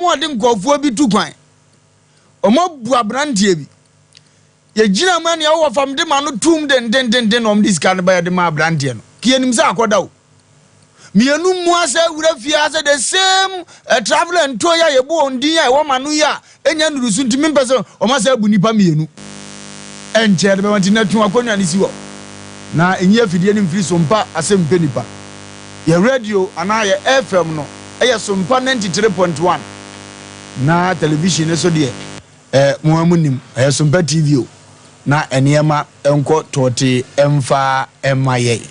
Wɔde nkurɔfoɔ bi tu kwan. Wɔabu aberanteɛ bi. Yɛgyina mu ɛnea wowɔ fam de ma no tum dendendenden na wɔde sika no baeɛ de maa aberanteɛ no. Ka yɛnim sɛ akɔda o. Mmienu mmua sɛ wura fie ha sɛ the same uh, travel and tour yi a yɛbɔ wɔn din a ɛwɔ ma no yi a ɛnya nnuru so nti mempɛ sɛ wɔn asɛ abu nnipa mmienu. Ɛnkyɛ de bɛma nti na twe akonnwa no si hɔ na ɛnyi afidie no mfiri so mpa asɛm mpɛ nipa. Yɛ radio anaa yɛ FM no yɛ Sompa 93.1 na television no so deɛ eh, mo ara mo nim ɛyɛ Sompa TV o na nneɛma nkɔ tɔɔtee mfa mma yɛn.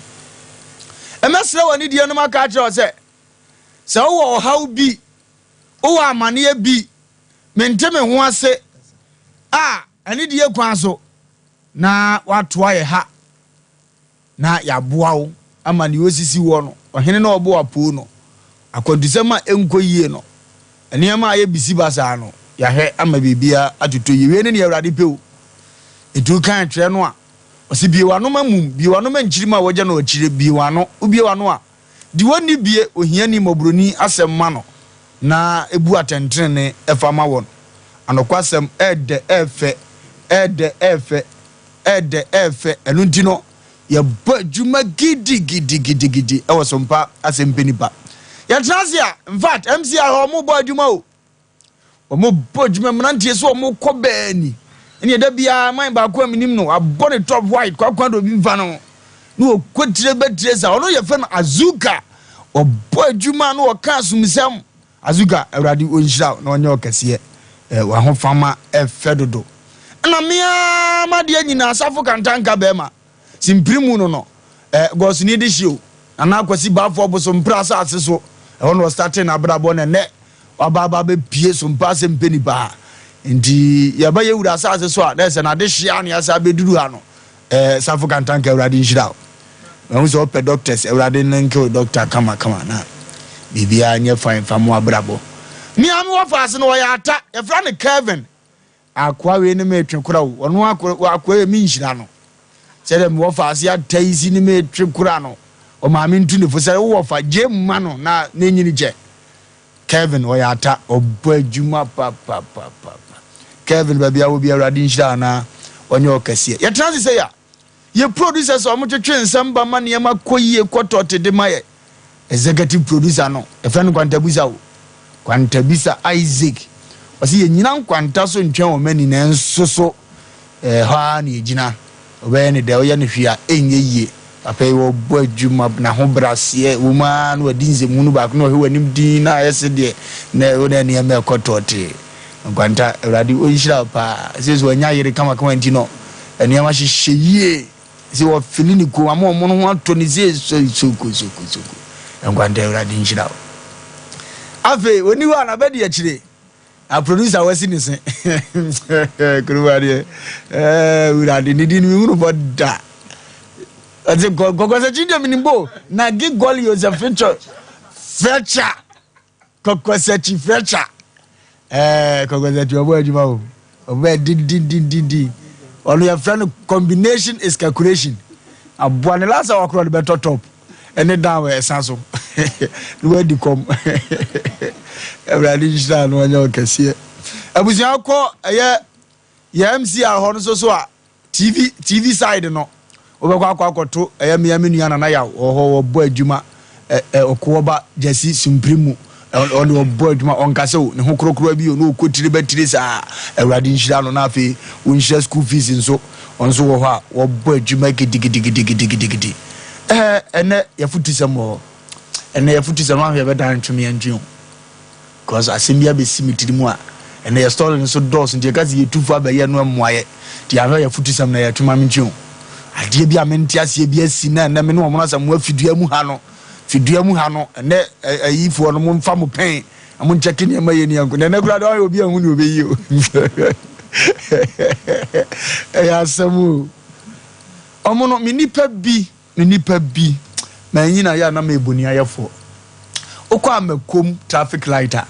Mɛsrɛ wɔ anidie no maka akyerɛ wo sɛ sɛ wowɔ ɔhaw bi, wowɔ amaneɛ bi, mente me ho ase a anidie kwan so na woatoa yɛ ha na yɛaboa wo ama nea osisi woɔ no, ɔhene no a ɔbɔ wo apoo no, akwantusɛm a ɛnkɔ yie no, nneɛma a ayɛ bisibasaa no, yɛahwɛ ama biribiara atotɔ yie. Wei ne nea Awurade pɛ o. Enti wokan twerɛ no a, ɔse bue w'ano ma mum, bue w'ano ma nkyirimma a wɔagya no akyire, bue w'ano. Wobue w'ano a, di wɔn ni bue ohiani mmɔborɔni asɛm ma no, na bu atɛntenenee fa ma wɔn. Anokwasɛm, ɛɛdɛ, ɛɛfɛ, ɛɛdɛ, ɛɛfɛ. Ɛɛdɛ, ɛɛfɛ, ɛno nti no yɛbɔ adwuma gidigidigidigidi ɛwɔ Sompa Asɛmpɛ Nipa. Yɛtena ase a, in fact, MCR hɔ wɔn bɔ adwuma o. Wɔn bɔ adwuma mmeranteɛ sɛ wɔn kɔ bɛɛni. Ɛne ɛda biara man baako a menim no, abɔ ne top white kwakwa de obi mfa no. Na wɔkɔ tire bɛtire sa, ɔno yɛfrɛ no Azuka. Ɔbɔ adwuma na ɔka asomsɛm. Azuka awurade ɔnhyira wo na ɔnyɛ wo kɛseɛ eh, w'ahofama ɛfɛ dodo ɛna me ara m'adeɛ nyina asafo kantanka bɛɛma simpiri mu no no eh, gɔsoni de hye o Nana Akwasi Baafoɔ Bosompra asase so ɛhɔ na ɔstate n'abrabɔ na ɛnɛ waba aba abɛpie sompa ase mpɛ nipa ha nti yɛba yɛ wura asase so a na ɛsɛ n'ade hyia ne asa abɛduru ha no Eh safo kantanka awurade nhyira wo. Mahu sɛ wopɛ doctors awurade ne nke wo doctor kama kama na biribiara nyɛ fine fa mo abrabɔ. Me a me wɔ faase no ɔyɛ ata yɛfrɛ no Kevin akoa wei ne me twe kora o ɔno akoa wei me nhyira no sɛdeɛ me wɔ faase ata yi si ne me twe kora no ɔmaame ntu ne fo sɛ wowɔ fa gye mma no na ne nyini kyɛ Kevin ɔyɛ ata ɔbɔ adwuma papapapapa Kevin baabi a wɔ bi awurade nhyira anaa ɔnyɛ ɔkɛseɛ yɛtena ase sɛ yɛ yɛ producers a wɔtwetwe nsɛm ba ma nneɛma kɔ yie kɔ tɔte de ma yɛ executive producer no yɛfrɛ no Kwantabisa o Kwantabisa Isaac ɔsɛ yɛnyina nkwanta so ntwɛn wɔn ani nanso so Ɛhɔ ara na yɛgyina. Wobɛyɛ no dɛ, woyɛ no hwee a, ɛnyɛ yie. Papa yi ɔbɔ adwuma, n'ahobrɛaseɛ wɔ mu ara na wadi nsɛmhunu baako na ɔhwɛ w'anim dinn na ayɛ se deɛ na wo na nneɛma ɛkɔ tɔɔtee. Nkwanta, Awurade ɔnhyira wo paa. Seesei wanya yere kamakama nti no, nneɛma hyehyɛ yie. Sɛ wɔfili ne kom ama ɔmo no ho atɔ ne se soko soko soko. Nkwanta, Awurade nhyira wo. Afei, ɔni hɔ a n'abɛdi akyire. Na producer wasi ne se kuruwa deɛ ɛɛ wurade ne din mi hunu bɔ da ɔte kɔkɔsɛkyi deɛ menim bo na ge gɔli o sɛ fetɔ fɛkya kɔkɔsɛkyi fɛkya ɛɛ kɔkɔsɛkyi ɔbɔ adwuma o ɔbɛ dindindindindin ɔno yɛfrɛ no combination is calculation aboa ne lasa wakorɔ de bɛtɔ top ɛne dan wɔ ɛsa so na wadi kɔm awurade nhyira no ɔnyɛ ɔkɛseɛ abusua kɔ ɛyɛ yɛ mcr hɔ no so so a tv tv side no wobɛkɔ akɔ akɔto ɛyɛ mmea me nua nana yaw wɔ hɔ wɔbɔ adwuma ɛ ɛ ɔkoɔba gyasi sumpiri mu ɔne ɔbɔ adwuma ɔnkasa o ne ho korokoroa bi o na ɔkɔ tiri bɛtiri saa awurade nhyira no na afei wɔnhyira school fees nso Wɔn nso wɔ hɔ a wɔbɔ adwuma gidigidigidigidigidi. Ɛɛ ɛnɛ yɛfotusɛm wɔ hɔ. Ɛnɛ yɛfotusɛm ahwɛ yɛbɛdan ntwom yɛn ntwe o. Because asɛm bi abɛsi me tiri mu a ɛnɛ yɛ story no so dɔɔso nti yɛka sɛ yɛtu fo abɛyɛ no mmoa yɛ. Nti yɛahwɛ yɛfotusɛm na yɛtwe ma mentwe o. Adeɛ bi a mente aseɛ bi asi na ɛnɛ me ne wɔn asɛm afidua mu ha no fidua mu ha no ɛnɛ ayifoɔ no momfa mo pɛn Na mo nkyɛke nneɛma yie ne yɛnko. Na ɛnɛ koraa deɛ ɔyɛ obi anhu nea ɔbɛyi o. Ɛyɛ asɛm o. Ɔmo no, me nipa bi, me nipa bi, manyina yɛ a na meyɛ boniayɛfoɔ. Wokɔ Amakom traffic light a,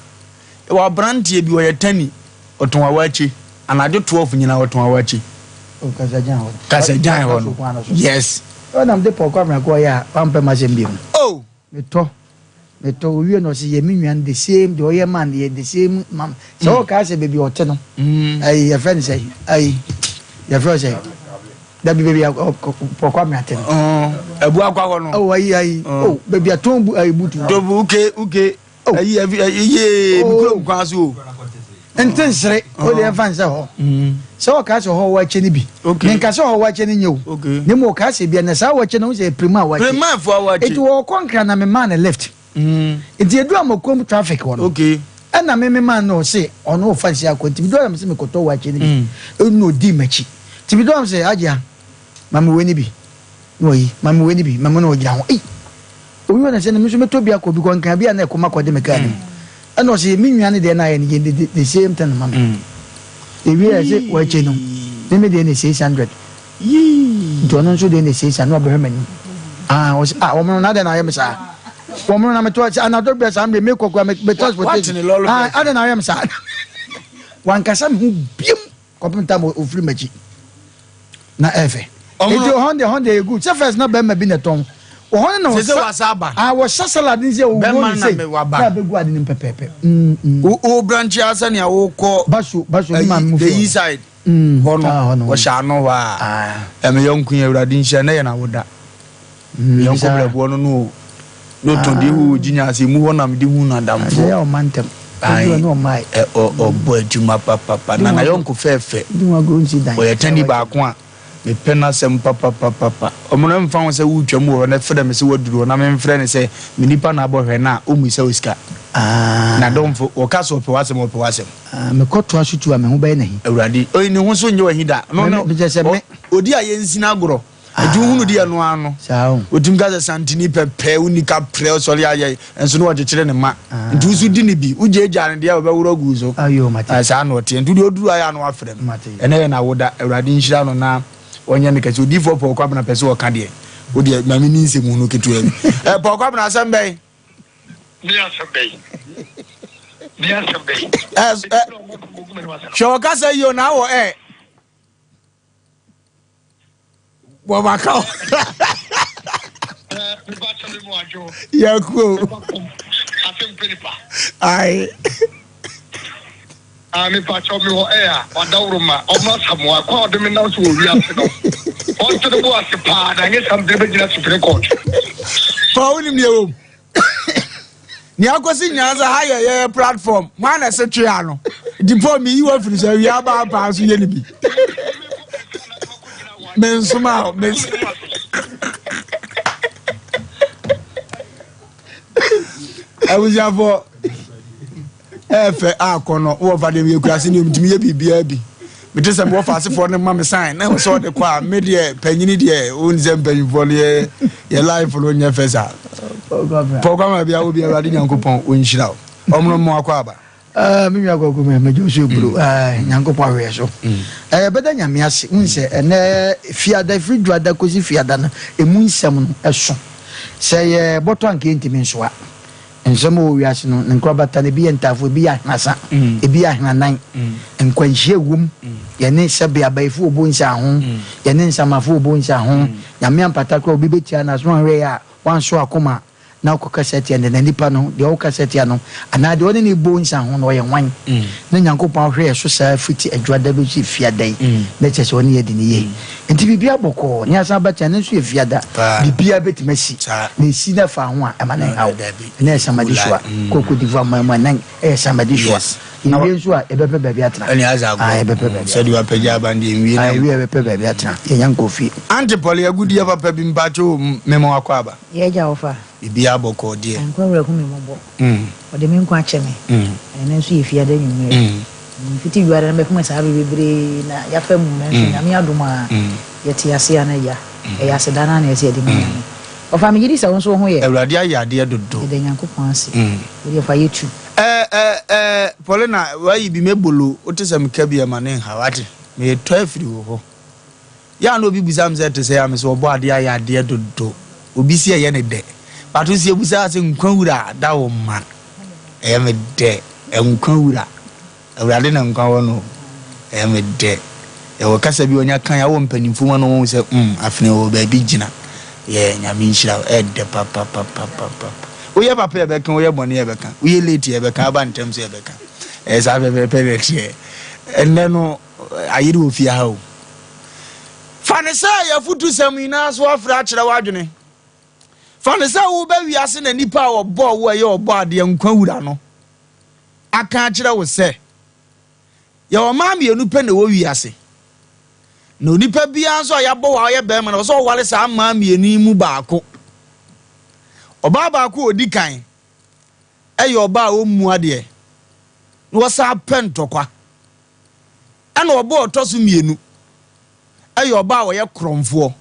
yɛwɔ aberanteɛ bi, ɔyɛ tani, ɔtɔn awakye. Anadwo 12 nyinaa ɔtɔn awakye. Oh, Kasagyan hɔ no. Kasagyan hɔ no. Yes. Ɛna mede pɔnkɔ amena kɔɔ yɛ a, wampɛ m'asɛm bio no. Oh! Metɔ. Metɔ owie na ɔse yɛ me nua no the same deɛ ɔyɛ maa no yɛ the same ma me. Sɛ ɔkaa sɛ baabi a ɔte no ayi yɛfrɛ no sɛn ayi yɛfrɛ no sɛn dabi baabi a Paul Kwame ate no. Abu akwa hɔ no. Oh ayi ayi oh baabi a tɔn bu ayi butu. Tobu uke uke ayi ayi yee mi kurom kwan so o. Ntensere o deɛ ɛmfa nsɛ hɔ sɛ ɔkaa sɛ hɔ wakyɛ no bi menka sɛ hɔ wakyɛ no nyɛ o na mmom ɔkaa sɛ bia na saa wakyɛ no ho sɛ prima wakyɛ nti wɔkɔ nkra na memaa no lift nti ɛdu amakom traffic hɔ no ɛna me memaa no ɔse ɔno ɔfa nsi akɔ nti medu a mese mekɔtɔ wakyɛ no bi ɛna ɔdii m'akyi nti medu a mese agyea ma me wei no bi na ɔyi ma me wei no bi ma me na ɔgyina ho ei Obi wɔ na sɛ na me nso mɛtɔ bi akɔ because nka bi a na ɛkɔm akɔde me kaa no mu ɛna ɔsɛ me nua no deɛ na ayɛ no yɛ the the same thing ma me ewie a ɛsɛ wɔakyɛ no me me deɛ na 600 nti ɔno nso deɛ na 600 na ɔbɛhwɛ m'anim ah ɔsɛ ah wɔn no na adɛn na ayɛ me saa wɔn no na metɔ sɛ anadwo bɛ saa mmerɛ mekɔ kora me transportation ah adɛn na ayɛ me saa wankasa me ho biem Kɔpem tam ofiri m'akyi na ɛfɛ. Eti ɔhɔn deɛ ɔhɔn deɛ yɛ good. Sɛ first na bɛrima bi na ɛtɔn. Ɔhɔn na ɔsa ah wɔhyɛ salad ne sɛ owuo ne sɛ na abɛgu ade no pɛpɛɛpɛ. Mm, mm. Wo wo branch a sɛnea wokɔ Baso baso ne maame mu fi the east side mm, hɔ no wɔhyɛ ano hɔ a ɛmɛ yɔnko yi awurade nhyira na yɛ na woda. Me yɔnko brɛboɔ no no o. Na ɔtɔn deɛ ɛwɔ gyinya ase emu hɔ na mede hu no adamfoɔ. Ɛyɛ ɔma ntɛm. Ae, ɛ ɔ ɔbɔ adwuma papapa. Na na yɔnko fɛɛfɛ. Ɔyɛ tani baako a mepɛ n'asɛm papapapapa. Ɔmo no ɛmfa ho sɛ woretwam wɔ hɔ na ɛfrɛ me sɛ waduru hɔ na memfrɛ no sɛ me nipa na abɔ hwɛ no a, ɔmmisa wo sika. N'adɔmfo, wɔka sɛ ɔpɛ w'asɛm a, ɔpɛ w'asɛm. Mekɔtoa so tu a, me ho bɛyɛ no ahi. Awurade, oi, ne ho so nyɛ wo ahi da. No no, ɔdi a yɛnsini agorɔ. Nti wohunu deɛ ɛno ara no, ɔtumi ka sɛ santini pɛpɛ, wonni kaprɛ, ɔsɔre ayɛ, nso na ɔkyekyere ne ma. Nti wo so di ne bi, wogyaagyaa no deɛ a ɔbɛworɔ agu wo so. Saa na ɔteɛ. Nti wodeɛ ɔduru ayɛ a na wafrɛ no. Ɛnɛ yɛ n'awoda, Awurade nhyira no na ɔnyɛ no kɛse. Odiyifoɔ Paul Kwabena pɛ sɛ ɔka deɛ, wo deɛ ma menni nsɛmhunu ketewa bi. Eh, Paul Kwabena asɛm bɛn? Ne asɛm bɛn? Ne asɛm bɛn? Hwɛ ɔkasa yi o, na awɔ ɛ. Wɔbaka o. Yɛku o. Ayi. Ah, me pa kyɛw me wɔ ɛyɛ a wadaworo ma ɔmo asamoa kɔ a ɔde me nam so wɔ wiase no ɔnto ne bo ase paa na anyɛ saa mede bɛgyina supreme court. Fa wonim deɛ wom. Nea akɔsi nyinaa sɛ ha yɛ yɛyɛ platform hwan na ɛsɛ twe ano nti paul meyi wɔ firi sɛ awia aba apaa so yɛ ne bi mensoma o mens abusuafoɔ Ɛyɛ fɛ akɔ no wɔ fa deɛ meyɛ kurase ne ɔmtumi yɛ biribiara bi mete sɛ mewɔ faasefoɔ no ma me sign na sɛ ɔde kɔ a me deɛ panyini deɛ won sɛ mpanyimfoɔ no yɛ yɛ life no nyɛ fɛ saa pɔkwama bia wo bi awurade nyankopɔn ɔnhyira wo ɔmono mmo akɔ aba ah, me nua kɔkɔ me mɛgye so eburo mm. ah, nyankopɔn ahwɛ so mm. eh, bɛda nyame ase wohu sɛ ɛnɛ fiada firi dwada kɔsi fiada no ɛmu nsɛm no ɛso sɛ yɛ bɔtɔ anka yɛntumi nsoa Nsɛm a ɛwɔ wiase no, ne nkorabata no, ebi yɛ ntaafo, ebi yɛ ahenasa, ebi yɛ ahenanan. Nkwanhyia wom, yɛne sɛbe abayifo wɔ bonsa ho, yɛne nsamafo wɔ bonsa ho. Nyame ampata koraa obi betia no, aso anhwɛ yɛ a, wanso akoma na ɔkɔkasa tia no, na nipa no, deɛ ɔkasa tia no, anaa deɛ ɔne no bɔ nsa ho no, ɔyɛ hwan? Na Nyankopɔn ahwɛ yɛ so saa fiti Adwuada bɛsi Fiada yi, na kyerɛ sɛ ɔne yɛ adi no yie. Nti biribiara bɔkɔɔ, ne asan ba kyɛn, ɛno nso yɛ Fiada, biribiara bɛtumi asi, na ɛsi na ɛfa ho a, ɛma no nhaw. Ɛnna yɛ Samadi Soa, kɔ Cote d'Ivoire man mu a, na ɛyɛ Samadi Soa. Yɛwie nso a, yɛbɛpɛ baabi atena. Ah, yɛbɛpɛ baabi atena. Ah, yɛwie a, yɛbɛpɛ baabi atena. Yɛnya nkɔɔ fie. Aunty Polly, agudeɛ papa bi mpakyɛ o, mema wo akwaaba. Yɛ agya wɔfa. Biribiara bɔkɔɔ deɛ. Nkwa wura hu me mmɔbɔ. Ɔde me nkwa akyɛ me. Ɛnnɛ nso yɛ fiada anwummerɛ. Mfiti wiada no bɛpem saa bere bebree na yɛafa mu nanso Nyame adom a yɛte ase a na agya ɛyɛ aseda no ara na ɛsɛ yɛde ma Nyame. Ɔfa megye di sɛ wo nso wo ho yɛ. Awurade ayɛ adeɛ dodo. Yɛda Nyankopɔn ase. Wo deɛ fa yɛ tu. Eh eh eh Paulina wayi bi mebolo wote sɛ meka bi ɛma ne nha wate metɔ afiri wo hɔ. Yɛ a na obi bisa me sɛ ɛte sɛn a, mese ɔbɔ adeɛ ayɛ adeɛ dodo. Obi se ɛyɛ ne dɛ. But wo se yɛbusa sɛ nkwa wura da wo ma. Ɛyɛ me dɛ. Nkwa wura. Awurade na nkwa wɔ no o. Ɛyɛ me dɛ. Yɛwɔ kasa bi a ɔnya kan a wɔ mpanyimfoɔ mu a na wɔhu sɛ mm afei ɔwɔ baabi gyina. Yeah, Nyame nhyira wo. Ɛyɛ dɛ papapapapapa. Woyɛ papa yɛbɛka, woyɛ bɔne yɛbɛka, woyɛ late yɛbɛka, aba ntɛm nso yɛbɛka. Ɛyɛ saa pɛpɛɛpɛ na ɛteɛ. Ɛnnɛ no, ayere wɔ fie ha o. Fa no sɛ yɛafotusɛm nyinaa so afra akyerɛ w'adwene. Fa no sɛ woreba wiase na nipa a ɔbɔɔ wo a ɛyɛ ɔbɔadeɛ nkwa wura no aka akyerɛ wo sɛ, Yɛwɔ mmaa mmienu pɛ na ɛwɔ wiase. Na onipa biara nso a yɛabɔ wo a ɔyɛ barima no, ɛwɔ sɛ ɔware saa mmaa mmienu yi mu baako. Ɔbaa baako a ɔdi kan yɛ ɔbaa a ɔmmu adeɛ na ɔsan pɛ ntɔkwa. Ɛna ɔbaa a ɔtɔ so mmienu yɛ ɔbaa a ɔyɛ korɔmfoɔ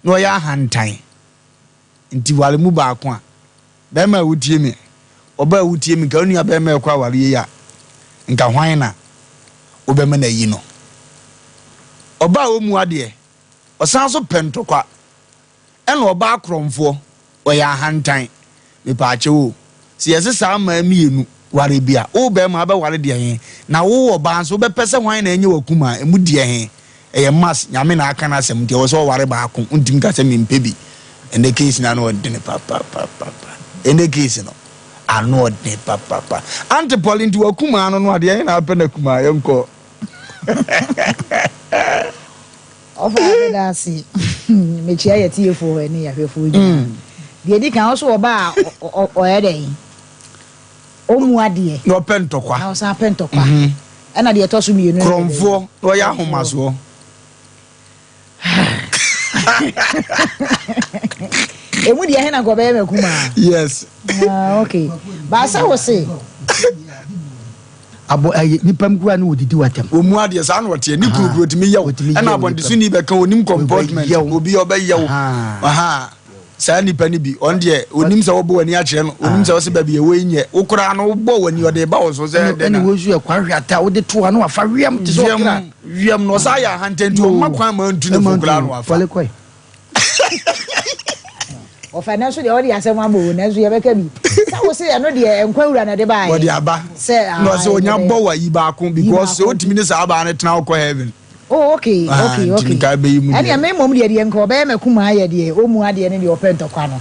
na ɔyɛ ahantan. Nti ware mu baako a, bɛrima a wotie me, ɔbaa a wotie me, nka wo nua bɛrima ɛkɔ aware yei a, nka hwan na wobɛma no ayi no? Ɔbaa a ɔmmu adeɛ, ɔsan so pɛ ntɔkwa. Ɛna ɔbaa korɔmfoɔ, ɔyɛ ahantan. Mepaakyɛw o, sɛ yɛse saa mmaa mienu ware bi a, wo bɛɛma wobɛware deɛ he? Na wo ɔbaa nso wobɛpɛ sɛ hwan na ɛnyɛ w'akumaa? Emu deɛ he? Ɛyɛ mass, Nyame na aka n'asɛm nti ɛwɔ sɛ ɔware baako, wontumi nka sɛ mempɛ bi. Ɛnɛ case no ano ɔdene papapapa. Ɛnɛ case no ano ɔdene papapa. Aunty Polly nti w'akumaa no no a, deɛ he na wopɛ n'akumaa? Yɛnkɔ. Ɔfa meda ase. Mekyia yɛ tiefoɔ ne yɛahwɛfoɔ nyinaa. Deɛ ɛdi kan, ɔso ɔba a ɔyɛ dɛn? Ɔmmu adeɛ. Na ɔpɛ ntɔkwa. Na ɔsan pɛ ntɔkwa. Ɛna deɛ ɛtɔ so mmienu. Korɔmfoɔ na ɔyɛ ahomasoɔ. Emu deɛ ɛhe na nka ɔbɛyɛ m'akumaa? Yes. Ah, okay. Baasa wo se. Abɔ ɛyɛ nipa mu koraa ne wɔdidi w'atɛm. Wɔn mu adeɛ saa na ɔteɛ ne kunu kuro tumi yɛ wo ɛna abɔntesoni bɛka onim comportment obi ɔbɛyɛ wo saa nipa no bi ɔn deɛ onim sɛ wɔbɔ w'ani akyerɛ no onim sɛ ɔsɛ baabi ɛwɔ yi nyɛ wo koraa no wobɔ w'ani ɔde ba wo so sɛ dɛn na ɛne wɔsu ɛkwan hwɛ ata wode to ano afa wiam te sɛ ɔkra wiam no ɔsa yɛ ahantan nti ɔma kwan ma ntu ne fo koraa no afa. Ɔfa nanso deɛ ɔde asɛm aba o nanso yɛbɛka bi sɛ wo se ɛno deɛ nkwa wura na ɛde baeɛ. Wɔde aba sɛ na ɔsɛ onya bɔ wa yi baako because sɛ otumi ne saa abaa no tena wokɔ heaven. Oh okay okay okay ɛnea me mmom deɛ deɛ nka ɔbɛyɛ m'akumaa yɛ deɛ ɔmmu adeɛ ne deɛ ɔpɛ ntɔkwa no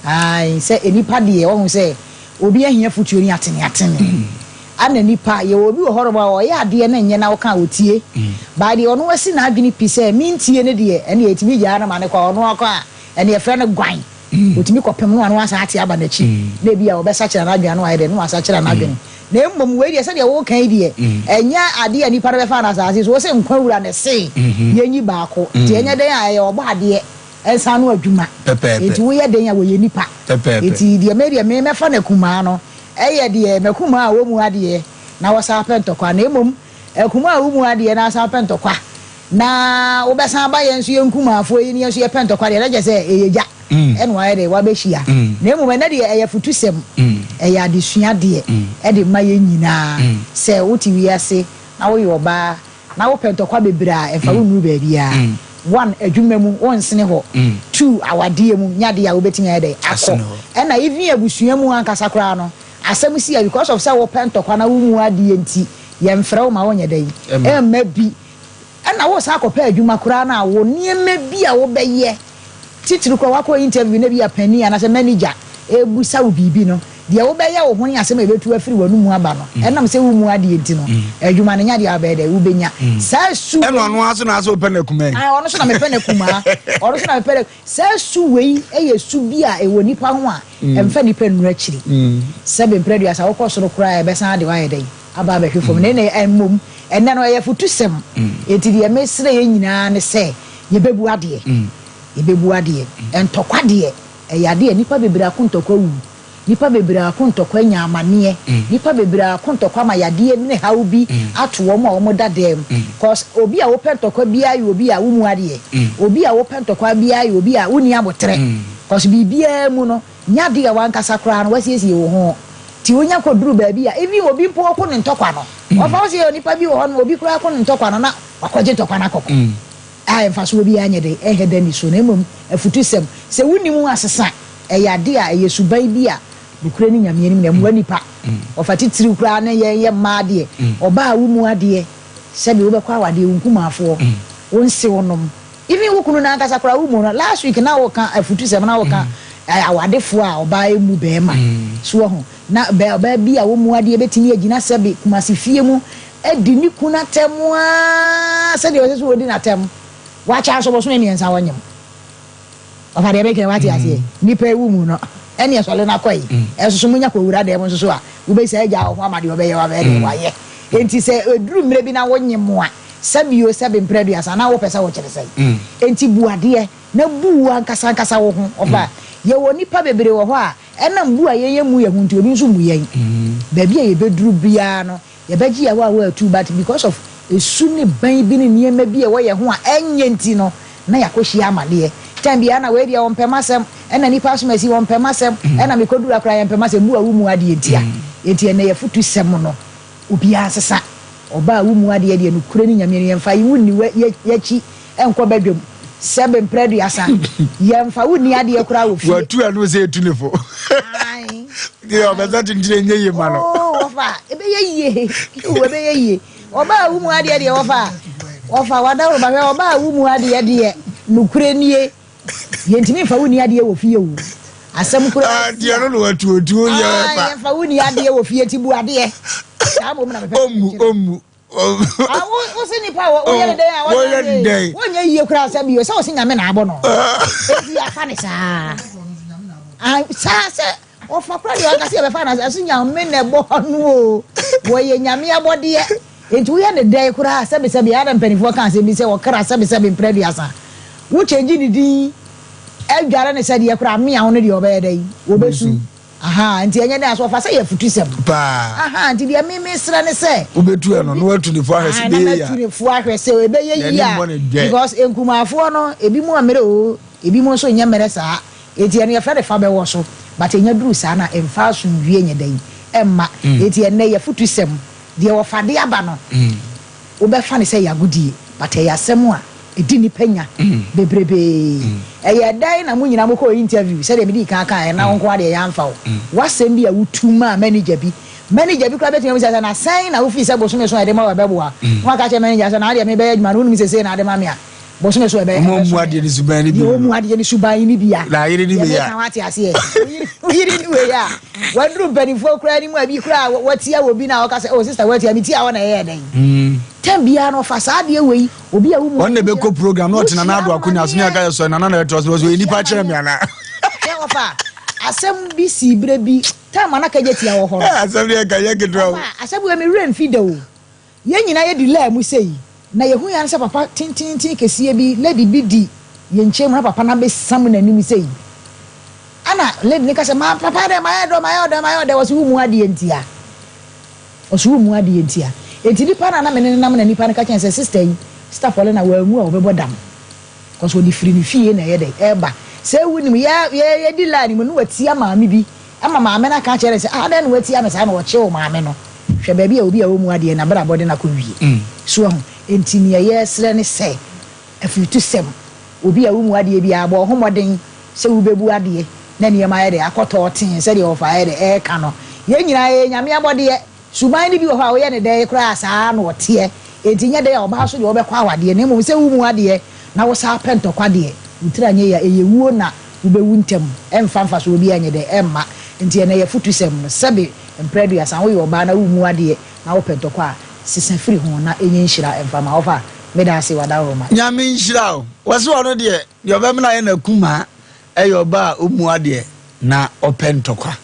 ae sɛ nnipa deɛ wahu sɛ obi ahia futuo ne ateneatene. Ana nipa, yɛwɔ obi wɔ hɔnom a ɔyɛ adeɛ na ɛnyɛ na woka a ɔtie, but deɛ ɔno asi n'adwene pi sɛ mentie no deɛ, ɛnneɛ yɛtumi gyaa no ma no kɔ a, ɔno akɔ a, ɛnneɛ yɛfrɛ no guan. Ɔtumi kɔpem no a na wasan ate aba n'akyi, na ebia ɔbɛsakyera n'adwene a na wayɛ dɛn, na wasakyera n'adwene. Na mmom wei deɛ sɛdeɛ woreka yi deɛ, ɛnyɛ adeɛ a nipa no bɛfa no asase so, wose nkwa wura na ɛse yɛnyi baako, nti ɛnyɛ dɛn a ɛyɛ ɔbɔadeɛ nsa ano adwuma, enti woyɛ dɛn a wɔyɛ nipa, enti deɛ me deɛ me mɛfa no akumaa no, Ɛyɛ deɛ m'akumaa a wɔmmu adeɛ na wɔsan pɛ ntɔkwa, na mmom akumaa a wommu adeɛ na asan pɛ ntɔkwa, na wobɛsan aba yɛn nso yɛn nkumaafoɔ yi ne yɛn nso yɛpɛ ntɔkwa deɛ, na kyerɛ sɛ ɛyɛ gya na wayɛ dɛ wabɛhyia. Na mmom ɛnnɛ deɛ ɛyɛ afutusɛm, ɛyɛ adesua deɛ ɛde ma yɛn nyinaa sɛ wote wiase na woyɛ ɔbaa na wopɛ ntɔkwa bebree a, ɛmfa wo nnuru baabiara. One, adwuma mu, wonsene hɔ. Two, awadeɛ mu, nyɛ adeɛ a wobɛtumi ayɛ dɛn akɔ. Ɛna even abusua mu ankasa koraa no, asɛm si a, because of sɛ wopɛ ntɔkwa na wommu adeɛ nti, yɛmfrɛ wo ma wonyɛ dɛn? Ɛmma bi. Ɛna wosan akɔpɛ adwuma koraa no a, wo nneɛma bi a wobɛyɛ, Titiriw koraa woakɔ interview na ebia panyin anaasɛ manager rebisa wo biribi no, deɛ wobɛyɛ wo ho ne asɛm a ebetu afiri w'anomu aba no, ɛnam sɛ wummu adeɛ nti no, adwuma no nyɛ adeɛ a wobɛyɛ dɛ, wobenya. Saa su Ɛna ɔno ara nso na asɛ wopɛ no akumaa yi. Ae, ɔno nso na mepɛ no akumaa. Ɔno nso na mepɛ no. Saa su wei yɛ su bi a ɛwɔ nnipa ho a ɛmfa nnipa nnuru akyiri. Sɛbe mprɛ aduasa wokɔ soro koraa a ɛbɛsan de wo ayɛ dɛn? Aba abɛhwe fam. Na ɛnna mmom ɛnnɛ no ɛyɛ afutusɛm. Enti deɛ mesrɛ yɛn nyinaa ne sɛ yɛbɛbu adeɛ. Yɛbɛbu adeɛ. Ntɔkwa deɛ, ɛyɛ adeɛ a nnipa bebree ako ntɔkwa wu. Nnipa bebree ako ntɔkwa anya amaneɛ. Nnipa bebree ako ntɔkwa ama yadeɛ ne haw bi ato wɔn a wɔda dɛm. Cause obi a wopɛ ntɔkwa biara yɛ obi a wommu adeɛ. Obi a wopɛ ntɔkwa biara yɛ obi a wonni aboterɛ. Cause biribiara mu no, nyɛ adeɛ a w'ankasa koraa no woasiesie wo ho. Nti wonya kɔduru baabi a, even obi mpo ɔko ne ntɔkwa no, wɔfa wo sɛ onipa bi wɔ hɔ nom, obi koraa ko ne ntɔkwa no na wakɔgye ntɔkwa no akɔko. A mfasoɔ biara nyɛ den, ɛnhɛ da nni so, na mmom afutusɛm, sɛ wonni mu asesa, ɛyɛ ade a ɛyɛ suban bi a nokorɛ ne Nyame anim na ɛmmoa nnipa. Ɔfa titiriw koraa ne yɛn yɛ mmaa deɛ, ɔbaa a wommu adeɛ, sɛdeɛ wobɛkɔ awadeɛ, wo nkumaafoɔ, wo nsewonom, even wo kunu no ankasa koraa wommu no. Last week na woka afutusɛm, na woka. Awadefoɔ a ɔbaa mmu barima. So wahu? Na bɛ, ɔbaa bi a ɔmmu adeɛ bɛtumi agyina sɛbe Kumasi fie mu adi ne kunu atɛm ara sɛdeɛ ɔsɛ sɛ ɔdi no atɛm. Wakyɛ nso bosome mmiɛnsa ɔnyem. Ɔfa deɛ meka yi wate aseɛ? Nnipa ewu mu no, ɛneɛ sɔle no akɔ yi. Ɛnso so monya kɔwura dan mu nso so a, wobɛsi agya wo ho ama deɛ ɔbɛyɛ wabɛyɛ deɛ wayɛ. Enti sɛ ɛduru mmerɛ bi na wonyem a, sɛbe o sɛbe mprɛ aduasa, na wopɛ sɛ wokyere sɛn? Enti bu adeɛ. Na bu wo ankasa ankasa wo ho. Ɔfa, yɛwɔ nnipa bebree wɔ hɔ a, ɛnam bu a yɛn yɛmmu yɛn ho nti, obi nso mmu yɛn. Baabi a yɛbɛduru biara no, yɛbɛgye yɛn ho a wɔatu, but because of su ne ban bi ne nneɛma bi a ɛwɔ yɛn ho a ɛnyɛ nti no, na yɛakɔhyia amaneɛ. Time biara na wei deɛ ɔmpɛ m'asɛm, ɛna nnipa asomasi wɔmpɛ m'asɛm, ɛna mekɔduru ha koraa yɛmpɛ m'asɛm, bu a wommu adeɛ ntia. Enti ɛnnɛ yɛafutusɛm no, obiara nsesa. Ɔbaa a wommu adeɛ deɛ, nokorɛ ne Nyame no, yɛmfa wo nni w'akyi nkɔ badwam sɛbe mprɛ aduasa, yɛmfa wo nni adeɛ koraa wɔ fie. Watu ano sɛ etu ne fo. Ae. Deɛ ɔbɛsa tentene nyɛ yie ma no. Oo, wɔfa, ɛbɛyɛ yie. Oo, ɛbɛyɛ yie. Ɔbaa a wo mu adeɛ deɛ wɔfa, wɔfa wadaworo ba hwɛ ɔbaa a wo mu adeɛ deɛ nokorɛ nie. Yɛntumi mfa wo nni adeɛ wɔ fie o. Asɛm koraa Ah, deɛ no na watu otuo yɛ fa. Yɛmfa wo nni adeɛ wɔ fie ti bu adeɛ. Saa mmom na mepɛ sɛ Ɔmmu, mekyerɛ. ɔmmu. Ah, wo wo se nipa a woyɛ ne dɛn a wɔyɛ ne dɛn? Wonyɛ yie koraa sɛ bio sɛ wo se Nyame na abɔ no. Enti afa ne saa. Ah, saa sɛ ɔfa koraa deɛ ɔka sɛ yɛbɛfa no sɛ Nyame na ɛbɔ no o. Wɔyɛ Nyame abɔdeɛ. Enti woyɛ ne dɛn koraa sɛbesɛbe ara na mpanimfoɔ ka asɛm bi sɛ ɔkra sɛbesɛbe mprɛ aduasa. Wo kyɛngye ne din adware ne sɛdeɛ koraa mea wo no deɛ ɔbɛyɛ dɛn? Wɔbɛsu. Ahaa nti ɛnyɛ dɛn a so ɔfa sɛ yɛ afutusɛm. Paa. Ahaa nti deɛ me mesrɛ ne sɛ. Wobɛtu ɛno na watu ne fo ahwɛ sɛ Ae na ɛbɛyɛ yie a. matu ne fo ahwɛ sɛ ɛbɛyɛ N'ani yie a mmɔ no dwɛ. because nkumaafoɔ no ebi mu mmerɛ oo ebi mu nso nyɛ mmerɛ saa enti ɛno yɛfrɛ no fa bɛwɔ so but ɛnya duru saa no a ɛmfa asomdwie nyɛ dɛn ɛmma enti ɛnnɛ yɛ afutusɛm deɛ wɔfa de aba no wobɛfa no sɛ ɛyɛ agodie but ɛyɛ asɛm a ɛdi nnipa nya bebrebee. Ɛyɛɛ dɛn na mo nyinaa mokɔɔ interview sɛdeɛ medii kan kaeɛ na wo nko ara deɛ yɛamfa wo? W'asɛm bi a wotu maa manager bi, manager bi koraa bɛtumi abisa sɛ na sɛn na wofii sɛ bosome so a yɛde ma wo ɛbɛboa wo? Na waka akyerɛ manager sɛ na wo deɛ mebɛyɛ adwuma no wonim sɛ sei na wode ma me a bosome so ɛbɛ Wɔn a ɛbɛso wɔmmu me. adeɛ no suban no bi Deɛ no ɔmmu no. adeɛ no suban no bi a, Na ayere ne deɛ wei a. meka woate aseɛ? Wo yere wo yere ne wei a, waduru mpanimfoɔ koraa anim a bi koraa a watia wɔ bi na ɔka sɛ oh sister watia me tia hɔ na ɛyɛɛ dɛn? Time biara no ɔfa saa adeɛ wei obi a wo mu Ɔno na ɛbɛkɔ program na ɔte Nana Addo akonnwa so ne aka yɛ sɔre Nana na ɛtoa so ɔsɛ ɔyɛ nipa kyerɛ me anaa? Hwɛ ɔfa asɛm bi sii berɛ bi time a na kagya tia wɔ hɔ no. Asɛm deɛ ɛka nyɛ ketewa o. Ɔfa asɛm wei me werɛ mfi da o. Yɛn nyinaa yɛdi laa mu sei, na yɛhui ara ne sɛ papa tententen kɛseɛ bi, lady bi di yɛn nkyɛn mu na papa no abɛsam n'anim sei. Ɛna lady no ka sɛ, ma papa dɛ mayɛ dɔ, mayɛ ɔdɛ, mayɛ ɔdɛ, ɔse wo mu adeɛ ntia. Ɔse wo mu adeɛ ntia. Enti nipa no a na me ne no nam na nipa no ka kyerɛ no sɛ sister yi, sister Paulina wanwu a ɔbɛbɔ dam. Cause ɔde firi ne fie na ɛyɛ dɛ ɛba. Sɛ wonim yɛ yɛ yɛdi line mu no watia maame bi ama maame no aka akyerɛ no sɛ ah adɛn na watia me saa na ɔkyew maame no. Hwɛ baabi a obi a ɔmmu adeɛ n'abrabɔ de no akɔ wie. So wahu? Enti nea yɛresrɛ ne sɛ, afutusɛm, obi a wommu adeɛ biara, bɔ wo ho mmɔden sɛ wobɛbu adeɛ na nneɛma ayɛ dɛ, akɔ tɔɔtee sɛdeɛ wɔfa ayɛ dɛ ɛreka no. Yɛn nyinaa yɛyɛ Nyame abɔdeɛ. Suban no bi wɔ hɔ a woyɛ no dɛn koraa a saa ara na ɔteɛ. Enti nyɛ dɛn a ɔbaa so deɛ wobɛkɔ awadeɛ na mmom sɛ wommu adeɛ na wosan pɛ ntɔkwa deɛ, wo tiri anyɛ yie a, ɛyɛ wuo na wobɛwu ntɛm. Ɛmfa mfasoɔ biara nyɛ dɛn ɛmma. Enti ɛnnɛ yɛafutusɛm no, sɛbe Mprɛ aduasa, woyɛ ɔbaa na wommu adeɛ na wopɛ ntɔkwa a, sesa firi ho na ɛnyɛ nhyira mfa ma wo. Ɔfa, meda ase, w'adaworoma. Nyame nhyira wo. Wɔse ɔno deɛ, deɛ ɔbɛmena ayɛ n'akumaa yɛ ɔbaa a ɔmmu adeɛ na ɔpɛ ntɔkwa.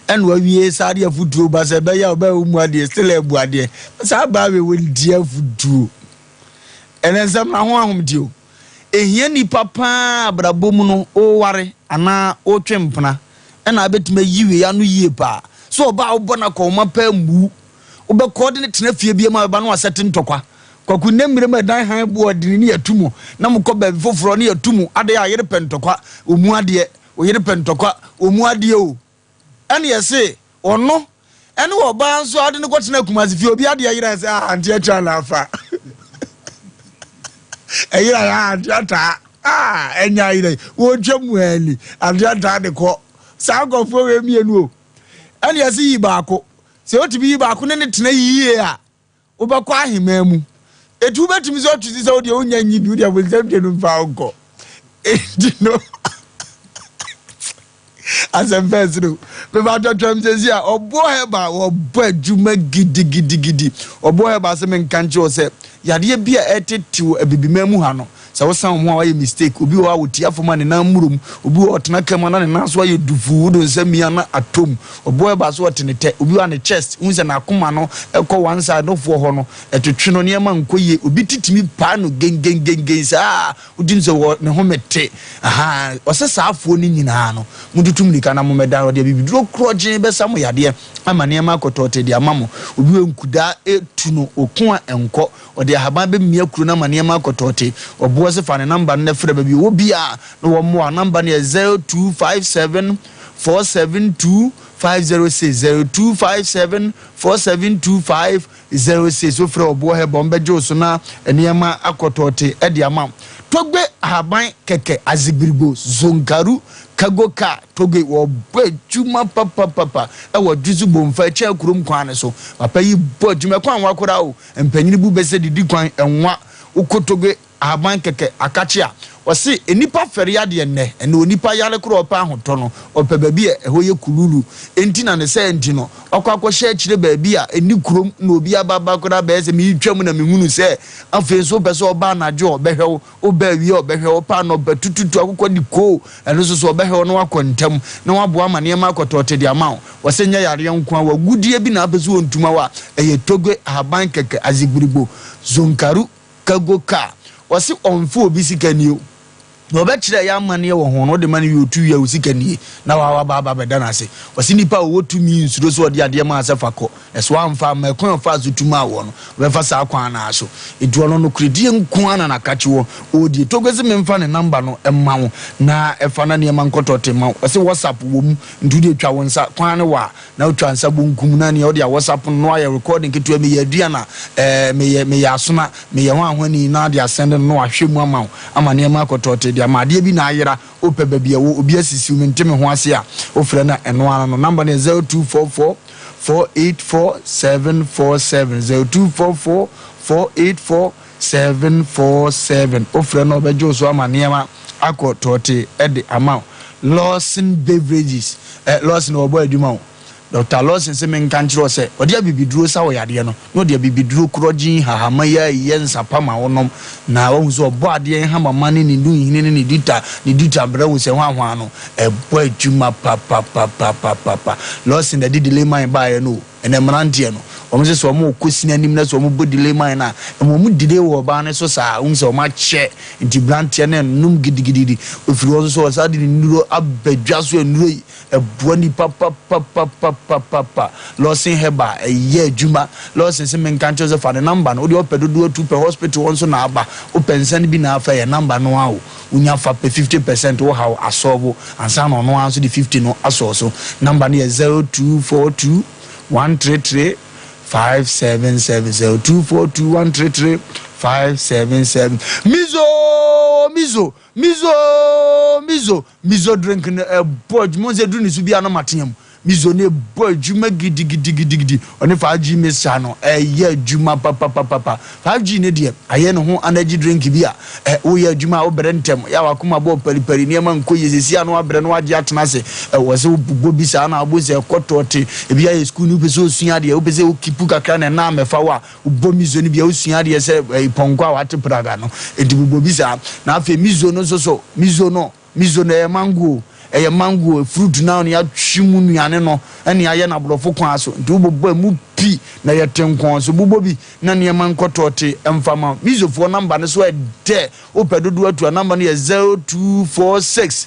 Ɛna wawie saa de afutuo ba sɛ ɛbɛyɛ a ɔbaa a ɔmmu adeɛ still abu adeɛ. Saa baa wei wɔntie afutuo. Ɛnɛ nsɛm no ho ahomte o. Ehia nnipa paa abrabɔ mu no woware anaa wotwe mpena ɛna abɛtumi ayi wei ano yie paa. Sɛ ɔbaa a wobɔ no akɔnhoma paa mmu wobɛkɔ ɔde no tena fie bi mu a bɛba no asɛte ntɔkwa. Kwaku nnɛ mmerɛ mu ɛdan han boɔ ɔdene ne yɛtu mu na mokɔ baabi foforɔ ne yɛtu mu adeɛ a yere pɛ ntɔkwa ɔmu adeɛ oyere pɛ ntɔkwa ɔmu adeɛ o. Ɛne yɛse ɔno ɛne ɔbaa nso ade no kɔtena Kumasi fie obi adeɛ yera sɛ ah ante atwa na afa ɛyera yɛ ah ante ataa ah ɛnya ayera yi wɔtwa mu ani ante ataa de kɔ saa nkurɔfoɔ wei mmienu o ɛne yɛse yi baako sɛ wotumi yi baako ne ne tena yie a Wobɛkɔ ahemman mu. Enti wobɛtumi sɛ ɔtwe si sɛ wodeɛ wonya nyi bi wodeɛ bonsam deɛ no mfa wo nkɔ. Enti no Asɛm pɛɛ sere o. Meba twɛtwɛm sɛsi a ɔboɔ hɛba wɔbɔ adwuma gidigidigidi. Ɔboɔ hɛba sɛ menka nkyerɛ wo sɛ yadeɛ bi a ɛretetew abibiman mu ha no sɛ wosan wo ho a woayɛ mistake. Obi wɔ hɔ a ɔtia fam a ne nan mmoro mu. Obi wɔ hɔ a ɔtena kaa mu a na ne nan so ayɛ dufuu wode wo nsa mia na atɔ mu. Ɔboɔ hɛba so ɔte ne tɛ. Obi wɔ hɔ a ne chest wohu sɛ n'akoma no kɔ one side no foɔ hɔ no ɛtwetwe no nneɛma nkɔ yie. Obi ti tumi paa no gengengengen saa. Wogye no sɛ wɔ ne home te. Ahaa, ɔsɛ saa afoɔ no nyinaa no, montutu mmirika na mommɛdan. Ɔde abibiduro korɔgyenn bɛsa mo yadeɛ ama nneɛma akɔ tɔɔtee de ama mo. Obi wɔ nkudaa tu no, ɔko a ɛnkɔ. Ɔde ahaban bɛmia kuro no ama nneɛma akɔ tɔɔtee. Ɔboɔ se fa ne namba no na frɛ baabi ɔwɔ biara na wɔmmoa wo. Namba no yɛ 0257 472 506, 0257 472 5. 06 wofrɛ ɔboɔ hɛ bɔn bɛgye wo so na nneɛma akɔ tɔɔte de ama wo. Togbe ahaban kɛkɛ azigbirigbo zonkaru kago ka togbe wɔbɔ adwuma papapapa ɛwɔ dwuzu bomfa ɛkyɛn kurom kwan no so. Papa yi bɔ adwuma ɛkwan nwa koraa o mpanyini bu bɛ sɛ didi kwan ɛnwa wokɔ togbe Ahaban kɛkɛ, akakye a. Ɔse nnipa fɛre adeɛ nnɛ, ɛnɛ onipa yare koraa ɔpɛ ahotɔ no, ɔpɛ baabi a ɛhɔ yɛ kululu, enti na ne saa nti no, wakɔ akɔhyɛ akyire baabi a ɛnni kurom na obi aba aba koraa bɛyɛ sɛ meretwa mu na mehunu sɛ afei nso wopɛ sɛ ɔba anadwo a ɔbɛhwɛ wo, woba awia a ɔbɛhwɛ wo, wopɛ anɔpa tututu akokɔ de koo, ɛno nso so ɔbɛhwɛ wo na wakɔ ntɛm na waboa ama nneɛma akɔtɔɔte de ama wo. Ɔse nyɛ yareɛ nko ara, w'agudeɛ bi na apɛ sɛ ɔntuma wo a, ɛyɛ toge, ahaban kɛkɛ, azigbrigbo, zonkaru, Kago ka a, ɔse ɔnfa obi sika nie o, na ɔbɛkyerɛ yɛ amaneɛ wɔ ho no, wode ma no wie otu wie a wo sika nie, na waa waba aba abɛda no ase. Ɔse nipa a ɔwɔ tumi nsuro sɛ ɔde adeɛ maa sɛ fa kɔ, na sɛ wamfa amma ɛkwan a ɔfaa so tu maa woɔ no, ɔbɛfa saa kwan no ara so. Nti ɔno nokorɛdie nko ara na nakakye wɔ ɔredie. Togo se memfa ne number no mma wo na fa na nneɛma nkɔtɔte mma wo. Ɔse WhatsApp wɔ mu, nti wodeɛ twa wo nsa, kwan no wɔ a. Na otwa nsa bonkum na nea ɔde awɔ sapon no ayɛ recording ketewa meyɛ aduan a ɛɛ meyɛ meyɛ asona meyɛ hwan hwani na ade asɛnde no na wahwɛ mu ama wo ama nneɛma akɔ tɔɔtee de ama adeɛ bi na ayera wopɛ baabi a ɛwɔ obi asisiw mente me ho ase a wofrɛ no a ɛno ara no number no yɛ 0244 484 747 0244 484 747 wofrɛ no a ɔbɛgye wo so ama nneɛma akɔ tɔɔtee de ama wo. Lawson Beverages, eh, Lawson ɔbɔ adwuma o. Doctor Lawson se menka nkyerɛ wo sɛ ɔde abibiduro sa wo yadeɛ no, na ɔde abibiduro korɔgyen hahama yi a ɛyɛ nsa pa ma wonom, na wahu sɛ ɔbɔ adeɛ nhamama ne ne nnuhini ne ne duta, ne duta brɛ wo sɛ hwanhwaa no, ɛbɔ adwuma papapapapapa. Lawson na ɛde delay mine baeɛ no o. Ɛnɛ mmeranteɛ no, wɔn sɛ sɛ wɔn rekɔ sini anim na sɛ wɔn bɔ delay mine a, ɛma wɔn delay wɔ ɔbaa no so saa, wohu sɛ wɔn akyɛ, nti mmeranteɛ no nnom gidigidi. Ofiri hɔ nso so ɔsan de ne nnuro aba dwa so, nnuro yi, ɛboa nipa papapapapapa. Lawson Herbal, ɛyɛ adwuma. Lawson se menka nkyerɛ wo sɛ fa ne number no, wodeɛ wopɛ dodoɔ atu, wopɛ hospital hɔ nso na aba, wopɛ nsa no bi na afa, ɛyɛ number no ara o. Wonya fa pɛ 50% wo haw asɔlvo ansa na ɔno ara nso de 50 no asɔw so. Number no yɛ 0242 133 577, 0242 133 577. Mizo! Mizo! Mizo! Mizo! Mizo drink no ɛbɔ adwuma, sɛ duru ne so bi a na mateɛ mu. Mizo no bɔ adwuma gidigidigidigidi. Ɔne 5G mixture no ɛyɛ adwuma papapapapa. 5G no deɛ ayɛ ne ho energy drink bi a ɛ woyɛ adwuma a wobrɛ ntɛm, yɛ a wakoma bɔ paripari, nneɛma nkɔ yie, seesei a na wabrɛ na wagye atena ase. Ɛwɔ sɛ wobobɔ bi saa na wobɔ sɛ ɛkɔ tɔɔte. Ebi ayɛ sukuu ni wopɛ sɛ osua adeɛ, wopɛ sɛ wokipu kakra na ɛna amɛfa wo a, wobɔ mizo no bi a wosua adeɛ sɛ ɛyi pɔnkɔ a wate praga no. Enti bobɔ bi saa. Na afei mizo no nso so, mizo no. Miso no ɛyɛ mango o, ɛyɛ mango o, fruit no a na yɛatwi mu nnuane no na yɛayɛ no aborɔfo kwan so. Nti wobobɔ emu pi na ɛyɛ tenkɔn. So bobɔ bi na nneɛma nkɔtɔɔte mfa ma wo. Misofoɔ namba no so ɛdɛ, wopɛ dodoɔ atu a namba no yɛ 0246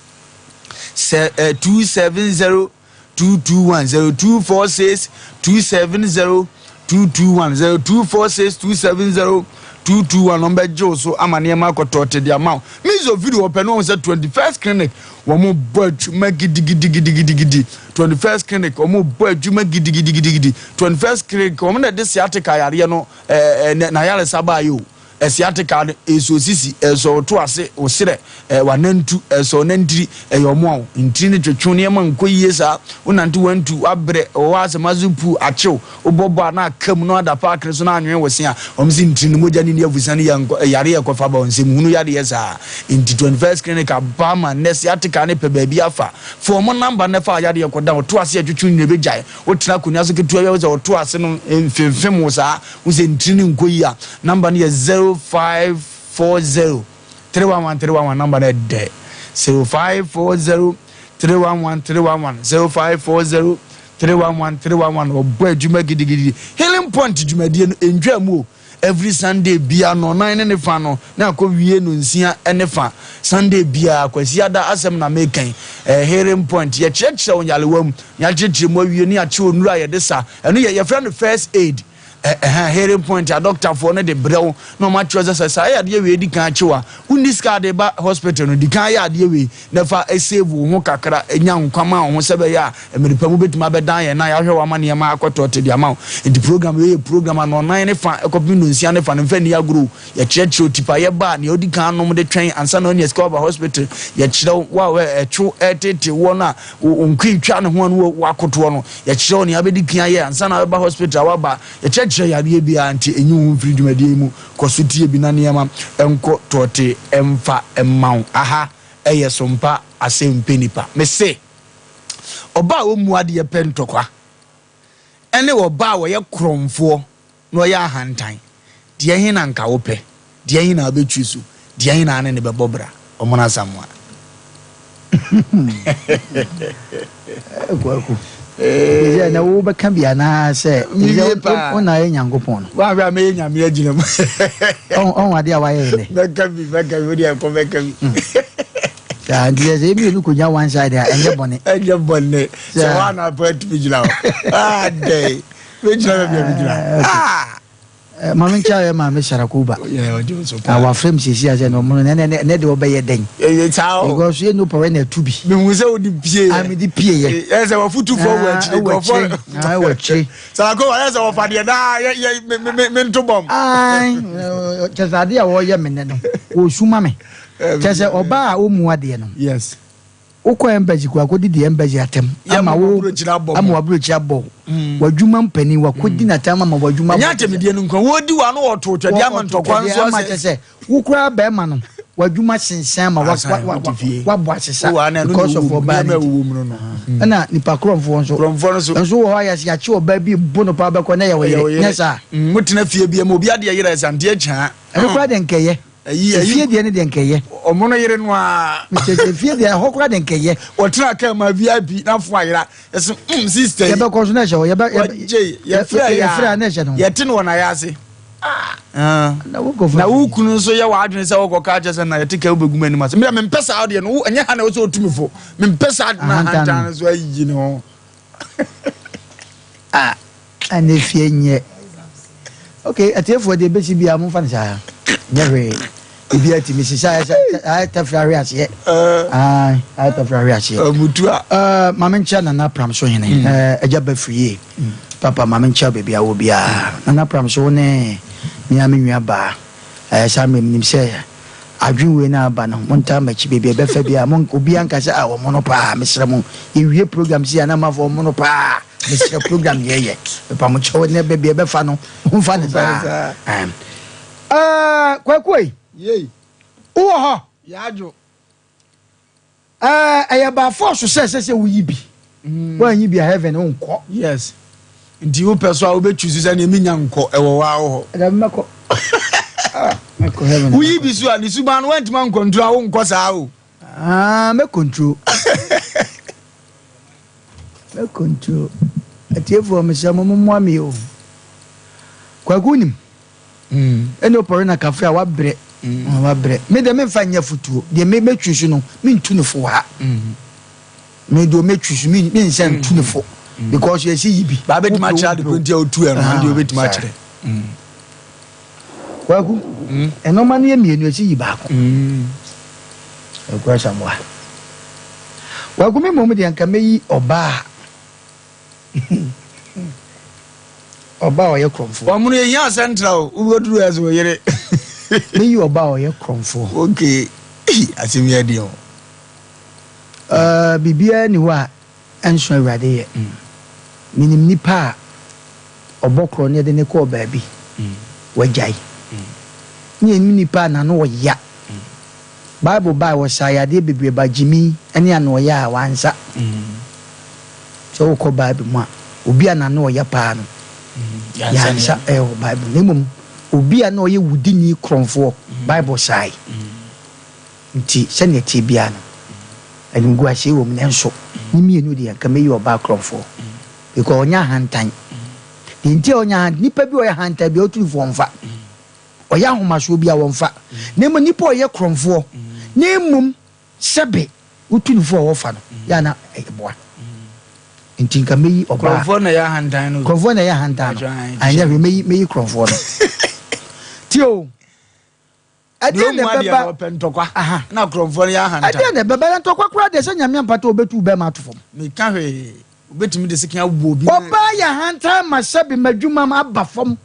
sɛ 270 221 0246 270 221 0246 270 221 wɔn bɛgye wo so ama nneɛma akɔtɔɔte de ama wo. Mizo video wɔpɛ no wɔn sɛ 21st clinic wɔn bɔ adwuma gidigidigidigidi 21st clinic wɔn bɔ adwuma gidigidigidi 21st clinic wɔn na ɛde sciatica yareɛ no ɛɛ ɛɛ na yaresa baayɛ o. Sciatica no, ɛsɔ wo sisi, ɛsɔ wo to ase, wo serɛ, w'anantu, ɛsɔ wo nantiri, ɛyɛ ɔmo a wo ntiri no twetwe nneɛma nkɔ yie saa, wonante wantu, wabrɛ, ɛwɔ hɔ a sɛ muscle pull akyew, wobɔ bɔ a na aka mu na wada park no so na anwene wo se a, wɔn se ntiri no mogya no nni afusa no yɛ nkɔ, yareɛ ɛkɔfa ba wo nsam hunu yadeɛ saa. Nti 21st Clinic aba ama nnɛ sciatica no pɛ baabi afa. Fa wɔn number no fa yadeɛ kɔda wo to ase ɛtwetwe nyina ɛbɛgyae. Wotena akonnwa so ketewa bi a wo sɛ wo to ase no mfemfem wo saa, wo sɛ ntiri no nkɔ yie a, number no yɛ 0540 311 311 number no ɛdɛ 0540 311 311 0540 311 311 ɔbɔ adwuma gidigidi. Healing Point dwumadie no ɛntwaa mu o. Every Sunday bia nɔnan ne ne fa no na akɔ wie nonsia ne fa Sunday bia Kwasiada asɛm na meka yi eh, Healing Point yɛkyerɛkyerɛ wo nyarewa mu na yɛakyerɛkyerɛ mu awie ne yɛakyerɛ wo nnuro a yɛde sa ɛno yɛ yɛfrɛ no first aid eh, eh, Healing Point adɔktafoɔ no de brɛ wo na wɔn akyerɛ sɛ sɛ saa yadeɛ wei di kan akye wo a wonni sika de ba hospital no di kan yɛ adeɛ wei na fa save wo ho kakra, nya nkwa ma wo ho sɛ ɛbɛyɛ a mmere pa mu wobɛtumi abɛdan yɛn na yɛahwɛ wo ama nneɛma akɔ tɔte de ama wo. Nti program wei yɛ program a nnɔnnan ne fa kɔpem nnɔnsia ne fa no mfa nni agorɔ o. Yɛkyerɛkyerɛ wo tipaeɛ ba a, nea wodi kan nom de twɛn ansa na woanya sika waba hospital. Yɛkyerɛ wo, wo a ɛtwo ɛretete woɔ no a wo nkoe twa ne ho a na woakotoɔ no, yɛkyerɛ wo nea wobɛdi kan ayɛ ansa na wobɛba hospital a woaba. Yɛkyerɛkyerɛ yareɛ biara nti nyi wo ho mfiri dwumadie yi mu. Kɔ so tie bi na nneɛma nkɔ tɔɔtee mfa mma wo. Aha yɛ Sompa Asɛmpɛ Nipa. Mese, ɔbaa a ɔmmu adeɛ pɛ ntɔkwa ne ɔbaa a ɔyɛ korɔmfoɔ na ɔyɛ ahantan, deɛ he na nka wopɛ? Deɛ he na wobɛtwi so? Deɛ he na ane no bɛbɔ bra? Ɔmono Asamoah. Kwaku, sɛ na wobɛka bi anaasɛ sɛ wo na ayɛ Nyankopɔn no. Woahwɛ a mɛyɛ Nyame agyina mu. Ɔho adeɛ a wayɛ yɛ nɛ. Mɛka bi, mɛka bi, wodeɛ ɛkɔ mɛka bi. Saa nti sɛ sɛ mmienu kɔnya one side a ɛnyɛ bɔne. Ɛnyɛ bɔne. Sɛ woana apɔ atumi gyina hɔ. Adɛn, mɛgyina baabi a mɛgyina. Ah! Eh, maame nkyɛn ayɛ maame Sarakuba. Na wafrɛ m sisi asɛ na ɔmo no nɛ nɛ nɛ de ɔbɛyɛ dɛn. Because yɛ no pɔrɛ na ɛtu bi. Mehu sɛ wode pie yɛ. Ah, mede pie yɛ. Yɛ sɛ wafutufoɔ wɔ akyire. Wɔ akyire. Ah, wɔ akyire. Sarakuba yɛ sɛ wɔfa deɛ daa yɛ yɛ me me me nto bɔm. Ayi, kyɛ sɛ adeɛ a wɔyɛ me nɛ no, wɔsu ma me. Kyɛ sɛ ɔbaa a ɔmmu adeɛ no. Yes. Wokɔ embassy kɔ akɔdidi embassy atɛm ama wo ama w'aburokyire abɔ wo w'adwuma mpanin wakɔdi n'atɛm ama w'adwuma abɔ Ɛnyɛ atɛmdie no nko wɔdi w'ano wɔto twɛdeɛ ama ntɔkwa nso asɛ kyɛ sɛ wo koraa bɛrima no w'adwuma sensɛn ama wabɔ asesa because of ɔbaa no nti ɛna nipa korɔmfoɔ nso nso wɔ hɔ a yɛse yɛakye ɔbaa bi bo no paa bɛkɔ na ɛyɛ wo yere nyɛ saa. Motena fie bi ma obi adeɛ yera ɛsɛ anteɛ kyaa. Ɛno koraa deɛ nkɛyɛ. Ayi, ayi. Efie deɛ ne deɛ nkɛyɛ. Ɔmo no yere no aa. Mekyerɛ sɛ efie deɛ ɛhɔ koraa deɛ nkɛyɛ. Ɔtena kaa mu a VIP na fo ayera. Yɛse mm sister yi. Yɛbɛkɔ so na ɛhyɛ hɔ. Yɛbɛ yɛbɛ. Wagye yɛfrɛ yɛ a. Yɛfrɛ a na ɛhyɛ no. Yɛte no wɔ n'ayɛ ase. Ah. Na wo nkɔfo. Na wo kunu nso yɛ w'adwene sɛ wokɔ ka kyerɛ sɛ na yɛte kaa wobɛgu m'anim ase. Medeɛ mempɛ saa deɛ no ɛnyɛ ha na ɛwɔ sɛ ɔtu me fo. Mempɛ saa na ahantan no so ayi ne ho. Ah, ɛna efie nyɛ. Okay, atiefoɔ deɛ ebesi biara mo nfa no saa. Nyɛ hwee. Ebi atumi sisa ayɛ sɛ ayɛ tafiri ahwe aseɛ. Ayi, ayɛ tafiri ahwe aseɛ. Mutu a. Ɛɛ, maame nkyɛn Nana Pram so hene. Ɛɛ, agya bɛ firi yie. Papa maame nkyɛn baabi a wɔ biara. Nana Pram so ne me a me nua baa. Ɛɛ, saa mmerɛ menim sɛ. Adwen wei na aba no montaa makyi baabi a ɛbɛfa biara mo obiara nka sɛ ah ɔmono paa mesrɛ mo yɛwie program sei a na amanfoɔ ɔmono paa mesrɛ program deɛ yɛ mepa mo kyɛw nɛ baabi a ɛbɛfa no momfa no saa ɛɛm ɛɛ Kwaku ei Yei. Wowɔ hɔ? Yɛadwo. Ɛɛ ɛyɛ by force sɛ ɛsɛ sɛ woyi bi. Woanyi bi a heaven wonkɔ. Yes. Nti wopɛ so a wobɛ choose sɛ neɛ menya nkɔ ɛwɔ hɔ a wo hɔ. Dabi mɛkɔ. Ah, mɛkɔ heaven. Woyi bi so a ne suban no woantumi ancontrol a wonkɔ saa o. Ah, mɛ control. Mɛ control. Atiefoɔ mesrɛ mo mommoa me o. Kwaku wonim. Ɛne ɔpɔre na kafre a wabrɛ wabrɛ me deɛ memfa nyɛ afotuo deɛ me mɛtwi so no mentu no fo wɔ ha me deɛ mɛtwi so mensa ntu no fo because yɛsi yi bi baa bɛtumi akyerɛ ade ko nti a wotu ɛno deɛ wobɛtumi akyerɛ Kwaku ɛnɔma no yɛ mmienu ɛsi yi baako Kwaku Asamoah Kwaku me mmom deɛ nka mɛyi ɔbaa Ɔbaa a ɔyɛ korɔmfoɔ. Wɔn no yɛhia asɛntra o, wobɛduru ɛ sɛ wo yere. Mɛyi ɔbaa a ɔyɛ korɔmfoɔ. Okay. Ei, asɛm yi yɛ den o. Uh, biribiara nni hɔ a ɛnso Awurade yɛ. Menim nipa a ɔbɔ korɔ ne yɛde no kɔɔ baabi, wagyae. Ne yɛnim nipa a n'ano ɔya. Bible bae, wɔsaa yadeɛ bebree ba gyimi ne ano ɔya a wansa. Sɛ wokɔ Bible mu a, obi a n'ano ɔya paa no, yɛansa ɛwɔ Bible. Na mmom, obi a na ɔyɛ wudini korɔmfoɔ, Bible sae. Nti sɛnea ɛteɛ biara no, animguaseɛ wɔ mu, nanso ne mmienu deɛ nka mɛyi ɔbaa korɔmfoɔ because ɔnyɛ ahantan. Deɛ nti a ɔnyɛ ahantan, nipa bi a ɔyɛ ahantan bi a ɔtumi fo ɔmfa, ɔyɛ ahomasoɔ bi a wɔmfa, na mmom nipa a ɔyɛ korɔmfoɔ, na mmom sɛbe wotu no fo a wɔfa no, yɛ a na ɛboa. Nti nka mɛyi ɔbaa. Korɔmfoɔ na ɛyɛ ahantan no. Korɔmfoɔ na ɛyɛ ahantan no. Anyɛ hwee mɛyi mɛyi korɔmfoɔ no. Tie o. Ɛdeɛn na ɛbɛba? Ɔpɛ ntɔkwa. Na korɔmfoɔ no yɛ ahantan. Ɛdeɛn na ɛbɛba? Na ntɔkwa koraa deɛ sɛ Nyame ampata a ɔbɛtu wo bɛrima ato fam. Meka hwee. Ɔbɛtumi de sekan abɔ obi. Ɔbaa yɛ ahantan ma sɛbe m'adwuma aba fam.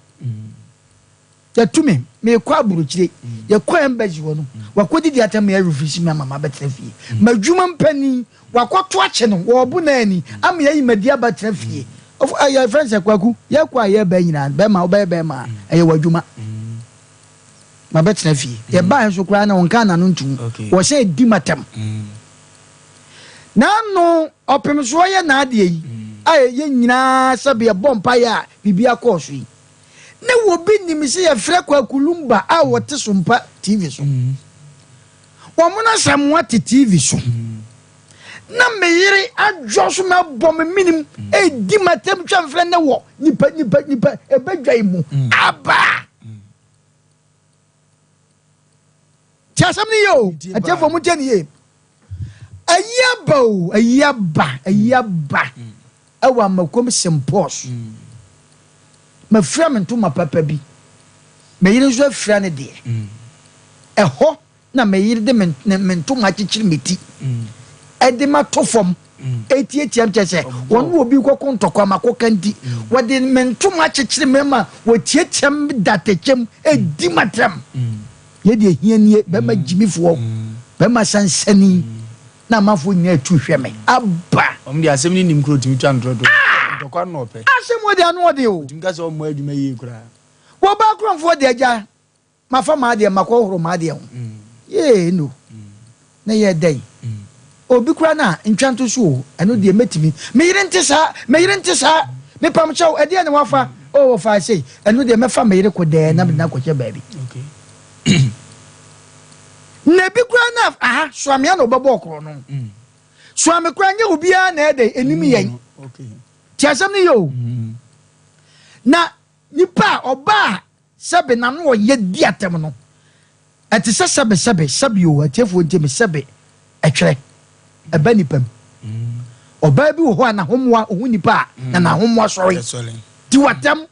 Yɛtu me, meekɔ aburokyire. Yɛkɔ embassy hɔ no, wakɔdidi atɛm ma yɛarefuse me ama mabɛtena fie. M'adwuma mpanin, wakɔto akye no, wɔrebo no ani ama yɛayi m'adi abɛtena fie. Ɔfo, ɛyɛ yɛfrɛ no sɛ Kwaku, yɛkɔ a yɛreba nyinaa no, bɛrima wobɛyɛ bɛrima a, ɛyɛ w'adwuma. Mabɛtena fie. Yɛbaeɛ nso koraa na ɔnkaa n'ano ntom. Wɔsan di m'atɛm. N'ano ɔpem so ɔyɛ n'adeɛ yi a yɛn nyinaa sɛbe yɛbɔ mpaeɛ a biribiara kɔɔ so yi. Ne obi nim sɛ yɛfrɛ Kwaku Lumba a ɔte Sompa TV so. Wɔn Asamoah te TV so. Na me yere adwo so mɛbɔ me menim ɛdi m'atɛm twa mfrɛ ne wɔ nipa nipa nipa ɛbɛdwa yi mu aba. Ti asɛm no yie o, atiefoɔ mo ntie no yie. Ayi aba o, ayi aba, ayi aba ɛwɔ Amakom Sempɔs. Mafira me ntoma papa bi, me yere nso afira ne deɛ. Ɛhɔ na me yere de me me ntoma akyekyere me ti ɛde ma to fam etiatia m kyerɛ sɛ wɔn wɔ bi kɔkɔ ntɔkwa ma kɔka nti wɔde me ntoma akyekyere me ma wɔtiatia m da atɛkyɛm edi ma tɛm yɛ deɛ hia nie bɛma gyimifoɔ bɛma sansani na amanfoɔ nyinaa etu hwɛ me aba. Wɔn deɛ asɛm no nim kuro tumi twa ntorɔ to ntɔkwa no na ɔpɛ. Asɛm wɔ deɛ ano ɔde o. Otumi ka sɛ ɔmmɔ adwuma yie koraa. Wɔba akorɔmfoɔ deɛ agya Mafa m'adeɛ makɔhohoro m'adeɛ ho yee no na ɛyɛ dɛn obi koraa na ntwa nto so o ɛno deɛ mɛtumi me yere nte saa me yere nte saa mepam kyɛw ɛdeɛ na wafa o wɔfa sei ɛno deɛ mɛfa me yere kodɛɛ na mede no akɔhyɛ baabi na ebi koraa na aha soamea na ɔbɛbɔ ɔkorɔ no soame koraa nyɛ obiara na ɛdɛ enim yɛn te asɛm no yɛ o na nipa a ɔbaa Sɛbe n'ano ɔyɛ di atɛm no, ɛte sɛ sɛbe sɛbe sɛbe o, atiefoɔ ntie me, sɛbe ɛtwerɛ ɛba nipa mu. Ɔbaa bi wɔ hɔ a n'ahomoa, ɔhu nipa a na n'ahomoa sɔre, di w'atɛm,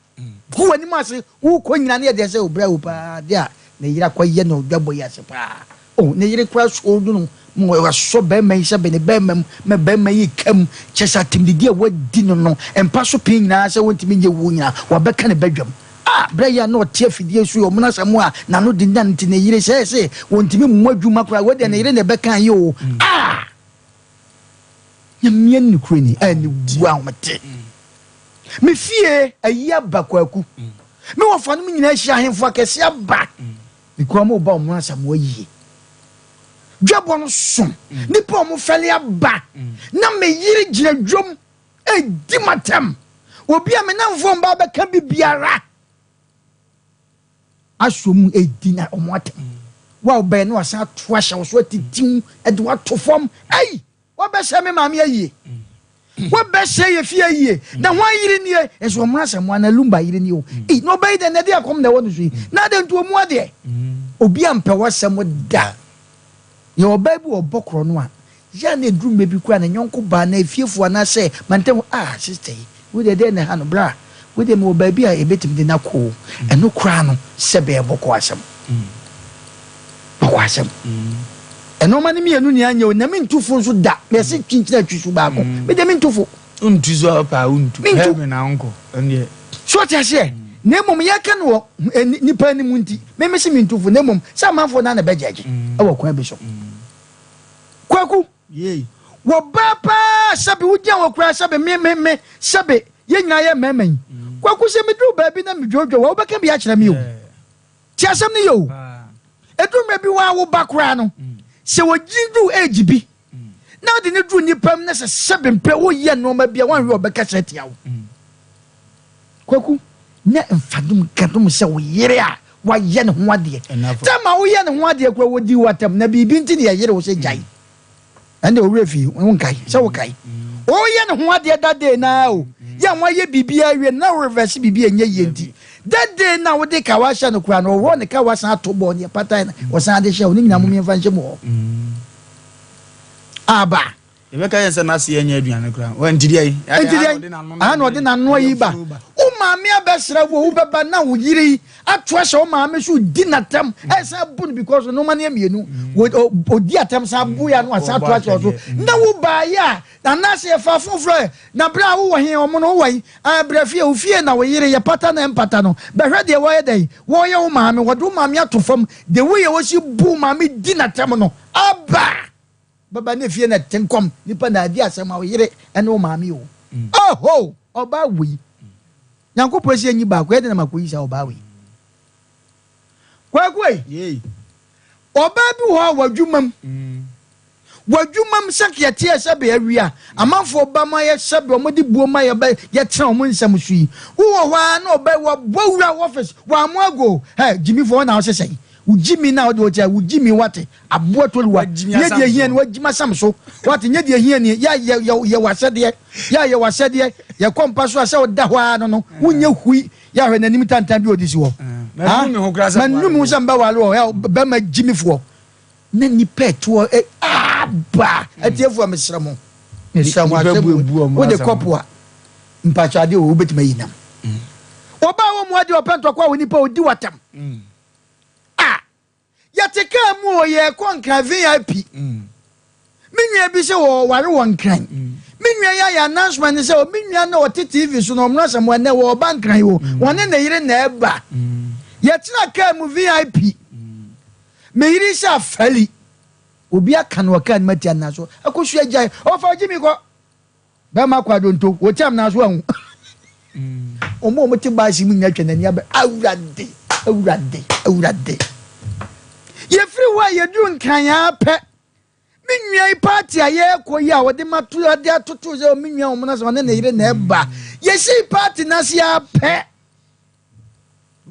gu w'anim ase, wokɔ nyina ne ɛdeɛ sɛ ɔbrɛ wo paa, adeɛ a ne yere akɔyɛ no dwabɔ yi ase paa. Oh, ne yere koraa soo no ma wasɔ barima yi sɛ bene barima mu ma barima yi ka mu, kyerɛ sɛ atɛmdidi a wadi no no, mpa so pee nyinaa sɛ wɔntumi nyɛ wuo nyinaa, wabɛka ne badwam. Ah, berɛ yi a na ɔte afidie so yi, ɔmono asɛm a n'ano dennan nti ne yere sɛ sɛ wɔntumi mmɔ adwuma koraa, wei deɛ ne yere na ɛbɛka yi o. Ah! Nyame nokorɛ ni, a ne wu ahomete. Me fie ayi aba kwaku. Me wɔfanom nyinaa ahyia ahemfo akɛse aba. Mekura mo ba ɔmo Asamoah yie. Dwabɔ no so nipa ɔmo fɛle aba na me yere gyina dwom edi matam. Obi a me namfoɔ mba abɛka bi biara asɔ mu edi na ɔmo atam. Wa ɔbɛn na wasan ato ahyɛ wo so atitiw ɛde wato fam. Ei! Wɔbɛhyɛ me maame ayie. Wɔbɛhyɛ yɛ fie ayie. Na hwan yere nie? Nso wɔn asɛm ana Lumba yere nie o. Ei, na ɔbɛyi dɛ na ɛde akɔm na ɛwɔ no so yi. Na adɛn nti ɔmu adeɛ? Obi ampɛ w'asɛm da. Yɛ ɔbaa bi wɔ ɔbɔ korɔ no a, yɛ a na ɛduru mmerɛ bi koraa ne yɔnko baa anaa efiefoɔ anaasɛ mantam ah sister yi, wei deɛ ɛdeɛn na ɛha no bra, wei deɛ mewɔ baabi a yɛbɛtumi de no akɔ o. Ɛno koraa no sɛbɛɛ bɔkɔ asɛm. Nokwasɛm. Nnoɔma no mmienu nyinaa nyɛ o, na mentu fo nso da. Mese kyinkyini atwi so baako. Me deɛ mentu fo. Wontu so a wopɛ a wontu. Mentu. Heaven na wonkɔ. Ɛndeɛ. So ɔte aseɛ? Na mmom yɛka no wɔ nnipa anim nti, me mese mentu fo, na mmom sɛ amanfoɔ no ara na ɛbɛgyɛgye wɔ kwan bi so. Kwaku, wɔbaa paa sɛbe wogyina hɔ koraa sɛbe me me me sɛbe yɛn nyinaa yɛ mmarima yi. Kwaku sɛ meduru baabi na medwodwo wɔ wobɛka bi akyerɛ me o. Te asɛm no yɛ o. Ɛduru mmerɛ bi waa wo ba koraa no, sɛ wɔgyini duru age bi na wode no duru nnipa mu na sɛ sɛbe mpɛ woyɛ nneɛma bi a woanhwɛ ɔbɛkasa atia wo. Kwaku, nyɛ mfadom gadom sɛ wo yere a wayɛ ne ho adeɛ. Tɛm a woyɛ ne ho adeɛ koraa wɔdii wo atɛm na biribi nti na yɛyere wo sɛ gyae. Ɛnde wo werɛ fi, wonkae sɛ wokae. Woyɛ ne ho adeɛ that day no ara o, yɛ a moayɛ biribiara awie no na wo reverse biribi a ɛnyɛ yie nti. That day no a wode kawa hyɛ no koraa no, ɔworɔ ne kawa san to bɔɔ ne ɛpatae na ɔsan de hyɛ wo. Ne nyinaa mom yɛmfa nhyɛ mu hɔ. Aba. Yɛbɛka yɛn sɛ n'ase nyɛ aduane koraa. Wɔ nti deɛ yi. Nti deɛ yi. Aha na ɔde n'ano ayi ba. Wo maame abɛsra wo, wobɛba na wo yere yi ato ahyɛ wo maame so di n'atɛm. Ɛsan abu no because nneɛma no yɛ mmienu. Ɔdi atɛm san abu ya no asan ato ahyɛ so. Na wo baayɛ a anaasɛ yɛfa foforɔ na berɛ a wowɔ he ɔmo no wowɔ yi brɛ fie wo fie na wo yere yɛ pata na ɛmpata no bɛhwɛ deɛ wɔyɛ dɛn wɔyɛ wo maame wɔde wo maame ato fam the way a wɔsi bu wo maame di n'atɛm no aba. Bɛba ne fie na te nkɔm nipa na adi asɛm a ɔyere ɛne wo maame o. Oho! Ɔbaa wei. Nyankopɔn si enyi baako ɛde na makɔyi saa ɔbaa wei. Kwaku ei. Ɔbaa bi wɔ hɔ a w'adwumam. W'adwumam sɛ yɛteɛ sɛ bɛ awia. Amanfoɔ ba ma yɛ sɛ bɛ wɔn de buo ma yɛ bɛ yɛtena wɔn nsɛm so yi. Wowɔ hɔ ara na ɔbaa wabɔ wura office wɔn ago. Hɛ gyimifoɔ wɔn na wɔsesɛ yi. Wo gyimi na wode wote a wo gyimi wate aboa toliwa nyɛ deɛ hia ni wagyima sam so wate nyɛ deɛ hia ni yɛ yɛ yɛ yɛ wasɛdeɛ yɛ yɛ wasɛdeɛ yɛ kɔ mpa so a sɛ ɔda hɔ ara no no wonyɛ hui yɛ ahwɛ n'anim tantan bi ɔde si hɔ ha manu mi ho sɛ mbɛwale wɔ yɛ bɛma gyimifoɔ na nipa ɛtoɔ ɛ aba atiefoɔ mesrɛ mo mesrɛ mo asɛm wode kɔpo a mpakyɛ adeɛ wɔ wobɛtumi ayi nam ɔbaa wɔ mu adeɛ ɔpɛ ntɔkwa wɔ nipa ɔdi watam Ah! Yɛte kaa mu o, yɛrekɔ Nkran VIP. Me nua bi sɛ wɔware wɔ Nkran. Me nua yi ayɛ announcement no sɛ o, me nua no ɔte TV so no, ɔmmra sɛ mo ɛnɛ wɔreba Nkran o, wɔne ne yere na ɛreba. Yɛtena kaa mu VIP. Me yere sɛ afali. Obi aka no wɔ kaa no mu atia no nanso akosua gyae. Ɔfa Jimmy kɔ. Bɛma kɔ adonto, wɔ kyɛm nanso anwu. Wɔn a wɔte baasi mu nyinaa atwa n'ani abɛ, Awurade, Awurade, Awurade. Yɛfiri hɔ a yɛduru Nkran ara pɛ, me nua yi paati a yɛrekɔ yi a wɔde ma to ade atoto sɛ me nua wɔn na sɛ ɔne ne yere na ɛba. Yɛsii paati no ase ara pɛ,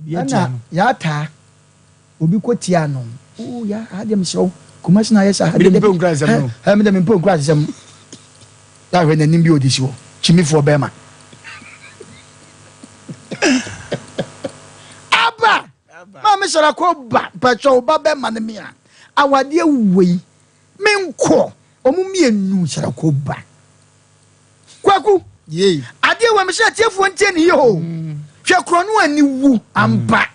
Ɛna yɛataa obi kɔ tia no. Oo ya ha deɛ mesrɛ wo Kumasi na ayɛ saa ha deɛ Mede mepɛ nkura nsɛm no. Hɛ mede mepɛ nkura nsɛm. Yɛahwɛ n'anim bi ɔde si hɔ. Kyimifoɔ bɛrima. Aba! Maame Sara kɔ ba mpakyɛ wo ba bɛrima no me a awadeɛ wei menkɔ ɔmo mmienu Sara kɔ ba. Kwaku, adeɛ wɔ me sɛ atiefoɔ ntie ne yie o. Hwɛ korɔ no ani wu ampa.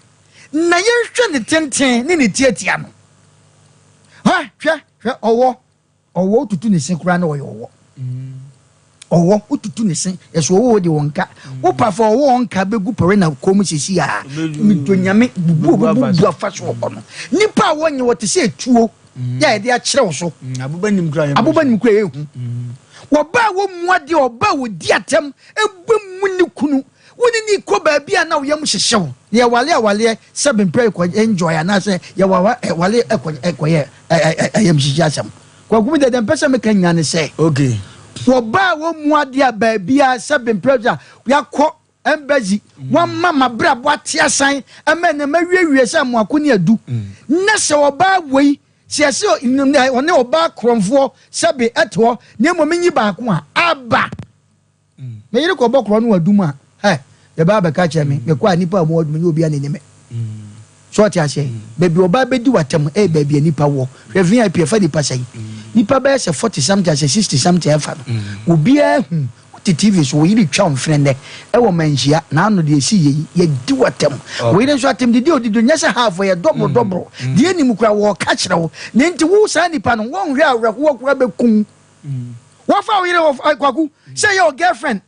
Na yɛnhwɛ ne tenten ne ne tiatia no. Ha, hwɛ, hwɛ, ɔwɔ, ɔwɔ wotutu ne se koraa na ɔyɛ ɔwɔ. Ɔwɔ, wotutu ne se, yɛsɛ ɔwɔ wɔ deɛ ɔnka. Wopa fa ɔwɔ ɔnka bɛgu pɔre na kɔn mu sisi a, medɔ nyame, bubu obubu bu afa so wɔ hɔ no. Nipa a wɔnyɛ wɔte sɛ etuo. yɛ a yɛde akyerɛ wo so. Mm, aboba nim kura yɛ aboba nim kura yɛ hu. Mm. Wɔba a wɔmmu adeɛ, ɔba a wɔdi atɛm, ɛbɔ mu ne kunu. Wo ne ne kɔ baabi a na wo yam hyehye wo. Na yɛwale awaleɛ sɛ bempɛ kɔ enjoy anaasɛ yɛwale ɛkɔ ɛkɔyɛ ɛyam hyehye asɛm. Kwaku mi dɛdɛ mpɛ sɛ meka nyinaa ne sɛ. Okay. Wɔba a wɔmmu adeɛ a baabi a sɛ bempɛ a yɛakɔ Embassy, wɔama m'abrabɔ ate asan ama ɛnɛ mawiewie sɛ mmoako ne adu. Na sɛ ɔbaa wei, sɛ yɛse ɔne ɔbaa korɔmfoɔ sɛbe ɛte hɔ, na mmom menyi baako a, aba! Me yere kɔbɔ korɔ no wɔ adum a, hɛ, yɛbaa bɛka kyerɛ me, mekɔ a nnipa a wɔwɔ adum nyɛ obiara na ɛni me. So ɔte aseɛ? Baabi ɔbaa bɛdi w'atɛm ɛyɛ baabi a nipa wɔ. Hwɛ VIP ɛfa nipa sɛn? Nipa bɛyɛ sɛ 40 something asɛ 60 something ɛfa no. Obiara hu wote TV so wo yere twa wo mfene nnɛ ɛwɔ manhyia na ano deɛ ɛsi yɛ yi yɛdi w'atɛm. Wo yere nso atɛm didi a ɔdi do nyɛ sɛ half ɛyɛ dɔboro dɔboro. Deɛ ɛnim koraa wɔɔka kyerɛ wo. Na nti wo saa nipa no wɔnhwɛ awerɛhoɔ koraa bɛku wo. Wɔfa wo yere wɔ Kwaku sɛ ɛyɛ wo girlfriend.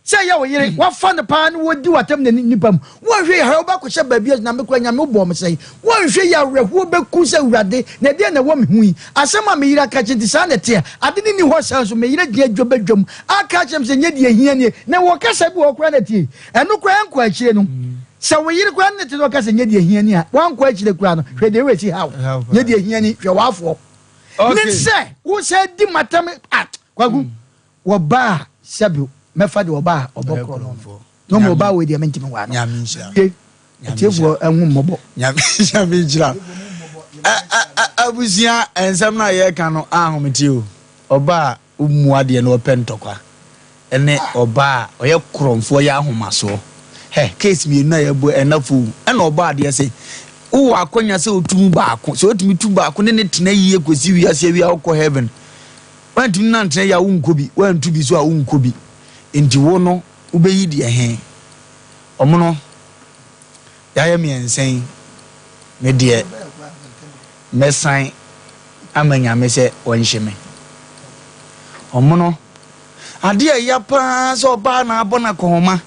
Sɛ ɛyɛ wo yere, wafa no paa na wɔdi w'atam na nipa mu. Woanhwɛ yɛ ha wobɛkɔhyɛ baabi a na mekora Nyame wobɔɔ me sɛn. Woanhwɛ yɛ awerɛhoɔ bɛku sɛ Awurade na ɛdeɛn na ɛwɔ me ho yi. Asɛm a me yere aka kyerɛ nti saa na ɛteɛ. Ade no nni hɔ saa nso me yere gyina dwa badwam aka akyerɛ me sɛ nyɛ deɛ ɛhia nie. Na wɔ kasa bi wɔ hɔ koraa na tie. Ɛno koraa ɛnkɔ akyire no. Sɛ wo yere koraa ne te na ɔka sɛ nyɛ deɛ ɛhia nie a, woankɔ akyire koraa no hwɛ deɛ ɛsi haw. Nyɛ deɛ ɛhia ni hwɛ w'afoɔ. Ne sɛ wo sɛ di matam ah Kwaku. Wɔba a, sɛbe mɛfa deɛ ɔba a ɔbɔ korɔ no no, na mmom ɔbaa wei deɛ mentumi nwaa no. Mewie, atiefoɔ nhu mmɔbɔ. Nyame nhyira. Abusua, nsɛm no a yɛreka no ahomete o. Ɔbaa a ɔmmu adeɛ na ɔpɛ ntɔkwa ne ɔbaa a ɔyɛ korɔmfoɔ yɛ ahomasoɔ. Hɛ, case mmienu a yɛabua ɛnna fo o. Ɛna ɔbaa adeɛ se, wowɔ akwanya sɛ wotu mu baako, sɛ wotumi tu baako ne ne tena yie kɔsi wiase awie a wokɔ heaven. Woantumi nantena yie a wonkɔ bi, woantu bi so a wonkɔ bi. Nti wo no wobɛyi deɛ he? Ɔmo no yɛayɛ mmiɛnsa yi, me deɛ mɛsan ama Nyame sɛ ɔnhye me. Ɔmo no, adeɛ a ɛya paa sɛ ɔbaa na abɔ no akɔnhoma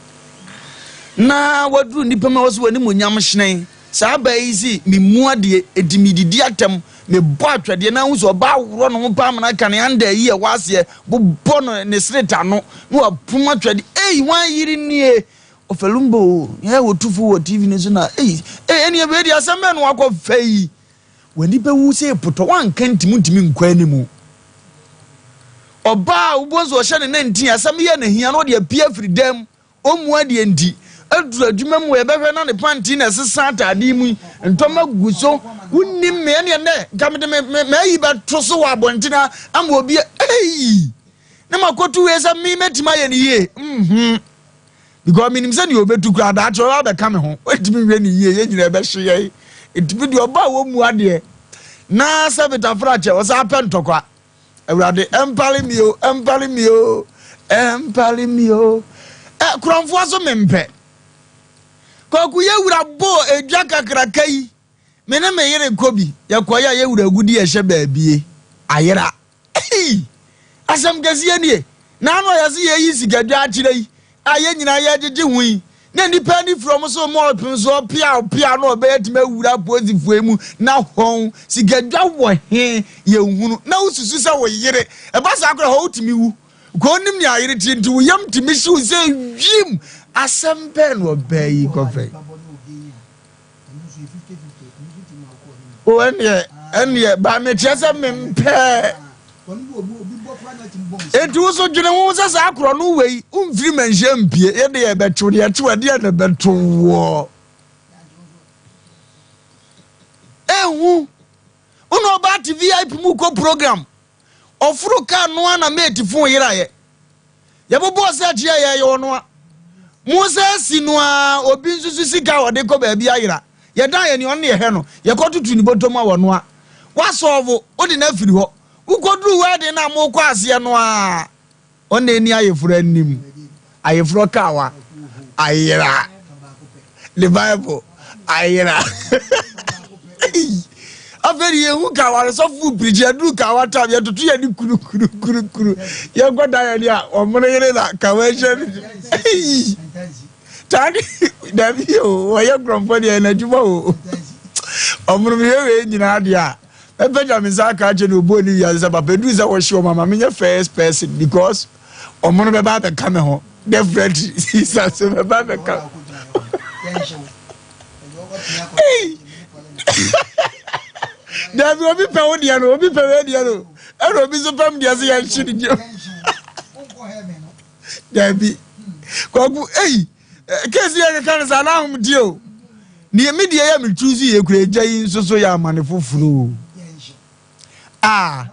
na waduru nnipa mu a wɔsɛ w'animuonyam hyerɛn. Saa baa yi se, Memmu adeɛ, enti medidi atɛm, mebɔ atwɛdeɛ, na ahu sɛ ɔbaa worɔ ne ho paa ma no aka ne anda ayi a ɛwɔ aseɛ, bobɔ no ne sreta ano, na wapum atwɛdeɛ. Ei, hwan yere nie? Ɔfɛlumbo o, nea ɛyɛ ɔtufo wɔ TV no so na, ei, ei, ɛneɛ wei deɛ asɛm bɛn na wakɔ fɛ yi? W'ani bɛwu sɛ epotɔ, woanka nti montumi nkɔ anim. Ɔbaa a wobɔ nso ɔhyɛ ne nantin, asɛm yɛ no hia na ɔde apue afiri dan mu. Ɔmmu adeɛ nti, aduru adwuma mu yɛbɛhwɛ na ne panty na ɛsesa ataadeɛ mu yi, ntɔma gu so, wonnim me ɛneɛ nɛ nka mede me me m'ayi bɛto so wɔ abɔntene ama obi ei ne makɔtu wei sɛ me mɛtumi ayɛ no yie mhm because menim sɛ deɛ ɔbɛtu koraa daakye ɔbɛba abɛka me ho ɔntumi nwie ne yie yɛn nyinaa ɛbɛhye yɛn ɛtumi deɛ ɔba a wɔmmu adeɛ na sɛ betafra kyɛ ɔsan pɛ ntɔkwa Awurade ɛmpare mi o, ɛmpare mi o, ɛmpare mi o. Ɛ korɔmfoɔ so mempɛ. Kwaku yɛ wura bɔɔ edwa kakraka yi. Me ne me yere kɔ bi. Yɛkɔyɛ a yɛ wura agudi ɛhyɛ baabie. Ayera. Ei! Asɛm kɛseɛ nie. Naano a yɛse yɛyi sikadwa akyerɛ yi a yɛn nyinaa yɛregyegye ho yi, na nnipa ani firi wɔn so ma ɔpem so ɔpeaw peaw na ɔbɛyɛ atumi awura apolisifoɔ yi mu na hɔn sikadwa wɔ he yɛnhunu na wosusu sɛ wo yere ɛba saa koraa hɔ wotumi wu kɔ onim nea ayere tie nti wo yam tumi hyew sɛ wim asɛm bɛn na ɔbaa yi kɔfɛ O ɛnneɛ, ɛnneɛ, ba mekyerɛ sɛ mempɛ. Enti wo so dwene ho sɛ saa korɔ no wei, womfiri manhyia mpie, yɛde yɛbɛkyew deɛ ɛkyew ɛdeɛ na ɛbɛto woɔ. Ehu, wo na ɔbaa te VIP mu kɔ program, ɔforo kaa no a na mate fon yeraeɛ. Yɛbobɔɔ sɛ akyi a yɛyɛ ɔno a. Mo sɛ si no a obi nso so sika a ɔde kɔ baabi ayera. Yɛdan yɛn ani ɔno na yɛhwɛ no. Yɛkɔtoto ne bɔtɔ mu a wɔnoa. Woasɔɔvo, wode no afiri hɔ. Wokɔduru wedding no a mokɔ aseɛ no a, ɔna ɛni ayeforɔ anim. Ayeforɔ kawa ayera. Ne Bible ayera. Afei de yɛhu kawa no sɔfo pirikyi aduru kawa tam yɛtoto yɛn ani kurukurukurukuru yɛnkɔ da yɛn a ɔmono yere na kawa ahyia no taade dabi o wɔyɛ nkurɔfoɔ deɛ ɛna adwuma o ɔmono mehwɛ wei nyinaa deɛ a mɛpɛgya me nsa aka akyɛ ne ɔbɔɔ ne wiase sɛ papa ɛduru sɛ wɔhye ɔma ma menyɛ first person because ɔmo no bɛba abɛka me ho definitely jesus bɛba abɛka dabi obi pɛ wo deɛ no obi pɛ wei deɛ no ɛna obi nso pɛm deɛ sɛ yɛnhye ne deɛ dabi kwaku ei keesi yɛ keka no saa na ahom deɛ o neɛ me deɛ yɛ me tu so yɛ kura agya yi nso so yɛ amane foforɔ o Ah,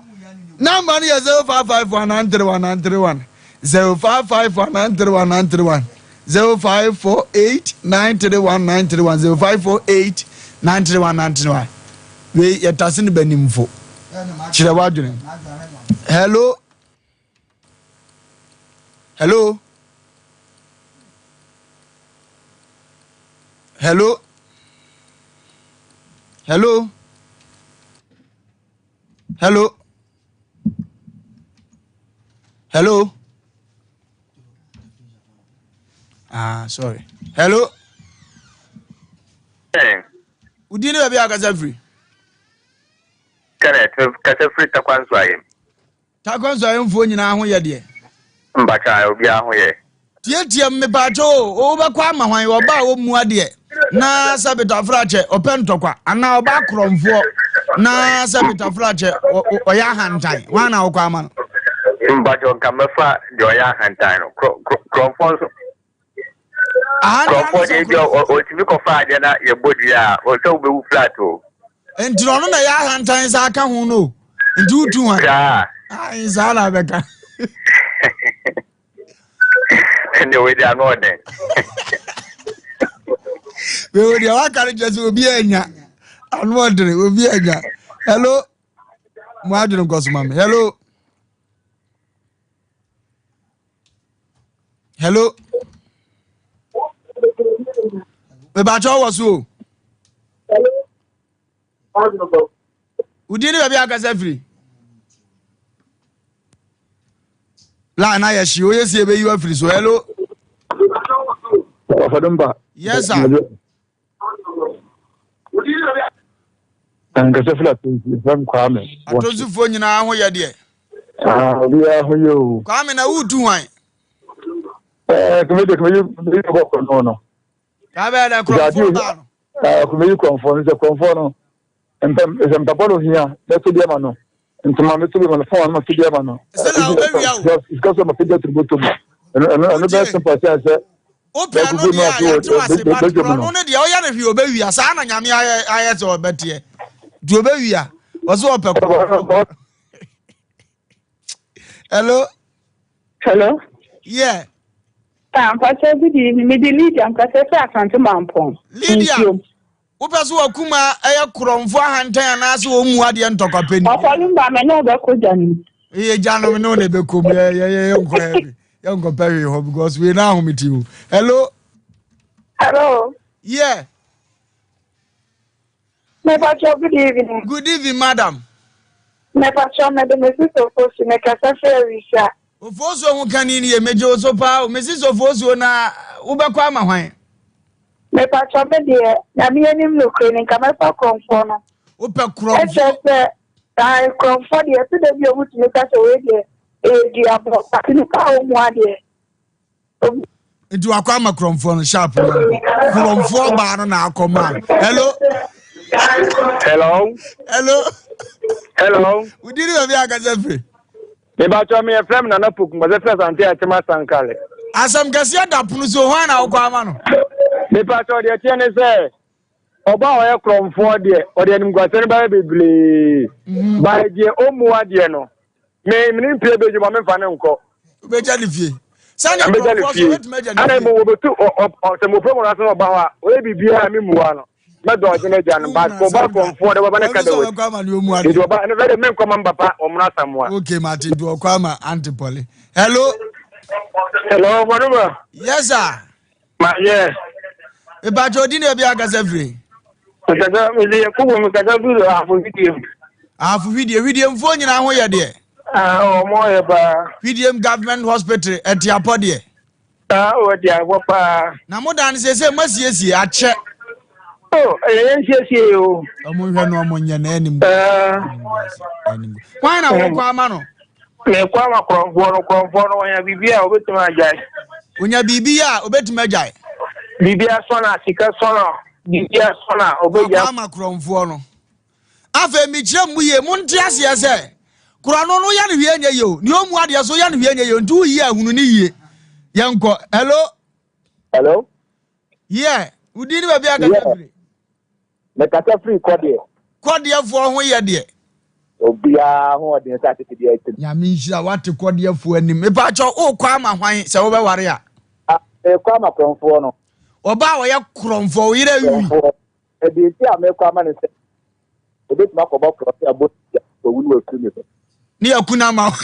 number no yɛ 0551 931 931 0551 931 931 0548 931 931 0548 931 931 wei yɛtase no banimfo kyerɛ w'adwene hello hello hello hello hello hello. Ah, sorry. Hello. Wodi ne baabi a akasa firi? Kenneth, kasa firi Takwa Nsuayem. Takwa Nsuayemfoɔ nyinaa ho yɛ deɛ? Mpakyɛ, obiara ho yɛ. Tiatiam mepaakyɛ o, wobɛkɔ ama hwan? Ɔba a ɔmmu adeɛ na sɛ betafrakyɛ ɔpɛ ntɔkwa anaa ɔba korɔmfoɔ na sɛ betafrakyɛ ɔyɛ ahantan, hwan na wokɔ ama no? Mpakyɛ nka mɛfa deɛ ɔyɛ ahantan no, korɔmfoɔ nso. Ahantan deɛ bi ɔtumi kɔfa adeɛ na yɛbɔ dua a, ɔsɛ wobɛwu flat o. Nti na ɔno na ɛyɛ ahantan saa ka ho no, nti wotu hwan? Saa. Saa na abɛka. Ɛnna wei deɛ ano ɔdɛn. Wei deɛ waka no kyerɛ sɛ obi anya ano ɔdene obi anya. Hello, mo adwene nkɔ so ma me. Hello, hello, mebakyɛ wɔ so o. Wodin ne baabi a akasa firi? Line na yɛ hye oyɛ si ebeyi wa firi so. Hello. Yes sir. Ankasa firi atonsi fam Kwame. Atonsifoɔ nyinaa ho yɛ deɛ. Ah, obiara ho yɛ o. Kwame na wotu hwan? Ɛɛ, kɔmɛ de kɔmɛ yi kɔ kɔ no no. Kaa bɛyɛ dɛ korɔmfoɔ baa no. Kɔmɛyi korɔmfoɔ no sɛ korɔmfoɔ no mpɛ sɛ mpaboa na ohia mɛto bi ama no ntoma mɛto bi ama no fɔn mɛto bi ama no. Sɛ na wobɛwia o. Sika so mapagya tiri bɔtɔ mu ɛno ɛno ɛno bɛyɛ simple sɛ sɛ. Wopɛ ɛno deɛ a yɛate wase but korɔno no deɛ ɔyɛ no hwee ɔbɛwia saa na nyame ayɛ ayɛ sɛ ɔbɛteɛ nti ɔbɛwia ɔsɛ ɔpɛ korɔmfoɔ. Hello. Hello. Yeah. Ah, mpakyɛ good evening. Me de Lydia mpakyɛ fɛ Asante Mampɔn. Lydia. Wopɛ so wakuma ɛyɛ korɔmfo ahantan anaasɛ wɔn mu adeɛ ntɔkwa pɛ ni. Ɔfɔlumba me ne wobɛkɔ gya no mu. Iye gya no me ne wo na ɛbɛkɔ mu yɛ yɛ yɛ nkɔ yɛ bi yɛ nkɔ pɛ hwee hɔ because wei na ahomete o. Hello. Hello. Yeah. Mepakyɛw good evening. Good evening madam. Mepakyɛw mede me sisi Ofosu mekasa firi Awisa. Ofosuo ho kani nie megye wo so paa o me sisi Ofosuo na wobɛkɔ ama hwan? Mepakyɛw me deɛ Nyame anim nokore ni nka mɛfa korɔmfoɔ no. Wopɛ korɔmfoɔ? Ɛkyerɛ sɛ ae korɔmfoɔ deɛ ɛto da bi a ɔmo tumi ka sɛ wei deɛ ɛyɛ duabɔ but nipa a ɔmmu adeɛ. Nti wakɔ ama kurɔmfoɔ no sharp no nkɔ kurɔmfoɔ baa no na akɔ maa no hello. Hello. Hello. Hello. Wodi ni baabi akasa firi. Mebatɔ mi yɛfrɛ mi Nana Poku mbɔsɛ fɛ Asante Akyem Asankale. Asɛm kɛseɛ da pono so hwan na wokɔ ama no. Mebatɔ deɛ teɛ ne sɛ ɔba a ɔyɛ korɔmfoɔ deɛ ɔde animguaseɛ no bɛyɛ bebree. Mhm. By deɛ ɔmmu adeɛ no Me mene mpie bɛ dwuma memfa ne nkɔ. Wobɛgya ne fie. Sɛdeɛ nkurɔfoɔ so wobɛtumi agya ne fie. Ana mmom wɔbɛtu sɛ mmɔfra mu ase na ɔba hɔ a ɔyɛ biribiara a memmua no mɛdɔ ɔgye no agya no but kɔba kɔmfoɔ de wɔba ne ka da wɔ nti ɔba ɛno bɛde menkɔ ma mpapa ɔmono asamoa. Okay mate nti ɔkɔ ama Auntie Polly. Hello. Hello, Maduma. Yes sir. Ma yɛ. Ìbàjẹ́ odi ni ebi akasa firi. Mekasa mede yɛ koko mekasa firi ahafo hwidiem. Ahafo hwidie hwidiemfoɔ nyinaa ho yɛ deɛ. Ah, ɔmo yɛ paa. Hwidiem government hospital ɛtiapɔ deɛ. Ah, wɔ tiapɔ paa. Na mo dan sese mo asiesie akyɛ. Oh, ɛyɛ yɛn siesie o. Ɔmo nhwɛ no ɔmo nyɛ na ɛnim. Ɛnim. Kwan na wɔkɔ ama no. Mekɔ ama korɔmfoɔ no, korɔmfoɔ no ɔnya biribi a ɔbɛtumi agyae. Ɔnya biribi a ɔbɛtumi agyae. Biribi asɔ no a, sika sɔ no a, biribi asɔ no a, ɔbɛgya. Wakɔ ama korɔmfoɔ no. Afei mekyerɛ mu yie, monte aseɛ sɛ, korɔno no woyɛ no hwee nyɛ yie o, nea ɔmmu adeɛ so woyɛ no hwee nyɛ yie o, nti woyi a hunu no yie. Yɛnkɔ. Hello? Hello? Yeah, wo din ne baabi a kasa firi? Mekasa firi kɔdeɛ. Kɔdeɛfoɔ ho yɛ deɛ. Obiara ho ɔden sɛ atete deɛ akyiri. Nyame nhyira wate kɔdeɛfoɔ anim. Mepaakyɛw wokɔ ama hwan sɛ wobɛware a? Ah, mekɔ ama korɔmfoɔ no. Ɔbaa a ɔyɛ korɔmfoɔ, wo yere awi. Korɔmfoɔ. Ɛdeɛ nti a mekɔ ama no sɛ obetumi akɔbɔ korɔ sɛ abɔ tia owu no wafiri me so. Ne yɛku no ama wo.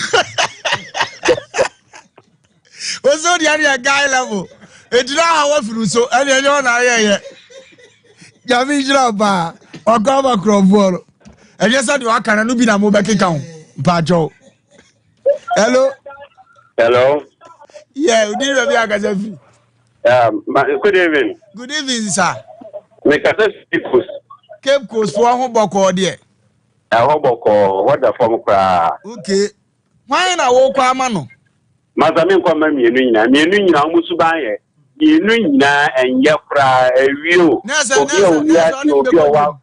Wo so deɛ deɛ guy level. Enti na aha wafiri so ɛne ɛnyɛ ɔna ayɛyɛ. Nyame nhyira wo paa. Wakɔ ama korɔmfoɔ no. Ɛnyɛ sɛ deɛ waka no no bi na mobɛkeka ho. Mpakyɛw. Hello. Hello. Yeah, odi baabi akasa firi. Good evening. Good evening sir. Mekasa Cape Coast. Cape Coast foɔ ho bɔkɔɔ deɛ. Ɛhɔ bɔkɔɔ, hɔ da fam koraa. Okay. Hwan na wokɔ ama no? Masa me nkɔ ma mmienu nyinaa. Mmienu nyinaa wɔn suban yɛ. Mmienu nyinaa ɛnyɛ koraa ɛwie o. Obi a owi ase obi a ɔwa.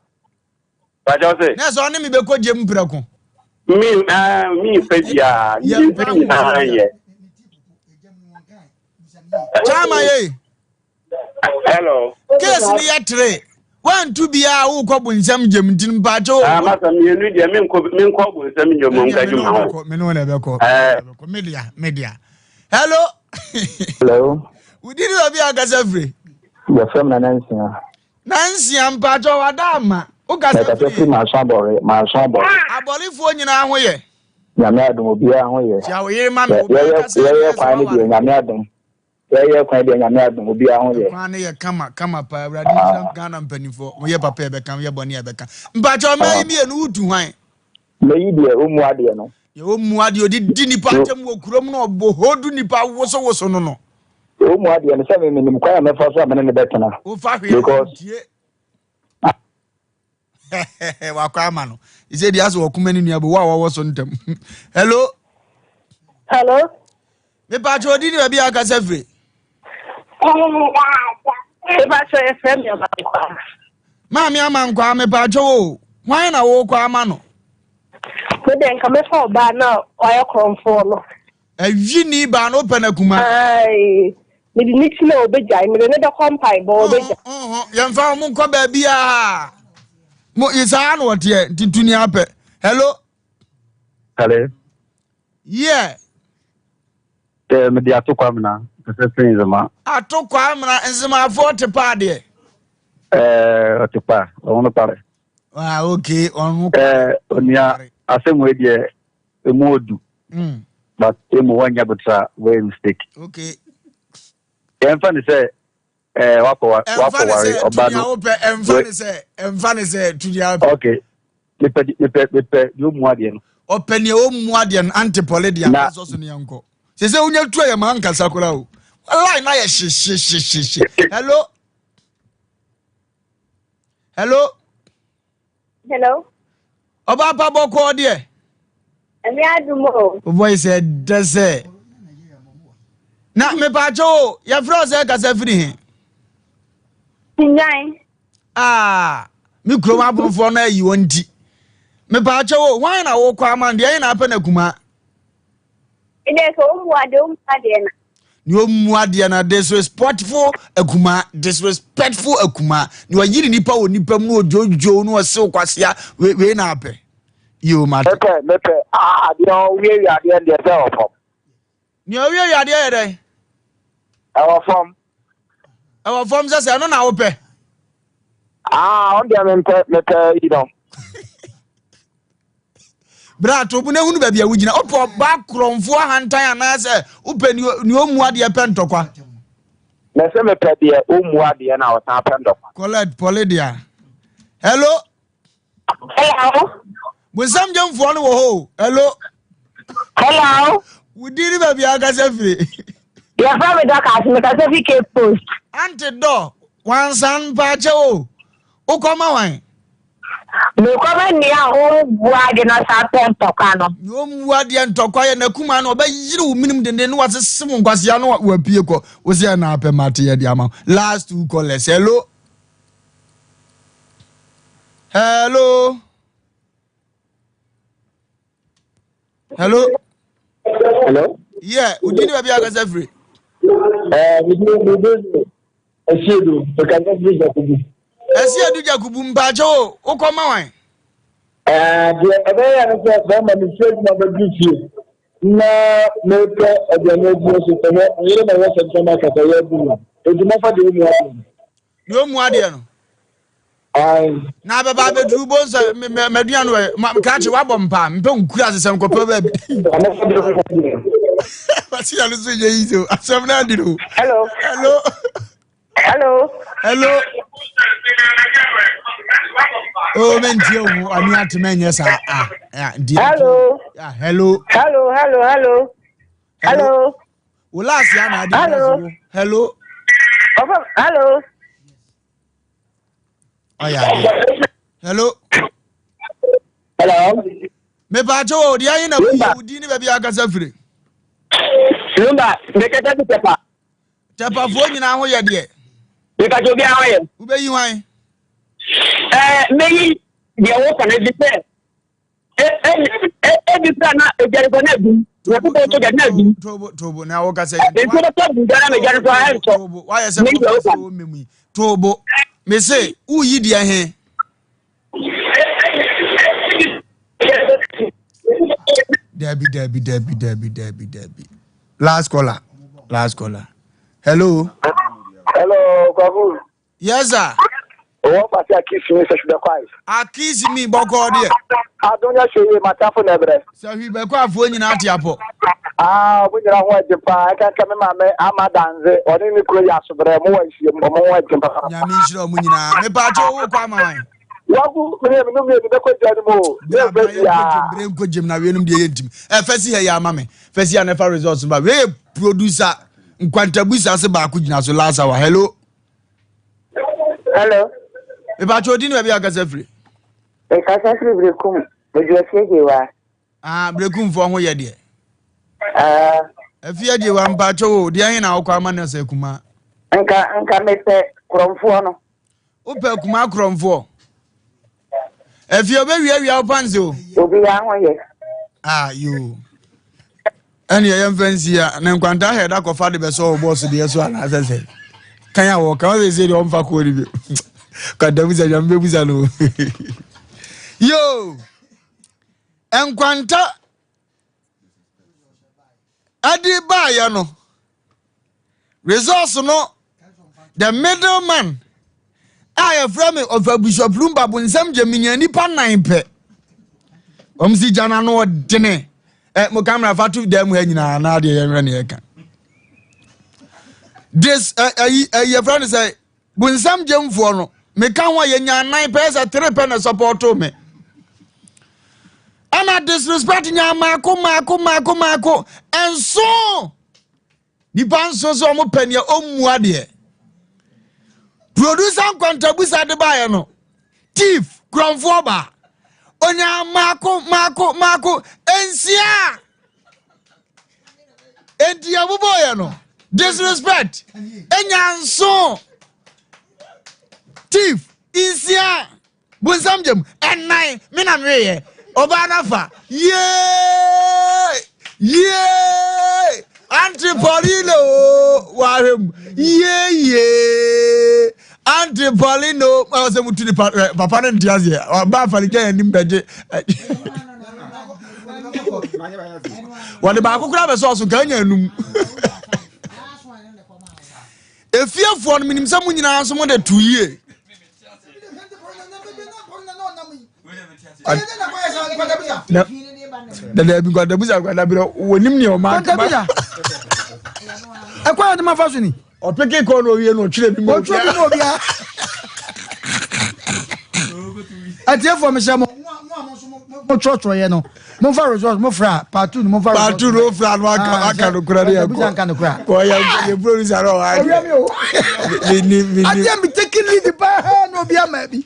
Bàjẹ́ ɔsè. Nẹ́ẹ̀sì ɔne mi bɛ kɔ gyem prɛko. Mi ɛɛ mi nfɛ biara mmienu nyinaa yɛ. Chairman ye. Hello. Case ni yɛ tere. Wantu biara wokɔ bonsam gyem nti mpakyɛ o. Ah, masa mmienu deɛ menkɔ menkɔ bonsam gyem nka dwuma ho. Me ne wo na ɛbɛkɔ. Ɛbɛkɔ media media. Hello. Hello. Wodi ni baabi ankasa firi. Yɛfrɛ m Nana Nsia. Nansia mpakyɛ wada ama. Wokasa firi. Mekasa firi Manso Abɔre, Manso Abɔre. Abɔrefoɔ nyinaa ho yɛ. Nyame adom obiara ho yɛ. Kyia wo yere ma me. Obiara kasa yɛyɛ kwan no deɛ Nyame adom. Yɛyɛ kwan deɛ Nyame adom obiara ho yɛ. Kwan no yɛ kama kama paa Awurade nhyira Ghana mpanimfoɔ. Mo yɛ papa yɛbɛka mo yɛ bɔne yɛbɛka. Mpakyɛ ɔma yi mmienu wotu hwan? Mɛyi deɛ ɔmmu adeɛ no. Deɛ ɔmmu adeɛ ɔde di nipa atɛm wɔ kurom na ɔbɔ hodu nipa wosowoso no no. Ɔmmu adeɛ no sɛ me menim kwan a mɛfa so a mene ne bɛtena. Wofa hwee ntie. Wakɔ ama no. Ɛsɛ deɛ asɛ wɔkoma ne nua bɛ wo a wɔwɔ so ntɛm. Hello. Hello. Mepatwa odi ne baabi a akasa firi. Mepatwa yɛfrɛ me Amankwaa. Maame Amankwaa mepatwa o. Hwan na wokɔ ama no? Me deɛ nka mɛfa ɔbaa na ɔyɛ korɔmfoɔ no. Awi ni baa no wopɛ no akuma. Ae, mede ne ti na ɔbɛgyae, mede ne bɛkɔ mpaebɔ ɔbɛgyae. Yɛmfa wɔn nkɔ baabiara. Mo saa na wɔteɛ nti tuni apɛ. Hello. Hello. Yeah. Eh, mede ato kwamena kɛsɛ firi nzema. Ato kwamena nzemafoɔ te paa deɛ. Eh, ɔte paa, ɔho no pare. Ah, okay, ɔho. Eh, onua asɛm wei deɛ emu odu. But emu wɔnyɛ botra wei mistake. Okay. Yɛmfa ne sɛ ɛɛ wakɔ wa wakɔ ware ɔba no. Ɛnfa ne sɛ ɛnfa ne sɛ tuni apɛ. Okay. Mepɛ mepɛ mepɛ deɛ ɔmu adeɛ no. Ɔpɛ nea ɔmu adeɛ no antipɔle deɛ Na- asɔ so ne yɛnkɔ. Sɛ sɛ wonya tu a yɛ maa nkasa koraa o. Line na yɛ hyehyehyehye. Hello. Hello. Hello. Ɔba pa bɔkɔɔ deɛ. Ɛmi adum o. O voice ɛdɛ sɛ. Na mepaakyɛ o yɛfrɛ wo sɛ kasa firi he. Sinyan. Ah, me kurom aborofoɔ no ayi wɔn ti. Mepaakyɛ o hwan na wokɔ ama no deɛ ɛyɛ na apɛ na kuma. Ɛdɛ sɛ ɔmu adeɛ ɔmu adeɛ na. Nea ɔmmu adeɛ no disrespectful akuma disrespectful akuma nea ɔyere nipa wɔ nipa mu na ɔdwodwo na ɔsew kwasea wei na apɛ yio mate. Mepɛ mepɛ ah adeɛ ɔwiewie adeɛ deɛ sɛ ɛwɔ fam. Nea ɔwiewie adeɛ yɛ dɛn? Ɛwɔ fam. Ɛwɔ fam sɛ sɛ ɛno na wopɛ. Ah, ɔno deɛ mempɛ mepɛ yi no. Berɛ a to bo na hunu baabi a wogyina. Wopɛ ɔbaa korɔmfoɔ ahantan anaasɛ wopɛ nea ɔmmu adeɛ pɛ ntɔkwa? Mɛsɛ mepɛ deɛ ɔmmu adeɛ na ɔsan pɛ ntɔkwa. Collect pɔle deɛ. Hello. Hello. Bonsam gyamfoɔ no wɔ hɔ o. Hello. Hello. Wo din ne baabi a akasa firi. Yɛfrɛ me Dorcas, mekasa fi Cape Coast. Ante dɔ, wansan mpaakyɛ o. Wokɔma wan? Mekɔma nea ɔmmu ade na ɔsan pɛ ntɔkwa no. Nea ɔmmu adeɛ ntɔkwa yɛ n'akuma no ɔbɛyere wo menim denden na wasese wo nkwasea no wapue kɔ. Wo sɛ ɛna apɛ mate yɛ de ama wo. Last two callers. Hello. Hello. Hello. Hello. Yeah, odi ni baabi akasa firi. Ɛɛ, mi di mi di Esiedu, mekasa firi Jakubu. Esiedu Jakubu mpaakyɛ o, wokɔ ma wan? Ɛɛ, deɛ ɛbɛyɛ ne sɛ bɛrima mi firi adwuma bɛduru fie na mepɛ aduane adi nso sɛ mɛ yere na ɛwɔ sɛnkyɛn ma kasa yɛ adi no eti mɛfa deɛ ɔmu adeɛ no. Deɛ ɔmu adeɛ no. Na abɛba abɛduru bo nsɛ m'aduane wɔ krakye wabɔ mpa mpɛ nkura asesɛm kɔpɛ baabi. Wasi yɛ no so yɛ yi so asɛm no adi no. Hello. Hello. Hello. Hello. Oh, mentie wo ani ate menyɛ saa. Ah, ah, Hello. Ah, hello. Hello, hello, hello. Hello. Wo last ya na adi. Hello. Hello. Ɔfam, hello. Ɔyɛ adeɛ. Hello. Hello. Mepaakyɛ wɔ deɛ ahe na woyɛ wo din ne baabi akasa firi? Lumba, mekasa fi Tɛpa. Tɛpafoɔ nyinaa ho yɛ deɛ. Mepaakyɛ obiara ho yɛ. Wobɛyi hwan? Ɛɛ, mɛyi deɛ woka no bi sɛ ebi kura na egyare kɔ na ebi na ɛkokɔ nso gya na ebi. Tobo tobo na awo kasa yi. Nsuo bɛtɔ bi gya na egyare kɔ ɛntɔ. Tobo wayɛ sɛ kɔkɔ sɛ wɔn mɛmu yi. Tobo mese woyi deɛ he. Dabi dabi dabi dabi dabi dabi. Last caller last caller. Hello. Hello Kwaku. Yes sir. Owó pàṣẹ akisi mi sɛ hwibɛkɔ ayi. Akisi mi bɔkɔɔ deɛ. Adum nyɛ hwɛ yie matafo na ɛbrɛ. Sɛ hwibɛkɔ afoɔ nyinaa te apɔ. Aa ɔmo nyinaa ho ɛgye paa ɛkanka me maame ama danze ɔne ne kuro yɛ asobrɛ ɔmo wɔ nhyia mu ɔmo ho ɛgye paa. Nyame nhyira ɔmo nyinaa mepaakyɛ owó kɔ ama wan. Wagu mene mene mmienu bɛkɔ gya no mu o. Bra bra yɛ nkɔ gyem bra nkɔ gyem na weinom deɛ yɛ ntim. Ɛ fɛsi ha yɛ ama me fɛsi ha na ɛfa results ba wei yɛ producer nkwantabusa se baako gyina so last hour hello. Hello. Mepakyɛ odi ne baabi akasa firi. Mekasa firi Berekum, Medwo Afie Gyewa. Ah, Berekumfoɔ ho yɛ deɛ. Ah. Afie Gyewa mpakyɛ o, deɛ he na wokɔ ama no sɛ kuma? Nka nka mepɛ korɔmfoɔ no. Wopɛ kuma korɔmfoɔ? Afie ɔbɛwiawia wo panse o. Obiara ho yɛ. Ah, yoo. Ɛne ɛyɛ mfa nsi a ne nkwanta ahɛ da kɔfa de bɛsɔ wɔ bɔɔso deɛ so anaasɛ sɛ kan a wɔka wɔn sɛ sɛ deɛ ɔmfa kɔɔ no bio kwanta busa nyame bɛbusa no yo nkwanta ɛde baayɛ no Resource no, the middle man a yɛfrɛ me ɔfa Bishop Lumba bonsam gye menya nipa nan pɛ. Wɔn si gya n'ano ɔdene. Ɛ mo kamera fa to dan mu ha nyinaa na adeɛ yɛn hwɛ ne yɛka. This ɛ ɛyi ɛyi yɛfrɛ no sɛ bonsam gyemfoɔ no meka ho a yɛnya nan pɛ sɛ tere pɛ na sɔpɔto me. Ɛna disrespect nya maako maako maako maako nso. Nipa nso sɛ wɔn pɛ nea ɔmmu adeɛ. Producer nkwantabusa de baeɛ no, thief kurɔnfoɔ baa. Onyaa mmaako mmaako mmaako nsia. Enti yɛbobɔeɛ no, disrespect enya nso. Thief nsia. Bonsam gyam ɛnan me na meyɛ ɔbaa no afa yee yee Auntie Pauline o wahwɛ mu yee yee Auntie Pauline o ɛwɔ sɛ mutu nipa papa no nte aseɛ ɔba afa ne gya anim bɛgye wɔde baako koraa bɛsɛ ɔso nka anya anum efiefoɔ no menim sɛ mo nyinaa nso mo de to yie dadabi nkwantabusa nkwantabirɛ wɔnim nea ɔma nkwantabusa ɛkwan a ɔde ma fa so ni ɔpeke kɔɔ na owie na ɔtwerɛ bi ma obiara ɔtwerɛ bi ma obiara atiefoɔ mehyɛ mo mo twerɛtwerɛ yɛ no momfa results mo fra part two no momfa results part two no fra no aka ah, aka no kura ne yɛ kɔ kɔ yɛ yɛ producer no ɔha ɔwia mi o mi ni mi ni adeɛ mi taking lead paa na obi ama bi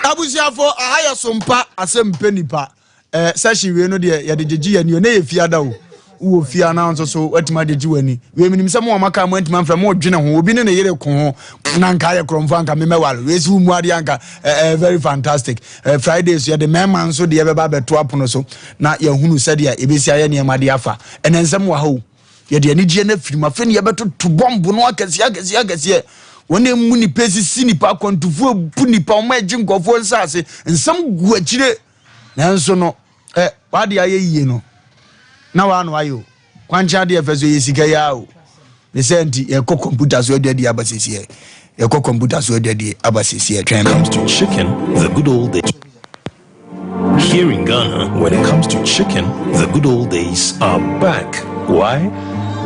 abusuafo aha yɛ sompa asɛm pɛ nipa Eh, session wei no deɛ yɛde gyegye yɛn ani o, na yɛ fiada o. Wowɔ fie anaa nso so watumi agyegye w'ani. Wei menim sɛ mo a moaka mo antumi amfrɛ mo dwene ho. Obi ne ne yere ko ho na nka ayɛ korɔmfo anka memɛwale. Wei si wo mu adeɛ anka eh, eh, very fantastic. Eh, Friday so yɛde mmarima nso deɛ bɛba abɛto apono so na yɛahunu sɛdeɛ yɛbɛsi ayɛ nneɛma de afa. Ɛnɛ nsɛm wɔ ha o. Yɛde anigyeɛ no afiri mu. Afei ne yɛbɛtoto bɔmbo no akɛseɛ akɛseɛ akɛseɛ. Wɔn a emu nipa esisi nipa akwantufoɔ ebu nipa wɔn a egye nkurɔfoɔ nsaase nsɛm gu akyire. Nanso no, ɛ w'ade ayɛ yie no, na w'ano ayɛ o. Kwankyɛn adeɛ fɛ so yɛ sika yi ara o. Ne sɛ nti yɛkɔ kɔmputa so aduadie aba sɛsiɛ. Yɛkɔ kɔmputa so aduadie aba sɛsiɛ. Twɛn me. Comes to chicken, the good old days. Here in Ghana, when it comes to chicken, the good old days are back. Why?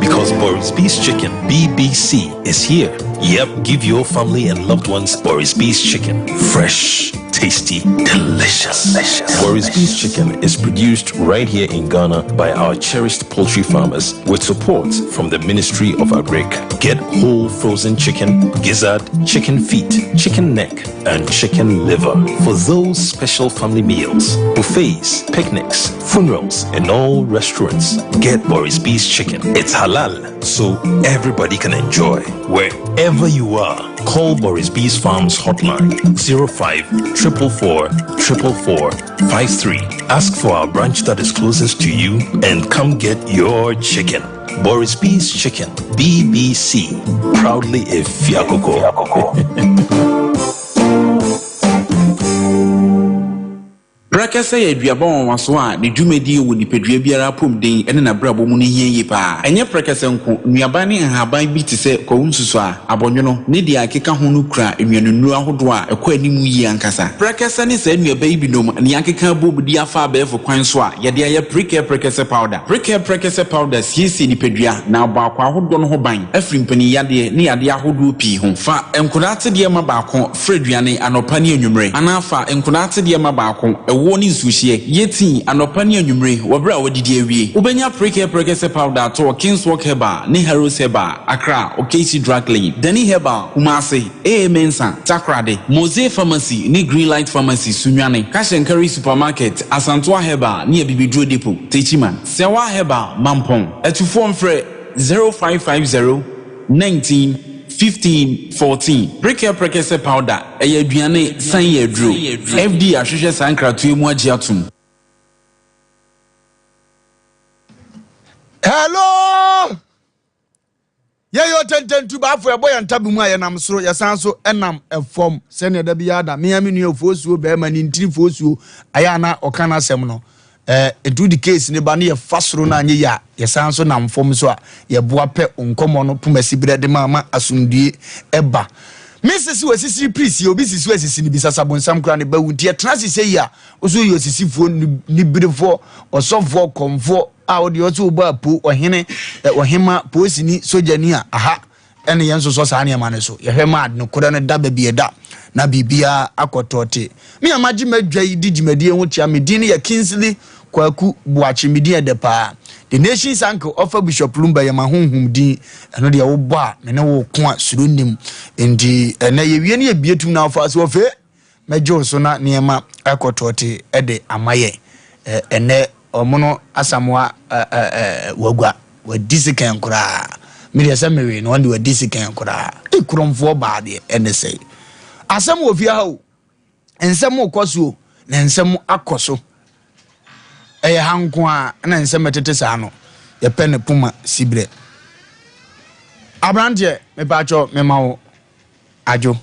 Because Boris B's Chicken, BBC, is here. Yep, give your family and loved ones Boris B's chicken. Fresh, tasty, delicious. delicious. Boris B's chicken is produced right here in Ghana by our cherished poultry farmers with support from the Ministry of Agric. Get whole frozen chicken, gizzard, chicken feet, chicken neck, and chicken liver for those special family meals, buffets, picnics, funerals, and all restaurants. Get Boris B's chicken. It's halal, so everybody can enjoy. Wherever you are, call Boris B's Farms hotline 05 444 444 53. Ask for our branch that is closest to you and come get your chicken. Boris B's Chicken, BBC, proudly a Fiakoko. Prɛkɛsɛ yɛ aduaba nwanwaso a ne dwumadi wɔ nipadua biara apɔmuden ne n'abrabɔ mu no hia yie paa. Ɛnyɛ prɛkɛsɛ nko, nnuaba ne nhaban bi te sɛ kwawu nsusuaa, abɔnwono, ne deɛ ɛkeka ho no kura nnuanennuro ahodoɔ a ɛkɔ anim yie ankasa. Prɛkɛsɛ ne saa nnuaba yi binom na yɛakeka abom de afa abɛɛfo kwan so a yɛde ayɛ Precare Prɛkɛsɛ Powder. Precare Prɛkɛsɛ Powder siesie nipadua na abɔ akwaa ahodoɔ no ho ban afiri mpaninyadeɛ ne yadeɛ ahodoɔ pii ho. Fa nkwadaa atedeɛ ma baako Fra aduane anɔpa ne anwummere, anaa fa nkonaa atedeɛ ma baako, ɛwoɔ ne nsuohyeɛ. Yɛ tii anɔpa ne anwummere wɔ berɛ a woadidi awie. Wobɛnya Prekɛ Prɛkɛsɛ Powder atɔ wɔ Kingswalk Herbal ne Harrows Herbal, Accra, Okaishie Drug Lane, Dani Herbal, Kumasi, AA Mensah, Takoradi, Mosey Pharmacy ne Greenlight Pharmacy, Sunyani, Cash and Carry Supermarket, Asantoa Herbal ne Abibiduro Depot, Techiman, Sɛwa Herbal, Mampong. Atufoɔ mfrɛ 0550 19 15 14 Prekɛ Prɛkɛsɛ Powder ɛyɛ aduane san yɛ aduro. FDA ahwehwɛ saa nkratoɔ yi mu agye atom. Hello! Yɛyɛ ɔtɛntɛntubaafo ɛbɔ yɛn ntabu mu a yɛnam soro yɛsan so ɛnam ɛfam sɛnea da biara da mea me nua ofosuo bɛrima ne ntiri fosuo ayɛ ana ɔka n'asɛm no Eh, nti wode case no ba ne yɛfa soro no anyɛ yie a, yɛsan nso nam fam nso a, yɛboa pɛ nkɔmmɔ no poma siberɛ de ma ma asomdue ɛba. Me sisi wɔ sisiri pirisie, obi sisi wɔ sisi no bi sasa bonsam koraa ne ba wu. Nti yɛtena ase sɛ yi a, wo so yɛ osisifoɔ, niberefoɔ, ɔsɔfoɔ, kɔmfoɔ a wode ɔsɛ wobɔ apo, ɔhene, ɔhema, poosini, sogyani a, aha. Ɛne yɛn nsosɔ saa nneɛma no so. Yɛhwɛ ma nokorɛ no da baabi ɛda na biribiara akɔ tɔɔte. Me a magye m'adwa yi di dwumadie ho kyea. Me din no yɛ Kingsley Kwaku Boakye. Me din ɛdɛ paa. The Nation's Uncle ɔfa Bishop Lumba yɛ m'ahonhom din. Ɛno deɛ wobɔ a me ne wo ko a suro nnim. Nti ɛnɛ yɛwie ne yɛbie tum na wofa so ɔfee. Mɛgye wo so na nneɛma akɔ tɔɔte de ama yɛn. Ɛnnɛ, ɔmono Asamoah wagua, wadi sekan koraa. Me deɛ sɛ mewee no, ɔno deɛ wadi sekan koraa. Ei, korɔmfoɔ baa deɛ, ɛne sɛe. Asɛm wɔ fie ha o. Nsɛm rekɔ so o, na nsɛm akɔ so. Ɛyɛ ha nko ara na nsɛm ɛtete saa no, yɛpɛ ne poma siberɛ. Aberanteɛ, mepaakyɛw, mema wo adwo.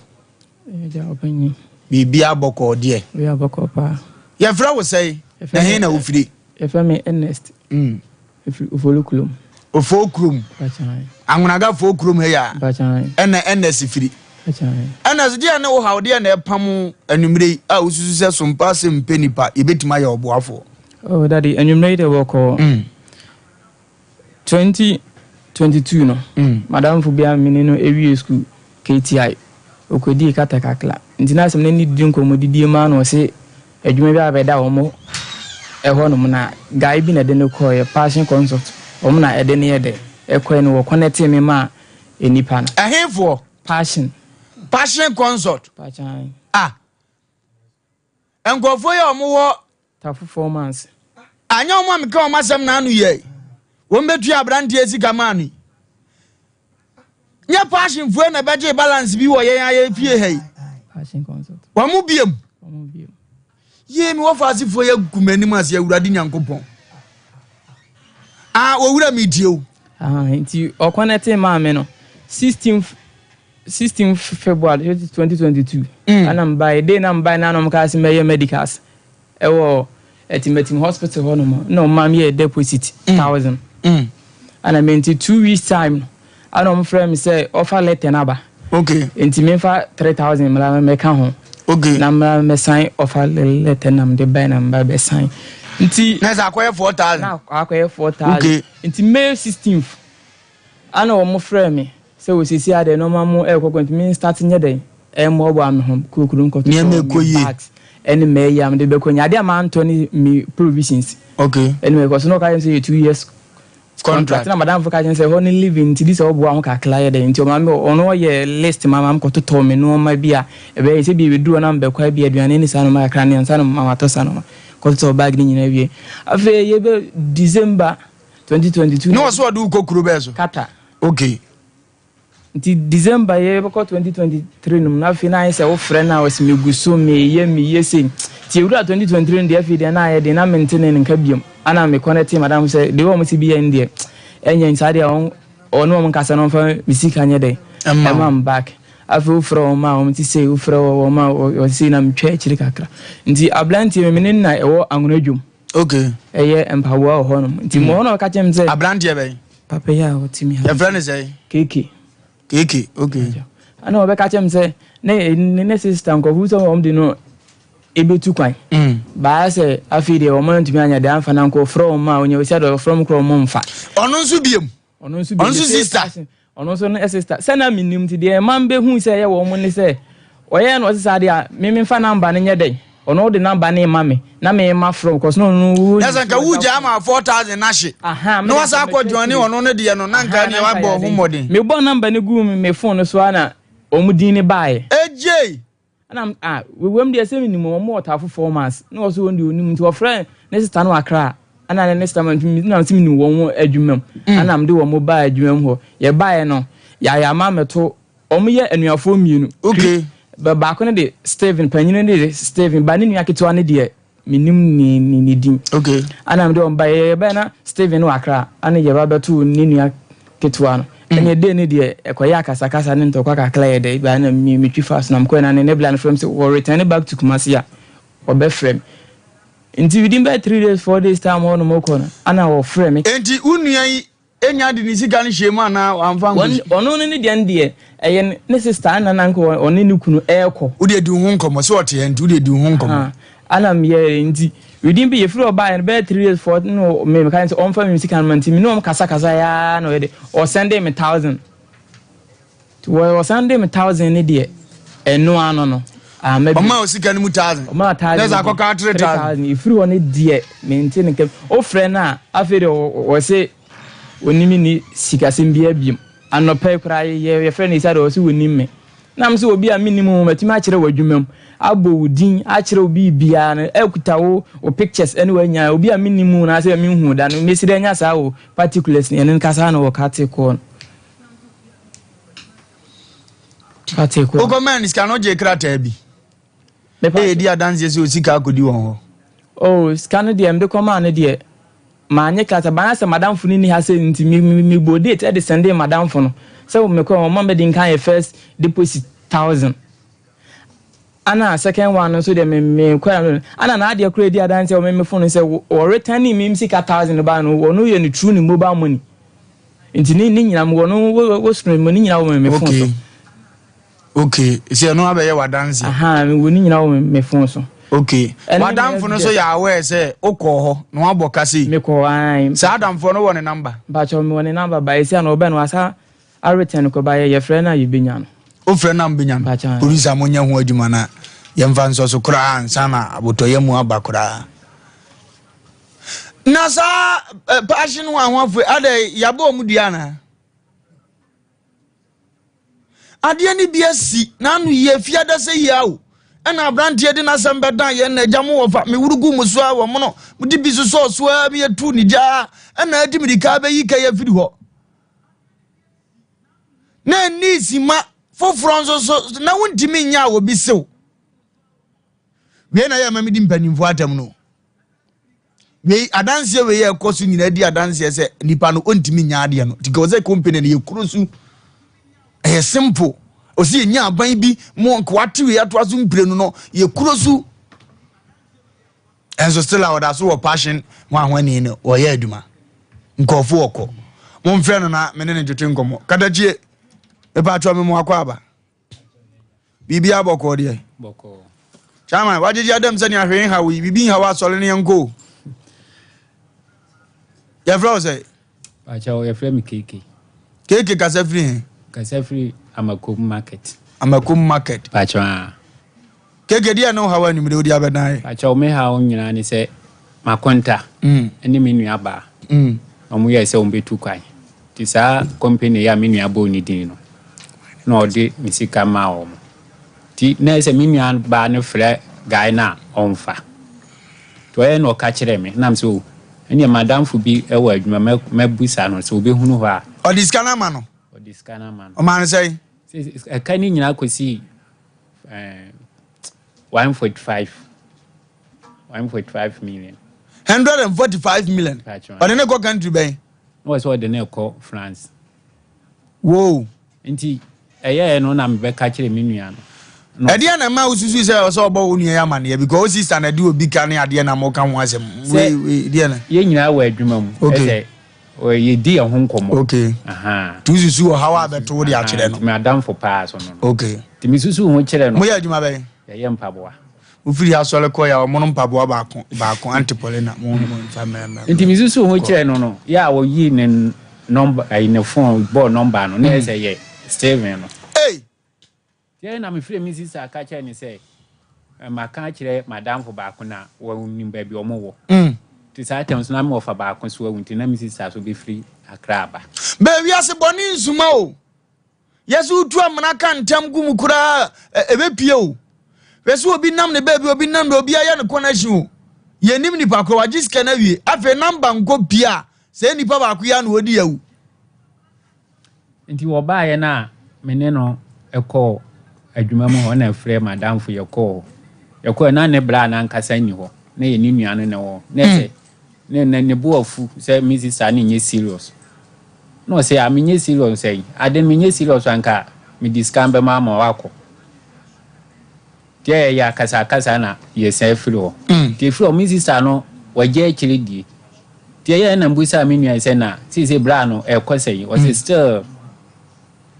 Agya ɔpanyin. Biribiara bɔkɔɔ deɛ. Biribiara bɔkɔɔ paa. Yɛfrɛ wo sɛn? Na he na wofiri? Yɛfrɛ me Ernest. Mm. Mefiri Ofori kurom. Ofori kurom. Mpakyan. Anwonaga fo kurom ha yi a. Mpakyan. Ɛna Ernest firi. Mpakyan. Ernest deɛ ne wo haw deɛ na ɛpam anwummerɛ yi a wosusu sɛ sompa asɛm mpɛ nipa yɛbɛtumi ayɛ ɔboafoɔ. Oh daddy anwummerɛ yi deɛ bɔkɔɔ. Mm. 2022 no, m'adamfo bi a me ne no awie sukuu, KTI, okodii kata kakra. Nti na asɛm no ne didi nkɔmmɔdidie mu ara na ɔse adwuma bi abɛda wɔn ɛhɔnom na guy bi na ɛde no kɔeɛ, Passion Consult, wɔn na ɛde no yɛ dɛ ɛkɔeɛ no wɔkɔnɛtee me maa nnipa no. Ɛhefoɔ? Passion. Passion Consult? Passion. Ah, nkurɔfoɔ yi a wɔwɔ. Tafo 4 months. Anyɛ wɔn a meka wɔn asɛm na ano yɛ wɔn bɛtua aberanteɛ sika maa no yi. Nyɛ passionfoɔ na ɛbɛgye balance bi wɔ yɛn ayɛ fie ha yi. Passion Consult. Wɔn mo biem. Wɔn biem. Yie mi wɔfa asefoɔ yɛ gu m'anim ase awurade nyankopɔn. Ah, wɔwura mi tie o. Ah, nti ɔkɔnɛte maa me no 16 16 February 2022 ɛna mbae day na mbae na na ɔmo kaa sɛ mɛyɛ medicals ɛwɔ Atimatim hospital hɔ nom na ɔmo maa me yɛ deposit 1000 ɛna me nti 2 weeks time no ɛna ɔmo frɛ me sɛ ɔfa letter no aba nti memfa 3000 mmra mɛka ho na mmra mɛsan ɔfa letter na mede bae na mba bɛsan nti na sɛ akɔyɛ 4000 na akɔyɛ 4000 nti May 16th ɛna ɔmo frɛ me. Sɛ wɔ sisi a deɛ nnoɔma mo ɛrekɔ kɔ nti me start nyɛ dɛn ɛmmoaboa me ho kɔ kuro nkɔtotɔ Nneɛma ɛkɔ me yie. bags ɛne m'ayi a mede bɛkɔ nyinaa. Adeɛ a mantɔ ne me provisions Okay. ɛne m'ayi kɔ so na ɔka kyerɛ me sɛ ɛyɛ 2 years Contract. contract na madamfo ka kyerɛ me sɛ ɛhɔ ne living nti di sɛ woboa ho kakra yɛ dɛn nti ɔma me ɔno ɔyɛ list ma ma mekɔtotɔ me nnoɔma bi a ɛbɛyɛ sɛ bi ɛbɛduru hɔ na mebɛkɔ a bi aduane ne saa nnoɔma kakra ne ansa na matɔ saa nnoɔma kɔtotɔ bag ne nyinaa wie. Afei yɛbɛ December 2022 Na ɔsɛ ɔde wo kɔ kuro bɛɛ so? Qatar. Okay. Nti December yɛbɛkɔ 2023 no mu na afei na ayɛ sɛ wofrɛ no a ɔsɛ megu so meyɛ meyɛ sei. Nti yɛwura 2023 no deɛ afei deɛ na ayɛ den na mente ne nka biom. Ana me connect madam sɛ deɛ wɔn si bi yɛ no deɛ ɛnyɛ saa deɛ wɔn ɔne wɔn nkasa na wɔmfa me sika nyɛ dɛ ɛma m back. Afei wofrɛ wɔn a wɔn ti sei wofrɛ wɔn a wɔn sei na metwa akyiri kakra. Nti aberanteɛ me ne no na ɛwɔ Anwona dwom. Okay. Ɛyɛ mpaboa wɔ hɔnom. Nti mo hɔ na ɔka kyerɛ me sɛ. Aberanteɛ bɛn? Papa yi a ɔte mi ha. Yɛfrɛ no sɛn? Keke. Keke, okay. Ɛna ɔbɛka kyerɛ me sɛ ne ne ne sista nkurɔfo sɛ wɔn de no ebetu kwan. Mm. Baa sɛ afei deɛ wɔn antumi anya deɛ amfa na nka ɔfrɛ wɔn a onye osi adeɛ ɔfrɛ wɔn korɔ wɔn mfa. Ɔno nso biem. Ɔno nso bi Ɔno nso sister. Ɔno nso ne sister. Sɛ na menim nti deɛ ɛma mbɛhu sɛ ɛyɛ wɔn ne sɛ ɔyɛ na ɔse saa deɛ a me memfa number no nyɛ dɛn ɔno wode number no ma me na me ma frɛ wo cause na ɔno wo Na sɛ nka wogyaa ama 4000 no ahye Aha, na wasa akɔ joine ɔno no deɛ no na nka neɛ wabɔ ho mmɔden. Mebɔɔ number no guu me phone no so ara na wɔn din no baeɛ. Egyei! Ɛna m ah wewam deɛ sɛ menim wɔn wɔ ɔtaafo 4 months na ɔso wɔn deɛ onim nti ɔfrɛ ne sister no Accra ɛna ne ne sister ma nti na sɛ menim wɔn wɔ adwuma mu ɛna mede wɔn baa adwuma mu hɔ yɛbaeɛ no yɛayɛ ama mɛto wɔn yɛ anuafoɔ mmienu. Okay. Ba baako no de Steven panyin no de Steven ba ne nua ketewa no deɛ menim ne ne ne din. Okay. Ɛna mede wɔn baeɛ yɛbaeɛ na Steven wɔ Accra ɛna yɛba bɛto ne nua ketewa no. Ɛnna day no deɛ ɛkɔyɛ akasakasa ne ntɔkwa kakra yɛ dɛ baa na me metwi faa so na mekɔɛ na ne ne bla no frɛ me sɛ wɔ return back to Kumasi a ɔbɛfrɛ me. Nti within bɛyɛ 3 days 4 days time hɔ nom kɔ no ana wɔfrɛ me. Enti wo nua yi nya de ne sika no hyɛɛ mu anaa wamfa ankɔsi? Ɔno no ne deɛ no deɛ ɛyɛ ne sister ana na nka ɔne ne kunu ɛɛkɔ. Wo deɛ di wo ho nkɔmmɔ sɛ ɔte ha nti wo deɛ di wo ho nkɔmmɔ. Ana meyɛɛ nti within bi yɛfiri hɔ baeɛ no bɛyɛ 3 days 4 no me meka sɛ ɔmfa me sika no ma nti me ne wɔn kasakasa yaa na ɔyɛ de ɔsɛnde me 1000 nti wɔ ɔsɛnde me 1000 ne deɛ ɛno ano no ama bi ɔma sika no mu 1000 ɔma 1000 na sɛ akɔka 3000 efiri hɔ ne deɛ mente ne nkɛm ofrɛ no a afei deɛ ɔse onim ni sikasɛm biara biom anɔpa yi koraa yɛ yɛfrɛ no isa deɛ ɔse onim me Nam sɛ obi a mennim wo matumi akyerɛ wo adwuma mu, abɔ wo din, akyerɛ wo biribiara no, akuta wo wo pictures ne w'anya, obi a mennim wo anaasɛ menhu wo da no, mesi dɛn anya saa wo particulars no, yɛne no kasa na wɔkate kɔɔ no. Kate kɔɔ. Wokɔmaa no sika no, wogyee krataa bi ɛyɛ di adanseɛ sɛ osika akɔdi wɔn hɔ? Oh, sika no deɛ mede kɔmaa no deɛ, Mannye krataa, but na sɛ m'adamfo no nni ha sei nti, me me mebɔɔ date de sɛndee m'adamfo no sɛ mekɔɛ wɔn ma mɛdi nkan ayɛ first deposit 1000. Ana second one no nso deɛ me me kɔɛ no, ana n'adeɛ koraa edi adanseɛ wɔ me me phone no sɛ wɔ returnee me sika 1000 no baa no, ɔno yɛ no through ne mobile money. Nti ne ne nyinaa mewɔ no wɔ wɔ screen mu ne nyinaa wɔ me me phone so. Okay. Sɛ ɛno abɛyɛ w'adanseɛ. Aha, mewɔ ne nyinaa wɔ me phone so. Okay. W'adamfo no nso yɛ aware sɛ wokɔɔ hɔ na wabɔ ka sei. Mekɔɔ ae. Saa adamfoɔ no wɔ ne number? Mpakyɛw mewɔ ne number ba esi a na ɔbɛn no wasa aretɛn kɔ ba yɛ yɛfrɛ no a yɛbɛnya no. Wofrɛ no a mobɛnya no? Mpakyɛw ae. Polisi a monyɛ ho adwuma na yɛmfa nsɔ so koraa ansa na abotɔyam aba koraa. Na saa eh, passion ho ahoafo adɛ yɛabɔ wɔn dua anaa? Adeɛ no bi asi n'ano yie fiada sɛ yia o ɛna aberanteɛ de n'asɛm bɛdan yɛn na agya mo wɔfa meworo gu mo so a wɔ mono mode bi sosɔɔ so a meyɛtu ne gyaa ɛna adi mirika bɛyi ka yɛ firi hɔ na ɛni sima foforɔ nso so na wontumi nyɛ a obi sew wei na yɛ ma medi mpanimfoɔ atam no. Wei adanseɛ wei a ɛkɔ so nyinaa di adanseɛ sɛ nipa no ɔntumi nya adeɛ no nti sɛ company no yɛ kuro so ɛyɛ simple ɔsi yɛnya aban bi mo nka wate wei atoa so mprenu no yɛ kuro so ɛnso still a ɔda so wɔ passion ho ahoani no ɔyɛ adwuma nkurɔfo ɔkɔ momfrɛ no na mene ne ntwetwe nkɔmmɔ katakyie mepa atwa me mu akɔ aba Biribiara bɔkɔɔ deɛ. Bɔkɔɔ. Chairman, wagyegye adam sɛnea hwee nha wo yi, biribi nha wo asɔre no yɛnkɔ o. Yɛfrɛ wo sɛ? Pakyɛw, yɛfrɛ me KK. KK kasa firi he? Kasa firi Amakom market. Amakom market. Pakyɛw aa. Keke deɛ ne wo haw anwumerɛ wode abɛdan yɛ? Pakyɛw me haw nyinaa ne sɛ m'akonta ne me nua baa na wɔn yɛɛ sɛ wɔn bɛtu kwan nti saa company yi a me nua bɔɔ ne din no na ɔde ne sika maa wɔn nti na ɛsɛ me nua baa no frɛ guy no a ɔmfa nti ɔyɛ na ɔka kyerɛɛ me nam sɛ o ɛneɛ madamfo bi wɔ adwuma mɛbusa no sɛ ɔbɛhunu hɔ a. Ɔde sika no ama no? Ɔde sika no ama no. Ɔmaa no sɛn? Ɛka ne nyinaa kɔsii 145 145 million. 145 million. Ɔde ne kɔ country bɛn? Na wɔ sɛ ɔde ne kɔ France. Wow. Nti ɛyɛɛ no na mebɛka kyerɛ me nua no. Ɛdeɛ na ɛma wosusu sɛ ɔsɛ ɔbɔ wo nua yi amaneɛ because wo sister na ɛde obi ka ne adeɛ na moka ho asɛm. Sɛ deɛ na. Yɛn nyinaa wɔ adwuma mu. Okay. Ɛsɛ yɛdi yɛn ho nkɔmmɔ. Okay. Nti wosusu ɔhaw a bɛto wo de akyerɛ no. Nti m'adamfo paa so no no. Okay. Nti mesusu ho kyerɛ no. Moyɛ adwuma bɛn? Yɛyɛ mpaboa. Wofiri asɔre kɔ yɛ a wɔn mpaboa baako baako Aunty Paulina mo mo nfa mɛmɛ. Nti mesusu ho kyerɛ no no yɛ a wɔyi ne nɔmba ayi ne phone bɔɔ nɔmba no na yɛ sɛ yɛ Steven no. Ei! Nti na mefrɛ me sista ka kyerɛ no sɛ maka akyerɛ m'adamfo baako na wɔnim baabi a wɔwɔ. Nti saa tɛm so na me wɔfa baako so awu nti na me sista so bɛfiri Accra aba. Bɛ wiase bɔne nsuma o. Yɛ sɛ wotu amena ka ntam gu mu koraa ɛbɛpie o. Hwɛ sɛ obi nam ne baabi obi nam de obi ayɛ no connection o. Yɛnim nipa korɔ wagye sika no awie. Afei namba nkɔ pie a sɛ nipa baako yi a na ɔdi awu. Nti wɔbaeɛ no a me ne no kɔɔ adwuma mu hɔ na ɛfrɛ m'adamfo yɛkɔɔ hɔ. Yɛkɔɛ na ne bra no ankasa nni hɔ na yɛ ne nua no na ɛwɔ hɔ. Na ɛsɛ ne ne ne bo afu sɛ me sista no nyɛ serious. Na ɔsɛ a menyɛ serious sɛn? Ade no menyɛ serious anka mede sika no bɛma ama wakɔ. Nti ɛyɛ akasakasa na yɛsan firi hɔ. Nti ɛfiri hɔ me sista no wagye akyire die. Nti ɛyɛ na mbusaa me nua sɛ na seesei bra no ɛkɔ sɛn? Ɔse still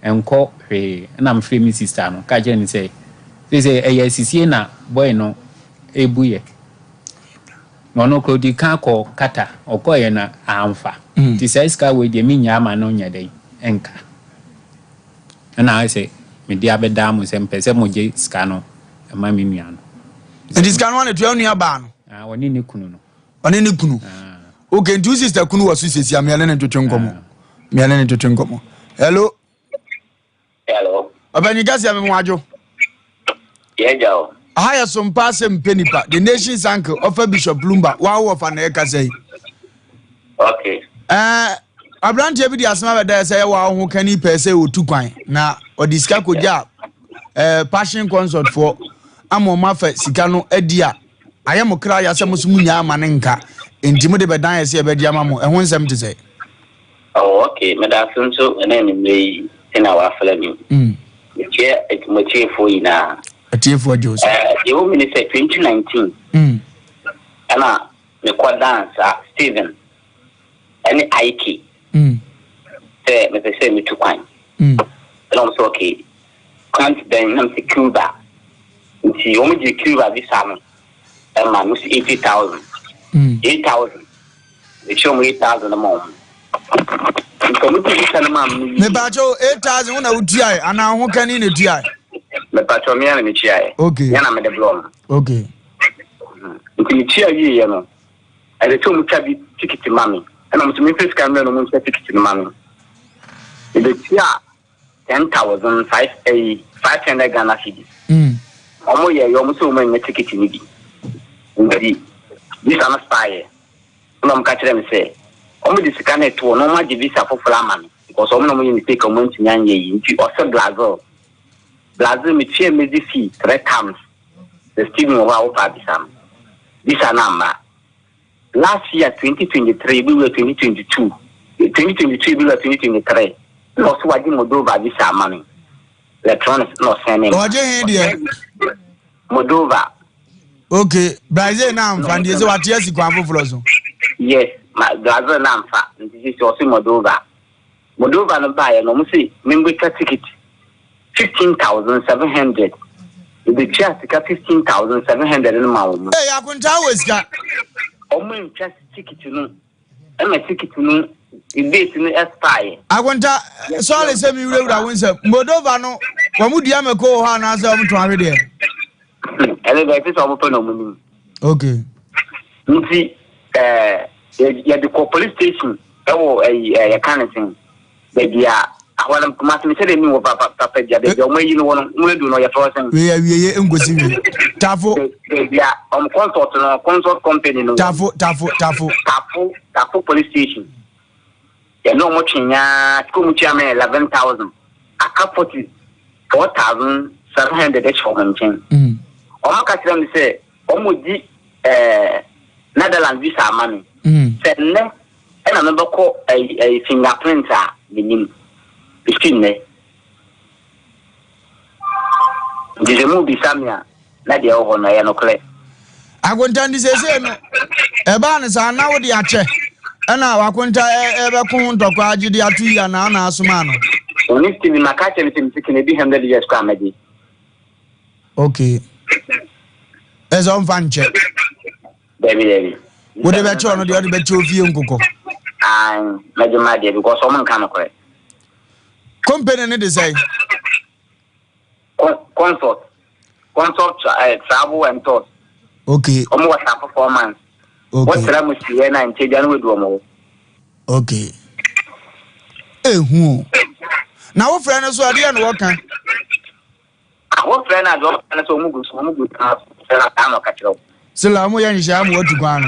ɛnkɔ hwee. Ɛna mefrɛ me sista no ka kyerɛ no sɛ seesei ɛyɛ asisie na boy no ɛbu yɛ. Na ɔno koraa ɔdi kan kɔ Qatar, ɔkɔeɛ no amfa. Nti saa sika wei deɛ mennyaa ma no nyɛ dɛn ɛnka. Ɛna ayɛ sɛ mede abɛdaa mo sɛ mepɛ sɛ mogye sika no ma me nua no. Nti sika no wane tua wo nua baa no? Ah, ɔne ne kunu no. Ɔne ne kunu? Ah. Okay, nti wo sister kunu wɔ so sisi a meɛne ne ntwetwe nkɔmmɔ. Ah. Meɛne ne ntwetwe nkɔmmɔ. Hello. Hello. Ɔbɛnyin kɛseɛ me mo adwo. Yɛ gya o. Aha yɛ so mpa asɛm mpɛ nipa. The nation's uncle ɔfa Bishop Lumba wa wo ɔfa na ɛkasa yi. Okay. Ɛɛ aberanteɛ bi de asɛm abɛda sɛ ɛwɔ awo ho kani pɛɛ sɛ ɔtu kwan na ɔde sika kɔgya ɛɛ passion consult foɔ ama ɔmo afa sika no adi a ayɛ mo kra yɛ sɛ mo so mo nyaa ama ne nka nti mo de bɛdan yɛ sɛ yɛbɛgye ama mo ɛho nsɛm te sɛ. Oh, okay. Meda ase nso ɛna anwummerɛ yi na wafrɛ me. Mekyia mo atiefoɔ nyinaa. Atiefoɔ gye wo so. Eh, deɛ ɛwɔ mu ne sɛ 2019 ɛna mekɔ dance a Steven ɛne Ike sɛ mepɛ sɛ metu kwan. Ɛna wɔn sɛ okay, kwan bɛn na mesɛ Cuba. Nti wɔn gye Cuba visa no ɛma no sɛ 80,000. 8,000. Mekyerɛ wɔn 8,000 no ma wɔn. Nti wɔn gye visa no maa me no wie. Mepatwa 8,000 wo na wotuae anaa ho kani na etuae? Mepatwa me na metuae. Okay. Me na mede brɛ wɔn. Okay. Nti metua wieɛ no, ɛsɛ sɛ wɔn twa bi tikiti ma me. Ɛna wɔn nso memfa sika mmerɛ no wɔn ntwa tikiti no ma me. Mebetua 10,000 ɛyi 500 Ghana cedis. Wɔn yɛ yɛ wɔn sɛ wɔn anya tikiti no bi. Nti visa no spaeɛ. Ɛna wɔn ka kyerɛ me sɛ wɔn de sika no reto hɔ na wɔn agye visa foforɔ ama me because wɔn na wɔn yɛ mistake a wɔn antumi anyɛ yi nti ɔsɛ Brazil. Brazil metua medzi fee three times. Sɛ Steven wɔ hɔ a wopɛ abisa no. Visa no amma. Last year 2023 ebewura 2022 2022 ebewura 2023 na ɔsɛ wagye Moldova visa ama me. Electronics na ɔsɛn ne ma. Ɔgye he deɛ? Moldova. Okay, Brazil na amfa ndeɛ sɛ wate asi kwan foforɔ so. Yes, ma Brazil na amfa nti sisi ɔse Moldova. Moldova no baeɛ no ɔmo se membɛtwa ticket 15,700. Mebetua sika 15,700 no ma wɔn. Ee, akontaa wɔ sika. Ɔmo antwa ticket no ɛma ticket no. Date no expire. Akonta, sorry sɛ mi wurawura wo nsɛm. Moldova no, wɔn dua mako wɔ hɔ anaasɛ wɔn tɔn ahwedeɛ? Ɛno deɛ ɛte sɛ wɔn pɛ na wɔn nim. Okay. Nti ɛɛ yɛde kɔ police station ɛwɔ ɛyi ɛɛ yɛka ne sɛn baabi a ahɔ no Kumasi mi sɛ de mi wɔ papa papa bi a baabi a wɔn ayi no wɔ no wɔn adu no yɛfrɛ sɛn. Wei awie yɛ nkosi wie. Tafo. Baabi a wɔn consult no consult company no. Tafo tafo tafo. Tafo tafo police station. Yɛne wɔn twe nyaa sika wɔn tua mɛ 11,000 aka 44,700 ɛhyɛ wɔn nkyɛn. Wɔn ka kyerɛ mi sɛ wɔn di ɛɛ Netherlands visa ama mi. Sɛ nnɛ ɛna mebɛkɔ ɛyi ɛyi fingerprint a menim efi nnɛ. Nti sɛ mo bisa mi a na deɛ ɛwɔ hɔ no ɛyɛ nokorɛ. Akonta nti seesei no ɛbaa no saa na wode akyɛ ɛna wakonta ɛbɛko ho ntɔkwa agye de ato yi anaa na asoma no. Ɔne Steven maka kyerɛ no sɛ me sika no ebi hundred years koraa mɛgye. Okay. Ɛsɛ ɔmfa nkyɛ. Dabi dabi. Wode bɛkyɛ ɔno deɛ ɔde bɛkyɛ ofie nkokɔ. Ae mɛgye ma deɛ because ɔmo nka nokorɛ. Company ne de sɛn? Consult. Consult uh, travel and tours. Okay. Ɔmo wɔ sa for 4 months. Okay. Wɔtra mu si yɛ na nkyɛn bia no wadu ɔmo hɔ. Okay. Ehu o. Na wofrɛ no so ɛdeɛ na wɔka. Wofrɛ no a deɛ ɔka no sɛ ɔmo gu so ɔmo gu so frɛ no saa na ɔka kyerɛ wo. Sila ɔmo yɛ nhyehyɛ ama watu kwan no.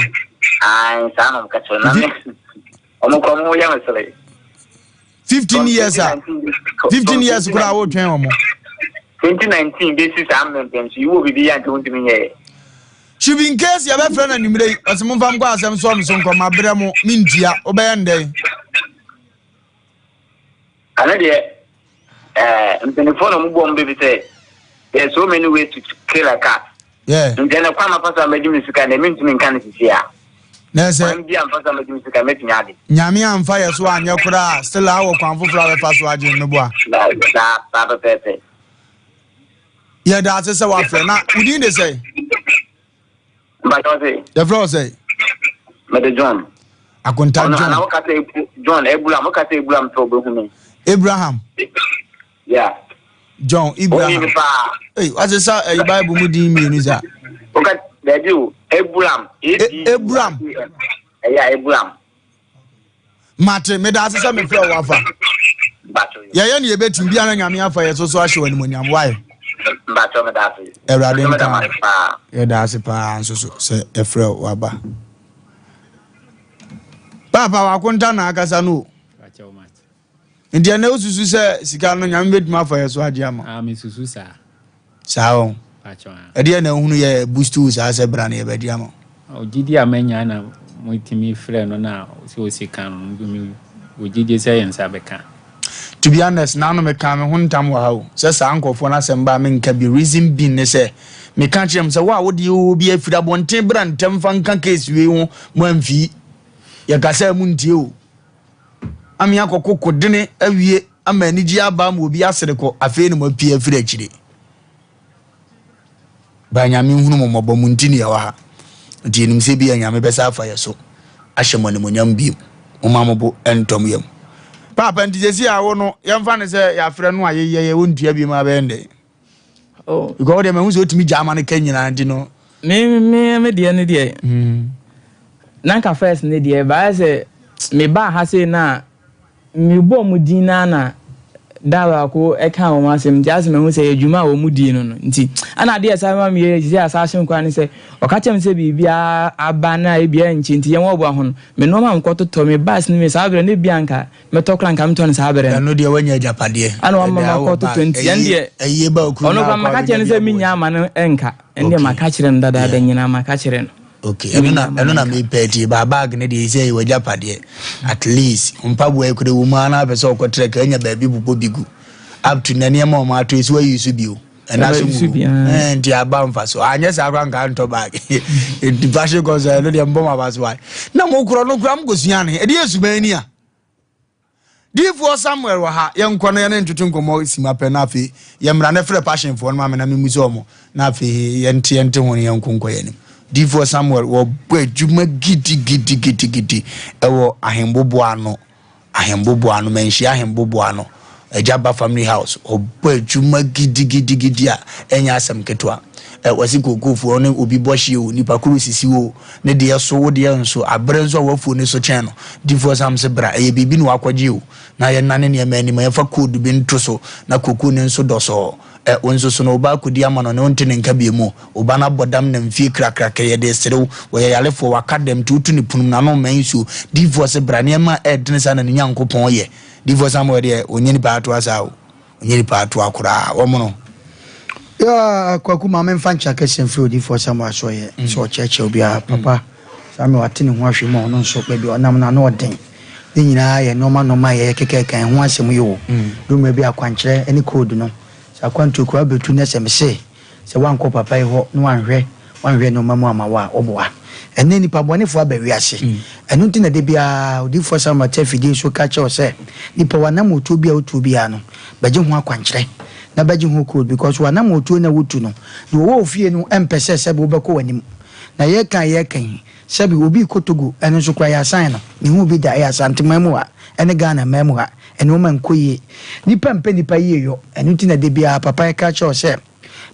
Ae saa na ɔmo ka kyerɛ na me ɔmo kɔ ɔmo yɛ me sere. 15 years a 15 years koraa wotwɛn ɔmo. 2019 bɛsi saa mmɛmpɛm so yiwɔ biribi yɛ anka wontumi nyɛɛ. Should be in case yɛbɛfrɛ no anwummerɛ yi ɔsɛ momfa nkɔ asɛm soɔ me so nkɔ mabrɛ mo mentua wobɛyɛ ndɛn? Ɛno deɛ ɛɛ mpanimfoɔ na wɔn bu wɔn bɛ bi sɛ there are so many ways to kill a cat. Yeah. Nti ɛnɛ kwan ma fa so a mɛgye me sika na mentumi nka no sisi a. Na sɛ kwan bi a mfa so a mɛgye me sika mɛtumi ade. Nyame amfa yɛ so anyɛ koraa still a wɔ kwan foforɔ a bɛfa so agye mmeboa. Saa saa pɛpɛɛpɛ. Yɛda ase sɛ wafrɛ na wo din de sɛ? Mpakyɛ ɔse. Yɛfrɛ wo sɛ? Mede John. Akonta John. Ana woka sɛ John Abraham woka sɛ Abraham sɛ wobɛhu me. Abraham. Yeah. John Abraham. Oni paa. Ei, wasesa ɛyi Bible mu din mmienu sa. Woka daabi o Abraham. Abraham. Ɛyɛ Abraham. Mate, meda ase sɛ mefrɛ wo afa. Yɛyɛ ne yɛbɛtumi biara Nyame afa yɛ so so ahyɛ wɔ animonyam. Why? Awurade nka yɛda ase paa nso so sɛ ɛfrɛ wo aba. Paapa wakonta na akasa no o. Nti ɛnɛ wosusu sɛ sika no Nyame bɛtumi afa yɛ so agye ama? Ah, mesusu saa. Saa wɔn. Ɛdeɛ na ehunu yɛ boost wo saa sɛ bra no yɛbɛgye ama wo. Gyidi a manya na motumi frɛ no na sɛ ɔsi ka no wɔ gyidie sɛ yɛn nsa bɛka. To be honest, naano mekaa me ho ntam wɔ ha o, sɛ saa nkurɔfoɔ no asɛm ba a menka bio, reason being ne sɛ, meka kyerɛ mo sɛ wo a wodeɛ oo bi afiri abɔnten bra ntɛm fa nka case wei ho, mo amfii, yɛkasa a montie o. Ame akɔko kodene awie ama anigyeɛ aba ama obi asere kɔ, afei na moapue afiri akyire. Ba Nyame nhunu mo mmɔbɔ, mo nti ne yɛwɔ ha. Nti yɛnim sɛ bia Nyame bɛsa afa yɛ so ahyɛ mo animonyam bio. Momma mo bo ntɔ mo yam. Paapa, nti sɛsi a wo no, yɛmfa no sɛ yɛafrɛ no a yɛyɛ yɛ wontua bio ma bɛyɛ ndɛn? Oh. Because wo deɛ mahu sɛ wotumi gyaa ma no ka nyinaa nti no. Me me me deɛ ne deɛ. Na nka first ne deɛ baayɛ sɛ me baa ha sei na me bɔ ɔmo din naa na da baako ɛka wɔn asɛm nti asɛ mahu sɛ yɛ dwuma a wɔn die no no nti ɛna adeɛ ɛsa ma me yɛ sisi asa ahyɛ nkwa ne sɛ ɔka kyerɛ me sɛ biribi aba na ebi ɛnkye nti yɛn wɔ ɔboa ho no me nneɛma a mekɔtotɔ me bus ne me saa berɛ no ebi anka mɛtɔ koraa nka metɔ no saa berɛ no. Ɛno deɛ wanya agyapadeɛ. Ɛna wama makɔ totɔ nti ɛn deɛ ɔno koraa maka kyerɛ no sɛ menya ama no nka ɛn deɛ maka kyerɛ no dadaada nyinaa maka kyerɛ no. Okay, ɛno na ɛno na mepɛ tie ba bag ne deɛ sɛ yɛ w'agyapadeɛ at least mpaboa yi koraa wɔ mu ara na apɛ sɛ ɔkɔ trek anya baabi bobɔ bi gu up to na nneɛma ɔmo ato esi wayi so bio ɛna so ngu ɛɛ nti aba nfa so anyɛ saa koraa nka ntɔ bag nti fashion concern ɛno deɛ mbɔ ma ba so wa na mo korɔ no koraa mo kɔ sua ne ɛde yɛ suban ni a. Diyifoɔ Samuel wɔ ha, yɛnkɔ na yɛne ntwetwe nkɔmmɔ sima pɛ na afei yɛmmra na frɛ Passionfoɔ no ma me na memmisa wɔn na afei yɛnte yɛnte ho na yɛnko nkɔ yɛn anim. Diyifoɔ Samuel wɔbɔ adwuma gidigidigidigidi ɛwɔ ahemboboa ano. Ahemboboa no, Manhyia Ahemboboa no, Agya Ba Family House, ɔbɔ adwuma gidigidigidi a ɛnyɛ asɛm ketewa. Ɛ, wɔse kookoofoɔ ne obi bɔ hyeɛ o, nipa koro sisi wo o, ne deɛ so, wo deɛ nso, aberɛ nso a w'afuo no so kyɛn no, difoɔ Sam se bra, ɛyɛ biribi na wakɔgye o, na yɛnnane nneɛma anim, yɛmfa code bi nto so na kookoo no nso dɔsɔɔ. Ɛ, wo nso so no, wo ba akɔdi ama no ne wonte ne nka bio mu. Wo ba no abɔ dam nam fie krakrakra, yɛde resere wo. Ɔyɛ yarefoɔ, waka dɛm, nti woto ne pono mu, n'ano mmɛn nsuo. Difoɔ se bra, nneɛma a ɛɛdene saa na ne Nyankopɔn yɛ. Difoɔ Samuel deɛ, ɔnyɛ nipa atoa saa o. Ɔnyɛ nipa atoa koraa. Wɔmono. Yeah, Kwaku ma memfa nkyɛ akɛseɛ mfiri odiyifoɔ Samuel asoɛeɛ sɛ ɔkyerɛkyerɛ obiara. Papa Samuel ate ne ho ahwɛ mu a ɔno nso baabi a ɔnam no ano ɔden. Ne nyinaa yɛ nnoɔma nnoɔma a yɛyɛ kɛkɛɛkɛ ɛho asɛm yi o. Duru mmerɛ bi akwankyerɛ ne code no sɛ akwantuo koraa wobɛtu nɛ sɛ mese sɛ woankɔ papa yi hɔ na wanhwɛ wanhwɛ nnoɔma mu ama wo a woboa. Ɛnnɛ nnipa bɔnefoɔ aba wiase ɛno nti na da biara odiyifoɔ Samuel te afidie so ka kyerɛ wo sɛ nipa w'anammɔtuo bi a wotuo biara no bɛgye ho akwankyerɛ na bɛgye ho code because w'anammɔtuo no a wotu no deɛ ɔwɔ wo fie no mpɛ sɛ sɛbe wobɛkɔ w'anim na yɛreka a yɛreka yi Sɛbi obi rekɔ Togo, ɛno nso koraa yɛasan no. Menhuu bi da, ɛyɛ Asanteman mu ha ne Ghana man mu ha, nnoɔma nkɔ yie. Nnipa mpɛ nnipa yieyɔ, ɛno nti na da biara papa yi ka kyerɛ wo sɛ,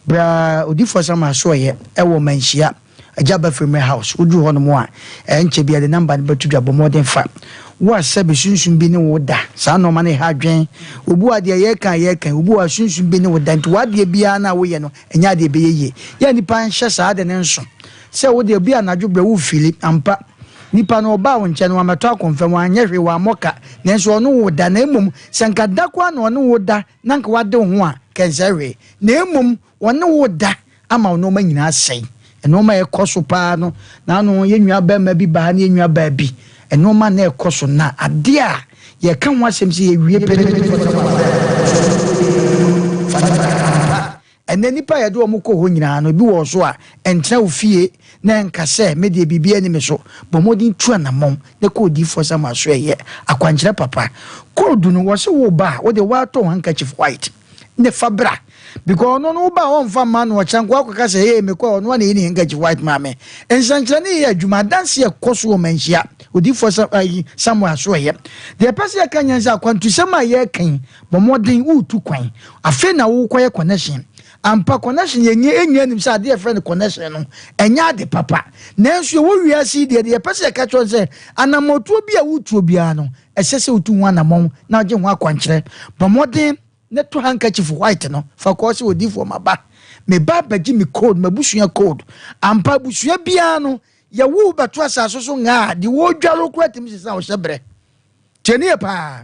bra Odiyifoɔ Samuel Asoɛeɛ wɔ Manhyia, Agya Bafirime House, woduru hɔnom a, ɛnkyɛ biara yɛde number no bɛto dwa, bɔ mmɔden fa. Wo a sɛbi sunsum bi ne wo da, saa nnoɔma no ha adwene. Obi wɔ ha deɛ yɛreka a yɛreka yi, obi wɔ ha sunsum bi ne wo da, nti w'adeɛ biara no a woyɛ no, ɛnyɛ adeɛ ɛbɛyɛ yie. Yɛ a nnipa nhyɛ saa ade no nso. Sɛ wo deɛ bi anadwo brɛ wo fili ampa nipa no ɔbaa wo nkyɛn no wammɛtɔ akɔmfam wanyɛ hwee wammɔ ka nanso ɔne wo da na mmom sɛ nka da koraa na ɔne wo da na nka wade wo ho a nka ɛnsɛe hwee na mmom ɔne wo da ama wo nnoɔma nyinaa asɛe nnoɔma a ɛkɔ so paa no na ano yɛn nua barima bi baa ne yɛn nua baa bi nnoɔma na ɛkɔ so na adeɛ a yɛka ho asɛm sɛ yɛwie pɛ fa no bra ampa Ɛnnɛ nnipa a yɛde wɔn kɔ hɔ nyinaa no, ebi wɔ hɔ so a, ɛntena wo fie na ɛnka sɛ, 'Me deɛ, biribiara nni me so. Bɔ mmɔden tu anammɔn na kɔ odiyifoɔ Samuel asoɛeɛ. Akwankyerɛ papa. Kɔɔdu no, wɔse woreba a, wo deɛ woatɔ wo handkerchief white ne fa bra. Because ɔno no woba a ɔmfa mma no, ɔkyena nko akɔka sɛ, Hey, mekɔɛ, ɔno ara na ɛyi ne handkerchief white maa me. Nsɛnkyerɛnne yɛ adwuma, adanseɛ kɔ so wɔ manhyia odiyifoɔ Sa ayi, Samuel asoɛeɛ. Deɛ ɛpɛ sɛ yɛka nyɛ sɛ akwantusɛm a yɛreka yi, Bɔ mmɔden woretu kwan. Afei na worekɔyɛ connection. Ampa connection yɛn nyinaa nim sɛ adeɛ a yɛfrɛ no connection no ɛnyɛ ade papa. Nanso yɛwɔ wiase yi deɛ, deɛ yɛpɛ sɛ yɛka kyerɛ wo sɛ anammɔntuo bi a woretuo biara no, ɛsɛ sɛ wotu ho anammɔn na wogye ho akwankyerɛ. Bɔ mmɔden na to handkerchief white no fa kɔ sɛ odiyifoɔ maba. Meba abɛgye me code, m'abusua code. Ampa abusua biara no, yɛwo wo bɛto asase so ngaa a, deɛ wɔredware wo koraa tumi sesa wo hyɛberɛ. Tie ne yie paa.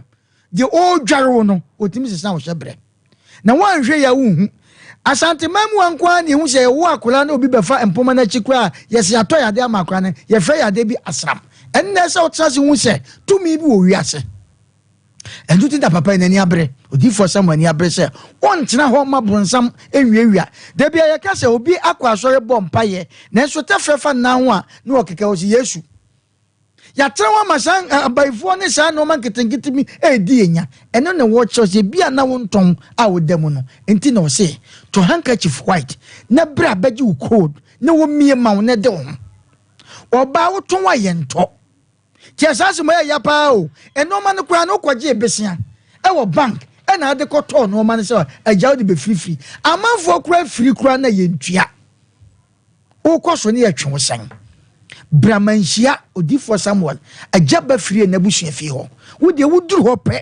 Deɛ ɔredware wo no, ɔtumi sesa wo hyɛberɛ. Na woanhwɛ yie a wonhu. Asanteman mu ha nko ara na yɛhu sɛ yɛwo akwadaa na obi bɛfa mpoma no akyi koraa a, yɛse yɛatɔ yadeɛ ama akwadaa no. Yɛfrɛ yadeɛ bi asram. Ɛno na ɛsɛ sɛ wotena ase hu sɛ tumi bi wɔ wiase. Ɛno nti na papa yi n'ani abere, odiyifoɔ Samuel ani abere sɛ ɔntena hɔ ma bronsam nwiawia. Da biara yɛka sɛ obi akɔ asɔre bɔ mpaeɛ, nanso tɛfrɛ fa nnan ho a na ɔkeka ɔse Yesu. Yɛatena hɔ ama saa abayifoɔ ne saa nneɛma nketenkete bi redi yɛn nya. Ɛno na wɔkyerɛ sɛ ebi a na wontɔn a woda mu no nti na ɔse tɔ handkerchief white na bra bɛgye wo code na wɔmmie ma wo na de wo ho. Ɔbaa wotɔn a yɛntɔ. Tiɛ saa asɛm ɛyɛ ya paa o. Nneɛma no koraa no wokɔgyee besea ɛwɔ bank ɛna ade kɔtɔɔ nneɛma no sɛ agya wode bɛfirifiri. Amanfoɔ koraa firi koraa na yɛntua. Wokɔ so ne yɛtwe wo sɛn? Bra manhyia odiyifoɔ Samuel agya ba firie n'abusua fie hɔ. Wo deɛ woduru hɔ pɛ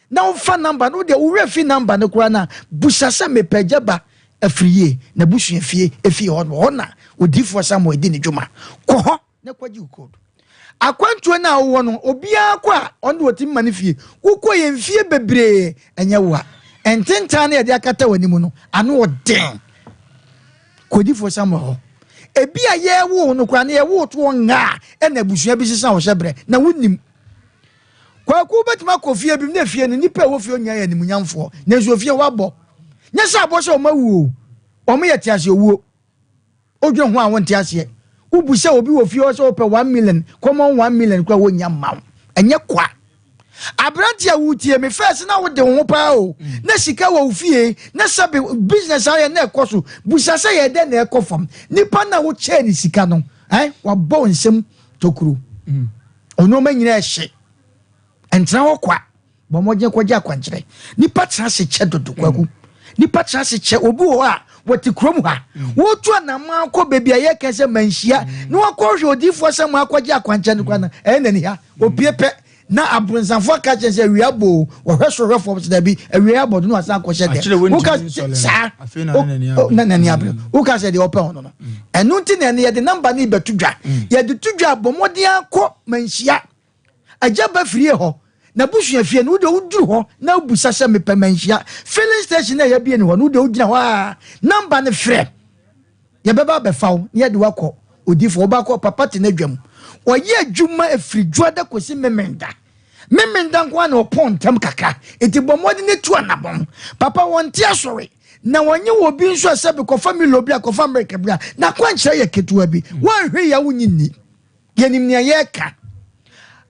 na wofa namba no, wo deɛ wo werɛ fi namba no koraa no a, busa sɛ mepɛ agya ba afirie n'abusua fie efie hɔ no, hɔ na odiyifoɔ Samuel di ne dwuma. Kɔ hɔ. na kɔgye wo code. Akwantuo no a wowɔ no, obiara kɔ a, ɔno deɛ ɔtumi ma no fie. Wokɔ yɛ mfie bebree, ɛnyɛ wo a. Ntentan no yɛde akata w'anim no, ano ɔden. Kɔdifoɔ Samuel hɔ. Ebi a yɛwoo no koraa no, yɛwoo toɔ ngaa ɛna abusua bi sesa wo hyɛbrɛ, na wonim. Kwaku wobɛtumi akɔ fie bi mu na efie no, nnipa a ɛwɔ fie nyinaa yɛ animuonyamfoɔ, nanso efie hɔ abɔ. Nyɛ sɛ abɔ sɛ wɔn awu o, wɔn yɛ tease owuo. Wodwen ho a wonte aseɛ. Wobu sɛ obi wɔ fie hɔ sɛ wopɛ 1 million, common 1 million koraa wonnya mma wo. Ɛnyɛ kwa. Aberante a wotie me first na wode wo ho paa o. Na sika wɔ wo fie, na sɛbe business a woyɛ na ɛkɔ so. Busa sɛ yɛ dɛn na ɛkɔ fam. Nipa no a wokyɛɛ ne sika no, eh, wabɔ wo nsam tokuro. Nneɛma nyinaa ɛhye. Ɛntena hɔ kwa. Bɔ mmɔden kɔgye akwankyerɛ. Nipa tena ase kyɛ dodo kwaku. Nipa tena ase kyɛ. Obi wɔ hɔ a wɔte kurom ha. Wɔtu anamma kɔ baabi a yɛka sɛ manhyia na wakɔhwɛ odiifoɔ sɛ mo akɔgye akwankyerɛ no koraa no ɛyɛ n'ani ha. Opie pɛ na abonsamfoɔ aka kyerɛ sɛ awia abɔ o. Wɔhwɛ soro hwɛ fam sɛ dabi awia abɔ do na wasan akɔhyɛ dɛm. Woka saa na n'ani abere. Woka sɛ deɛ ɔpɛ ho no no. Ɛno nti na ɛno yɛde namba no rebɛto dwa. Yɛde to dwa bɔ mmɔden akɔ manhyia. Agya ba firie hɔ, n'abusua fie no, wo deɛ woduru hɔ na wobisa sɛ mepɛ manhyia filling station na yɛabie no hɔ no, wo deɛ wogyina hɔ a namba no frɛ. Yɛbɛba abɛfa wo na yɛde wo akɔ odifoɔ. Wobɛkɔ papa te n'adwa mu. Ɔyɛ adwuma ɛfiri Dwoada kɔsi Memenda. Memenda nko ara na ɔpɔn ntɛm kakra. Enti bɔ mmɔden na tu anabɔn. Papa wɔnte asɔre na wɔnye wɔ bi nso a sɛbe kɔfa Milo bi a kɔfa Amerika bi a n'akwankyerɛ yɛ ketewa bi. Woanhwɛ yie a wonnye nni. Yɛnim nea yɛreka.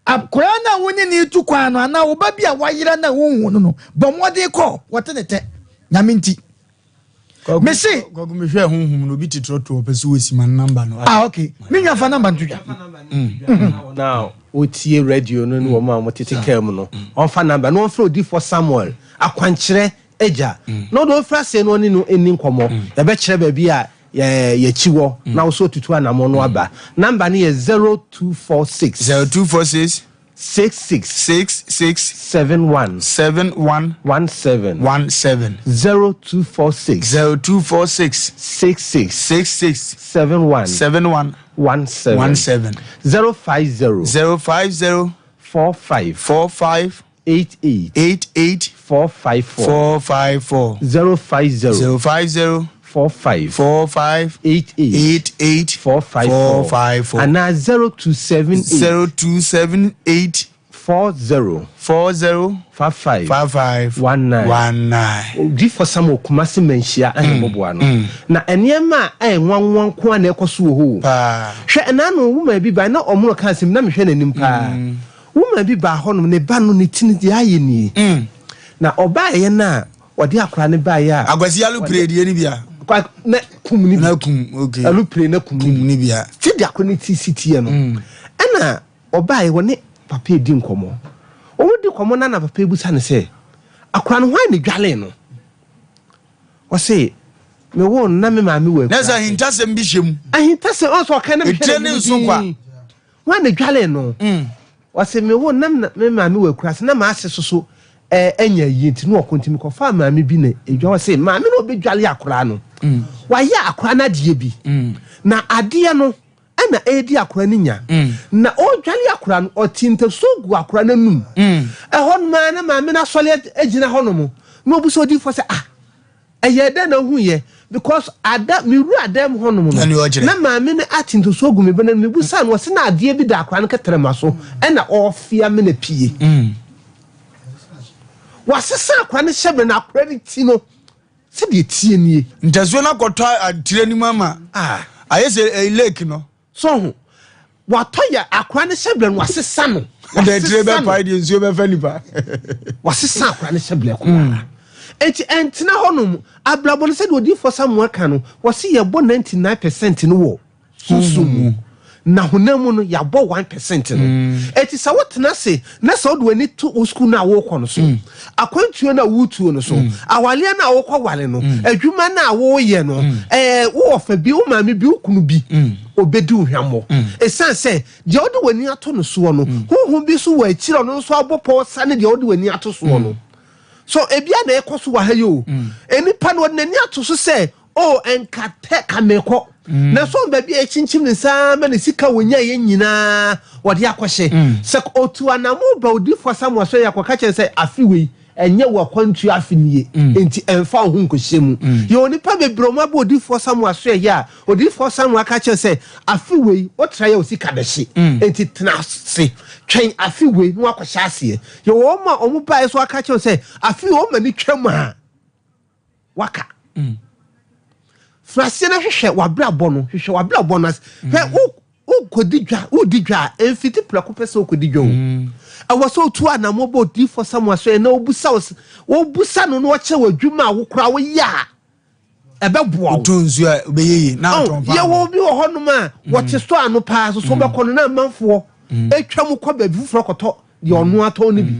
Akwadaa no a wo ne no retu kwan no anaa wo ba bi a wayera no a wonhu no no, bɔ mmɔden kɔ wɔte ne tɛ. Nyame nti. Mese. Kwaku mehwɛ honhom no obi te trɔtrɔ ɔpɛ sɛ wɔsi ma namba no. Ah okay. Me nua fa namba no to dwa. Na wɔtie radio no ne wɔn a wɔtete kaa mu no, wɔmfa namba na wɔmfrɛ odiyifoɔ Samuel akwankyerɛ agya na ɔde ɔmfiri aseɛ na ɔne no nni nkɔmmɔ. Yɛbɛkyerɛ baabi a yɛakyi wɔ na wo so atutu anammɔn no aba. Namba no yɛ 0246. 0246. 66. 66. 71. 71. 17. 17. 0246. 0246. 66. 66. 71. 71. 17. 17. 050. 050. 45. 45. 88. 88. 454. 454. 050. 050. 45. 45. 88. 88. 454. 454. Anaa 0278. 0278. 40. 40. 55. 55. 19. 19. Odiyifoɔ Samuel Kumasi Manhyia Ahemmɔboa no. Na nneɛma a ɛyɛ nwanwa nko ara na ɛkɔ so wɔ hɔ o. Paa. Hwɛ, ɛna ano woman bi bae na ɔmono ka asɛm bi na mehwɛ n'anim paa. Woman bi baa hɔnom, ne ba no, ne ti no, deɛ ayɛ nie. Na ɔbaeɛ no a, ɔde akwadaa no baeɛ a. Akwasi alupre deɛ ni bia. Kwa na kum ni bi. Na kum, okay. Alupre na kum ni bi. Sɛdeɛ akwadaa no ti si teɛ no. Ɛna ɔbaeɛ, wɔne papa redi nkɔmmɔ. Wɔredi nkɔmmɔ no na papa bisa no sɛ, akwadaa no, hwan na edwalee no? Ɔse, mewoo no na me maame wɔ Na sɛ akuraase. ahintasɛm bi hyɛ mu. Ahintasɛm, ɔsɛ ɔka na mehwɛ Etire ne n'anim nso kwa. dinn. Hwan na dwalee no? Ɔse, Me wo na me maame wɔ akuraase na m'ase soso anya ayie nti na ɔko nti mekɔfaa maame bi na edwa. Ɔse, maame no a ɔbɛdwale akoraa no, wayɛ akoraa no adeɛ bi na adeɛ no na ɛredi akoraa no nya. Na ɔredwale akoraa no, ɔte ntasuo gu akoraa no anum. Ɛhɔnom ara na maame no asɔre agyina hɔnom na ɔbisa odiyifoɔ sɛ, ah, Ɛyɛɛ dɛn na wohuiɛ? Because ada me wura dan mu hɔnom no, na maame no ate ntosuo agu me ba no anim. Mebusaa no, ɔse na adeɛ bi da akwadaa no kɛtrɛma so ɛna ɔrefea me na pie. Wasesa akwadaa no hyɛbrɛ na akwadaa no ti no sɛdeɛ ɛteɛ nie. Ntasuo no akɔtɔ atire no mu ama ayɛ sɛ lake no. So ho? Watɔ yɛ akora no hyɛbrɛ no wasesa no. Ɛdɛ tire bɛ pae deɛ nsuo bɛfɛ nipa. Wasesa akora no hyɛbrɛ koraa. Enti ɛntena hɔ nom. Abrabɔ no sɛdeɛ odiyifoɔ Samuel ka no, wɔse yɛbɔ 99 percent no wɔ sunsum mu. Na honam mu no yɛabɔ 1 percent no. Enti sɛ wotena ase na sɛ wode w'ani to wo sukuu no a worekɔ no so, akwantuo no a woretuo no so, awareɛ no a wokɔware no, adwuma no a woreyɛ no, ɛɛ wo wɔfa bi, wo maame bi, wo kunu bi, ɔbɛdi wo hwammɔ. Ɛsiane sɛ deɛ wode w'ani ato no soɔ no, honhom bi nso wɔ akyire a ɔno nso abɔ pɔw sane deɛ wode w'ani ato soɔ no. So ebia na ɛkɔ so wɔ ha yi o. Nnipa no wɔde n'ani ato so sɛ Oh, nka tɛ ka mekɔ. Mm. Na so baabi a ɛkyinkyim ne nsa ma ne sika wɔnyaeɛ nyinaa wɔde akɔhyɛ. Mm. Sɛ ɔtu anamo ba odiyifoɔ Samuel so yɛ akɔka kyerɛ sɛ afe wei ɛnyɛ wɔ akwantuo afe nie mm. enti ɛmfa wo ho nkɔhyɛ mu. Mm. Yɛ onipa bebree ɔmo abɔ odiyifoɔ Samuel so ɛyɛ a odiyifoɔ Samuel aka kyerɛ sɛ afe wei wotra yɛ wo sika bɛhye mm. enti tena ase twɛn afe wei na wakɔhyɛ aseɛ. Yɛ wɔn a ɔmo baeɛ so aka kyerɛ sɛ afe wei ɔmo ani twam a waka firi aseɛ na hwehwɛ w'abrabɔ no hwehwɛ w'abrabɔ no ase hwɛ wo wokɔdi dwa wodi dwa a ɛmfiti prɛko pɛ sɛ wokɔdi dwa o mm. ɛwɔ sɛ wotu anammɔ bɔ odiyifoɔ Samuel so ɛna wobusa wo wobusa no na ɔkyerɛ w'adwuma a wokora woyɛ a ɛbɛboa wo wotɔ nsuo a wobɛyɛ yie na atɔn paa yɛwɔ obi wɔ hɔnom a mm. wɔte store ano paa so so wobɛkɔ no na amanfoɔ atwa mu kɔ baabi foforɔ kɔtɔ deɛ ɔno atɔn no bi.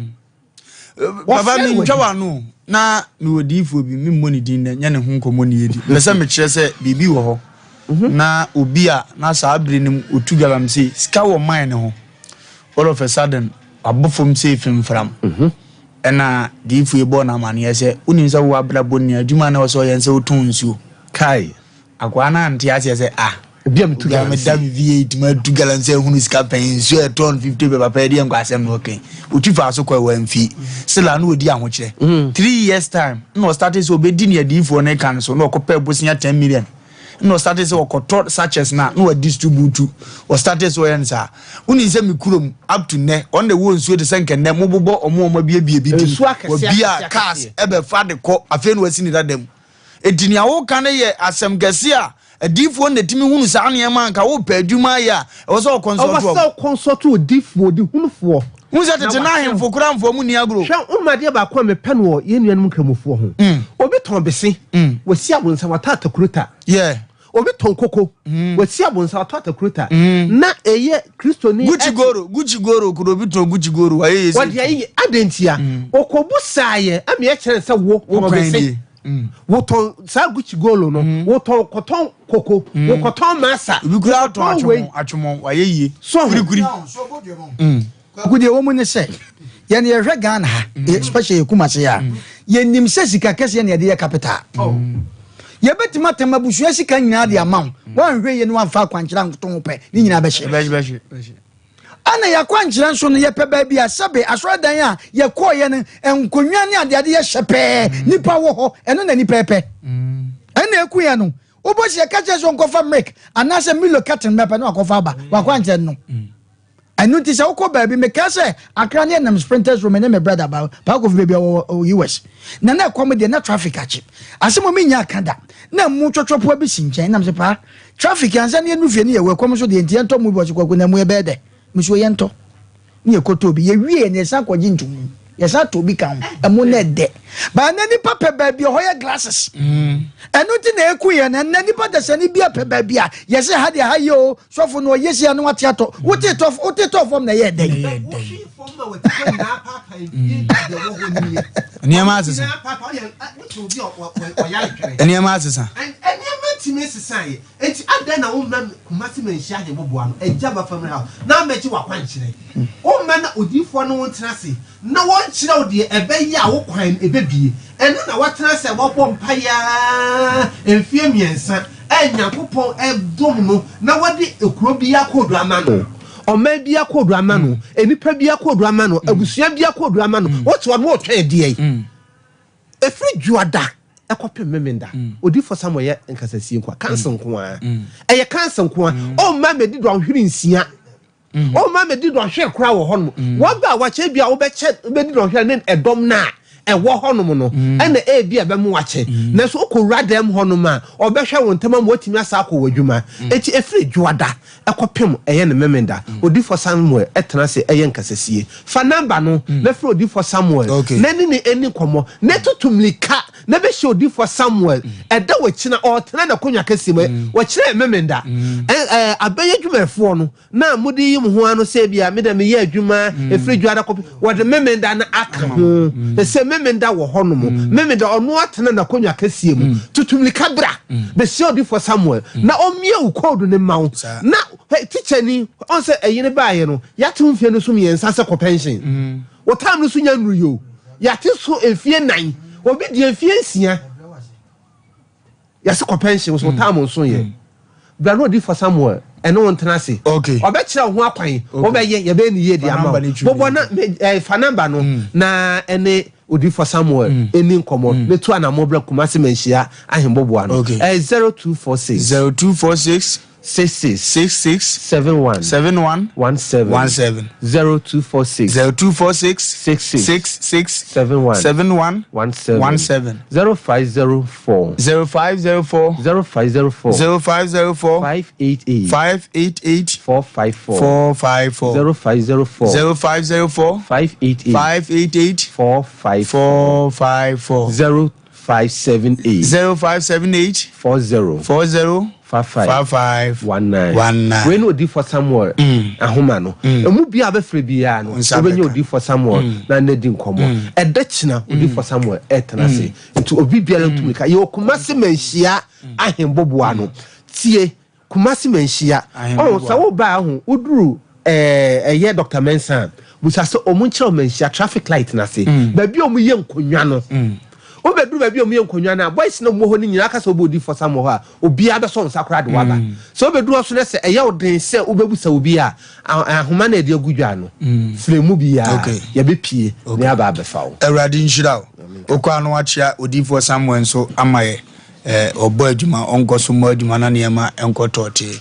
Papa mentwa w'ano na mewɔ diifoɔ bi memmɔ ne din nɛ nyɛ ne ho nkɔmmɔ ne yɛdi mpɛ sɛ mekyerɛ sɛ biribi wɔ hɔ mhm. na obi a na saa bere no mu ɔtu galamsey sika wɔ man ne ho all of a sudden wabɔ fam sɛ femfram mhm. ɛna diifoɔ yi bɔɔ no amaneɛ sɛ wonim sɛ wo abrabɔ nni adwuma na ɛwɔ sɛ ɔyɛ sɛ wotɔn nsuo Kai. Akoa no ante aseɛ sɛ ah Obi a metu obi a meda galamsey. me V8 mu atu galamsey ahunu sika pɛn nsuo a ɛtɔn 50 bɛ papa ɛdeɛ nkɔ asɛm na ɔka yi ɔtu faa so kɔɛ wamfi sila na ɔdi ahokyerɛ 3 years time na ɔstate sɛ ɔbɛdi ne adiyifoɔ no ka no so na ɔkɔpɛ bosea 10 million na ɔstate sɛ ɔkɔtɔ sachets na na wadistribute ɔstate sɛ ɔyɛ no saa wonim sɛ me kurom up to nnɛ ɔno na ɛwɔ nsuo te sɛ nkɛ nnɛ mobobɔ ɔmo ɔmo abiebie bi din Nsuo akɛseɛ wabia akɛseɛ cars akɛseɛ. ɛbɛfa de kɔ afei na wasi ne dada mu Enti nea woka no yɛ asɛm kɛse a adiyifoɔ na ɛtumi hunu saa nneɛma a nka wopɛ adwuma ayɛ a ɛwɔ sɛ wɔkɔnsɔlto Ɛwɔ wɔn. sɛ wokɔnsɔlto odiyifoɔ, odihunufoɔ. Wohu sɛ na tete no wakyerɛ wo. ahemfo koraa mfa wɔn nni agorɔ. Hwɛ, wonim adeɛ baako a mepɛ no wɔ yɛn nuanom Nkramofoɔ ho? Obi tɔn bese, wasi abonsa, watɔ atakurota. Yeah. Obi tɔn koko, wasi abonsa, watɔ atakurota. Na ɛyɛ Kristoni Gucci ɛte- goro, Gucci goro, kuro obi tɔn Gucci goro, wayɛ yɛ Wɔde ayɛ adɛn ntia? Ɔkɔbusaeɛ ama yɛkyerɛ no sɛ wo Wo tɔn kwan bese. nie. Wotɔn saa Gucci golo no, wotɔn kɔtɔn koko, wokɔtɔn masa, Obi koraa tɔn wokɔtɔn wei. atwomɔ, atwomɔ, wayɛ yie. So ho. Kurikuri. Kwaku deɛ ɛwɔ mu ne sɛ yɛn yɛhwɛ Ghana ha especially yɛ Kumasi a yɛnim sɛ sika kɛseɛ na yɛde yɛ capital. Yɛbɛtumi atam abusua sika nyinaa de ama wo woanhwɛ yie na woamfa akwankyerɛ ankoto ho pɛ ne nyinaa bɛhye. Bɛhye, bɛhye. Ɛna yɛakwankyerɛ nso no yɛpɛ baabi a sɛbe asɔredan a yɛkɔɔyɛ no nkonnwa ne adeade yɛ hyɛ pɛɛ nipa wɔ hɔ ɛno na nipa ɛpɛ ɛna ɛku yɛn no wobɔ sɛ yɛka kyerɛ sɛ ɔnkɔfa milk anaasɛ milo carton bɛpɛ na wakɔfa aba wakwankyerɛ no ɛno nti sɛ wokɔ baabi meka sɛ akra ne ɛnam sprinters room ne me brother ba paakɔfi baabi a wɔ US na na ɛkɔm deɛ na traffic akye asɛm a menya aka da na mu twɔtwɔpoa bi si nkyɛn nam sɛ paa Traffic ansa na yɛnuru fie no yɛwɔ ɛkɔm so deɛ nti yɛntɔ mu bi ɔse kwaku na mu ɛbɛyɛ dɛ me so yɛntɔ ne yɛkɔtɔɔ bi yɛwie no yɛsan kɔgye ntomu yɛsan tɔ bi ka ho ɛmo na ɛdɛ baa na nipa pɛ baabi ɛhɔ yɛ glasses ɛno nti na ɛku yɛn na ɛnɛ nipa dasani bi apɛ baabi a yɛsɛ ha deɛ ha yɛ o sɔfo no ɔyɛ si ano ate atɔ wote tɔ wote tɔ fam na ɛyɛ dɛ nneɛma asesa nneɛma asesa Nneɛma tumi sesaeɛ, enti adɛn na womma me Kumasi Manhyia Ahemmoboa no agya ba family house na mmɛgye w'akwankyerɛ? Womma na odiyifoɔ ne wo ntena ase na wɔnkyerɛ wo deɛ ɛbɛyɛ a wo kwan no ɛbɛbue. Ɛno na woatena ase a woabɔ mpaeɛ ara mfeɛ mmiɛnsa a Nyankopɔn dom no na wɔde kuro biara koodu ama no, ɔman biara koodu ama no, nnipa biara koodu ama no, abusua biara koodu ama no. Wote hɔ no woretwɛn deɛn? Ɛfiri Dwoada kɔpem Memenda, Odiyifoɔ Samuel yɛ nkasasie nko a, kansa nko ara. Ɛyɛ kansa nko ara. Ɔmma mmɛdi dɔnhwere nsia. Ɔmma mmɛdi dɔnhwere koraa wɔ hɔnom. Wɔba a wakyɛ ebi a wobɛkyɛ wobɛdi dɔnhwere ne ɛdɔm no a ɛwɔ hɔnom no ɛna ebi a ɛbɛmo wakyɛ. Nanso wokɔwura dɛm hɔnom a, ɔbɛhwɛ wo ntɛm ama woatumi asa akɔ w'adwuma. Enti ɛfiri Dwoada kɔpem ɛyɛ ne Memenda, Odiyifoɔ Samuel tena ase yɛ nkasasie. Fa number no na frɛ Odiyifoɔ Samuel na ne no nni nkɔmmɔ na tutu mmirika na bɛhyia Odiyifoɔ Samuel ɛda wakyina ɔretena n'akonnwa kɛseɛ mu wakyina yɛ Memenda. Abɛn adwumayɛfoɔ no na mode yi mo ho ano sɛ ebia me deɛ meyɛ adwuma ɛfiri Dwoada kɔpem wɔde Memenda no aka ho sɛ Memenda wɔ hɔnom Memenda ɔno atena n'akonnwa kɛseɛ mu tutu mmirika bra bɛhyia Odiyifoɔ Samuel na ɔmmie wo code no mma wo na Teacher ni, ɔn sɛ ɛyi no baayɛ no, yɛate wo mfie no so mmiɛnsa sɛ kɔ pension. Wo time no so nya nnuru yɛ o. Yɛate so mfie nan, obi deɛ mfie nsia. Yɛse kɔ pension, so wo time nso yɛ. Bra na odiyifoɔ Samuel ɛne wo ntena ase. Ɔbɛkyerɛ wo ho akwan, wobɛyɛ, yɛbɛyɛ no yie de ama wo. Bobɔ na, fa number no na ɛne Odiyifoɔ Samuel nni nkɔmmɔ na tu anammɔn bra Kumasi Manhyia Ahemboboa no. Ɛyɛ 0246. 0246. 66. 66. 71. 71. 17. 17. 0246. 0246. 66. 66. 71. 71. 17. 17. 0504. 0504. 0504. 0504. 588. 588. 454. 454. 0504. 0504. 588. 588. 454. 454. 0578. 0578. 40. 40. 55 55 19 19. Wei ne Odiyifoɔ Samuel ahoma no. Emu biara a wobɛfrɛ biara no, Wo nsa wobɛnya bɛka. Odiyifoɔ Samuel na ne adi nkɔmmɔ. Ɛda kyena Odiyifoɔ Samuel ɛretena ase. Nti obi biara ntu mmirika. Yɛwɔ Kumasi Manhyia Ahemboboa no. Tie, Kumasi Manhyia. Ahemboboa. Ɔho, sɛ woba a, ho, woduru ɛɛ, ɛyɛ Doctor Mensah a, busa sɛ ɔmo nkyerɛ wo Manhyia traffic light no ase. Baabi a ɔmo yɛ nkonnwa no. Wobɛduru baabi a wɔyɛ nkonnwa no a, boys no a wɔwɔ hɔ no nyinaa ka sɛ wobɛ odiyifoɔ Samuel hɔ a, obiara bɛsɔ wo nsa koraa de wo aba. Sɛ wobɛduru hɔ nso na sɛ ɛyɛ wo den sɛ wobɛbusa obi a, ahoma no a yɛde agu dwa no, frɛ mu biara, yɛbɛpue na yɛaba abɛfa wo. Awurade nhyira wo. Wokɔ a na wakyea odiyifoɔ Samuel nso ama yɛ. Ɔbɔ adwuma, ɔnkɔ so mmɔ adwuma na nneɛma nkɔ tɔɔtee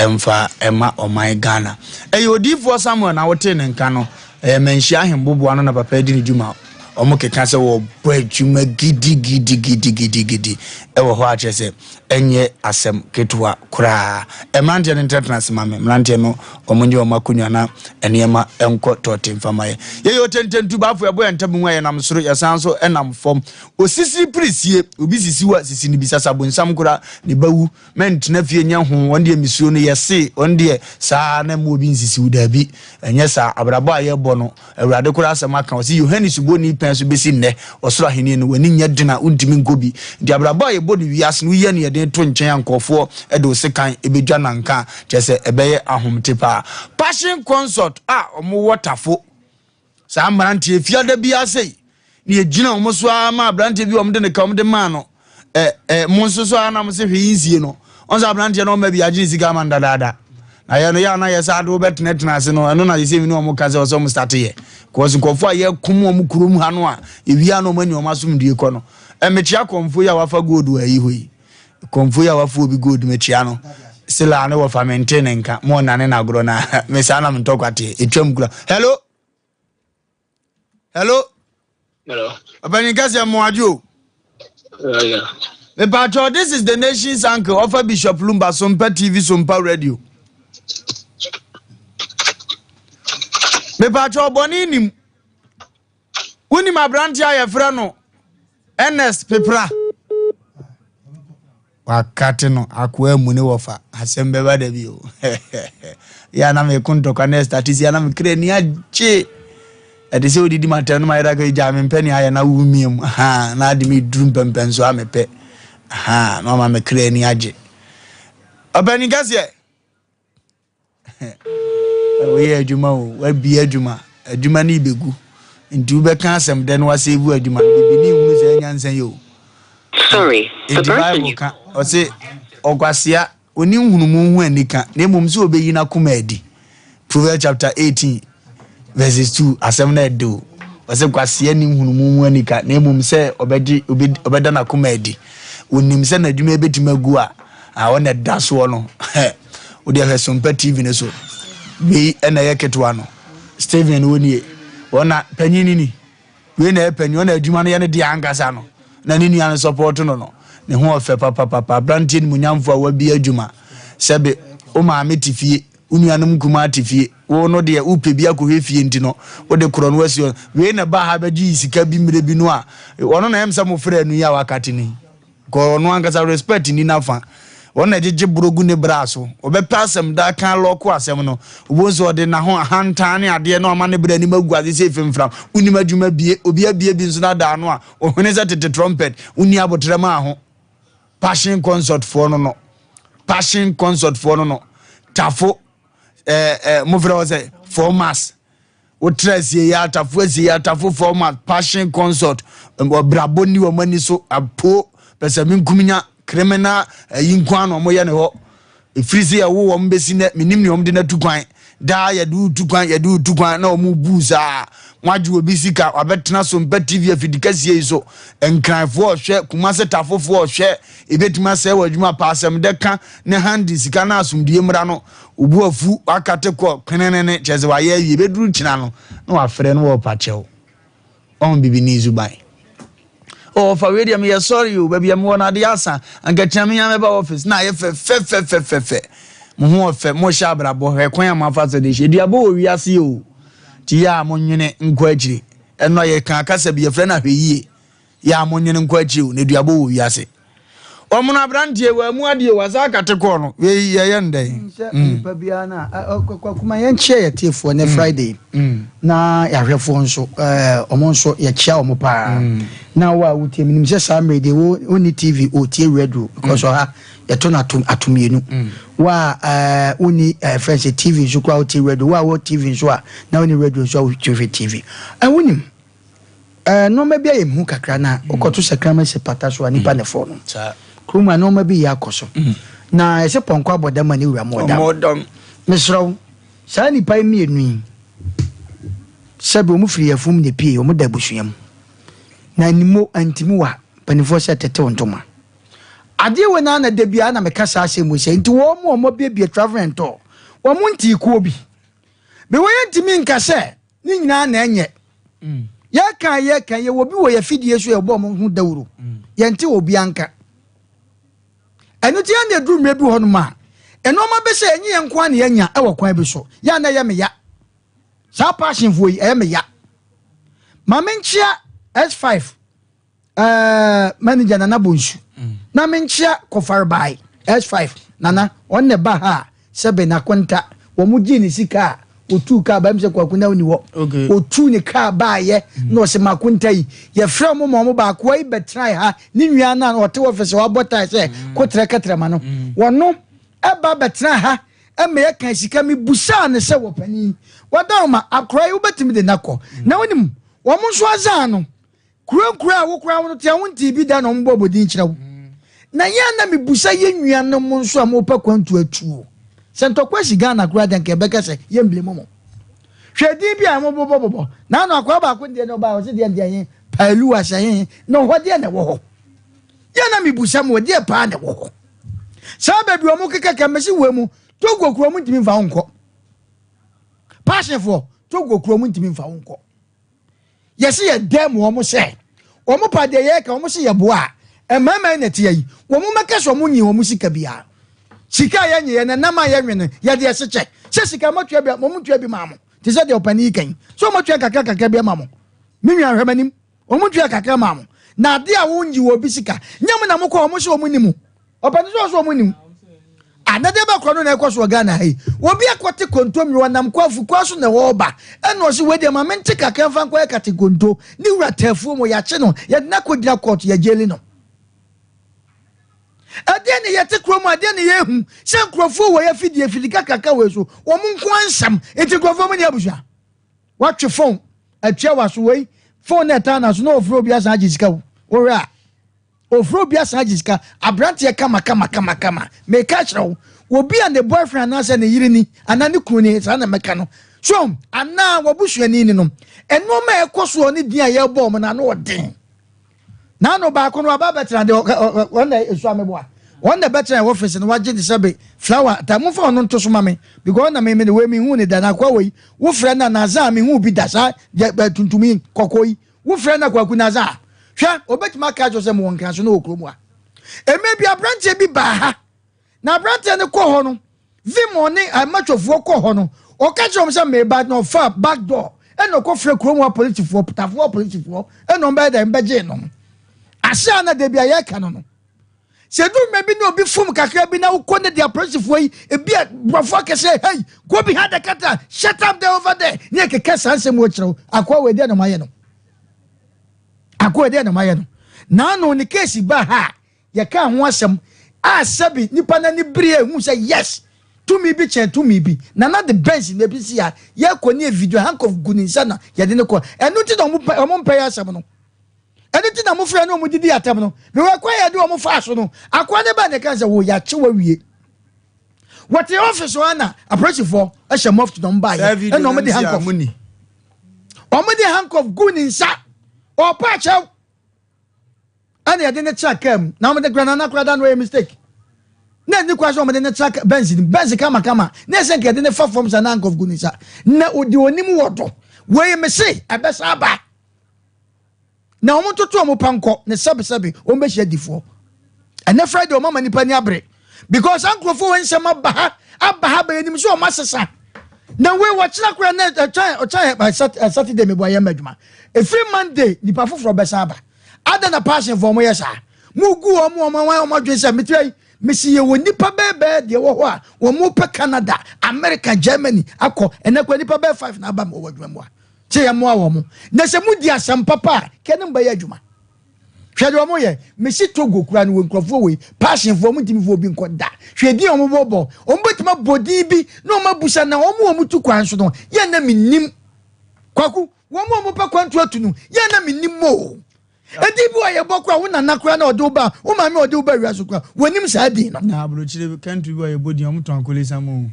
mfa mma ɔman Ghana. Ɛyɛ odiyifoɔ Samuel na wotee ne nka no. Ɛyɛ Manhyia Ahemboboa no na papa yi di ne dwuma. Wɔkeka sɛ wɔbɔ adwuma gidigidigidigidigidi wɔ hɔ a kyerɛ sɛ ɛnyɛ asɛm ketewa koraa. Mmeranteɛ no ntenatena ase ma me. Mmeranteɛ no wɔnyɛ wɔn akonnwa na nneɛma nkɔ tɔɔte mfa ma yɛ. Yɛyɛ otententu baafo yɛbɔ yɛn ntam mu a yɛnam soro yɛsan nso nam fam. Osisiri pirisie obi sisi wo a sisi no bi sasa bonsam koraa ne ba wu. Mɛntena fie nyɛ ho wɔn deɛ mesuro no yɛse wɔn deɛ saa na mma obi nsisi wo daabi ɛnyɛ saa abrabɔ a yɛbɔ no Awurade koraa asɛm aka ɔse Yohane Suboni pɛn so bɛsi nnɛ ɔsoro ahennie no w'ani nyɛ den a wontumi nkɔ bi nti abrabɔ a yɛbɔ no wiase no woyi aniɛden to nkyɛn a nkurɔfoɔ de wo sekan bɛdwa nanka a kyerɛ sɛ ɛbɛyɛ ahomte paa Passion Consort a wɔwɔ Tafo Saa mmeranteɛ fiada biara sei na yɛgyina wɔn so ara ma aberanteɛ bi wɔn de ne ka wɔn de maa no ɛ ɛ mo nso so ara na mo se hwee nsie no wɔn sɛ aberanteɛ no ɔma bi agye ne sika ama no dadaada na yɛ no yɛ ana yɛ sɛ ade wobɛtenatena ase no ɛno na yɛsɛ mi ne wɔn ka sɛ ɔsɛ wɔn start yɛ kɔs nkurɔfoɔ a yɛkum wɔn kurom ha no a yɛwia na wɔn ani wɔn asomdue kɔ no ɛmɛkyia kɔnfoɔ yi a wafa gold wɔ ayi hɔ yi kɔnfoɔ yi a wafa obi gold mɛkyia no sila ne wɔfa mente ne nka mo ɔnane n'agorɔ na me saa na mentɔ kwateɛ ɛtwam kura hello Hello. Hello. Ɔpanyin kɛseɛ mo adwo o. Yeah. Mepatwɔ this is the nation's uncle ɔfa Bishop Lumba Sompa TV Sompa Radio. Mepatwɔ ɔbɔne nim. Wonim aberante a yɛfrɛ no Ernest Pepra. Wakate no akoa amu ne wɔfa asɛm bɛba da bi o. Yɛ a na meko ntɔkwa na ɛstate si a na mekra ani agye. Ɛte sɛ wodidi matɛm no mayɛ da ka gyaa mempɛ ne ayɛ na womia mu ha na ade me duru mpɛmpɛn so a mepɛ ha na ɔma mekra ani agye. Ɔpanin kɛseɛ. Woyɛ adwuma o, wabie adwuma, adwuma no ibegu. Nti wobɛka asɛm dɛ na wasave adwuma no, bibini nhunu sɛ nyansa yi o. Sorry, the Nti person Bible you ka, ɔse ɔkwasea, ɔni nhunumu ho anika, na mmom sɛ ɔbɛyi n'akoma adi. Proverbs chapter 18 verses 2, asɛm no ɛde o. Ɔse kwasea ni nhunumu mu anika, na mmom sɛ ɔbɛgye, ɔbɛda n'akoma adi. Onim sɛ n'adwuma ebetumi agu a, a ɔna ɛda soɔ no. Wode hwɛ Sompa TV no so. Wei ɛna ɛyɛ ketewa no. Stephen wo nie. Ɔna panyin ni ni. Wei na ɛyɛ panyin, ɔna adwuma no yɛ ne deɛ ankasa no. Na ne nua no support no no. Ne ho ɔfɛ papapapa. Aberanteɛ nimuonyamfo a wabie adwuma. Sɛbe wo maame te fie, wo nuanom nkumaa te fie. Wo no deɛ wopɛ bi akɔhwɛ fie nti no, wode korɔ no asi hɔ. Wei na ɛbaa ha bɛgyee sika bi mmerɛ bi no a, ɔno na ɛyɛ me sɛ mofrɛɛ no yi a wakate no yi. Kɔ ɔno ankasa respect nni n'afa. Ɔno na ɛgyegye borɔ gu ne bra so. Ɔbɛpɛ asɛm daa kan lɔko asɛm no. Wobɛhu sɛ ɔde n'aho ahantan ne adeɛ na wama ne bra anim agu ase sɛ efimfram. Wonim adwuma bie, obi abie bi nso na ada ano a, ɔhwene sɛ tete trumpet. Wonni aboterɛ maa ho. Passion Consort foɔ no no. Passion Consort foɔ no no. Tafo, eh, eh, mofrɛ wɔ sɛ, formas. Wotra asie yɛ atafo asie yɛ atafo format passion consult ɔbrabɔ ni wɔn ani so apo pɛsɛmenkominya criminal ayi nko ara na wɔyɛ ne hɔ ɛfiri sɛ yɛwo wɔn bɛsi nɛ menim ne wɔn de no atu kwan daa yɛde wo tu kwan yɛde wo tu kwan na wɔn bu saa wɔagye obi sika wabɛtena so mpɛ tv afidi kɛseɛ yi so nkranfoɔ ɔhwɛ kumase tafofoɔ ɔhwɛ ebɛtumi asɛe wɔ adwuma pa asɛm dɛ ka ne handi sika no asomdue mmra no Wo bo afu, w'akate kɔ kwenenene, kyerɛ sɛ wayɛ awie. Bɛduru kyena no, na wafrɛ no wɔrepa kyɛw. Ɔho bibini suban. Oh, ɔfa wei deɛ meyɛ sorry o, baabi a mewɔ no adeɛ asa. Anka kyena me ara mɛba office na ayɛ fɛfɛfɛfɛfɛ. Mo ho ɔfɛ, mohyɛ abrabɔ, hwɛ kwan a moafa so de hyɛ. Aduabɔ wɔ wiase o. Nti yɛ a monwene nkɔ akyire. Ɛno a yɛka kasa bi yɛfrɛ no ahwɛyie. Yɛ a monwene nkɔ akyire o, na aduabɔ wɔ wiase. Wɔn no aberanteɛ wɔamu adeɛ wasa akate kɔɔ no wei yɛyɛ no dɛn. Sɛ nipa biara na kwakuma yɛn kyia yɛ tiefoɔ nɛ Friday na yɛahwɛfoɔ nso wɔn nso yɛkyia wɔn paa na wo a wotie menim sɛ saa mmerɛ deɛ wo wonni TV ɔtie radio because ɔha yɛto no ato ato mmienu wo a wonni fɛn sɛ TV nso koraa wotie radio wo a wɔ TV nso a na wonni radio nso a wohwɛ TV wonim Eh, nneɛma bi ayɛ me hu kakra na wokɔto mm. sakraman si pata so a nipa mm. ne fɔ no. Kurom a nneɛma bi yɛ akɔ so. Mm. Na ɛsɛ pɔnkɔ abɔ dam a ne wura mu ɔdam. Mesrɛ wo, saa nipa yi mmienu yi, sɛbi wɔn firi yɛfom na epie, wɔn da abusua mu. Na nimo antimi wa mpanimfoɔ sɛ tetew ntoma. Adeɛ wei naa na da biara na meka saa asɛm mu sɛ nti wɔn mu a wɔabiebie travel and tour, wɔn ntii kuo bi. Mewɔ yɛntumi nka sɛ Ne nyinaa na ɛnyɛ. Yɛka a yɛka yɛwɔ bi wɔ yɛ fidie so yɛbɔ ɔmo ho dawuro. Yɛnte obiara nka. Ɛno ti yɛn na ɛduru mmerɛ bi hɔ nom a nneɛma bɛ sɛ ɛnyɛ yɛn nko ara na yɛnya ɛwɔ kwan bi so. Yɛ a na ɛyɛ me ya. Saa passionfoɔ yi ɛyɛ me ya. Ma menkyea S5 Eh, manager Nana Bonsu. Mm. Na menkyea Kɔfarebae S5 Nana ɔno na ɛba ha a sɛbe n'akonta wɔn gyee ne sika a otuu kaa baa mu sɛ kwaku na ɔni hɔ. Okay. Otuu ne kaa baayɛ mm. na ɔsɛ makonta yi yɛfrɛ wɔn ma wɔn baako yi bɛtena ha ne nua no a ɔte ɔfisi wabɔ tae sɛ mm. kotrɛ kɛtrɛma no mm. wɔno ɛba bɛtena ha ɛma yɛka sika mebusaa ne sɛ wɔ panin wɔda ma akora yi wobɛtumi de nakɔ na wonim wɔn nso azaa no Kuro nkuro a wo koraa wo te a wontee bi da na wɔn bɔ din kyerɛ wo. Na yɛn a na mebusa yɛn nuanom nso a mopɛ kwantu atuo. Sɛ ntɔkwa si Ghana koraa deɛ nka yɛbɛka sɛ yɛn blame mo. Hwɛ din bi a wɔn bobɔ bobɔ. Na ano akwaa baako deɛ na ɔbaa ɔse deɛ deɛ he paalu asɛ he na ɔhɔ deɛ na ɛwɔ hɔ. Yɛn na mebusa mo deɛ paa na ɛwɔ hɔ. Saa baabi wɔn keka ka mesi wɔ mu Togo kuro wɔn ntumi nfa wo nkɔ. Passionfoɔ Togo kuro wɔn ntumi nfa wo nkɔ. Yɛse yɛ dɛm wɔn sɛ wɔn pa deɛ yɛka wɔn se yɛ boa a mmarima yi na ɛte yi wɔn mɛka sɛ wɔn nyi wɔn sika biara sika a yɛnye yɛ na nam a yɛnwe no yɛde ɛse kyɛ sɛ sika moatua bi wɔn ntua bi maa mo te sɛ deɛ ɔpanin yi kan sɛ wɔn atua kakra kakra bi ama mo me nua hwɛ m'anim wɔn ntua kakra maa mo na adeɛ a wɔn nyi wɔ obi sika nyɛ mo na mo kɔ wɔn se wɔn ni mo. Ɔpɛ no sɛ ɔsɛ ɔmo nim. Adadeɛ bɛ korɔ no na ɛkɔ so wɔ Ghana ha yi. Obi akɔte kontomire ɔnam kɔ afukwa so na ɔreba ɛna ɔse wei deɛ ma mente kakra mfa nkɔyɛ kate konto. Ne wura te afuo mu yɛakye no yɛde no akɔgyina court yɛgyeli no. Ɛdeɛn ne yɛte kuro mu adeɛ ne yɛhu sɛ nkurɔfoɔ wɔ yɛ afidie afidi kakraka wei so wɔn nko ansɛm nti nkurɔfoɔ mu ne abusua. Watwe phone atua waso wei phone na ɛtaa na so na ɔfrɛ obi asan agye sika wo wohwɛ a. Ofrɛ obi asan agye sika. Abranteɛ kama kama kama kama. Meka akyerɛ wo, obi a ne boyfriend anaasɛ ne yere ni anaa ne kunu ni, saa na mɛka no. So anaa w'abusuani ni no, nneɛma a ɛkɔ soɔ ne din a yɛrebɔ wɔn no ano ɔden. N'ano baako no waba abɛtena de wɔn na esu ameboa. Wɔn na ɛbɛtena ɛwɔ fese no wagye ne sɛbe flower ta momfa ɔno nto so ma me because na me me wei me hu ne da na akoa wei wofrɛ no anaasɛ a me hu bi da saa tuntum yi kɔkɔɔ yi Wofrɛ no Kwaku Naza a, hwɛ, obetumi aka akyerɛ wo sɛ mewɔ Nkraso no wɔ kurom ha. Mmerɛ bi aberanteɛ bi baa ha, na aberanteɛ no kɔ hɔ no, Vimon ne Amatwofoɔ kɔ hɔ no, ɔka kyerɛ wɔn sɛ meba na ɔfa back door ɛna ɔkɔfrɛ kurom hɔ apolisifoɔ, Ptafoɔ apolisifoɔ, ɛna wɔn bɛyɛ dɛn bɛgyee no. Ase a na da bi a yɛka no no, Sɛ edu mmerɛ bi na obi fom kakra bi na wokɔ ne de apolisifoɔ yi, ebi a borɔfo akɛseɛ, hey, go behind the curtain, shut up there over there, ne ɛkeka saa nsɛm wɔ kyerɛ wo. Akoa wei deɛ na ɔmayɛ no. Akoa deɛ na ɔmayɛ no. Naano ne keesi ba ha a yɛkaa ho asɛm a sɛbi nipa n'ani bere ehu sɛ yes tumi bi kyɛn tumi bi na na de Benz na ebi si ha yɛkɔ ne video handcuff gu ne nsa na yɛde ne kɔ ɛno nti na ɔmo mpɛ yɛ asɛm no. Ɛno nti na mofrɛ ne wɔn didi atɛm no. Mewɔ ɛkwan a yɛde wɔn faa so no. Akoa no baa na ɛka sɛ, wo yɛakye wo awie. Wɔte ɔfis hɔ na apolisifoɔ hyɛ mɔfti na wɔn baeɛ ɛna wɔn de handcuff wɔn de handcuff gu ne nsa ɔpa akyɛw ɛna yɛde ne tra kaa mu na wɔn de kura nana kura da no ɛyɛ mistake na ɛni kwa sɛ wɔn de ne tra Benz nim Benz kama kama na ɛsɛ nka yɛde ne fa fam sa na handcuff gu ne nsa na odi onim wɔ do wei mese ɛbɛsa aba. Na wɔn ntoto wɔn pa nkɔ ne sɛbesɛbe wɔn bɛhyia difoɔ. Ɛnɛ Friday wɔn ama nipa ni abere because saa nkurɔfoɔ wɔn nsɛm aba ha aba ha bɛyɛ nim sɛ wɔn asesa na wei wɔkyena koraa na ɛkyɛn ɔkyɛn Saturday meboa yɛn mma adwuma efiri Monday nipa foforɔ bɛsan aba adan na passion fo wɔn yɛ saa. Mo gu wɔn wɔn wɔn wɔn adwene sɛ metia yi mesi yɛ wɔ nipa bɛɛbɛɛ deɛ wɔ hɔ a wɔn mo pɛ Canada, America, Germany akɔ. Ɛnɛ kɔ nipa bɛɛ five na aba mi wɔ adwuma mu a sɛ yɛ mmoa wɔn na sɛ mo di asɛm papa a kɛ ne mo bɛyɛ adwuma. Hwɛ deɛ wɔn yɛ. Mesi Togo kura no wɔ nkurɔfoɔ wei passionfoɔ wɔn ntumi fo obi nkɔ da. Hwɛ din a wɔn bɔ bɔ wɔn bɛtumi abɔ din bi na wɔn abusa na wɔn wɔn tu kwan so no yɛn na mi nim kwaku wɔn a wɔn pɛ kwan tu atu no yɛn na mi nim o. Edin bi wɔ yɛbɔ kora wo nana kora na ɔde wo ba wo maame ɔde wo ba wiase kora wɔnim saa din no. Na aburokyire country bi wɔ yɛbɔ din wɔn tɔn akole sam o.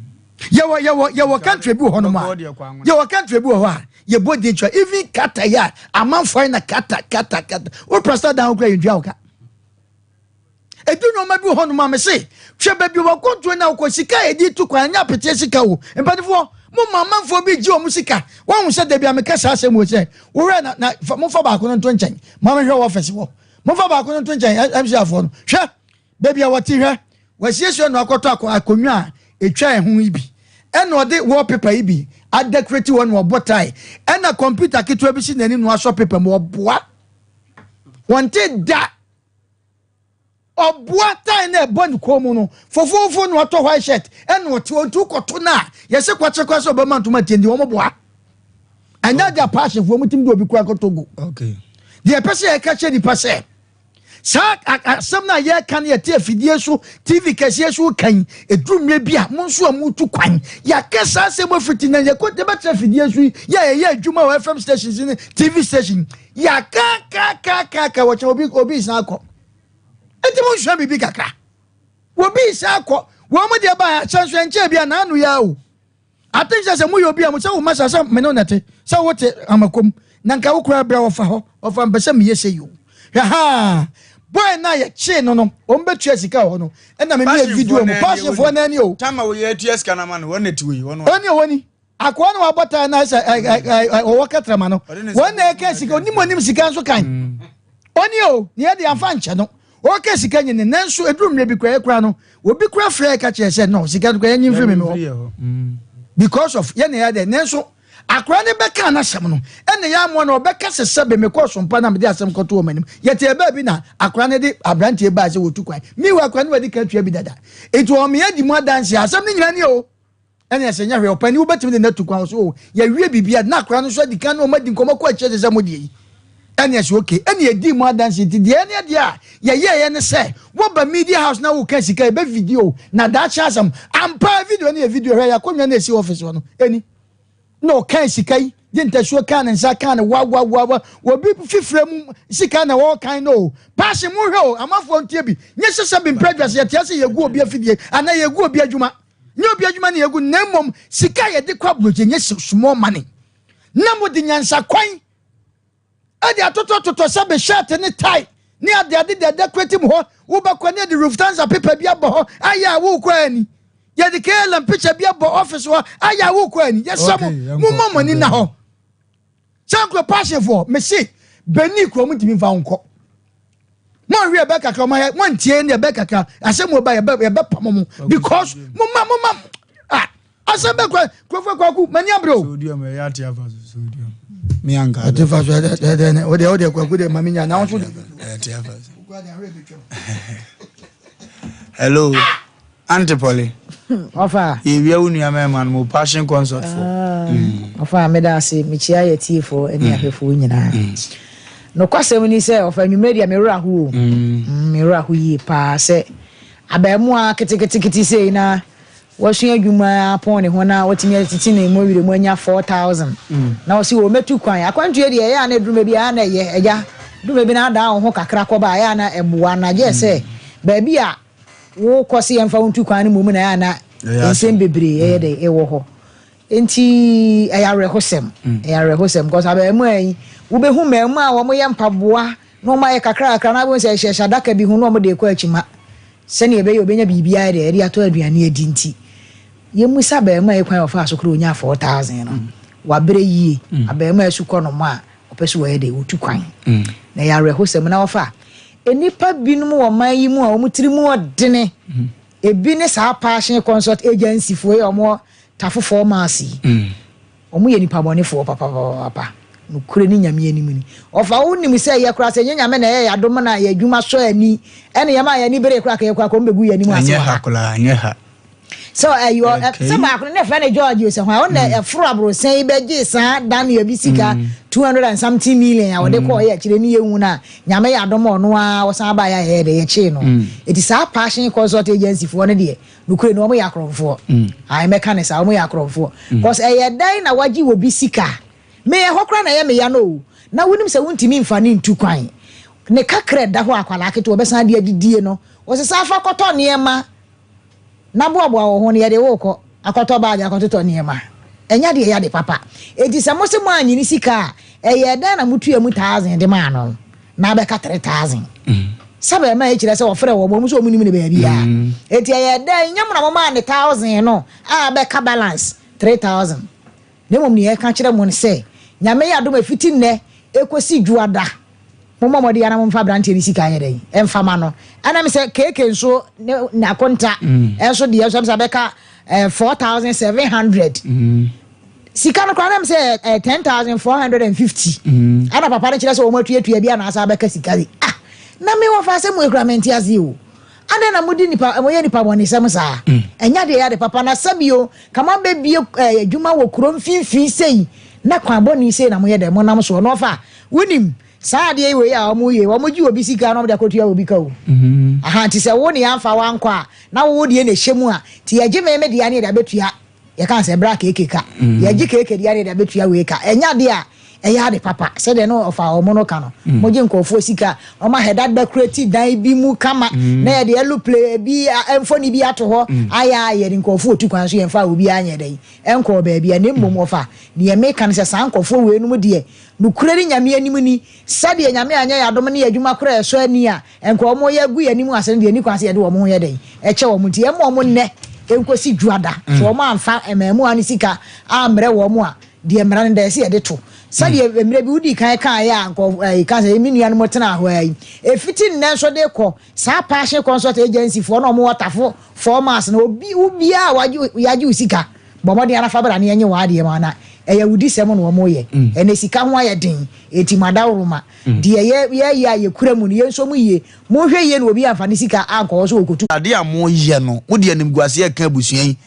Yɛwɔ yɛwɔ yɛwɔ country bi wɔ hɔ nom a yɛwɔ country bi wɔ hɔ a yɛbɔ din kyerɛ even kata yi a amanfoɔ na kata kata kata wo prasta dan kora yɛntua wo ka. Edu nneɛma bi wɔ hɔ nom a mese hwɛ baabi wɔ kɔntuo na wokɔ sika a yɛde tu kwan nyɛ apeteɛ sika o. Mpanimfoɔ mo ma amanfoɔ bi gye wɔn sika. Wɔn sɛ dabi a meka saa asɛm wɔ sɛ wohwɛ na na momfa baako no nto nkyɛn. Ma mehwɛ wɔ ɔfɛs hɔ. Momfa baako no nto nkyɛn MC afoɔ no. Hwɛ baabi a wɔte hwɛ. Wɔasiesie no akɔtɔ akɔ akonnwa a etwa ɛho yi bi. Ɛna ɔde wallpaper yi bi adecorate hɔ na ɔbɔ tie. Ɛna computer ketewa bi si n'anim na wasɔ paper mu ɔboa. Wɔnte da. Ɔboa tae na ɛbɔ ne kɔn mu no fofoofo na ɔtɔ white shirt ɛna ɔte hɔ nti wokɔto no a yɛse kwakyere kwa sɛ ɔbɛma ntoma tie nti wɔn boa. Ɛnyɛ ade a passionfoɔ wɔn tumi de obi kura kɔtɔ gu. Deɛ ɛpɛ sɛ yɛka kyerɛ nipa sɛ saa asɛm no a yɛka no yɛte afidie so TV kɛseɛ so kan ɛduru mmerɛ bi a mo nso a motu kwan yɛaka saa asɛm afiti na yɛkɔ yɛbɛtena afidie so yi yɛ yɛyɛ adwuma wɔ FM stations ne TV station yɛaka ka ka ka ka wɔkyɛ obi obi san akɔ. Enti monsua biribi kakra. Obi san akɔ. Wɔn mu deɛ ba ahyɛ nso ɛnkyɛn bi a n'ano yɛ o. I think sɛ sɛ moyɛ obi a mo sɛ wo masa sɛ me ne wo nɛte sɛ wote amakom na nka wo koraa brɛ wɔfa hɔ ɔfa mpɛ sɛ meyɛ sɛ yi o. Hwɛ ha boy na yɛkyee no no wɔn bɛtua sika wɔ hɔ no ɛna me meyɛ video mu passionfoɔ no ani o. Tama wo yɛ atua sika no ama no wɔn na ti wɔ yi wɔn. Ɔni o wɔni. Akoa no wabɔ taa na sɛ ɔwɔ kɛtrɛma no wɔn na ɛka sika onim onim sika nso kan ɔni o nea ɛde afa nkyɛ no ɔka sika nyɛ ne nanso eduru mmerɛ bi kura ekura no obi kura frɛ ɛka kyerɛ sɛ no sika no kura yɛnyi nfiri mi hɔ because of yɛ na yɛ dɛ nanso akora ne bɛka n'asɛm no ɛna yɛ amoa na ɔbɛka sɛ sɛbe mekɔ sompa na mede asɛm kɔto wɔn anim yɛte ɛbaa bi na akora ne de aberanteɛ baa sɛ wɔtu kwan miwa akora ne wadi ka tua bi dada eti wɔn yɛ di mu adanse asɛm ne nyina ni o. Ɛna ɛsɛ nyɛ hwee, ɔpanin wobɛtumi de no atu kwan, ɔsɛ o yɛwie biribi a na akora no nso adi kan ne wɔn adi nkɔmmɔ kɔ akyire te sɛ mo deɛ yi. Ɛna ɛsɛ okay, ɛna yɛdii mu adanse nti deɛ ɛne deɛ a yɛyɛeɛ ne sɛ woba media house na woka sika yɛbɛ video na daakye asɛm ampa video no yɛ video hwɛ yɛakonnwa no ɛsi office hɔ no ɛni na ɔka sika yi de ntasuo kaa ne nsa kaa ne wawawawa obi fifire mu sika na wɔkan no o paase mo hwɛ o amanfoɔ ntie bi nyɛ sɛ sɛ bi mpɛ adwase yɛte ase yɛgu obi afidie anaa yɛgu obi adwuma Nyɛ obi adwuma na yɛgu na mmom sika a yɛde kɔ aburokyi nyɛ small money. Na mo de nyansa kwan ɛde atotɔtotɔ sɛ be shirt ne tie ne ade ade de decorate mu hɔ. Wobɛkɔ ne yɛde Lufthansa paper bi abɔ hɔ ayɛ a wokɔ ani. Yɛde KLM picture bi abɔ office hɔ ayɛ a wokɔ ani. Yɛsɛ mo mo mma mo ani na hɔ. Sɛ nkuro passionfoɔ mese Benin kuro mo ntumi nfa wo nkɔ. Mo nhwɛ ɛbɛ kakra ɔmo ayɛ mo ntie ne ɛbɛ kakra asɛm mo ba yɛbɛ yɛbɛ pam mo because mo ma mo ma ah asɛm bɛ kura kurofo kwaku mani abere o. Sodium ɛyɛ ate afa so sodium. Mi anka. Ate fa so ɛdɛ ɛdɛ ne o deɛ o deɛ kwaku deɛ mami nya na ahosuo. Ate afa so. Hello. Auntie Polly. Ɔfa. Yɛwia wo nua mɛma no mo passion concert fo. Ɔfa meda ase mekyia yɛ tiefoɔ ne ahwɛfoɔ nyinaa. Nokwasɛm ni sɛ ɔfa anwummerɛ deɛ me werɛ aho o. Me werɛ aho yie paa sɛ abaamuwa keteketekete sei na wasua adwuma apɔn ne ho na watumi atete ne mmɔwerɛ mu anya 4000 na ɔse o mɛtu kwan. Akwantuo deɛ ɛyɛ a na ɛduru baabi a na ɛyɛ agya duru baabi na adaa wo ho kakra kɔba a ɛyɛ a na ɛboa na gye sɛ baabi a Wokɔ sɛ yɛmfa wo ntu kwan no mmom na ɛyɛ a na nsɛm bebree ɛyɛ dɛ ɛwɔ hɔ. Nti ɛyɛ awerɛhosɛm. Ɛyɛ awerɛhosɛm because abarimaa yi wobɛhu mmarima a wɔyɛ mpaboa na wɔayɛ kakra kakra na wobɛhu sɛ ɛhyehyɛ adaka bi ho na wɔde rekɔ akyima sɛnea ɛbɛyɛ obɛnya biribi ayɛ dɛ ɛde atɔ aduane adi nti yɛmmisa abarimaa yi kwan a ɔfaa so koraa ɔnyaa 4000 no. Wabrɛ yie. Abarimaa yi so kɔ nom a ɔpɛ sɛ ɔyɛ dɛ ɔtu kwan. Na ɛyɛ awerɛhosɛm na ɔfa Nnipa binom wɔ ɔman yi mu a wɔn tiri mu ɔdene. Ebi ne saa Passion Consult Agency foɔ yi a wɔwɔ Tafo Four Miles yi. Wɔn yɛ nipa bɔnefoɔ papapapapa. Nokorɛ ne Nyame anim ni. Ɔfa wo nim sɛ yɛ koraa sɛ ɛnyɛ Nyame na ɛyɛ yɛ adom na yɛ adwuma sɔ ani ɛne yɛma yɛ ani bere koraa ka yɛ koraa kɔm bɛgu yɛ anim ase Ɛnyɛ wɔ ha ha. koraa, ɛnyɛ ha. Sɛ ɛyɔ Okay. sɛ baako no na ɛfrɛ no George o sɛ hwan ɔna ɛforo aborɔsan yi bɛgye saa Daniel bi sika 200 and something million a wɔde kɔɔ yɛ akyire ne yɛhu no a Nyame yɛ adom a ɔno ara ɔsan baeɛ a yɛyɛ dɛ yɛkyee no. Ɛti saa Passion Consult Agency foɔ no deɛ Nokorɛ ni, wɔn yɛ akorɔmfoɔ. Ae, mɛka no saa, wɔn yɛ akorɔmfoɔ. Cause ɛyɛ dɛn na wagye obi sika? Me, ɛhɔ koraa na ɛyɛ me ya no o. Na wonim sɛ wontumi mfa no ntu kwan. Ne kakra a ɛda hɔ a akwadaa ketewa ɔbɛsan de adidie no, wɔsesa fa kɔtɔ nneɛma na boaboa wo ho no, yɛde wo rekɔ akɔtɔ baage akɔtotɔ nneɛma. Ɛnyɛ adeɛ ɛyɛ ade papa. Enti sɛ mose moannye ne sika a, ɛyɛɛ dɛn na motua mu thousand de maa no na abɛka 3000? Sɛ bɛɛma yi kyerɛ sɛ wɔfrɛ wɔn, wɔn nso wɔn nim no baabiara. Enti ɛyɛɛ dɛn nyɛ mo na momaa no thousand no a abɛka balance 3000? Na mmom nea yɛka kyerɛ mo ne sɛ, Nyame yɛ adom a ɛfiti nnɛ ɛkɔsi Dwoada, mommɔ mmɔden ara na momfa aberanteɛ no sika nyɛ dɛn? Mfa ma no. Ɛna me sɛ KK nso ne n'akonta nso deɛ nso ɛm sɛ abɛka eh, 4700. Sika no koraa na me sɛ eh, 10450. Ɛna papa no kyerɛ sɛ wɔn atuatua bi anaasɛ abɛka sika bi. Ah, na me wɔfa asɛm wei koraa mente aseɛ o. Adɛn na modi nipa, moyɛ nipa bɔnesɛm saa? Ɛnyɛ adeɛ ɛyɛ ade papa. Na sɛbio, ka moabɛbie eh, adwuma wɔ kuro mfimfini sei, na kwan bɔne sei na moyɛ dɛn, monam soɔ. Na ɔfa, wonim, saa adeɛ yi wei a wɔyɛ yi, wɔgye obi sika na wɔde akɔtua obi ka o. Aha, nti sɛ wo ne yɛamfa wo ankɔ a, na wo deɛ na ɛhyɛ mu a, nti yɛgye me me deɛ ne yɛde abɛtua Yɛka sɛ bra keeke ka. Yɛgye keeke deɛ ne yɛde abɛtua wei ka. Ɛnyɛ adeɛ a ɛyɛ ade papa sɛdeɛ no ɔfa wɔn no ka no. Mogye nkurɔfoɔ sika, wɔn ahɛ da decorate dan bi mu kama na yɛde aeroplane bi mfoni bi ato hɔ ayɛ a yɛde nkurɔfoɔ tu kwan so yɛmfa obiara nyɛ dɛn nkɔɔ baabi a na mmom ɔfa deɛ meka no sɛ saa nkurɔfoɔ weinom deɛ nokorɛ ne Nyame anim ni sɛdeɛ Nyame anyɛ yɛn adom ne yɛn adwuma koraa ɛsɔ ani a Nka wɔn yɛ gu yɛn anim ase no deɛ ɛnni kwan sɛ yɛde wɔn ho yɛ dɛn kyɛ wɔn nti yɛmma wɔn nnɛ nkɔsi dwoada sɛ wɔn amfa mmaamua no sika ammrɛ wɔn a deɛ mmara no da ɛsɛ yɛde to sɛdeɛ mmerɛ bi wodii kan kaeɛ a nka ɛyi ka sɛ me nuanom tenaa hɔ ara yi ɛfiti nnɛ nso de kɔ saa passion consult agency foɔ na wɔn wɔ tafo four miles na obi obiara a wagye yɛagye wo sika bɔ mmɔden ara fa bra na yɛnye wɔn adeɛ ma na ɛyɛ awudisɛm na wɔn yɛ ɛnɛ sika ho ayɛ den eti mo adaworoma Deɛ yɛ yɛyɛ a yɛkura mu no, yɛnsɔ mu yie. Monhwɛ yie na obi amfa ne sika ankɔ hɔ sɛ ɔrekɔtu. Adeɛ a moyɛ no, mode animguaseɛ reka abusua yi.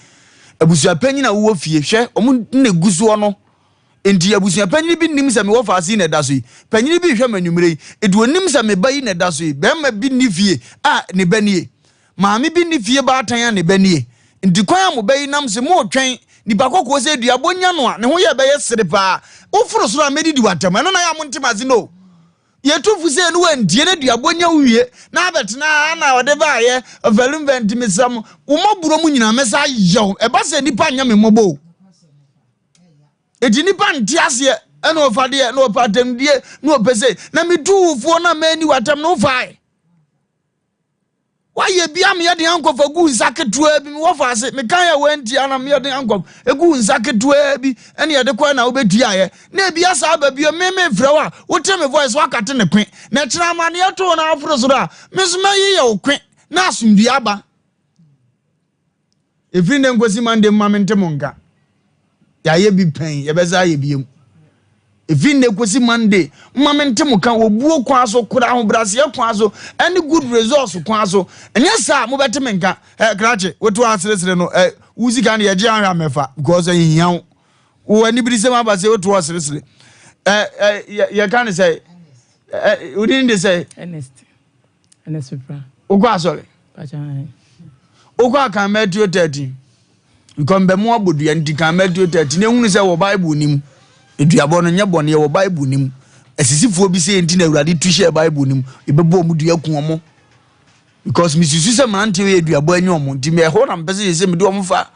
Abusua panyin a wowɔ fie, hwɛ, wɔn na egu soɔ no. Enti abusua panyin bi nnim sɛ mewɔ faase yi na ɛda so yi. Panyin bi rehwɛ me anwummere yi, enti ɔnnim sɛ me ba yi na ɛda so yi. Barima bi nni fie a ne ba nie. Maame bi nni fie baatan a ne ba nie. Enti kwan a mo ba yi nam se moretwɛn nipa kɔkɔɔ sɛ duabɔ nya no a, ne ho yɛ bɛyɛ sere paa. Woforo soro a mɛdidi w'atɛm. Ɛno na yɛ a monte m'ase no o. Yɛtu fo sɛ no wantie na duabɔ nya wo wie na abɛtena ha na ɔde baayɛ ɔfɛlumfɛ nti mesrɛ mo, wo mmɔborɔ mu nyinaa mɛsa ayɛ wo. Ɛba sɛ nnipa nyɛ me mmɔbɔ o. Enti nnipa nte aseɛ ɛna ɔfa deɛ na ɔpɛ atɛmdie na ɔpɛ sei na metu wo foɔ na manni w'atɛm no wofae. Woayɛ bi a meyɛ den ankɔfa gu nsa ketewaa bi mewɔ faase mekan a wantia na meyɛ den ankɔf egu nsa ketewaa bi ɛne yɛde kɔɛ na wobɛtuaeɛ na ebi asa aba bio me mefrɛ wo a wote me voice woakate ne kwe na ɛkyerɛ amanneɛ too na aforo soro a me nso mɛyeyɛ wo kwe na asomdue aba. Ɛfiri nnɛ nkɔsi Monday mma mente mo nka. Yɛayɛ bi pɛn, yɛbɛsa ayɛ biom. Ɛfiri nnɛ kɔsi Monday mma mente mo ka wɔ buo kwan so, kora ahobrɛaseɛ kwan so, ɛne good results kwan so. Ɛnyɛ saa a mobɛte me nka. Ɛ krakye, woto aseresere no, ɛ wo sika no yɛgye ahwɛ a mɛfa because ɛnhia wo. Wo aniberesɛm aba sɛ woto aseresere. Ɛ ɛ yɛka ne sɛ ɛ wodin de sɛ? Ernest. Ernest Pepra. Wokɔ asɔre? Wokɔ akan Matthew 13. Because mbɛmo abɔ dua nti kan Matthew 13. Na ehunu sɛ wɔ Bible nim. Eduabɔ no nyɛ bɔne wɔ Bible nim. Asisifoɔ bi sɛ nti na Awurade tu hyɛɛ Bible nim. Ebɛbɔ wɔn dua ku wɔn. Because mesusu sɛ mmeranteɛ yɛ aduabɔ anyi wɔn nti ɛhɔ na mepɛ sɛ yɛ sɛ mede wɔn fa.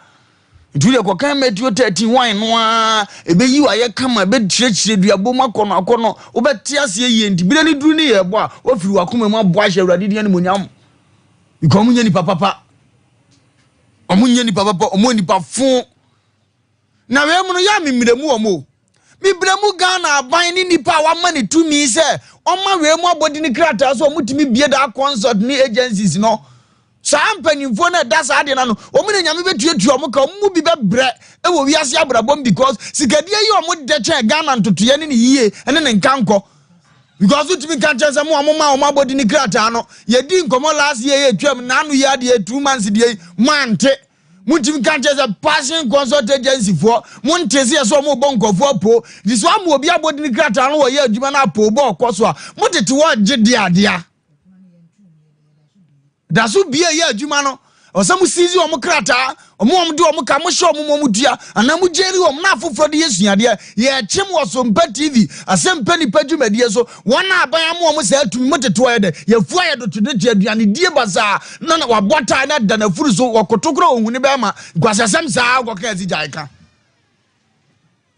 Nti wodeɛ kɔkan Matthew 13 wan no ara ɛbɛyi wayɛ kama ɛbɛkyerɛkyerɛ duabɔ mu akɔnɔ akɔnɔ wobɛte aseɛ yie nti berɛ no duru ne yɛ ɛbɔ a wafiri wakoma mu abɔ ahyɛ Awurade din animonyam because ɔmo nyɛ nipa papa ɔmo nyɛ nipa papa ɔmo nipa fo na wei mu no yɛ a memmerɛ mu wɔn o mebrɛ mu Ghana aban ne nipa a wama ne tumi sɛ ɔma wei mu abɔdini krataa so ɔmo tumi bie daa consult ne agencies no. Saa mpanyinfoɔ no ɛda saa adeɛ no ano, wɔn na Nyame bɛtuatua wɔn ka, wɔn mu bi bɛbrɛ wɔ wiase abrabɔ mu because sikadie yi wɔn dɛ kyɛn Ghana ntotoeɛ ne ne yie ne ne nkankɔ. Because wotumi ka kyerɛ sɛ mo a mo ma wɔn abɔdi ne krataa no, yɛdi nkɔmmɔ last year yɛ twam, n'ano yi adeɛ 2 months deɛ yi, mo ante. Montumi ka nkyerɛ sɛ Passion Consult Agency foɔ, monte sɛ yɛ sɛ wɔn bɔ nkurɔfoɔ apoo. Nti sɛ wɔama obi abɔdi ne krataa no wɔyɛ adwuma no apoo bɔ ɔkɔ so a, motete hɔ gye deɛ adeɛ. Da so bie yɛ adwuma no, ɔsɛ mo seize wɔn krataa, wɔn wɔn de wɔn ka, mo hyɛ wɔn wɔn dua, anaa mo gyeri wɔn na afoforɔ de yɛ suadeɛ. Yɛkyem wɔ so mpɛ TV, asɛmpɛ nipa dwumadie so, wɔn a aban ama wɔn saa tumi, mo tete hɔ yɛ dɛ, yɛfua yɛ dotodotwe, aduane die basaa, na na wabɔ tae na da n'afuru so, wɔkoto koraa ohuni bɛrima, nkwasiasɛm saa wokɔka asi gyae ka.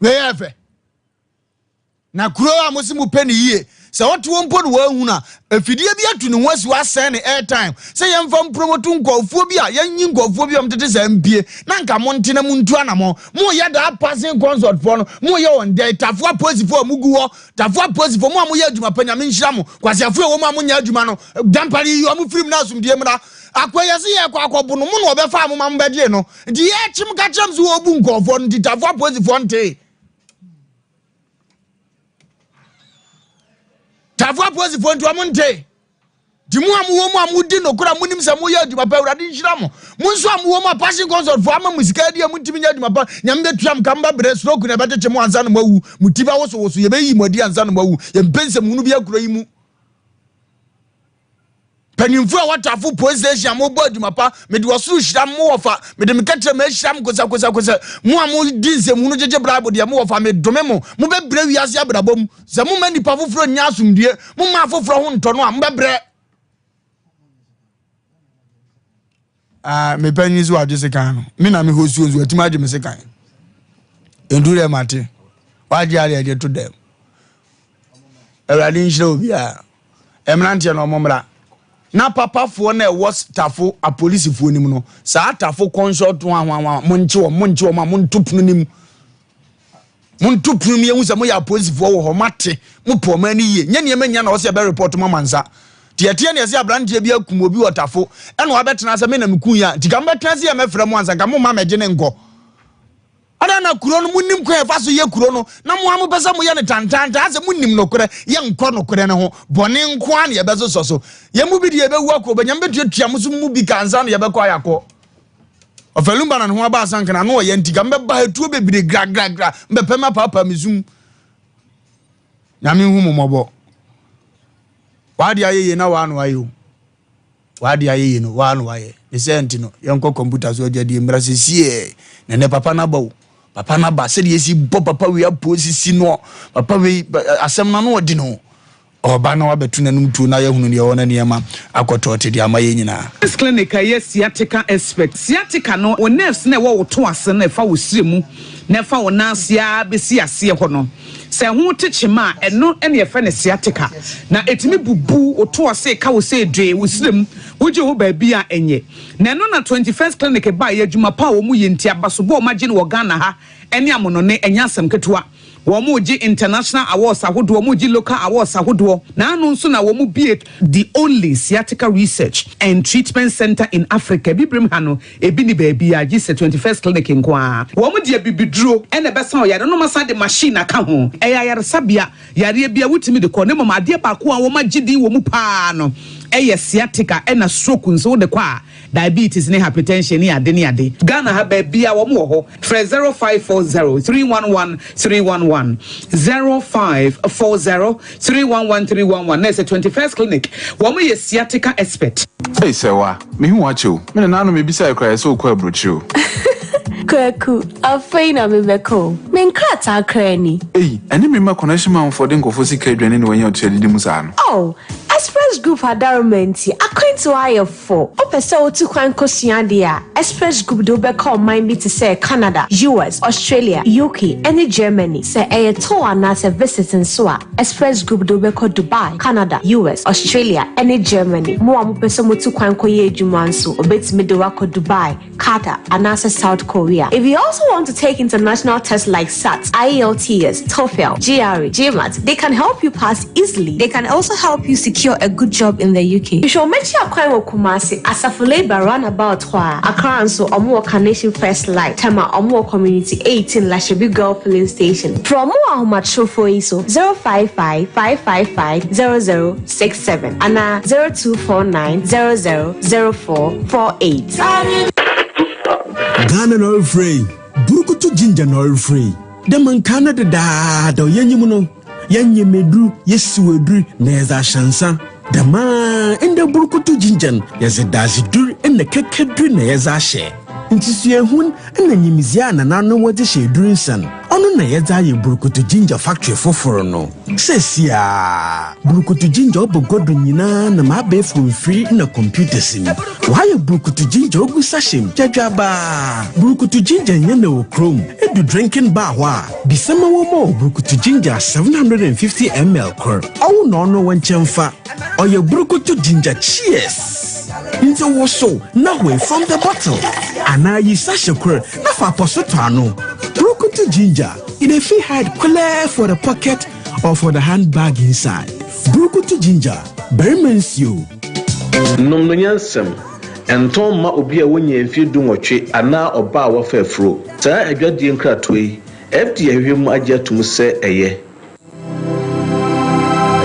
Wei yɛ fɛ. Na kuro a mose mopɛ no yie, sɛ ɔte hɔ mpo na wahunu a, afidie bi atu ne ho asi hɔ asɛe ne airtime sɛ yɛmfa mpromoto nkurɔfoɔ bi a yɛnyi nkurɔfoɔ bi a wɔtete saa mpie na nka monte na montu anamɔn. Moyɛ daa passing consult foɔ no, moyɛ wɔn dɛn? Tafoɔ apolisifoɔ a mogu hɔ, tafoɔ apolisifoɔ, mo a moyɛ adwuma pa, Nyame nhyira mo. Kwaseafoɔ a ɛwɔ mu a monyɛ adwuma no, dampare yi wɔn firim na asomdue mmra. Akoa yi yɛse yɛrekɔ akɔbo no, mo na wɔbɛfaa mo ma mobɛgyee no. Nti yɛkyem ka kyerɛ mo sɛ wɔrebu nkurɔfoɔ no, nti tafoɔ apolisifoɔ ntee. Tafo apolisifoɔ nti wɔn nte. Nti mo a mowɔ mu a modi nokorɛ a monim sɛ moyɛ adwuma pa Awurade nhyira mo. Mo nso a mowɔ mu a passion consult foɔ ama mo sika adi a montumi nyɛ adwuma pa Nyame bɛtua mo ka mobɛbrɛ stroke na ɛbɛkyekye mo ansa na moawu. Mo ti bɛwosowoso yɛbɛyi mo adi ansa na moawu. Yɛmpɛ nsɛmhunu bi akuro yi mu. Mpanyimfo a wɔtafo police station a mobɔ adwuma pa, mede ɔsoro hyira mo wɔfa, mede me kɛtrɛma ahyira mo kosɛkosɛkosɛ. Mo a modi nsɛmhunu gyegye bribe deɛ, mo wɔfa, medome mo. Mobɛbrɛ wiase abrabɔ mu. Sɛ momma nnipa foforɔ nnya asomdue, momma afoforɔ ho ntɔ no a, mobɛbrɛ. Ah, me panyin so wagye sekan no. Me na me hosuo nso watumi agye me sekan. Ndu dɛ mate. Wagye adeɛ agye to dɛm. Awurade nhyira obiara. Mmeranteɛ no ɔmo mmra. Na papafoɔ no a ɛwɔ tafo apolisifoɔ no mu no, saa tafo kɔnsɔt ho ahoahoa, monkye wɔn, monkye wɔn a monto pono no mu. Monto pono mu yɛhu sɛ moyɛ apolisifoɔ wɔ hɔ, moate, mopɛ ɔman no yie. Nyɛ nneɛma nyina na ɔsɛ yɛbɛ report mo amansa. Nti ɛteɛ ne ɛsɛ aberanteɛ bi akum obi wɔ tafo, ɛna wabɛtena sɛ me na mekum yi a, nti ka mobɛtena ase yɛ mɛfrɛ mo ansa, nka momma mɛgye ne nkɔ. Adɛn na kuro no monim kwan a ɛfa so yɛ kuro no na mo a mopɛ sɛ moyɛ no tantaantaa sɛ monim nokorɛ yɛnkɔ nokorɛ no ho bɔne nko ara na yɛbɛsosɔ so yɛn mu bi deɛ yɛbɛwu akɔ bɛnyame bɛtuatua mo so mu bi ka ansa na yɛbɛkɔ ayakɔ ɔfɛlumba na ne ho aba asanka na ano ɔyɛ nti ka mbɛba atuo bebree gragragra mbɛpɛ ma paapaa me sum nyame hu mo mmɔbɔ wade ayɛ yie na waano ayɛ o W'ade ayɛ yie no, waa na wayɛ. Ne saa nti no, yɛnkɔ kɔmputa so adwadie mmra sesiee. Na ɛnɛ papa no aba o. Papa no aba. Sɛdeɛ yɛsi bɔ papa wei apuo sisi noɔ. Papa wei, asɛm no ano ɔden o. Ɔba na wabɛto n'anom tuo na yɛahunu deɛ ɔwɔ na nneɛma akɔ tɔɔte de ama yɛn nyinaa. This clinic yɛ sciatica expert. Sciatica no, wo nerves no a ɛwɔ wo to ase no a ɛfa wo srɛ mu na ɛfa wo nan ase ara bɛsi aseɛ hɔ no, Sɛ ɛho te kyema a, ɛno na yɛfrɛ no sciatica, na ɛtumi bubu wo to ase ka wo sɛ dwee, wo serɛ mu, wogye ho baabi a ɛnyɛ. Na ɛno na 21st Clinic baeɛ, adwuma pa a wɔyɛ nti, abasobɔ a wɔagye no wɔ Ghana ha ne amonɔne, ɛnyɛ asɛm ketewa. Wɔregye international awards ahodoɔ, wɔregye local awards ahodoɔ, na ano nso na wɔbue the only sciatica research and treatment centre in Africa, Abibirem ha no, Ebi nni baabiara gye sɛ 21st Clinic nko ara. Wɔn de abibiduro na ɛbɛsa ɔyare no na wɔasan de machine aka ho. Ɛyɛ ayaresabea, yareɛ biara wotumi de kɔ na mmom adeɛ baako a wɔagye din wɔ mu pa ara no yɛ sciatica ɛna stroke nso wode kɔ a, diabetes ne hypertension ne ade ne ade. Ghana ha baabiara wɔn wɔ hɔ. Frɛ 0540 311 311, 0540 311 311 na ɛsɛ 21st Clinic. Wɔn yɛ sciatica expert. Ei Sɛwa, mehu wo akyɛ o. Me nananom mebisae koraa yɛ sɛ wokɔ aburokyire o. Kwaku, afei na mebɛkɔ o. Me nkrataa koraa ni. Ei, ɛne me mma connection manfoɔ de nkurɔfoɔ sika adwane na wɔanya ɔtua didi mu saa no. Oh, Express Group adaworoma nti, akwantuo ayɛ fo. Wopɛ sɛ wotu kwan kɔsua adeɛ a, Express Group de wo bɛkɔ ɔman bi te sɛ Canada, US, Australia, UK, ne Germany. Sɛ ɛyɛ tour anaasɛ visit nso a, Express Group de wo bɛkɔ Dubai, Canada, US, Australia, ne Germany. Mo a mopɛ sɛ motu kwan kɔyɛ adwuma nso, wɔbɛtumi de wo akɔ Dubai, Qatar, anaasɛ South Korea. If you also want to take international tests like SAT, IELTS, TOEFL, GRE, GMAT, they can help you pass easily. They can also help you secure. secure a good job in the UK. Hwehwɛ wɔn akyi akwan wɔ Kumasi, Asafo Labour Runabout hɔ a. Accra nso, wɔn wɔ Carnation First Light, Tema, wɔn wɔ Community 18, Lashibi Girl Filling Station. Frɛ wɔn wɔ ahomatrofoɔ yi so, 055 555 0067 anaa 0249 00 0448. Ghana na ɔrefrɛ yi, Burukutu Ginger na ɔrefrɛ yi. Dɛ ma nkaa no dedaada ɔyɛ nyim no, yɛnyem edur, yesiw edur na yɛdze ahyɛ nsa. Dɛm ara ndɛ Burukutu Ginger no, yɛdze dadzedur na kɛkɛdur na yɛdze ahyɛ. Ntsusuahun na nyimdzee a nananom wɔdze hyɛ edur nsa no, ɔno na yɛdze ayɛ Burukutu Ginger factory fofor no. Seseiara, Burukutu Ginger ɔba gua do nyina nam abaɛfor mfir na computers mu. Wɔayɛ Burukutu Ginger ogu sachet mu gyadwabaa. Burukutu Ginger nnyɛ na wɔ kurom. Edu drinking bar hɔ a, bisa ma wɔmma wo Burukutu Ginger 750 ml kor. Ɔwo na ɔno wo nkyɛn fa. Ɔyɛ Burukutu Ginger Cheers! Ntsi wosow na hoe from the bottle anaa yi sachet kor na fa apɔso tɔ ano. Burukutu Ginger, e dey fit hide kwelɛɛ for the pocket or for the handbag inside. Burukutu Ginger, barima nsuo. Nom no nyansam. Ntɔn mma obi a wonyaa mfeɛ dunwɔtwe anaa ɔbaa a wafa afuro. Saa adwadie nkratoɔ yi, FDA ahwehwɛ mu agye atom sɛ ɛyɛ.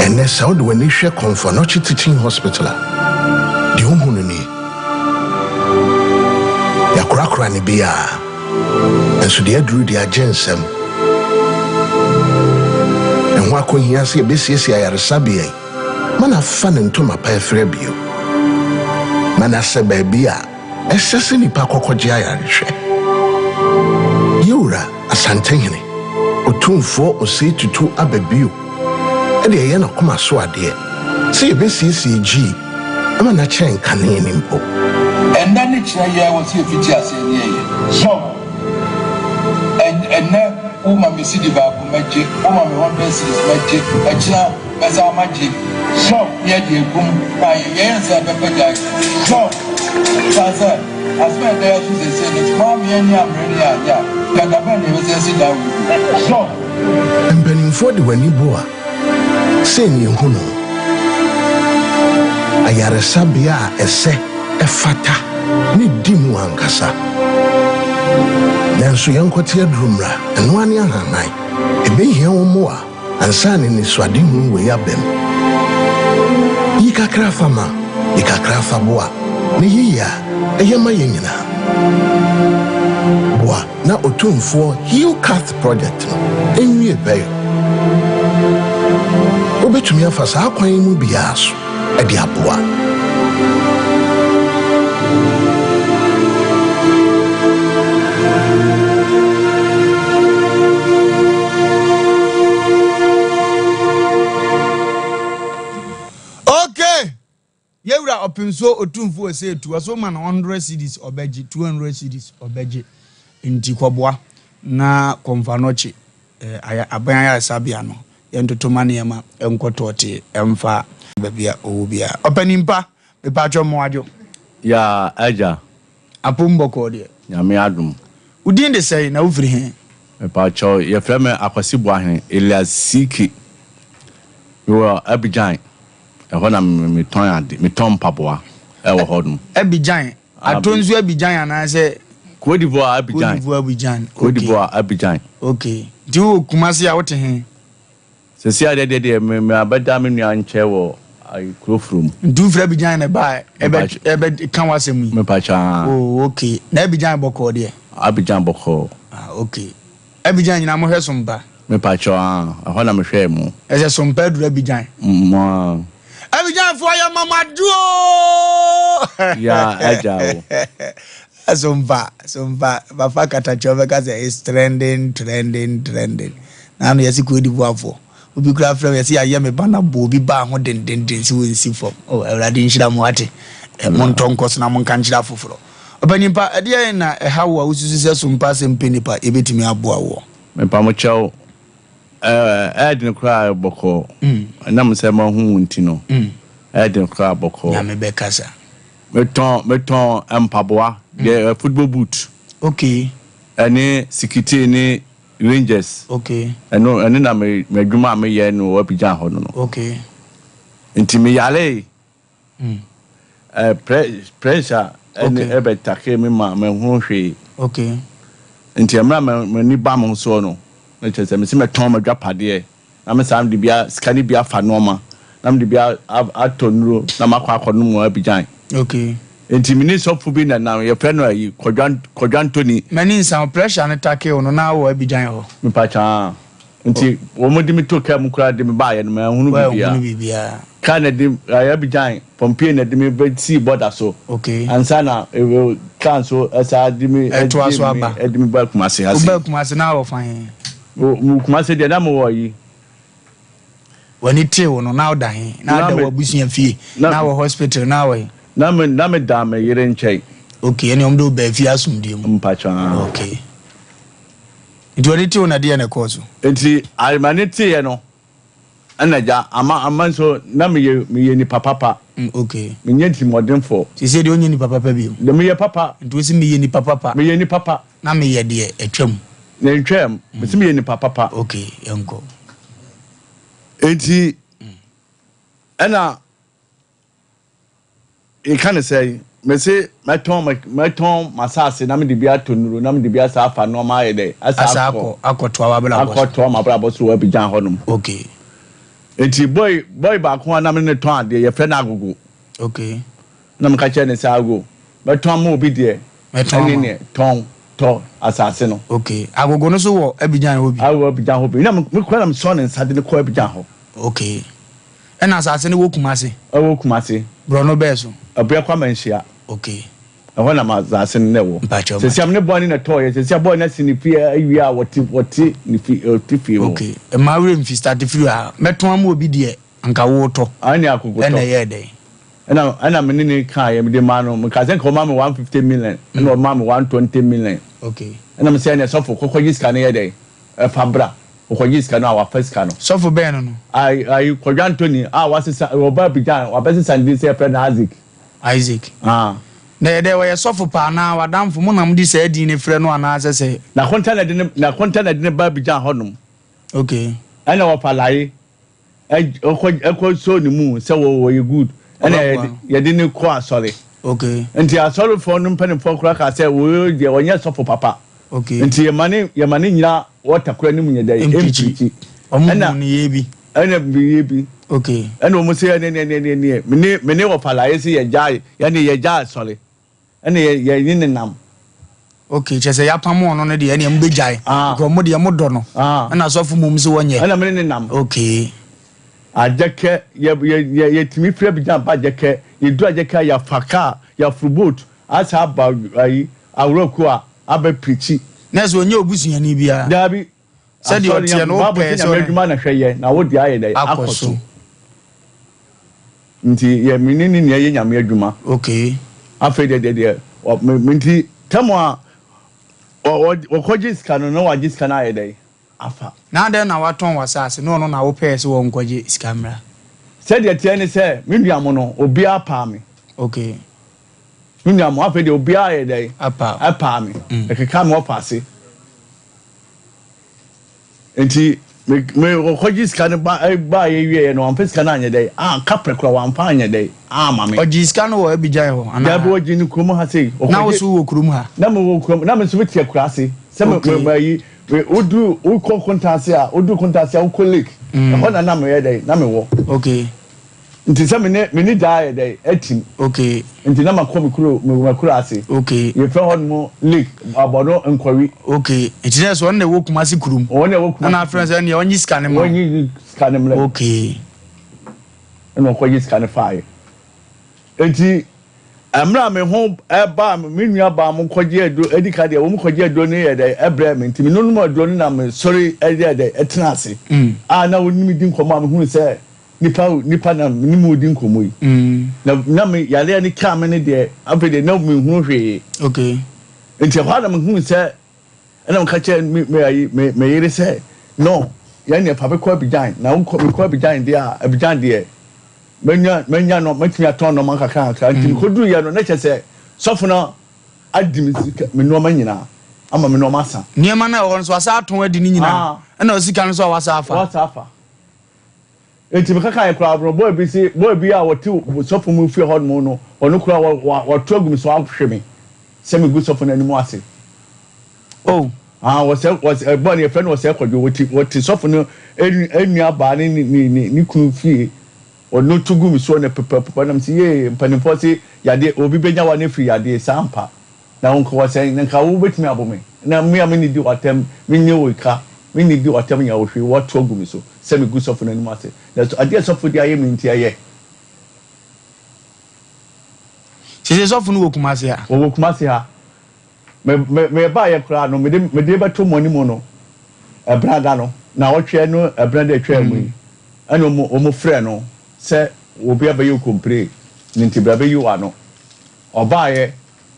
Ɛnnɛ, sɛ wode w'ani hwɛ Komfo Anokye Teaching Hospital a, deɛ wohu no nie. Yɛakorakora no biara, nanso deɛ aduru deɛ agye nsam. Ɛho akɔhia sɛ yɛbɛsiesie ayaresabea yi ma no afa ne ntoma pa afira bio, ma no asɛ baabi a ɛsɛ sɛ nnipa kɔkɔgye ayarehwɛ. Yɛwura Asantehene, Otumfoɔ Osei Tutu aba bio de ɛyɛ n'akoma so adeɛ sɛ yɛbɛsiesie Gyii ma no akyɛn kane no mpo. Ɛnnɛ ne kyerɛ yɛ wɔ sɛ yɛfiti aseɛ ne yɛyɛ. So ɛnnɛ wo ma me cedi baako mɛgye, wo ma me hundred cedis mɛgye, ɛkyena mɛsan magye. So ne yɛde agum na ayɛ yɛn sɛ ɛbɛpagyae. So san sɛ asɛm a ɛda yɛn so seesei no sɛ moammea anni ammere ne yɛn ade a, nka da bɛn na yɛbɛsan asi dan wei bio? So. Mpanimfoɔ de wɔn ani bu a, sei na yɛhu no, Ayaresabea a ɛsɛ, ɛfata, ne di mu ankasa. Nanso yɛnkɔte aduru mmra, ɛno ara ne ahanhan. Ɛbɛhia wo mmoa ansa na anisoadehunu wei abam. Yi kakra fa ma, yi kakra fa boa, na ɛyɛ yie a, ɛyɛ ma yɛn nyinaa. Boa na Otumfoɔ Heal Cath Project no nwie pɛyɛ. Wobɛtumi afa saa kwan yi mu biara so de aboa. Okay! Yɛwura Ɔpemsuo Otumfuo Osei-Tutu, ɔse woma no hundred cedis ɔbɛgye, 200 cedis ɔbɛgye. Nti kɔboa na kɔmfa no kye eh, aban ayaresabea no yɛntoto ma nneɛma nkɔ tɔɔtee mfa baabi a ɔwɔ biara. Ɔpanin pa, mepatwɔ mmoadwo. Yaa agya. Apom bɔkɔɔ deɛ. Nyame adom. Wo din de sɛn na wofiri he? Mepakyɛw, yɛfrɛ me Akwasi Boahene, alias CK. Mewɔ Abidjan, ɛhɔ na metɔn ade, metɔn mpaboa ɛwɔ hɔ nom. Abidjan, Atonsu Abidjan anaasɛ? Cote d'Ivoire Abidjan. Cote d'Ivoire Abidjan. Cote d'Ivoire Abidjan. Okay. Nti wowɔ Kumasi a wote he? Sɛsi adeɛ deɛ deɛ me me abɛda me nua nkyɛn wɔ ayi kuro foro mu. Nti wofiri Abidjan na ɛbaa ɛbɛ ɛbɛ ka w'asɛm yi? Mepakyɛ aa. Oh okay. Na Abidjan bɔkɔɔ deɛ? Abidjan bɔkɔɔ. Ah okay. Abidjan nyinaa mohwɛ Sompa? Mepakyɛ aa, ɛhɔ na mehwɛɛ mo. Ɛsɛ Sompa aduru Abidjan? Mo aa. Abidjan foɔ yɛ mamadu oo. Yaa agya o. Sompa, Sompa, papa katakyɛ ɔbɛka sɛ it's trending, trending, trending. Na ano yɛse Cote d'Ivoire foɔ. Obi koraa frɛ me yɛse yɛayɛ me ba na bɔ obi baa ho dendenden sɛ wɔnsi fam. Oh, Awurade nhyira mo ate. Eh, montɔ nkɔ so na monka nkyerɛ afoforɔ. Ɔpanyimpa, ɛdeɛn na ɛha wo a wosusu sɛ Sompa asɛm pɛ nipa yɛbɛtumi aboa woɔ? Mepa mo kyɛw, ɛɛ ɛyɛ den koraa bɔkɔɔ. Ɛnam sɛ mahu wo nti no, ɛyɛ den koraa bɔkɔɔ. Nyame bɛkasa. Metɔn metɔn mpaboa, deɛ football boot. Okay. Ɛne sikitee ne rangers. Okay. Ɛno ɛno na me m'adwuma a meyɛ no wɔ Abidjan hɔ no no. Okay. Nti meyaree. Eh, pre, pressure ɛne ɛbɛ take me ma manhunu hwee. Okay. Nti mmerɛ a m'ani ba me ho soɔ no, na kyerɛ sɛ mese mɛtɔn m'adwapadeɛ na me saa mede bi a, sika no bi afa nnoɔma na mede bi a, a, atɔ nnuro na makɔ akɔnom wɔ Abidjan. Okay. Nti me ne sɔfo bi na nam, yɛfrɛ no ayi, Kwadwo, Kwadwo Anthony. M'ani nsa wo, pressure no take wo no na wɔ Abidjan hɔ? Mepakyɛ, aa. Nti wɔn de me too kaa mu koraa de me baeɛ no, manhunu biribiara. Wanhunu biribiara. Kaa na ɛde, ɛɛ, Abidjan, Pompier na ɛde me bɛsii bɔda so. Okay. Ansa na kaa nso ɛsaa de me, Ɛtoa so ɛgye me, aba. ɛde me baa Kumasi ha sei. Wobaa Kumasi na wɔ fa he? Wo, mo Kumasi deɛ na mewɔ yi. W'ani tee wo no, na woda he? Na Na woda me, w'abusua fie? na, Na wɔ hospital? Na wɔ he? na me, na me da me yere nkyɛn. Okay, ɛnneɛ wɔn de wo baa fie asomdwoeɛ mu. Mpakyɛ, aa. Okay. Nti w'ani tee wo na deɛ na ɛkɔɔ so? Nti ae m'ani teeɛ no, ɛna agya ama ama nso na meyɛ meyɛ nipa papa. Mm, okay. Menyɛ tirimɔdenfoɔ. Seesei deɛ wonyɛ nipa papa bio. De meyɛ papa. Nti wosi meyɛ nipa papa. Meyɛ nipa pa. Na meyɛ deɛ atwam. Na ntwaam. Mesi meyɛ nipa papa. Okay, yɛnkɔ. Nti ɛna Yɛka no sɛn? Mese mɛtɔn mɛtɔn m'asase na mede bi atɔ nnuro na mede bi asa afa nneɛma ayɛ dɛ asa Asa akɔ akɔ akɔtoa w'abrabɔ so. akɔtoa m'abrabɔ so wɔ Abidjan hɔnom. Okay. Nti boy boy baako a na me ne no tɔn adeɛ yɛfrɛ no Agogo. Okay. Na meka kyerɛ no sɛ Ago mɛtɔn ama obi deɛ Mɛtɔn ɛne ama. neɛ tɔn tɔ asase no. Okay. Agogo no nso wɔ Abidjan hɔ bi? Awɔ Abidjan hɔ bi. Na me kura na mesɔɔ ne nsa de no kɔɔ Abidjan hɔ. Okay. Ɛna asase no wɔ Kumase? Ɛwɔ Kumase. Borɔno bɛɛ so? Abuakwa Manhyia. Okay. Ɛhɔ na m'asase no na ɛwɔ. Mpakyɛw Sɛsi a me ne boy no na ɛtɔɔ yɛ. Sɛsi a boy no asi ne fie awie a wɔte wɔte ne fi ɔte fie hɔ. Okay. Mmaa werɛ mfi start firi ha. Mɛtɔn ama obi deɛ anka woretɔ. Ɛne akokotɔ. Ɛna ɛyɛɛ dɛn? Ɛna ɛna me ne no kaeɛ mede maa no. Mekaa sɛ nka ɔma me 150 million. Ɛna ɔmaa me 120 million. Okay. Ɛna me sɛ ɛneɛ sɔfo kɔkɔgye sika no yɛ dɛn? Ɛfa bra. Ɔkɔgye sika no a wafa sika no. Sɔfo bɛn no no? Ayi ayi Kwadwo Anthony a wasesa ɔba Abidjan wabɛsesa ne din sɛ yɛfrɛ no Isaac. Isaac. Ah. Na ɛyɛ dɛ ɔyɛ sɔfo paa anaa w'adamfo mo na mode saa din no frɛ no anaa sɛ sɛ. N'akonta na ɛde ne n'akonta na ɛde ne ba Abidjan hɔnom. Okay. Ɛna wɔfa laye. Ɔkɔ ɛkɔ sɔ ne mu sɛ wɔ wɔyɛ good ɛna yɛde yɛde ne kɔ asɔre. Okay. Nti asɔrefoɔ no mpanimfoɔ koraa kaa sɛ wɔyɛ deɛ wɔnyɛ sɔfo papa. Okay. Nti yɛma ne yɛma ne nyina wɔta koraa ne mu nyɛ dɛ mpirikyi. Wɔn Ɛna hu ne yɛ bi. ɛna yɛ bi. Okay. Ɛna wɔn sɛ ɛne ɛne ɛne ɛne mene mene wɔfa la yɛ sɛ yɛgyae yɛne yɛgyae asɔre. Ɛna yɛ yɛ ne nenam. Okay, kyerɛ sɛ yɛapam ɔno no deɛ ɛneɛ mobɛgyae. Ah. Because mo deɛ modɔ no. Ah. Ɛna asɔfo mmom sɛ wɔnyɛ. Ɛna me ne nenam. Okay. Agyɛkɛ yɛ yɛ yɛ yɛtumi firi Abidjan ba Agyɛkɛ yɛduru Agyɛkɛ a yɛafa car yɛaforo boat asa aba ayi Awurakua a abɛ pirikyi. Na ɛsɛ ɔnyɛ obusuani biara. Daabi. Sɛdeɛ Asɔre ɔteɛ no Bible wopɛɛ sɛ sɛ Nyame ɔne. adwuma na hwɛ yɛ na wo deɛ ayɛ dɛ Akɔ akɔ so. so. Nti yɛ me ne ne nua yɛ Nyame adwuma. Okay. Afei deɛ deɛ deɛ ɔ me me nti tɛm a ɔ ɔ ɔkɔgye sika no na wagye sika no ayɛ dɛ afa. Na adɛn na watɔn w'asase na ɔno na wopɛɛ sɛ ɔnkɔgye sika mmra? Sɛdeɛ ɛteɛ ne sɛ me nua mo no obiara paa me. Okay. Me nua mo afei deɛ obiara ayɛ dɛ Apa. ɛpaa me. Ɛkeka me ɔfa ase. Nti me me ɔkɔgye sika no ba baayɛ wieɛ no wamfa sika no anyɛ dɛ a kaprɛ kora wamfa anyɛ dɛ ama me. Ɔgye sika no wɔ Abidjan hɔ anaa? Dabi ɔgye no kurom ha sei. Na wo so wɔ kurom ha? Na me wɔ kurom na me nso me te akura ase sɛ me me ma yi wodu wokɔ Kontaase a wodu Kontaase a wokɔ lake ɛhɔ na na meyɛ dɛ na mewɔ. Okay. Nti sɛ me ne me ne gyaa yɛ dɛ atim. Okay. Nti na makɔ me kuro me makuro ase. Okay. Yɛfrɛ hɔ nom lake abɔno nkɔwi. Okay. Nti na sɛ ɔno na ɛwɔ Kumasi kurom. Ɔno na ɛwɔ Kumasi. Ɛna afrɛ sɛ ɛnneɛ ɔnye sika no ma. Ɔnye sika no mmerɛ. Okay. Ɛna ɔkɔgye sika no faeɛ. Nti mmerɛ a me ho ɛbaa me nua baa mo kɔgye aduro edi ka deɛ wɔn kɔgye aduro no yɛ dɛ ɛbrɛ me nti me nonom aduro no na me sɔre ɛyɛ dɛ ɛtena ase. A na wɔn ne me di nkɔmɔ a mehunu sɛ Nipa o, nipa na me ne mu redi nkɔmmɔ yi. Na na me yareɛ no kaa me no deɛ, afei deɛ na menhunu hwee. Okay. Nti ɛhɔ ara na mehunu sɛ, ɛna meka kyerɛ me me ayi me me yere sɛ, no, yɛn deɛ fa bɛkɔ Abidjan. Na wokɔ mekɔ Abidjan deɛ a, Abidjan deɛ manya manya no mɛtumi atɔn nneɛma nkakra nkakra. Nti mekɔduruiɛ no na kyerɛ sɛ sɔfo no adi me sika me nneɛma nyinaa ama me nneɛma asa. Nneɛma no a ɛwɔ hɔ no nso wasa atɔn adi ne nyinaa. Ah. Ɛna sika no nso a wasa afa. Wasa afa. Enti mekakaeɛ koraa no, boy bi se, boy bi a ɔte sɔfo mu fie hɔnom no, ɔno koraa wa, wa, wato agu me so ahwe me sɛ megu sɔfo no anim ase. Oh. Ah, wɔsɛ, wɔsɛ, boy no yɛfrɛ no Ɔsɛe Kwadwo, wɔte, wɔte sɔfo no nua baa ne ne, ne, ne, ne kunu fie. Ɔno to gu me soɔ na pɛpɛpɛpɛ na mese yee, mpanimfoɔ se yadeɛ, obi bɛnya wa no afiri yadeɛ, saa ampa. Na wo nka wɔsɛn, na nka wo bɛtumi abo me, na me a mennidi w'atɛm, mennye wo ka, mennidi w'atɛm nyɛ wo hwee, woato agu me so sɛ megu sɔfo no anim ase, na adeɛ a sɔfo de ayɛ me nti ɛyɛ. Sese sɔfo no wɔ Kumasi ha? Wɔwɔ Kumasi ha. Me, me, mebaeɛ koraa no, mede, mede bɛto mo anim no, ɛbenada no, naawɔtweɛ no ɛbenada atwaa mu yi, ɛna wɔn, wɔn frɛɛ no sɛ obi abɛyɛ wo kompire, ne nti bra bɛyi wo ano. Ɔbaeɛ,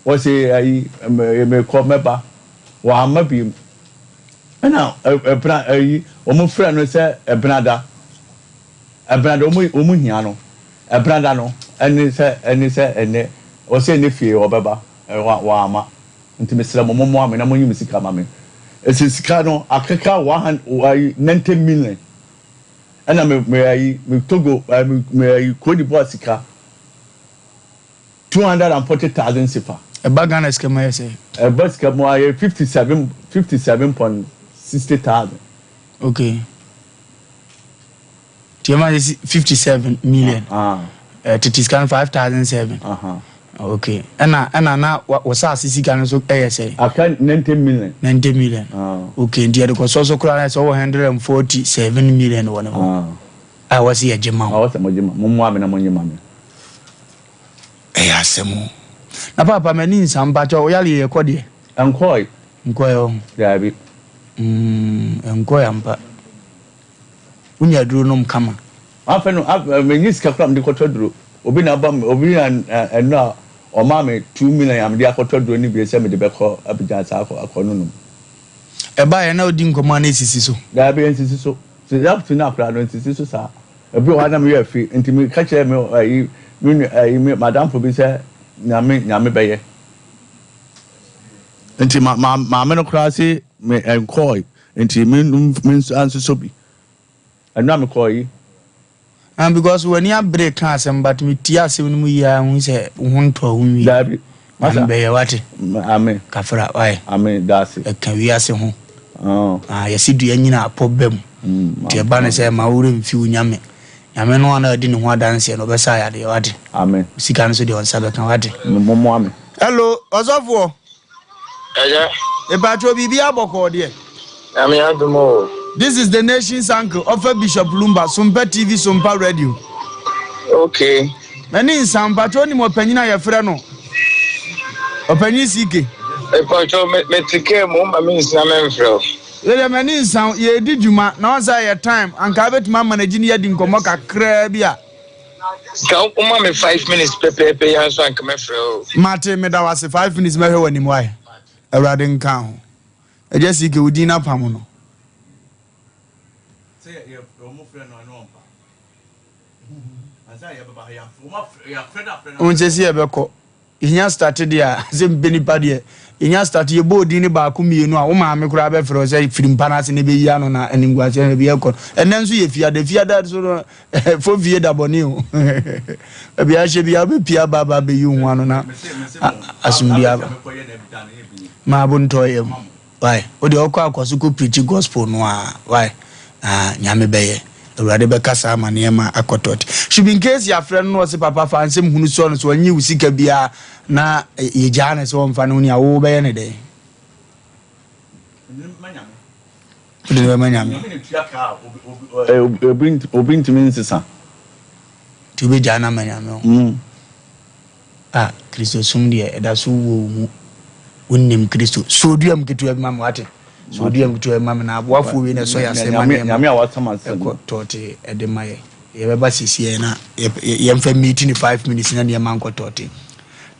Wɔse ayi mekɔ mɛba wamma biom ɛna ɛbena ayi wɔn frɛ no sɛ ɛbenada ɛbenada wɔn wɔn hia no ɛbenada no ɛne sɛ ɛne sɛ ɛnɛ wɔse ɛnɛ fie ɔbɛba wamma nti mesrɛ mo mommoa me na monyi me sika ma me ɛsɛ sika no akeka 100 ayi 90 million ɛna me me ayi me Togo me me ayi Cote d'Ivoire sika. 240,000 sefa. Ɛba Ghana sika mu ayɛ sɛn? Ɛba sika mu ayɛ 57 57.60 thousand. Okay. Nti ɛma yɛ 57 million. Ah. Eh, tete sika no 5,007. Uh-huh. Okay. Ɛna ɛna na wɔ saase sika no nso ɛyɛ sɛn? Aka 90 million. 90 million. Ah. Okay, nti yɛde kɔsɔ so koraa na sɛ ɔwɔ 147 million wɔ ne hɔ. Ah. A wɔsi yɛgye ma wo. A wɔsɛ mo gye ma. Mo mmoa me na mo nye ma me. Ɛyɛ asɛm o. Na paapa m'ani nsa mpakyɛ wo yare yɛ kɔ deɛ. Ɛnkɔe. Nkɔe ɔho. Daabi. Mm ɛnkɔe ampa. Wonya aduro nom kama. Afei no menye sika koraa mede kɔtɔ aduro. Obi na aba obi na ɛno a ɔmaa me 2 million a mede akɔtɔ aduro no bi sɛ mede bɛkɔ Abidjan saa akɔ akɔ nonom. Ɛbaeɛ na wodi nkɔmmɔ a na ɛsisi so? Daabi ɛnsisi so. Since up to now koraa no ɛnsisi so saa. Ebi wɔ hɔ a na me werɛ afi nti me ka kyerɛɛ me ayi me nua ayi me madamfo bi sɛ nyame nyame bɛyɛ. Nti ma ma maame no koraa se me nkɔɔe nti me me ansosɔ bi. Ɛno a mekɔɔ yi. Ah because w'ani abere ka asɛm but me tie asɛm no mu yie a hu sɛ wo ho ntɔ wo nwie. Daabi. Nyame bɛyɛ wate. Amen. Kafra why. Amen daase. Ɛka wiase ho. Oh. Ah yɛsi dua nyina apɔ ba mu. Nti ɛba no sɛ ma wo werɛ mfi wo Nyame. Nyame no a na adi ne ho adanseɛ no ɔbɛsa yadeɛ wate. Amen. Sika no so deɛ ɔnsa bɛka wate. Mommoa me. Hello ɔsɔfoɔ. Ɛyɛ. Mepakyɛw biribiara bɔkɔɔ deɛ? Nyame adom o. This is the nation's uncle ɔfa Bishop Lumba, Sompa TV, Sompa Radio. Okay. M'ani nsa, mpakyɛw wonim ɔpanyin a yɛfrɛ no Ɔpanyin CK? Mepakyɛw me mete kaa mu, woma me nsina memfrɛ wo. Yɛdeɛ m'ani nsa wo, yɛredi dwuma na wɔn sɛ ɛyɛ time, anka wobɛtumi ama no agyi ne yɛadi nkɔmmɔ kakraa bi a. Nka woma me 5 minutes pɛpɛɛpɛ yi ara nso anka mɛfrɛ wo. Mate, meda wo ase, 5 minutes mɛhwɛ w'anim wae. Awurade nka ho. Agya CK, wo din no apam no. Sɛ yɛ wɔn frɛ no ɛno ɔmpa. Ansa yɛbɛba ha yɛafrɛ no afrɛ no. Wo nsɛ sɛ yɛbɛkɔ. Yɛnya starte deɛ a, sɛ mpɛ nipa deɛ, yɛnya starte yɛbɔ odin no baako mmienu a, wo maame koraa bɛfrɛ wo sɛ firi mpa no ase na ɛbɛyi ano na animguaseɛ no baabi ɛkɔ no. Ɛnnɛ nso yɛ fiada, fiada nso no, fo fie da bɔne o. Baabi a ahyɛ biara wobɛpie aba aba abɛyi wo ho ano na asomdue aba. Ma abo ntɔ yam. Wai wo deɛ wokɔ akɔ so kɔ preachi gospel no aa wai ah Nyame bɛyɛ Awurade bɛkasa ama nneɛma akɔ tɔte should be in case yɛafrɛ no na ɔse papa fa nsɛm hunu soɔ no so ɔnye wo sika biara na yɛgyaa no sɛ ɔmfa ne ho ni a wo wobɛyɛ ne dɛn? Wode no bɛma Nyame. Obi ntumi nsesa. Nti wobɛgyaa no ama Nyame o. Ah, Kristosom deɛ ɛda so wɔ wo mu. Wonnim Kristo. Sɔ dua mu ketewa bi ma me, wate? Sɔ dua mu ketewa bi ma me na aboafoɔ wei na ɛsɔ yɛ ase ma nneɛma ɛkɔ tɔɔte ɛde ma yɛ. Yɛbɛba sisi yɛ na yɛmfa meet ne 5 minutes na nneɛma nkɔ tɔɔte.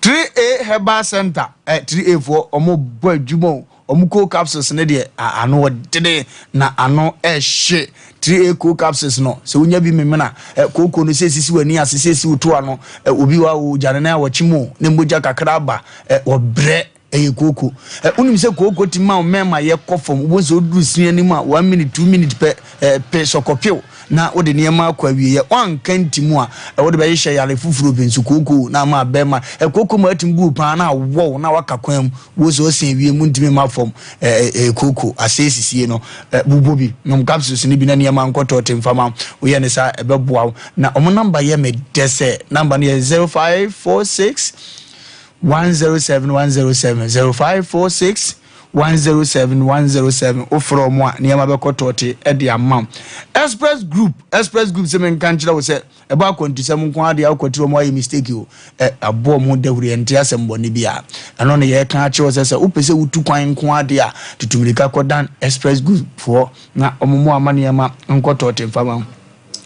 3A Herbal Center, eh, 3A foɔ, ɔmo bɔ adwuma o. Wɔn cold capsules no deɛ ano ɔdene na ano ɛhye. 3A cold capsules no sɛ wonya bi memena kooko no sɛ esisi w'ani ase sɛ esi wo to ano obi wɔ a ɔgya ne nan a wɔkye mu na mogya kakra aba wɔbrɛ ɛyɛ kooko. Wonim sɛ kooko tumi ma wo mmarima yɛ kɔ fam wobɛhu sɛ woduru sini anim a 1 minute 2 minute pɛ pe sɔkɔpew. na wode nneɛma akɔ awieɛ. Woanka ntimu a, wode bɛhyehyɛ yare foforɔ bi nso, kooko na ama abɛma. Kooko ma atumi gu wo paa na awɔ wo na woaka kwan mu. Wo sɛ ɔsɛn wiem wontumi mma fam. Kooko asɛe sisie no, bobɔ bi, nom capsules no bi na nneɛma nkɔ tɔɔte mfa ma wo. Woyɛ no saa a, ɛbɛboa wo. Na wɔn namba yɛ me dɛ sɛ, namba no yɛ 0546 107 107, 0546 107 107. Wofrɛ wɔn a, nneɛma bɛkɔ tɔɔte de ama wo. Express Group, Express Group sɛ menka nkyerɛ wo sɛ, ɛbɔ akwantusɛm nko ara deɛ wokɔtiri wɔn ayɛ mistake o. Ɛ, aboɔ wɔn ho dawuro, yɛnte asɛm bɔne biara. Ɛno na yɛreka akyerɛ wo sɛ, sɛ wopɛ sɛ wotu kwan nko ara deɛ a, tutu mmirika kɔdan Express Group foɔ na wɔn mmoa ama nneɛma nkɔ tɔɔte mfa ma wo.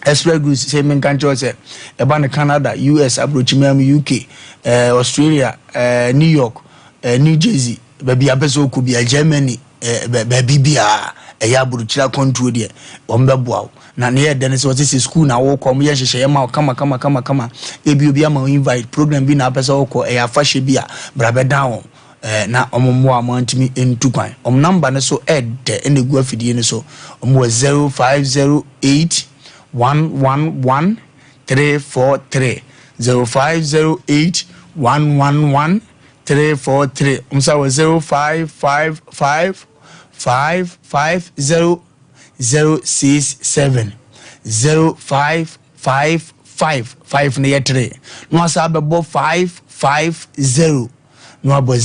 Express Goods sɛ menka nkyerɛ wo sɛ ɛba no Canada, US, aburokyiman mu, UK, eh, Australia, eh, New York, eh, New Jersey, baabi a pɛ sɛ wokɔ bia, Germany, eh, baabi biara ɛyɛ aburokyiri akwantuo deɛ wɔn bɛboa wo. Na ne yɛ dɛ no sɛ wɔte sɛ school na wokɔ, wɔn yɛ nhyehyɛeɛ ma wo kama kama kama kama. Ebi obi ama wo invite, program bi na apɛ sɛ wokɔ, ɛyɛ afahyɛ bi a, bra bɛdan wɔn. Eh, na wɔn mmoa a wɔantumi ntu kwan. Wɔn namba no so ɛdɛ ɛna egu afidie no so. Wɔn wɔ 0508 111 343 0508 111 343. Wɔn san wɔ 0555 550 067 0555 5 no yɛ 3 na wɔasan abɛbɔ 550 na wabɔ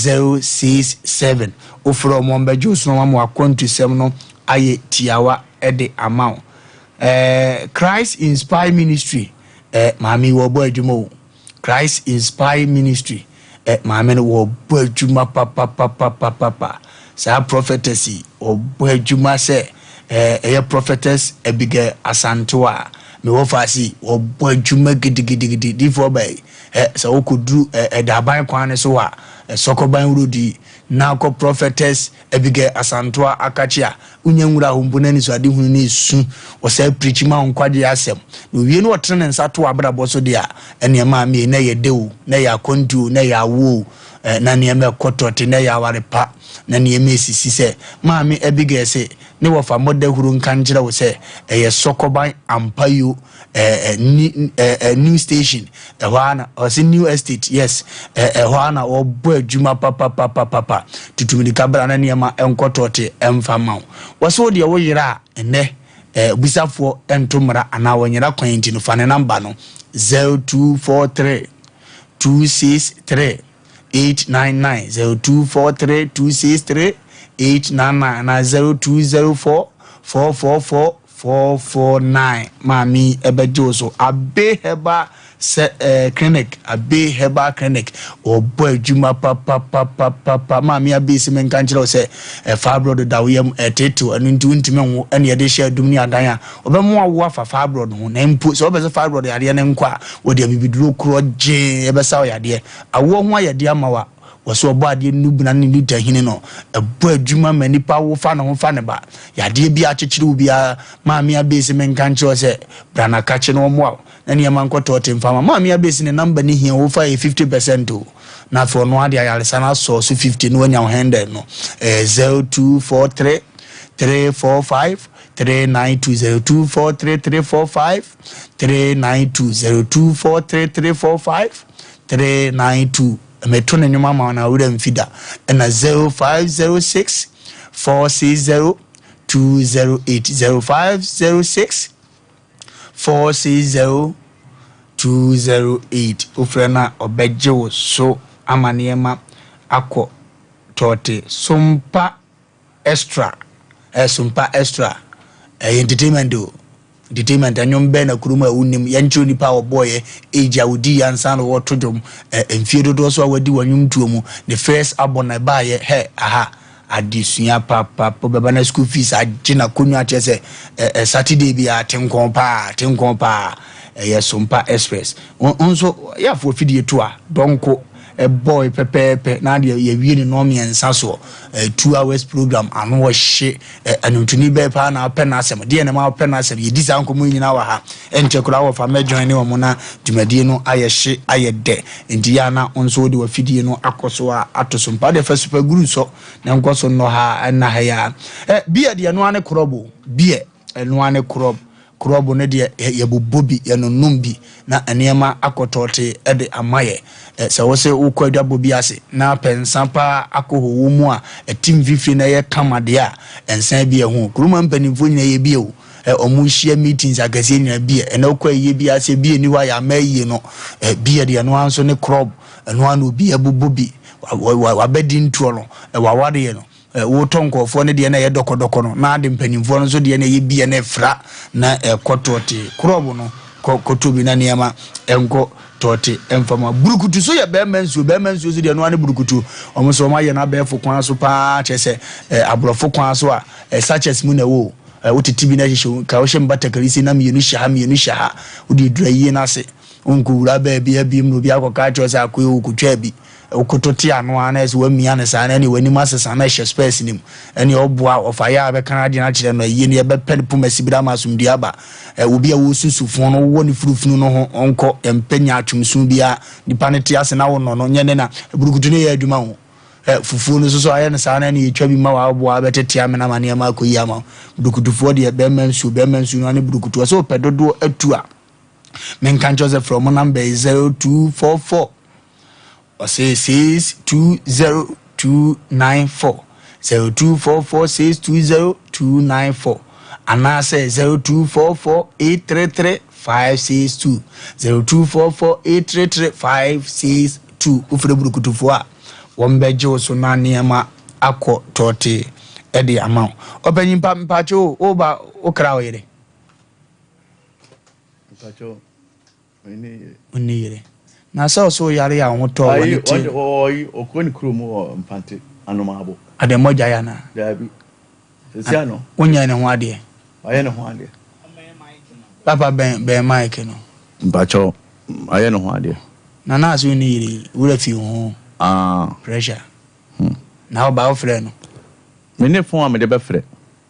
067. Wofrɛ wɔn a wɔbɛgye wo so na wɔama w'akwantusɛm no ayɛ tiawa de ama wo. Eh, Christ Inspire Ministry, eh, maame yi wɔbɔ adwuma o. Christ Inspire Ministry, eh, maame no wɔbɔ adwuma papapapapapa. Saa prophetess yi, wɔbɔ adwuma sɛ eh, ɛyɛ prophetess Abigail Asantewa. Mewɔ faase yi, wɔbɔ adwuma gidigidigidi. Difoɔ bɛyi. Ɛ, sɛ wokɔduru ɛ, Ɛdaaban kwan no so a, ɛ, Sɔkɔban Road yi, na kɔ Prophetess Abigail Asantoa Akakye a, wonya nwura hɔ mpo na anisoadehunu no resu. Ɔsan pirikyi ma wo nkwagyeɛ asɛm. Na owie na ɔtene ne nsa to w'abrabɔ so deɛ a, ɛnneɛ maame ei, na ɛyɛ dɛ o, na ɛyɛ akwantuo o, na ɛyɛ awoɔ o, ɛ, na nneɛma ɛkɔ tɔte, na ɛyɛ aware pa, na nneɛma ɛsisi sɛ. Maame Abigail se, ne wɔfa mmɔ dahuro nka nkyerɛ wo sɛ, ɛyɛ Sɔkɔban ampa yo. eh, eh, eh, eh, new station ɛhɔ ara na ɔsɛ new estate yes ɛhɔ ara na wɔbɔ adwuma papapapapa tutu mirika bra na nneɛma nkɔtɔɔte ɛmfa ma wo wɔsɛ wo deɛ wo yera a ɛnɛ eh, busafoɔ nto mmara anaa wɔnyera kwan nti no fa ne namba no 0243 263 899 0243 263 899 anaa 0204 444 449 maame yi ɛbɛgye wo so. Abe Herbal sɛ eh, clinic Abe Herbal clinic wɔbɔ adwuma papapapapa maame Abe sɛ menka nkyerɛ wo sɛ eh, fibroid da wo yam ɛtetew ɛno nti wontumi nwo ɛne yɛde hyɛ adum ne adan a wɔbɛmoa wo afa fibroid ho na mpo sɛ wopɛ sɛ fibroid yadeɛ no nkɔ a wɔde abibiduro korɔ gyee ɛbɛsa wo yadeɛ awoɔ ho ayɛdeɛ ama wo a Wɔse ɔbɔadeɛ Nubena ne Nutahene no bɔ adwuma ma nipa wo fa ne ho fa ne ba. Yadeɛ biara akyekyere wo biara, Maame Abesi menka nkyerɛ wo sɛ bra na kakye na ɔmmoa wo na nneɛma nkɔ tɔɔte mfa ma. Maame Abesi ne number no hia wo fa yɛ 50% o na afei ɔno ara de ayaresa no asɔɔ so 50 na wanya wo 100 no. Ɛyɛ 0243 345 392 0243 345 392 0243 345 392. Meto ne nnwom ama wo na wo werɛ mfi da. Ɛna 0506 460 208 0506 460 208 Wofrɛ no a ɔbɛgye wo so ama nneɛma akɔ tɔɔte. Sompa Extra eh Sompa Extra ɛyɛ entertainment o. Entertainment ɛnwom bɛn na kurom a wonim yɛnkyerɛ nipa a ɔbɔɔyɛ age a ɔdii ansa na ɔreto dwom ɛ mfie dodoɔ so a wadi wɔ nnwomtoɔ mu ne first album na ɛbaayɛ hɛ aha adesua papapa bɛba na school fees agye na konwa kyerɛ sɛ ɛ ɛ Saturday biara tenkɔn paa tenkɔn paa ɛyɛ Sompa Express nso yɛ afoɔ fidie to a dɔnko ɛbɔe pɛpɛɛpɛ na adeɛ yɛwie ne nnɔn mmiɛnsa soɔ eh, 2 hours program ano ɔhye eh, ɛnontoni bɛɛ paa na apɛ n'asɛm deɛ na ma apɛ n'asɛm yɛdi saa nkɔmmɔ yi nyinaa wɔ ha ɛnkyɛ koraa wɔfa mɛjoin ne wɔn na dwumadie no ayɛ hye ayɛ dɛ nti yɛ ana nso wode wafidie no akɔ so a ato so mpa deɛ fa super guru sɔ na nkɔ so nnɔ ha ɛnna ha yi a eh, beer deɛ ɛno ara ne korɔbo beer ɛno ara ne korɔb. Krɔbo no deɛ yɛbobɔ bi, yɛnonom bi na nneɛma akɔ tɔɔtee de ama yɛ. Sɛ wo se wokɔ adwabɔ bi ase na pɛ nsa paa akɔ hɔ wɔ mu a, ɛte mfifire na ɛyɛ kama deɛ a, nsa bi ɛho. Kurom ha mpanimfoɔ nyinaa yɛ bi o. Wɔn hyia meetings akɛseɛ nyinaa beer. Ɛnɛ wokɔ ayie bi ase beer nni hɔ a yɛama ayie no. Beer deɛ ɛno ara nso ne krɔb. Ɛno ara na obi abobɔ bi. Wabɛdi ntoɔ no, wawareɛ no. Wotɔ nkurɔfoɔ no deɛ na ɛyɛ dɔkɔdɔkɔ no, na ade mpanimfoɔ no nso deɛ na ɛyɛ bia na ɛfra na ɛkɔ tɔɔte. Korɔbo no, kɔ kɔtɔ bi na nneɛma nkɔ tɔɔte mfa ma. Burukutu so yɛ bɛrima nsuo. Bɛrima nsuo so deɛ ɛno ara ne burukutu. Wɔn nso wɔayɛ no abɛɛfo kwan so paa, kyerɛ sɛ aborɔfo kwan so a sachets mu na ɛwɔ o. Wotete bi na ɛhyehyɛ wo, ka wohyɛ mbatakari sei na mmienu hyɛ ha, mmienu hyɛ ha. Wode aduru ayie no ase. Wonkɔwura baabi abiem na obi akɔka akyerɛ wo sɛ akoe o, wokɔtwaa bi. Wokoto te ano ara na ɛsɛ wamia no saa na ɛneɛ w'anim asesa na ɛhyɛ spɛs no mu. Ɛneɛ ɔboa ɔfa yɛ a bɛka n'adwene akyerɛ no ayie no yɛbɛpɛ no poma sibire ama asomdue aba. Ɛ obi a wɔresusu fon no wowɔ ne furufunu no ho ɔnkɔ yɛmpɛ nyaatwomsu biara. Nipa no te ase na wonɔ no nyɛ ne na burukutu no yɛ adwuma o. Ɛ fufuo no nso so ayɛ no saa na ɛneɛ yɛtwa bi ma w'aboa bɛtete amena ama nneɛma akɔ yie ama wo. Burukutufoɔ deɛ bɛrima nsuo bɛrima nsuo no ara ne burukutu. Ɔsɛ ɔpɛ dodoɔ atu a menka nkyerɛ wo sɛ frɛ ɔmo number yi 0244 Ɔse 620294, 0244620294 anaasɛ 0244833562, 0244833562. Wofrɛ burukutufoɔ a, wɔbɛgye wo so na nneɛma akɔ tɔɔtee de ama wo. Ɔpanyin pa, mpakyɛ o, woba wokra wo yere? Mpakyɛ o. Wonni yere. Na sɛ ɔsɛ oyare a wo ho tɔ wɔ ne ti. Ɔyi ɔkɔ ne kurom wɔ Mfante Anomaabo. Adɛn mogya yɛ anaa? Daabi. Sisi ano. Wonyɛ ne ho adeɛ. Wayɛ ne ho adeɛ. Papa bɛn bɛn mic no. Mpakyɛw wayɛ ne ho adeɛ. Na na ase wonni yere yi wura fi wo ho. Ah. Pressure. Hmm. Na ɔba wofrɛ no. Me ne phone a mede bɛfrɛ.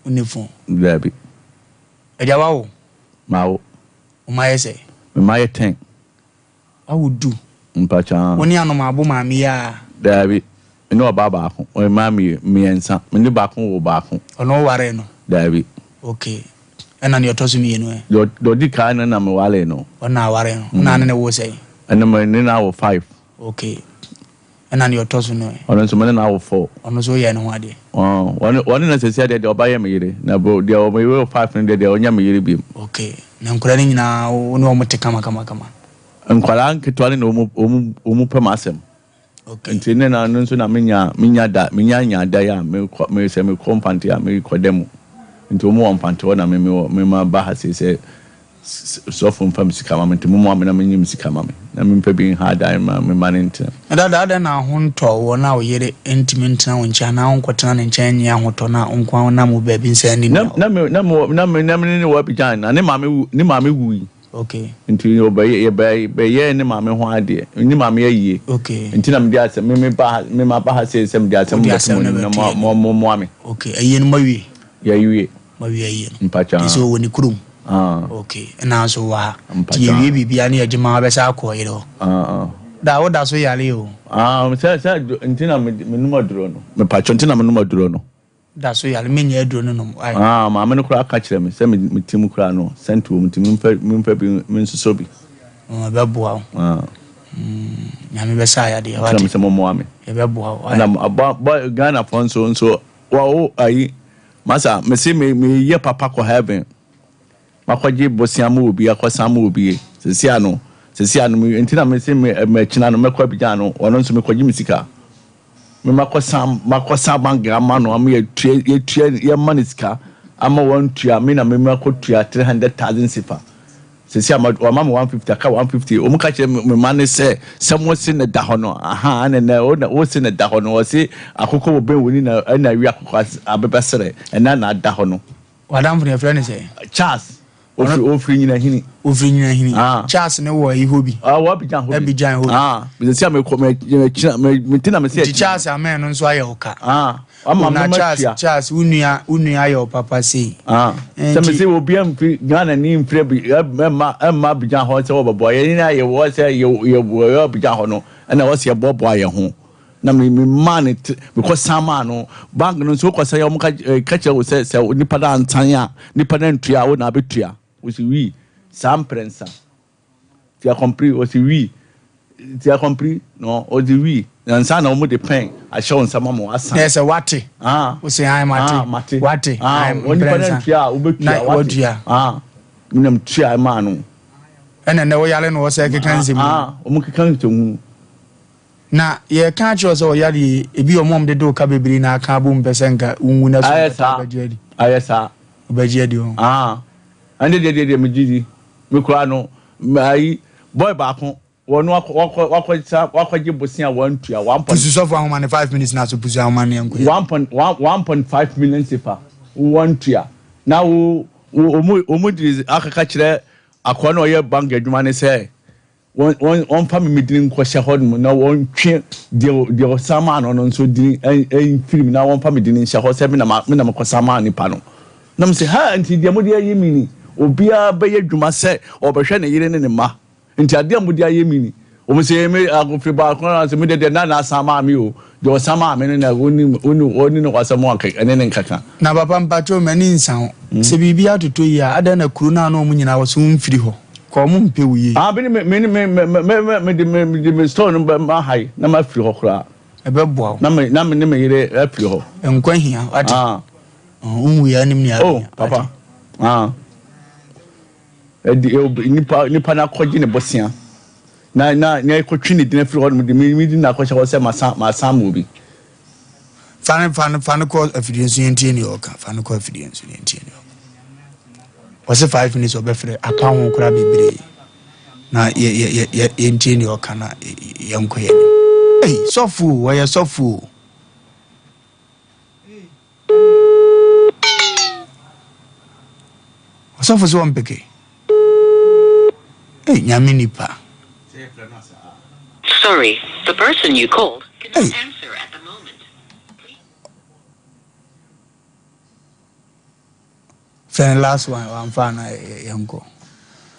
Wonni phone. Daabi. Agya wawo? Mawo. Wo mma yɛ sɛn? Me mma yɛ ten. Wawo du? Mpakyɛ aa. Wo ne Anomaabo maame yi aa? Daabi, me ne ɔbaa baako, mmaa mmiɛnsa, me ne baako woo baako. Ɔno wo waree no? Daabi. Ok, ɛna deɛ ɔtɔ so mmienu ɛ? Deɛ ɔdi kan no na me waree no. Ɔno na awaree no, wona ne no woo sɛn? Ɛno me ne no awo five. Ok, Ɛna nea ɔtɔ so no ɛ? Ɔno nso me ne no awo four. Ɔno nso woyɛɛ ne ho adeɛ? Ɔn, ɔno, ɔno na seesei deɛ deɛ ɔba yɛ me yere. Na bro, deɛ ɔmo yere wɔ five no deɛ deɛ ɔnyɛ me yere biom. Okay, na nkwadaa no nyinaa wo ne wɔn te kama kama kama? Nkwadaa nketewa no na wɔn, wɔn, wɔn pɛ m'asɛm. Okay. Nti ne na no nso na menya, menya da, menya nya da yi a mekɔ, me sɛ mekɔ Mfante a mekɔ da mu. Nti wɔn wɔ Mfante hɔ na me mewɔ, me ma ba ha sei sɛ Sɔfo mfa me sika ma me nti mommoa me na menye me sika ma me na mempɛ bi nha adan ma me mma no ntena. Na dada adɛn na ho ntɔ wo na wo yere ntumi ntena wo nkyɛn anaa wonkɔtena ne nkyɛn nnye ahotɔ na wo nko ara wonam wo baabi nsan nni Na nua hɔ? na me na me na me na me ne no wɔ Abidjan na ne maame wu ne maame wui. Okay. Nti ɔbɛyɛ yɛbɛ bɛyɛɛ ne maame ho adeɛ ne maame ayie. Okay. Nti na mede asɛm me me ba ha me maba ha sei sɛ mede asɛm Wode bɛto asɛm mo no anim na bɛto mo yɛn mo anim. mo mmoa me. Okay, ayie no moawie? Yɛawie. Moawie ayie no. Mpakyɛ Nti sɛ ɔwɔ ne kurom. Ah. Okay, ɛna nso wɔ ha. Nti Mpakyɛ yɛwie biribiara ne yɛgye ma wabɛsa akɔ ɔyere hɔ. Ah ah. Da woda so yare o. Ah sɛ sɛ nti na me menom aduro no. Mepakyɛ nti na menom aduro no. Da so yare menyɛ aduro no nom why. Ah maame no koraa ka kyerɛ me sɛ me me ti mu koraa no sɛnti wɔ mu nti memfa memfa bi mensosɔ bi. Mm, ɛbɛboa wo. Ah. Mm, Nyame bɛsa yadeɛ Nti na wate. me sɛ mommoa me. Yɛbɛboa wo why. Ɛna bɔ bɔ Ghanafoɔ nso nso wɔ wo ayi Masa mese me meyɛ papa kɔ heaven makɔgye bosea ma obi akɔsan ma obi sɛsi ano sɛsi ano me nti na mese me mɛkyina no mɛkɔ Abidjan no ɔno nso mekɔgye me sika me makɔsan makɔsan bank ama no ama yɛtua yɛtua yɛma no sika ama wɔntua me na me makɔtua 300,000 sefa Sɛsi a wama me 150 aka 150 wɔn ka kyerɛ me ma ne sɛ sɛ mo se na da hɔ no aha ɛna na o na o se na da hɔ no ɔse akokɔ wɔ bɛn wɔ ni na ɛna awi akokɔ abɛbɛ srɛ ɛna na ada hɔ no. W'adamfo no yɛfrɛ no sɛn? Charles ofiri ofiri Nyinahini. Ofiri Nyinahini. Ah. Charles ne wɔ ayi hɔ bi. Ah wɔ Abidjan hɔ bi. Abidjan hɔ bi. Ah sɛsi a mekɔ mɛ mɛ kyina mɛ me ti na mɛ se. Nti Charles amɛn no nso ayɛ wo ka. Ah. Wama Oh, na me Charles, matua. Charles, wo nua, wo nua ayɛ wo papa sei. Ah, sɛ me Nti, se obi amfiri Ghana ni mfiri abi ɛmma ɛmma Abidjan hɔ sɛ wɔbɛboa yɛn nyinaa yɛ wɔ sɛ yɛ yɛ wɔ Abidjan hɔ no ɛna wɔ sɛ yɛboaboa yɛn ho na me me maa ne te mekɔ san maa no bank no nso wokɔ san yɛ wɔn ka ka kyerɛ wo sɛ sɛ nipa no ansan a nipa no antua a wo na abɛtua. Ɔsi oui. Saa mprɛnsa. Tu as compris? Ɔsi oui. Tu as compris? Non. Ɔsi oui. Ansa na wɔn de pɛn ahyɛ wɔn nsa ma ma wasan. Na ɛsɛ wate. Ah. Ɔsi ayi mate. Ah mate. Wate. Ah wɔn nipa na ntua a wobɛtua. Na watua. Ah. Menam tua maa no. Ɛna ɛnɛ woyare na wɔsɛ keka nsɛm. Ah wɔn keka nsɛm hunu. Na yɛka akyerɛ wo sɛ ɔyare yi, ebi ɔmo a ɔmo dede wo ka bebree na aka abom pɛ sɛ nka wonwu na so Ayɛ mpata saa, wobɛgye adi. ayɛ saa. Wobɛgye adi ɔho. Ah, ɛnde deɛ deɛ deɛ megye di. Me koraa no, me ayi, boy baako, wɔn wakɔ wakɔ wakɔ sa wakɔgye bosea wantua one point. Pusu sɔfo ahoma no five minutes na so pusu ahoma no yɛnkɔ yɛ. One point one 1.5 million sefa wantua na wo wo ɔmo ɔmo de akaka kyerɛ akoa no a ɔyɛ bank adwuma no sɛ. Wɔn, wɔn, wɔmfa me me dini nkɔhyɛ hɔ nom na wɔntwe deɛ, deɛ ɔsan maa no no nso dini mfiri mu na wɔmfa me dini nhyɛ hɔ sɛ me na ma, me na mekɔsan maa nipa no. Na mese, ha, nti deɛ mode ayɛ me ni? Obiara bɛyɛ adwuma sɛ ɔbɛhwɛ ne yere ne ne mma. Nti adeɛ a mode ayɛ me ni? Wɔn se, me, akofiri baako na sɛ me deɛ deɛ na na asan maa me o. Deɛ ɔsan maa me no na ɔnim, ɔnim, ɔni no asɛm a ɛne ne nkaka. Na papa mpakyɛw m'ani nsa wo. Sɛ biribi atotɔ yie a, adɛn na kuro no a na wɔn nyinaa wɔ so womfiri hɔ? Kɔ wɔn mpɛ wo yie. Ah, me me me me me me me me de me de me store no bɛ ma ha yi na ma firi hɔ koraa. Ɛbɛboa wo. Na me na me ne me yere afiri hɔ. Nkwa hia wate. Ah. Wonwu yɛ anim nea Oh papa. Ah. Ɛdi nipa nipa na akɔgye ne bosea. Na na na ɛkɔtwe ne din afiri hɔ nom de me me din na akɔhyɛ hɔ sɛ masan masan ma obi. Fa no fa no fa no kɔ afidie nso yɛntie nea ɔka fa no kɔ afidie nso yɛntie nea ɔka. Ɔse five minutes ɔbɛfrɛ apa ho koraa bebree na yɛ yɛ yɛ yɛ yɛntie nea ɔka na yɛnkɔ yɛn anim. Ei sɔfo o ɔyɛ sɔfo o. Ɔsɔfo sɛ ɔmpeke. Ei nyame nipa. Sorry, the person you called cannot answer at the moment. Fɛ no last one wamfa na yɛnkɔ.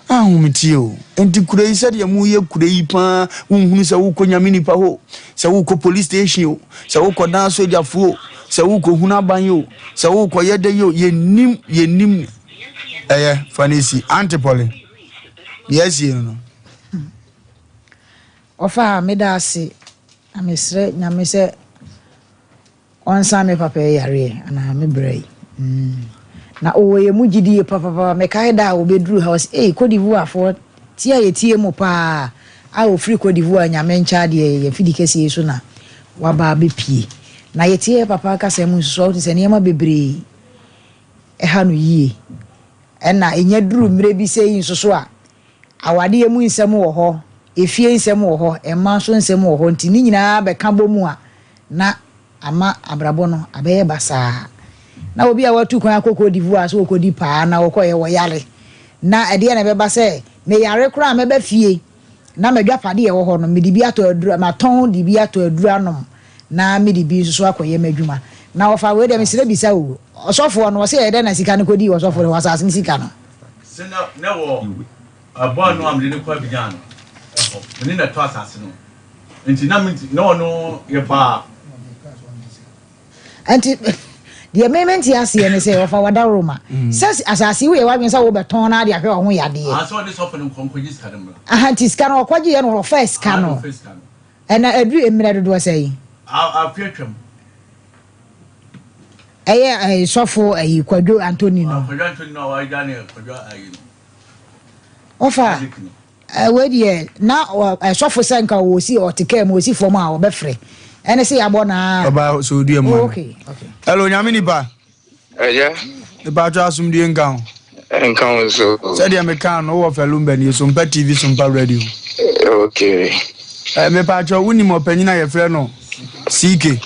Ahometeɛ o. Enti kuro yi sɛdeɛ moyɛ kuro yi paa wonhunu sɛ wokɔ nyame nipa hɔ o, sɛ wokɔ police station o, sɛ wokɔ dan sogyafoɔ o, sɛ wokɔ hunu aban o, sɛ wokɔ yɛ dɛ yi o, yɛnnim yɛnnim. Ɛyɛ fa no si Auntie Polly deɛ asie no no. Ɔfa a meda ase na mesrɛ Nyame sɛ Ɔnsa me papa yi yareɛ anaa me bra yi mm. Na ɔwɔ yɛn mu gyidie papapapa. Mekae da a ɔbɛduru ha ɔse ei Cote d'Ivoire foɔ tie a yɛtie mo paa a ɔfiri Cote d'Ivoire Nyame nkyɛ adeɛ yɛn fidi kɛseɛ yi so na waba abɛpie. Na yɛtie yɛ papa kasa mu nso so a wote sɛ nneɛma bebree ɛha no yie. Ɛna ɛnya duru mmerɛ bi sɛ yi nso so a awadeɛ mu nsɛm wɔ hɔ, efie nsɛm wɔ hɔ, mma nso nsɛm wɔ hɔ nti ne nyinaa bɛka bɔ mu a na ama abrabɔ no abɛyɛ basaa. Na obi a watu kwan akɔ Cote d'Ivoire sɛ ɔrekɔdi paa na ɔkɔeɛ ɔyare. Na ɛdeɛn na ɛbɛba sɛ meyare koraa a mɛba fie na m'adwapadeɛ a ɛwɔ hɔ no mede bi atɔ aduro, matɔn de bi atɔ aduro anom na mede bi nso so akɔyɛ m'adwuma. Na wɔfa wei deɛ mesrɛ bisa o, ɔsɔfoɔ no ɔse ɛyɛ dɛn na sika no kɔdii ɔsɔfoɔ no hɔ, asase no sika no? Sɛ na na wɔ ɛbɔɔ no a mede no kɔ Abidjan no ɛhɔ, me ne na ɛtɔ asase no. Nti na me na ɔno yɛ baa. Nti deɛ me mente aseɛ ne sɛ ɔfa wadaworoma mm. sɛ asase woyɛ w'adwene sɛ wobɛtɔn no ade ahwɛ ɔho yadeɛ. Ah, sɛ ɔde sɔfo no nkɔ nkɔgye sika no mmra. Aha nti sika no ɔkɔgye yɛ no ɔfa sika ah, no. Ɛna aduru mmerɛ dodoɔ sɛ yi. Afe atwam. Ɛyɛ ɛɛ sɔfo ɛyi Kwadwo Anthony no. Ah, Kwadwo Anthony no a wagya ne Kwadwo ayi no. Ɔfa. Eh, wei deɛ na ɛsɔfo sɛ nka ɔsi ɔte kaa mu ɔsi fam a ɔbɛfrɛ ɛne sɛ yɛabɔ naa. Ɔba so dua mu. Oh, okay, okay. Hello, nyame nipa. Ɛyɛ. Nipa atwa asomdue nka ho. Nka ho nso. Sɛdeɛ meka no wowɔ Fɛlumba nie Sompa TV Sompa Radio. Okay. Eh, mepa atwa wonim ɔpanyin a yɛfrɛ no CK.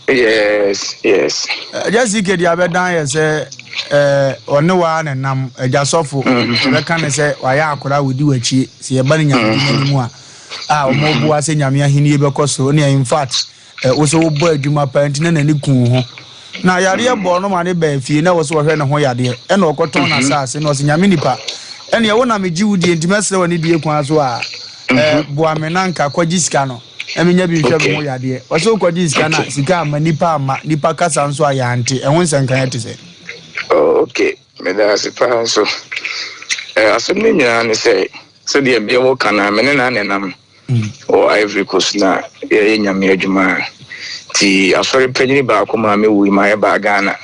Yes, yes. Agya CK deɛ abɛdan yɛ sɛ eh, ɔne waa na nam agya sɔfo mm-hmm. bɛka ne sɛ wayɛ akora a wɔdi w'akyi sɛ yɛba no nyame dwuma no mu a a wɔboa sɛ nyame ahenni bɛkɔ so ne in fact eh, wo sɛ wobɔ adwuma paa nti na n'ani ku wo ho na yareɛ bɔɔ no ma ne baa fie na ɛwɔ sɛ wɔhwɛ ne ho yadeɛ ɛna ɔkɔtɔn mm-hmm. n'asase na ɔsɛ nyame nipa ɛneɛ wo na megye wo die nti mɛsrɛ wɔ ne die kwan so a eh, mm-hmm. boa me na nka kɔgye sika no na menya bi nhwɛ me ho yadeɛ. Ɔsɛ wokɔgye sika no a, sika amma, nipa amma, nipa kasa nso a yɛante. Ɛho nsɛnkaeɛ te sɛ? Oh, okay. Meda ase paa nso. Asɛm no nyinaa ne sɛ, sɛdeɛ bia wɔka no a, me ne no na ɛnam wɔ Ivory Coast na yɛyɛ Nyame adwuma. Nti asɔre panyini baako maame wui ma yɛbaa Ghana.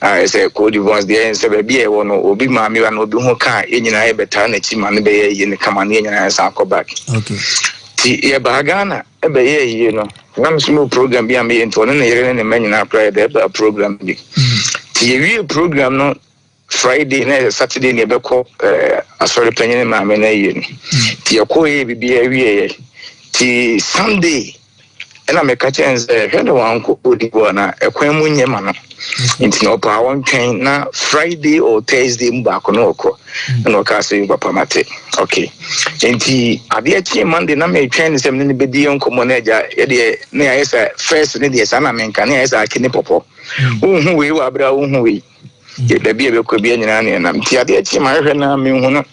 A ɛsɛ Cote d'Ivoire deɛ ɛyɛ sɛ baabi a ɛwɔ no, obi maame wa na obi ho ka a, yɛn nyinaa yɛbɛtaa n'akyi ma no bɛyɛ yie no kama na yɛn nyinaa yɛsan kɔ back. Nti yɛbaa Ghana ɛbɛyɛɛ yie no, na me nso mewɔ program bi a meyɛ nti ɔne ne yere ne ne mma nyinaa koraa yɛde ɛbaa program bi. Nti yɛwie program no Friday na ɛyɛ Saturday na yɛbɛkɔ eh, asɔre panyin ne maame no ayie no. Nti yɛkɔɔ yɛ biribiara wieɛ. Nti Sunday ɛna meka kyerɛ no sɛ hwɛ ne wankɔ Cote d'Ivoire na ɛkwan mu nyɛ ma no. Nti na ɔpaa wɔntwɛn na Friday or Thursday mu baako na ɔkɔ. Ɛna ɔkaa sɛ yo papa mate. Okay. Nti adeɛ kyee Monday na metwɛn ne sɛ mene no bɛdi yɛ nkɔmmɔ na agya yɛdeɛ na yɛayɛ sɛ first ne deɛ saa na menka na yɛayɛ sɛ ake ne pɔpɔ. Wonhu wei wɔ aberɛ a wonhu wei. Yɛ baabi a yɛbɛkɔ bia nyinaa ne ɛnam. Nti adeɛ kye ma hwehwɛ na menhu no.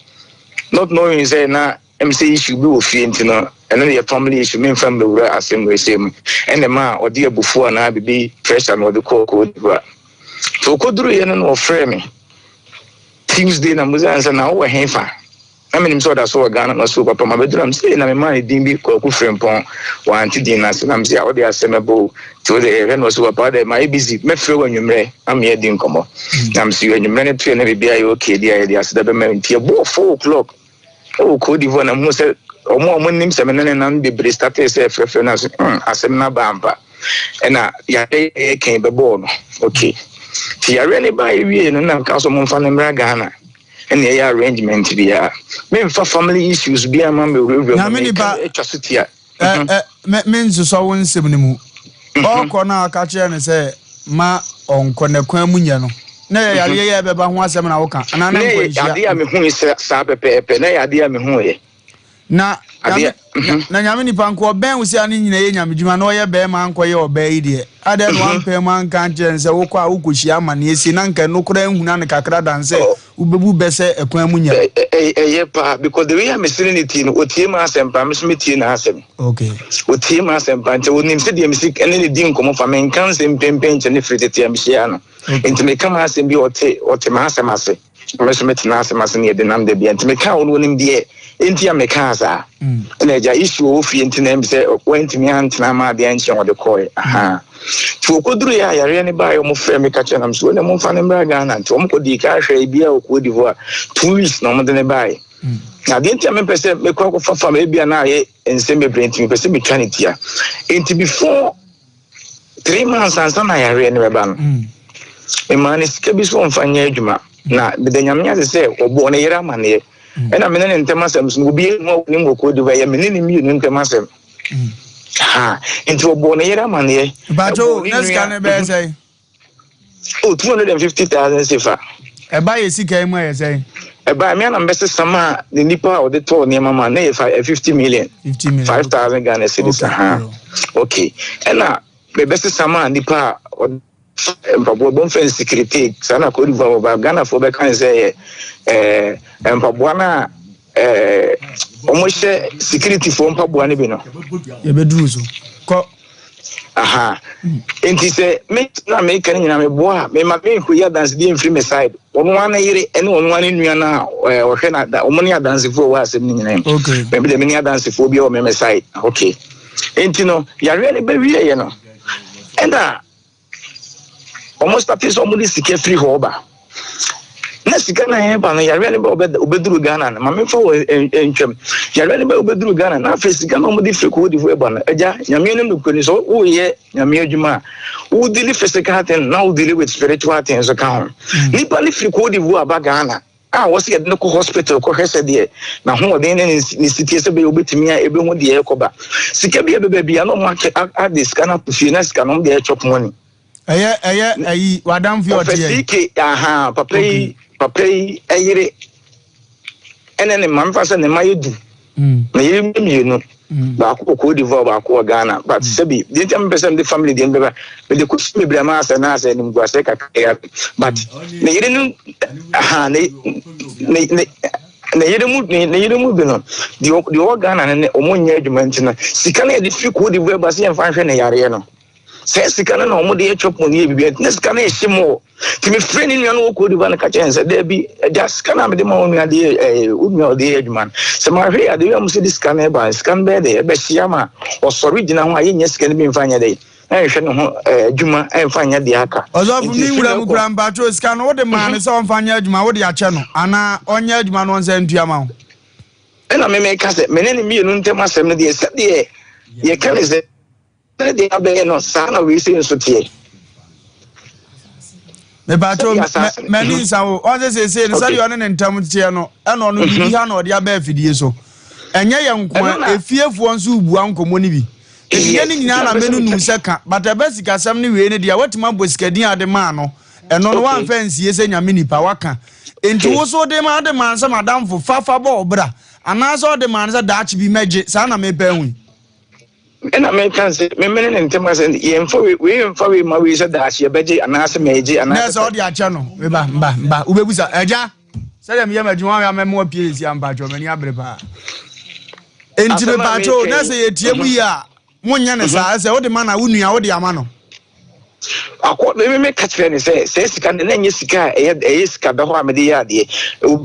Not knowing sɛ na ɛm sɛ issue bi wɔ fie nti no ɛno yɛ family issue memfa mbɛwura asɛm wei sɛ mu. Ɛna ma ɔde abufuo anaa biribi pressure na ɔde kɔɔ Cote d'Ivoire. Nti ɔkɔduruiɛ no na ɔfrɛɛ me Tuesday na musa sɛ na wowɔ hefa? Na menim sɛ ɔda so wɔ Ghana na ɔse o papa mabɛduru a mese ei na memaa no din bi Kwaku Frimpong wante din no ase na mese a wode asɛm ɛbɔ o nti wode yɛhwɛ na ɔse o papa wode mayɛ busy mɛfrɛ wo anwummerɛ na meyɛ di nkɔmmɔ na mese yo anwummerɛ no toɛ na biribiara yɛ okay deɛ a yɛde aseda bɛma nti ɛbɔɔ 4 o'clock ɛwɔ Cote d'Ivoire na mehu sɛ ɔmo a ɔmo nim sɛ me ne ne nam bebree startee sɛ ɛfrɛfrɛ no ase hmm asɛm no aba ampa ɛna yareɛ yɛ kɛn bɛbɔɔ no okay nti yareɛ no baa ewie no na nka so momfa no mmra Ghana ɛna ɛyɛ arrangement biara memfa family issues biara ma mewurawura mu Nyame nipa atwa so tia. Ɛ ɛ me me nsosɔ wo nsɛm no mu. Ɔkɔ no a ɔka kyerɛ no sɛ ma ɔnkɔ na kwan mu nyɛ no. Na ɛyɛ yareɛ yi a ɛbɛba ho asɛm na woka anaa na Na ɛyɛ nkwanhyia? adeɛ a mehui sɛ saa pɛpɛɛpɛ na ɛyɛ adeɛ a mehuiɛ. Na Adeɛ nyame na nyame nipa nko ɔbɛn wo sɛ ne nyina yɛ nyame dwuma na ɔyɛ bɛrima ankɔyɛ ɔbaa yi deɛ adɛn na wampɛ mu anka ankyerɛ no sɛ wokɔ a wokɔhyia amanneɛ sei na nka ɛno koraa nhuna no kakra dan sɛ wobɛbu bɛ sɛ ɛkwan mu nyɛ. Ɛyɛ paa because the way a mesi ne ne tie no otie m'asɛm paa me nso metie n'asɛm. Okay. Otie m'asɛm paa nti onim sɛ deɛ mesi ne ne di nkɔmmɔ fa menka nsɛm mpempem nkyɛ ne firi tete a mehyia no. Nti meka m'asɛm bi ɔte ɔte m'asɛm ase. Me nso metena asɛm ase ne yɛde nam da bia nti mekaa wɔn wɔnim deɛ nti a mekaa saa mm. ɛna agya issue wɔ fie nti na ɛm sɛ wɔntumi antena ama adeɛ nkyɛn wɔde kɔɛ aha nti wɔkɔduru yɛ ayareɛ no baeɛ wɔn frɛ me ka kyerɛ nam so wɔn momfa no mmra Ghana nti wɔn kɔdii ka ahwɛ ebi a wɔkɔ d'Ivoire 2 weeks na wɔn de ne baeɛ mm. na adeɛ nti a mepɛ sɛ mekɔ akɔfa fam ebi a na ayɛ nsɛm bebree nti mepɛ sɛ metwa ne tia nti before 3 months ansa na yareɛ no bɛba no memaa no sika bi so ɔmfa nyɛ adwuma na meda nyame ase sɛ ɔbɔɔ ne yere amanneɛ ɛna mene ne ntɛm asɛm so no obi hu a ɔnim wɔ Cote d'Ivoire yɛ mene ne mmienu ntɛm asɛm ha nti ɔbɔɔ ne yere amanneɛ. Bato na sika no bɛyɛ sɛn? Oh, 250,000 sefa. Ɛba yɛ sika yi mu ɛyɛ sɛn? Ɛba mi anam bɛsesa ma ne nipa a ɔde tɔɔ nneɛma ma ne yɛ 50 million. 50 million. 5,000 Ghana cedis. Okay. Okay. Ɛna mebɛsesa ma nipa a ɔde mpaboa bɔ mfɛn security saa na Cote d'Ivoire wɔba Ghanafoɔ bɛka ne sɛ yɛ ɛɛ mpaboa no a ɛɛ wɔhyɛ security foɔ mpaboa no bi no. Yɛbɛduru so. Kɔ. Aha. Nti sɛ me na meka no nyinaa meboa a mema menkɔyi adansedie mfiri me side. Ɔno ara ne yere ne ɔno ara ne nua no a ɔhwɛ no ada wɔn ne adansefoɔ wɔ asɛm no nyinaa mu. Okay. Mɛbi deɛ me ne adansefoɔ bi wɔ me me side. Okay. Nti no yareɛ no bɛwieɛ no ɛna wɔn starte sɛ wɔn de sika firi hɔ ba na sika na yɛn ba no yareɛ no bɛ ɔbɛduru Ghana no maame fa wɔ ntwam yareɛ no bɛ ɔbɛduru Ghana na afei sika na wɔn de firi Cote d'Ivoire ba no agya nyame no nokura ni sɛ woyɛ nyame adwuma a wodili physical thing na wodili with spiritual thing so ka ho mm. nipa no firi Cote d'Ivoire ba Ghana a wɔsɛ yɛde no kɔ hospital kɔhwɛ sɛ deɛ n'ahoɔden ne ne sitie sɛ bɛyɛ obɛtumi a ɛbɛhu deɛ ɛkɔba sika bi a ɛbɛba bia na ɔmo akɛ ade sika no ato fie na sika no ɔmo deɛ chop money. Ɛyɛ ɛyɛ ɛyi wadamfo yɛ ɔte yɛ. Ɔfɛ CK aha papa yi papa yi ɛyere ɛne ne mma mfa sɛ ne mma yɛ du ne yere mmienu baako wɔ Cote d'Ivoire baako wɔ Ghana but sɛbi deɛ nti a mepɛ sɛ mede family deɛ mbɛba mede kɔ so bebree ama asɛ na asɛ animguasɛ kakra but ne yere no aha ne ne ne ne yere mu ne yere mu bi no deɛ deɛ ɔwɔ Ghana no ne ɔmo nyɛ adwuma nti no sika no yɛde firi Cote d'Ivoire ba sɛ yɛmfa nhwɛ ne yareɛ no. Saa sika no na wɔn de yɛ chop money yɛ biribi nti na sika no ɛhye mu nti mefrɛ ne nua no wɔ Cote d'Ivoire no ka kyerɛ no sɛ daabi agya sika no a mede ma wo nua de yɛ ɛɛ wo nua ɔde yɛ adwuma no sɛ mahwɛ yɛ adeɛ a mo sɛ de sika no ɛba sika no bɛyɛ dɛ ɛbɛhye ama ɔsɔre gyina ho a yɛnyɛ sika no bi mfa nyɛ dɛ ɛnhwɛ ne ho ɛɛ adwuma ɛmfa nyɛ deɛ aka. Ɔsɔfo mi nwura mu kura mpatsɔ sika no wode maa no sɛ ɔmfa nyɛ adwuma wode akyɛ no anaa ɔnyɛ adwuma no ɔnsa ntua ma wo. Ɛna me meka sɛ me ne ne mmienu ntam asɛm no deɛ sɛdeɛ yɛka ne sɛ Sɛdeɛ abɛyɛ no, saa na wei sei nso teɛ. Mepatwo m'ani nsa wo ɔn sɛ seesei no sɛdeɛ ɔne ne ntam teɛ no ɛna ɔno biribi ha na ɔde aba afidie so ɛnyɛ yɛ nko a efiefoɔ nso bua nkɔmmɔ no bi ɛnyɛ ne nyinaa na mɛnunu sɛ ka but ɛbɛ sikasɛm ne wei no deɛ watumi abɔ sikadin ade maa no ɛno no wamfa nsie sɛ nyame nipa waka nti wo so de ma ade maa sɛ madamfo fafa bɔ ɔbra anaasɛ ɔde maa no sɛ daakye bi mɛgye saa na mepɛ hui Ɛna meka sɛ memene ne ntɛm asɛ yɛmfa wei wei mfa wei ma wei sɛ daakye yɛbɛgye anaasɛ mɛgye anaasɛ. Nɛɛsɛ ɔde akyɛ no meba mba mba wobɛbusa agya sɛdeɛ meyɛ m'adwuma wame amɛmo apue yɛsi ampakyɛ m'ani abere paa enti mepakyɛ na sɛ yɛtie mu yie a monyɛ ne saa sɛ wode ma na wo nua wode ama no Akɔ me me ka kyerɛ ne sɛ sɛ sika no na ɛnyɛ sika a ɛyɛ ɛyɛ sika da hɔ a mede yɛ adeɛ.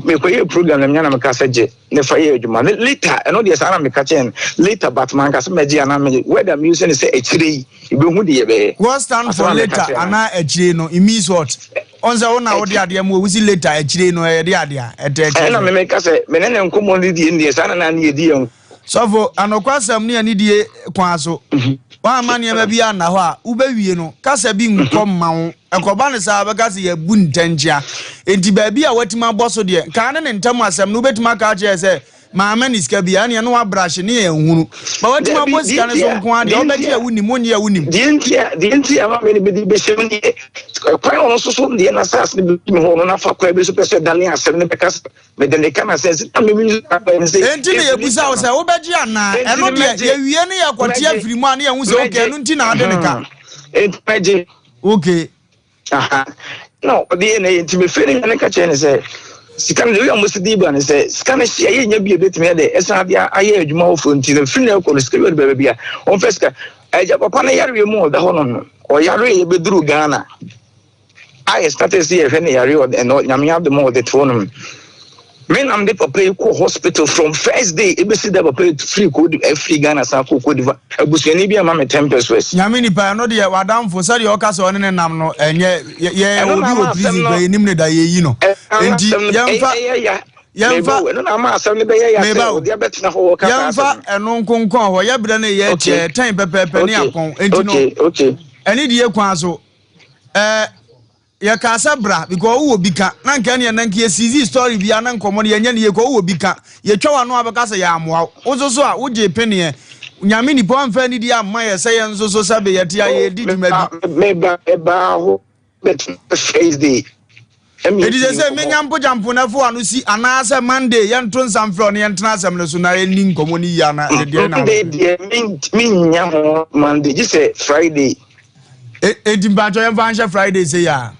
Mekɔyɛ program na menya na meka sɛ gye ne fa yɛ adwuma. Ne later ɛno deɛ saa na meka kyerɛ no later but manka sɛ mɛgye anaa mɛgye. Word I'm using sɛ akyire yi yɛbɛhu deɛ yɛbɛyɛ. What stand for later anaa akyire no it means what? Ɔn sɛ wo na wode adeɛ mu owu si later akyire no ɛyɛ de adeɛ a ɛtɛ akyire. Ɛna me meka sɛ me ne ne nkɔmmɔ no die deɛ saa na na ne yɛdi yɛn Sɔfo, anokwasɛm ne anidie kwan so, woamma nneɛma bi anna hɔ a, wobɛwie no, kasa bi nkɔ mma wo. Ɛkɔba no saa a, wobɛka sɛ yɛabu ntɛnkyea. Enti baabi a woatumi abɔ so deɛ, nkaa ne ne ntam asɛm no, wobɛtumi aka akyerɛ sɛ, Mamma ne sika bi a, ɛnneɛ na woabrahye ne yɛanhunu. Ba woatumi abɔ sika no so nko ara deɛ, wobɛgye a wonim, wonnye a wonim. Deɛ nti a, deɛ nti a maame no bɛdi bɛhyɛ mu deɛ, ɛkwan a ɔno nso so deɛ n'asase no bɛdi mu hɔ no, n'afa kwan bi so pɛ sɛ ɛdane asɛm no bɛka sɛ Mede ne ka na sɛ sɛ na mimi nso abɛn sɛ. Enti na yɛbisa wo sɛ wobɛgye anaa? Ɛno deɛ yɛwie ne yɛkɔte afiri mu a ne yɛhu sɛ okay ɛno nti na ade ne ka. Enti mɛgye. Okay. Aha. Na ɔde yɛ na yɛ nti mefiri ne nua no ka kyerɛ ne sɛ sika no deɛ oyɛ ɔmo si di ba ne sɛ sika no hyia yɛ nya bi ebetumi yɛ dɛ ɛsan de ayɛ adwuma wɔ fo nti no firi na ɛkɔ no sika bi ɔde baabi a ɔmfɛ sika ɛgya papa no yareɛ mu ɔda hɔ no no ɔyare yɛ bɛduru Ghana. A yɛ started sɛ yɛhwɛ ne yare ɛnɔ nyame adom a ɔde too no me nam de papa yi kɔ hospital from first day ebesi da papa yi firi kɔ afiri Ghana san kɔ Cote d'Ivoire abusuani bi ama me ten pesos. Nyame nipa ɛno deɛ wadamfo sɛdeɛ ɔka sɛ ɔne ne nam no ɛnyɛ yɛ obi wɔ prison kura yɛnim ne da yɛyi no enti yɛmfa yɛmfa ɛno na ama asɛm no bɛyɛ ya sɛ ɔde abɛtena hɔ wɔ kasa yɛmfa ɛno nkonkɔn hɔ yɛbrɛ no yɛ kyɛ tɛn pɛpɛɛpɛ ne apɔn enti no ɛne deɛ kwan so ɛɛ yɛkaa sɛ bra because wowɔ bi ka na nka ɛneɛ na nka yɛsizi story bia na nkɔmmɔ no yɛnyɛ ne yie kɔ wowɔ bi ka yɛtwa w'ano a bɛka sɛ yɛamoa wo wo nso so a wogyee peneɛ nyame nipa wamfa anidie amma yɛ sɛ yɛn nso so sɛbe yɛte a yɛredi dwuma bi. Meba mebaa hɔ bɛtena first day. Enti sɛ sɛ menya mpogyampon na fo ano si anaasɛ Monday yɛnto nsa mfrɛ ɔne yɛntena asɛm no so na yɛnni nkɔmmɔ no yie ana deɛ na Monday deɛ mennya ho Monday gye sɛ Friday. Enti mpakyɛ yɛmfa nhyɛ Friday sɛ yɛ a.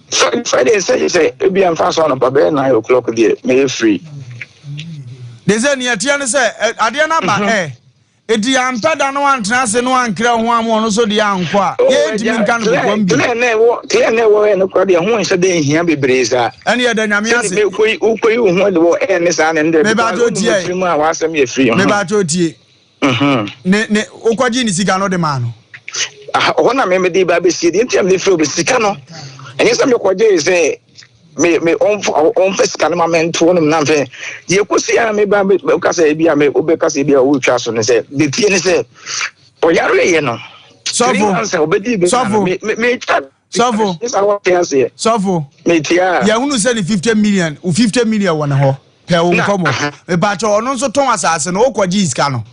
Friday sɛ gye sɛ ebi amfa so anɔpa bɛyɛ 9 o'clock deɛ mɛyɛ free. De sɛ neɛ ɛteɛ no sɛ adeɛ no aba ɛ Enti yɛampɛ da na wantena ase na wankra ho amma ɔno nso deɛ ankɔ a, Oh, yɛntumi agya, nka no clear, kokoam bio. clear na ɛwɔ, clear na ɛwɔ ɛno koraa deɛ ho nhyɛ dɛ nhia bebree saa. Ɛne yɛda Nyame Sɛde ase. mekɔyi, wokɔyi wo ho adi wɔ ɛyɛ ne saa ne ndɛ, Mebakyɛ because wonim otie. wo tirim a w'asɛm yɛ free. Mhm. Mebakyɛ otie. Mhm. Ne, ne, wokɔgyee ne sika no de maa no. Ah, Ɔhɔ na me mede ba abɛsie deɛ nti a mede frɛ obi sika no ɛnyɛ sɛ mekɔgyee sɛ me me ɔmfa ɔmfa sika no ma mɛnto nom na mfɛ deɛ ɛkɔsi a meba bɛka sɛ ebi a me wobɛka sɛ ebi a wotwa so no sɛ deɛ tie ne sɛ ɔyareeɛ no sɔfo sɔfo sɔfo sɔfo yɛhunu sɛ ne 50 million wo 50 million wɔ ne hɔ pɛ wo nkɔmmɔ mepakyɛ ɔno nso tɔn asase no wokɔgye sika no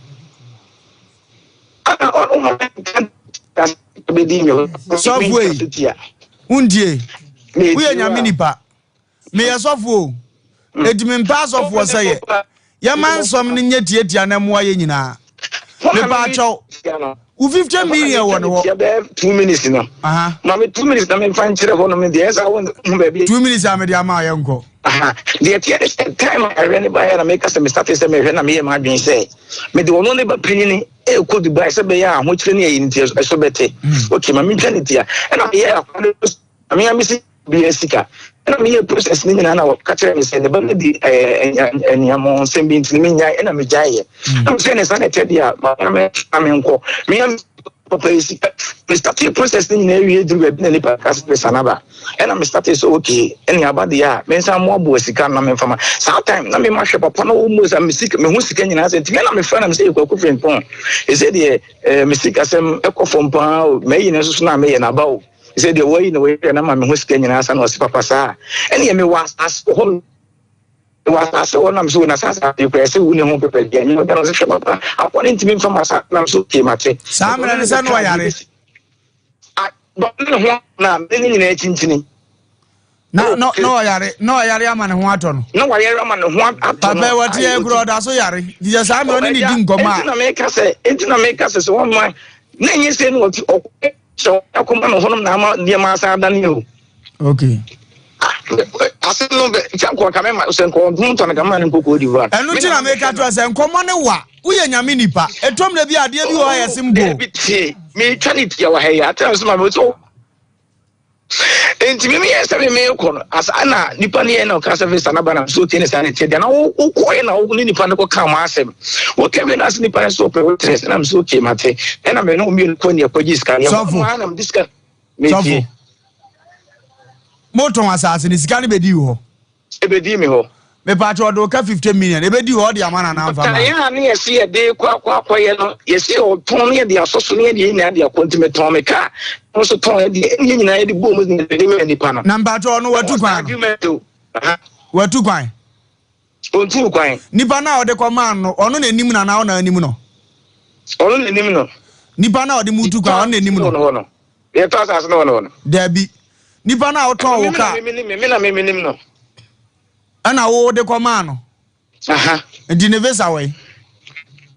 Sɔfo ei, wontie? Woyɛ nyame nipa. Meyɛ sɔfo o. Enti mempɛ asɔfoɔ sɛ yɛ. Yɛma nsɛm no nyɛ tiatia na ɛmmoa yɛ nyinaa. Mepaakyɛw, wo 50 million wɔ ne hɔ. Bɛyɛ 2 minutes no. Ma me 2 minutes na memfa nkyerɛ hɔ nom deɛ ɛsɛ wo ho baabi. 2 minutes a mede ama yɛ nkɔ. Deɛ teɛ ne sɛ time a ɛhwɛ ne baeɛ na meka sɛ me starte sɛ mehwɛ na meyɛ m'adwene sɛ mede ɔno ne ba panyini ɛrekɔ Dubai sɛ bɛyɛ a ahokyerɛ ne ayi nti ɛso bɛte. Hmm. Okay, ma mentwa ne tia. Ɛna meyɛ akwa no me a mesi bia sika. Ɛna meyɛ process ne nyinaa na wɔka kyerɛ me sɛ ne ba no di aniammɔnsɛm bi nti ne menyae ɛna megyaeɛ. Hmm. Na mesɛ ne sa na ɛtɛ deɛ a ma me nkɔ. Meyɛ papa yi sika. Me starte process ne nyinaa wie duru baabi na nipa ka sɛ mesane aba. Ɛna me starte sɛ okay ɛne aba deɛ a me nsa mmoaboa sika na memfa ma saa time na mema hwɛ papa no almost a me sika mehu sika nyinaa sɛ ntumi ɛna mefrɛ na me sɛ Kwaku Frimpong ɛsɛ deɛ eh, me sika sɛm ɛkɔ fam paa o mayi no nso so na meyɛ n'aba o ɛsɛ deɛ wɔayi na wɔyɛ na ma mehu sika nyinaa sa na ɔse papa saa ɛne mewɔ asase wɔ hɔ mewɔ asase wɔ nam so na saa asase kura ɛsɛ wo ne ho pɛpɛ deɛ nyɛ ɔda no sɛ hwɛ papa akɔ ne ntumi mfa ma saa nam so okay mate saa mmerɛ no sɛ no ɔyare ne ho na ne ne nyinaa kyinkyini. Na na na ɔyare na ɔyare ama ne ho atɔ no. Na wayare ama ne ho atɔ no. Papa wɔte yɛ kura ɔda so yare. Nti sɛ saa mmerɛ ɔne ne di nkɔmɔ a. Nti na meka sɛ nti na meka sɛ sɛ wɔn ma na nye sɛ no ɔte ɔkɔ sɛ ɔkɔma ne ho nom na ama nneɛma asan adane o. Okay. Asɛm no bɛ sɛ nkɔ nka mɛma sɛ nkɔ ɔdun tɔ no ka mma ne nkɔ Cote d'Ivoire. Ɛno nti na meka kyerɛ sɛ nkɔmmɔ ne wa woyɛ nyame nipa ɛtɔ mmerɛ bi adeɛ bi wɔ hɔ yɛ simple. Dabi tie metwa ne tia wɔ ha yi atena so ma me so nti me meyɛ sɛ me mekɔ no asa na nipa no yɛ na ɔka sɛ visa no ba na so tie ne saa ne tie deɛ na wokɔɛ na wo ne nipa no kɔka mo asɛm woka wie no ase nipa no sɛ ɔpɛ wo trɛ na me so okay mate ɛna me ne wo mmienu kɔ ne ɛkɔgye sika ne ɛhɔ na mede sika Sɔfo, motɔn asase no, sika no bɛdii hɔ. Ɛbɛdii me hɔ. Mepatwa ɔde wo ka 50 million, ɛbɛdii hɔ ɔde ama no anaa mfa ma? Yɛn a ne yɛse yɛde kɔ akɔ akɔyɛ no, yɛse ɔtɔn ne yɛde asɔ so ne yɛde yɛn nyinaa de akɔ nti metɔn me kaa, no nso tɔn yɛde yɛn nyinaa yɛde bɔɔ mu ne yɛde maa nipa no. Na mpatwa ɔno watu kwan no? Watu kwan? Ɔntuu kwan. Nipa no a ɔde kɔmaa no, ɔno na ɛnim no anaa ɔna anim no? Ɔno na ɛnim no. Nipa no a ɔde mu tu kwan, ɔno na ɛnim no? Yɛtɔ asase no wɔ no hɔ no. Dabi. Nipa no a wotɔn wo kaa. Me na me menim no. Ɛna wo de kɔmaa no. Aha. Nti ne visa wɔ yi.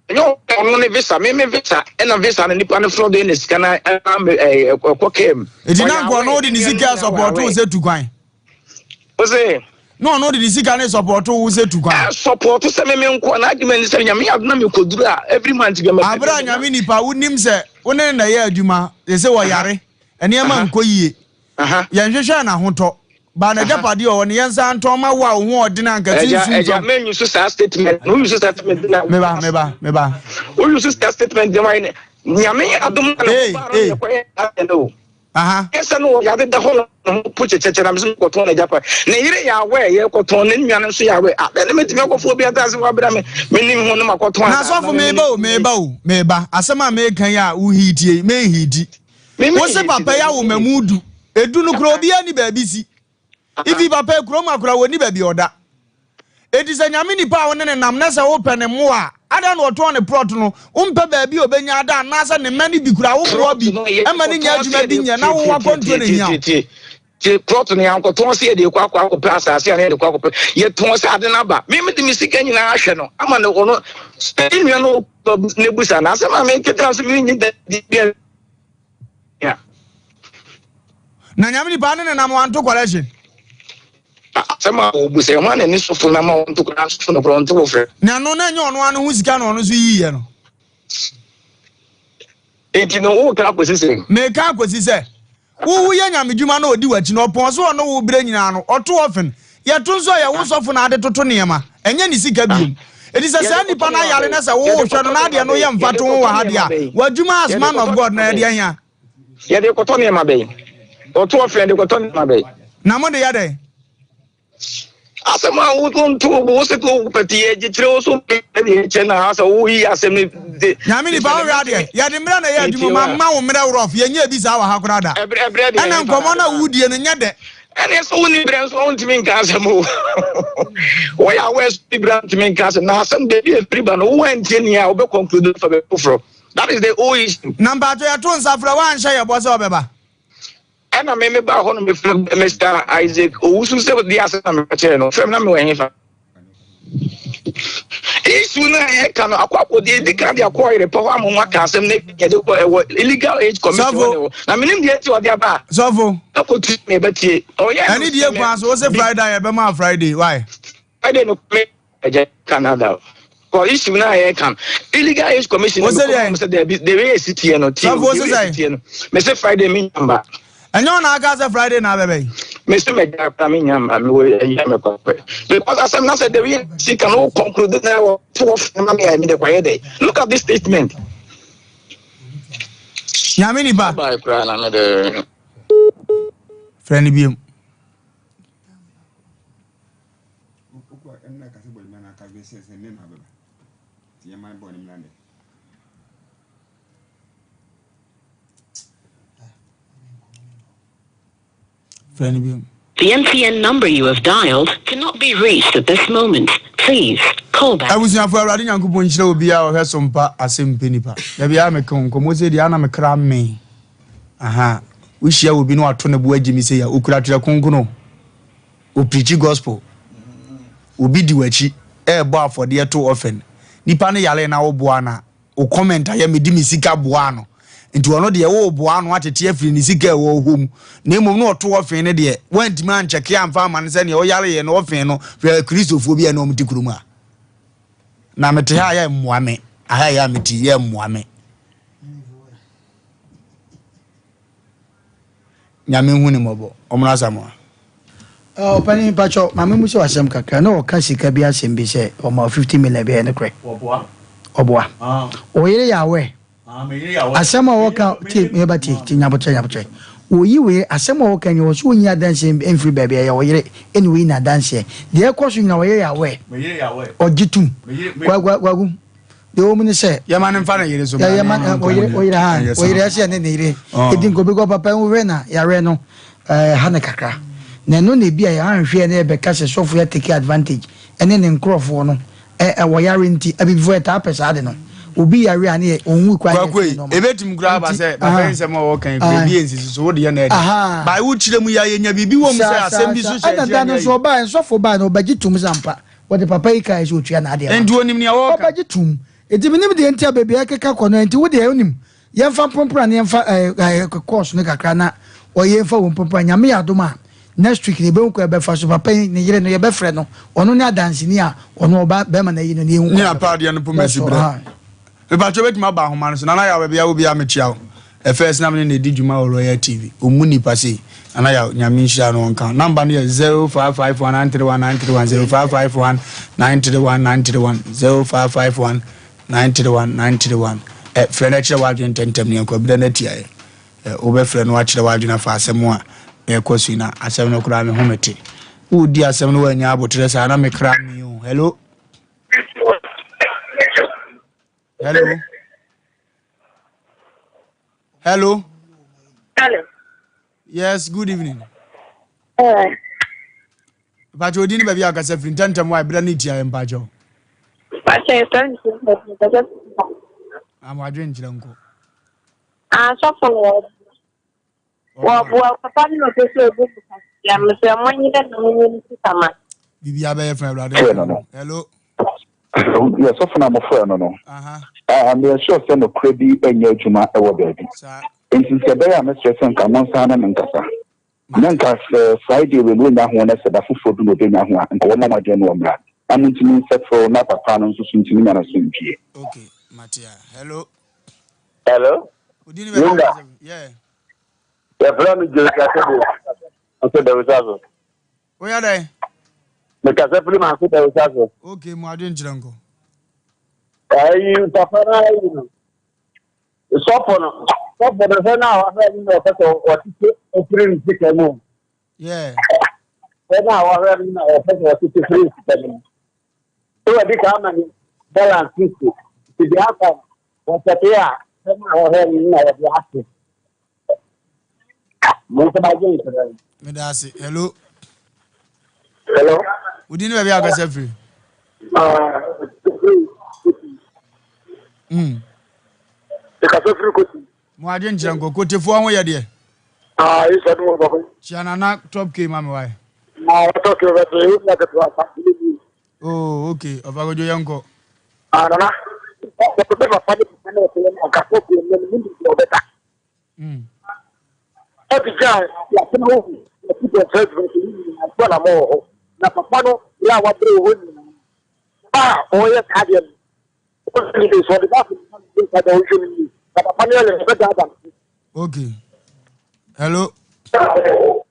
Ɛnyɛ ɔno ne visa, me me visa, ɛna visa no nipa no frɔ de ne sika na ɛkɔ kaa mu. Nti na nka ɔno de ne sika sɔpɔto wo sɛ tu kwan. Ose. Na ɔno de ne sika ne sɔpɔto wo sɛ tu kwan. Sɔpɔto sɛ me me nko na adwuma ni sɛ nyame adona me kɔduru a every month bi ma. Abere a nyame nipa wonim sɛ wo ne na ɛyɛ adwuma yɛ sɛ wɔyare nneɛma nkɔ yie yɛnhwehwɛ n'ahotɔ ba n'agyapadeɛ ɔwɔ ne yɛnsa ntɔn ma wo a wo ho ɔdene anka ti nsu ntɔm. Ɛgya menyu so saa statement no woyu so saa statement na. Meba meba meba. Woyu so saa statement na wayɛ nyame adom na ne ba no yɛ kɔyɛ asɛm o. Ɛsɛ no ɔyare da hɔ no ne ho po kyekyɛkyɛ na mesɛ mekɔtɔn n'agyapa. Ne yere yɛ awɛ yɛkɔtɔn ne nua no nso yɛ awɛ. Ah, bɛne mɛtumi akɔfo obi atase wɔ abira me menim ho no makɔtɔn. Na sɔfo meba o meba o meba asɛm a meka yi a wohiitie yi menhiiti. Wo se papa yi awo mamu du edu no kora obiara ni baabi si. Ifi papa yi kurom akora wɔnni baabi a ɔda. Enti sɛ Nyame nipa a wo ne no nam na sɛ wopɛ ne mmoa a, adɛn na ɔtɔn ne prɔt no, wompɛ baabi a ɔbɛnya ada anaasɛ ne mma no bi koraa wommoa bi mma no nyɛ adwuma bi nyɛ na wo akwantuo na ɛhia wo. Tie, prɔt no yɛankɔtɔn sɛ yɛde rekɔ akɔ akɔpɛ asase anaa yɛde kɔ akɔpɛ, yɛtɔn sɛ ade no aba. Me mede me sika nyinaa ahwɛ no ama no ɔno ne nua no n'abusa no asɛm a mekeka nso menyi da bi Na Nyame nipa ne nenam wanto collection. Asɛm a wɔbu sɛ hwan na ne sɔfo na ma wɔnto koraa sɔfo no koraa ɔnte wo frɛ. Na ɛno na ɛnyɛ ɔno ara ne ho sika na ɔno nso yiiɛ no. Enti no woka akɔsi sɛ. Meka akɔsi sɛ wo woyɛ nyamedwuma na ɔdi w'akyi no ɔpɔn so ɔne wo berɛ nyinaa no ɔto ɔfen yɛto nso a yɛwo sɔfo na ade toto nneɛma ɛnyɛ ne sika biom enti sɛ saa nipa no ayare na sɛ wohwɛ no na adeɛ no yɛ mfato ho wɔ ha deɛ a w'adwuma as man of God na ɛdeɛ hia. Yɛde kɔtɔ nneɛma bɛn? Ɔto ɔfrɛ yɛde kɔtɔ nneɛma bɛn? Na mo de yɛ dɛn? Asɛm a wonto wo bo wo se ko pɛte yɛ gye kyerɛ wo so ɛde kyɛ na asɛ woyi asɛm no de. Nyame nipa wohwɛ adeɛ yɛde mmerɛ na ɛyɛ adwuma ma mma wo mmerɛ worɔf yɛnyɛ ebi saa wɔ ha koraa da ɛna nkɔmmɔ no a wodie no nyɛ dɛ. Ɛne sɛ wonni berɛ nso wontumi nka asɛm o wɔyɛ a wɔyɛ so berɛ ntumi nka asɛm na asɛm baabi a ɛfiri ba no wowɔ antie nea wobɛ conclude fa baabi foforɔ. That is the whole issue. Na mpatsɔ yɛto nsa frɛ wo anhyɛ yɛ bɔ sɛ ɔbɛba. Ɛna me me baa hɔ no me frɛ Mr. Isaac Owusu sɛ di asɛm na me kyerɛ no. Frɛ me na me wɔ hefa. Issue no a yɛka no akɔ akɔdi edi kan de akɔ ɔyere pɛ hɔ ama wɔn aka asɛm na yɛde kɔ ɛwɔ illegal age commission hɔ ne hɔ. Na menim deɛ nti ɔde aba a. Sɔfo. Akɔtu na yɛbɛtie. Ɔyɛ Ɛne deɛ kwan so wose Friday a yɛbɛma Friday why? Friday no me ɛgya Canada. Kɔ issue no a yɛka no illegal age commission no mekɔ fam sɛ daabi the way esi teɛ no tie o the way esi teɛ no me se Friday me nya mba. Ɛnyɛ ɔna aka sɛ Friday na abɛbɛ yi. Me se mɛgya akora me nya mba me wɔ ɛyɛ me kɔpɛ because asɛm na sɛ the way esi ka no wo conclude na wɔ to wɔ fɛn ma me a me de kɔyɛ dɛ look at this statement. Nyame nipa. Bye koraa na me de. Frɛ no biom. The MTN number you have dialed cannot be reached at this moment. Please call back. Abusuafo Awurade Nyankopɔn nhyira obiara a ɔhwɛ so mpa asɛm mpɛ nipa. Da biara meka wo nkɔmmɔ sɛ deɛ ana me kra mmɛn. Aha, wohyia obi na wato ne bo agye me sei a, okura twerɛ kronkron. Opreachi gospel. Obi di w'akyi ɛrebɔ afɔdeɛ to ɔfɛn. Nipa no yare na woboa no a, wo comment ayɛ mede me sika boaa no. Nti ɔno deɛ woreboa no atete afiri ne sika a ɛwɔ hɔ mu. Na mmom na ɔto ɔfɛn no deɛ, woantumi ankyɛke amfa ama no sɛdeɛ ɔyareeɛ no ɔfɛn no. Hwɛ Kristofoɔ bi a ɛne wɔn te kurom ha. Na mete ha a yɛ mmoa me. Aha yɛ a mete yɛ mmoa me. Nyame nhu ne mmɔbɔ. Ɔmmra Asamoah. Ɔpanin mpakyɛw ma me musa wo asɛm kakra na ɔka sika bi asɛm bi sɛ ɔma wo 50 million bi ɛyɛ nokorɛ? Ɔboa. Ɔboa. Wo yere yɛ aware? Ah, me yere yɛ aware. Asɛm a ɔka tie me ba tie tie nyabotrɛ nyabotrɛ. Oyi wo yere asɛm a ɔka nyɛ ɔsɛ onyi adanseɛ mfiri baabi ɛyɛ wo yere ɛna oyi n'adanseɛ. Deɛ ɛkɔ so nyina wo yere yɛ aware? Me yere yɛ aware. Ɔgye tum. Me yere me. Kwa kwa kwaku. Deɛ ɛwɔ mu ne sɛ. Yɛma no mfa ne yere so bra na yɛma yɛne no ɔyere nkɔmmɔ ɔyere ha ɛnyɛ saa. ɔyere ɛsɛ yɛne ne yere Oh. edi nkɔmmɔ because papa nhwɛ na yareɛ no ɛɛ ha no kakra na ɛno na ebi a yɛanhwɛ na yɛbɛka sɛ sɔfo yɛ take advantage ɛne ne nkorɔfoɔ no ɛ ɛwɔ yare nti abibifoɔ yɛtaa pɛ saa ade no obi yare a ne yɛ ɔnwu koraa ne Kwaku yɛte yi, nneɛma ebetumi koraa aba nti sɛ papa yi aha nsɛm a ɔka yi koraa ae ebi yɛ nsisi so wode yɛ na ɛde. aha By wokyerɛ mu yi a yɛnya biribi wɔ mu sɛ saa saa asɛm bi saa so hyɛ ɛna akyire da no anyɛ nso yie. ɔbaa nsɔfo baa no ɔbɛgye tom sɛ ampa Wɔde papa yi kae sɛ otua n'adeɛ ma Enti onim nea ɔreka. Ɔbɛgye tom. Enti menim deɛ nti a baabi a ɛkeka kɔ no. Enti wo deɛ wonim, yɛmfa mporopora na yɛmfa ɛɛ ɛɛ course no kakra na ɔyɛ mfa wɔ mporopora. Nyame yɛ adom a, next week no yɛbɛhu kwan a yɛbɛfa so. Papa yi ne yere no yɛbɛfrɛ no. Ɔno ne adanseni a ɔno ɔba bɛrima no ayi no na yɛhu Ne kwan a yɛbɛfa apaadeɛ no poma si so. berɛ. Ahaa. Mepakyɛ wobɛtumi aba ahoma no so. Nana Yaw baabi a wɔ biara mekyia wo. First na me ne no di dwuma wɔ Royal TV. Ɔmmu nnipa sei. Nana Yaw, Nyame nhyira no ɔnka ho. Number no yɛ 0551 931 931 0551 931 931 0551 931 931. Ɛ, frɛ no kyerɛ w'adwene ntɛmntɛm ne yɛnkɔ. Berɛ no atia yɛ. Ɛ, wobɛfrɛ no akyerɛ w'adwene afa asɛm a ɛrekɔ so yi na asɛm no koraa me ho mete. Wodi asɛm no woannya aboterɛ saa na me kra me o. Hello? Hello? Hello? Hello. Yes, good evening. Eh. Mpakyɛ odi ne baabi a ɔkasa firi ntɛntɛm wa ebira ne tia yɛ mpakyɛ. Mpakyɛ yɛ ne sɛ mpakyɛ. Amu adwe nkyerɛ nko. Asɔfo no wɔ wɔboa papa no na ɔpɛ sɛ ɔbu mu kasia mesɛ monyɛ na monyɛ no sika ma. Biribiara bɛyɛ fɛn awurade. Frɛ no no. Hello. Yɛ sɔfo no a mofrɛ no no. Aha. Meyɛ sure sɛ nokorɛ bi nyɛ adwuma wɔ baabi. Nti sɛ ɛbɛyɛ a mɛsrɛ sɛ nka monsan ne no nkasa. Na nka sɛ Friday wei no ɔnnya ho na sɛ da foforɔ bi na ɔbɛnya ho a, nka wɔmmɔ mmɔden na wɔmmra. Na montumi nsɛttle na papa no nso so ntumi nya n'asomdwie. Okay, mate a. Hello. Hello. Odi ni baabi a Linda. ɔkasa firi. Yeah. Yɛfrɛ me Joe Kasebo. Nso Dawusa so. Woyɛ dɛn? Mekasa firi Manso Dawusa so. Okay, mu adwene nkyerɛ nkɔ. Ayi papa no ayi no. Sɔfo no, sɔfo no sɛ na wahwɛ no na ɔpɛ sɛ ɔtete ofiri ne sika mu. Yeah. Sɛ na wahwɛ no na ɔpɛ sɛ ɔtete firi ne sika mu. Sɛ wɔde ka ama no balance sisi. Nti deɛ aka no, wɔsɛte a sɛ na wɔhwɛ no na wɔde ate. Mo nso ma gye nkyerɛ no. Meda ase. Hello. Hello. Wodi ne baabi a akasa firi? Mm. Ɛkasa firi Koti. Mo adwe nkyerɛ nkɔ Kotefoɔ ho yɛ deɛ. Ah, yi sɛ no papa. Kyia nana top K ma me wae. Ah, top K bɛ de, wo na ketewa sa. Oh, okay. Ɔfa Kojo yɛn kɔ. Ah, nana. Ɔpɛ bɛ papa ne papa ne ɔpɛ yɛn ɔka fɔ bi ɛnɛ ne bi ɔbɛta. Ɛbi gya yɛatena hɔ hu yɛte bɛ fɛ adwuma sɛ yi nyinaa nso na mɔwɔ hɔ na papa no berɛ a wabrɛ wɔ hɔ nyinaa ba a ɔyɛ saa deɛ no ɔsɛ ne sɛ ɔde baako ne ne nsa da ɔhwɛ no yie na papa no yɛ ne bɛdaadaa no. Okay. Hello. Hello.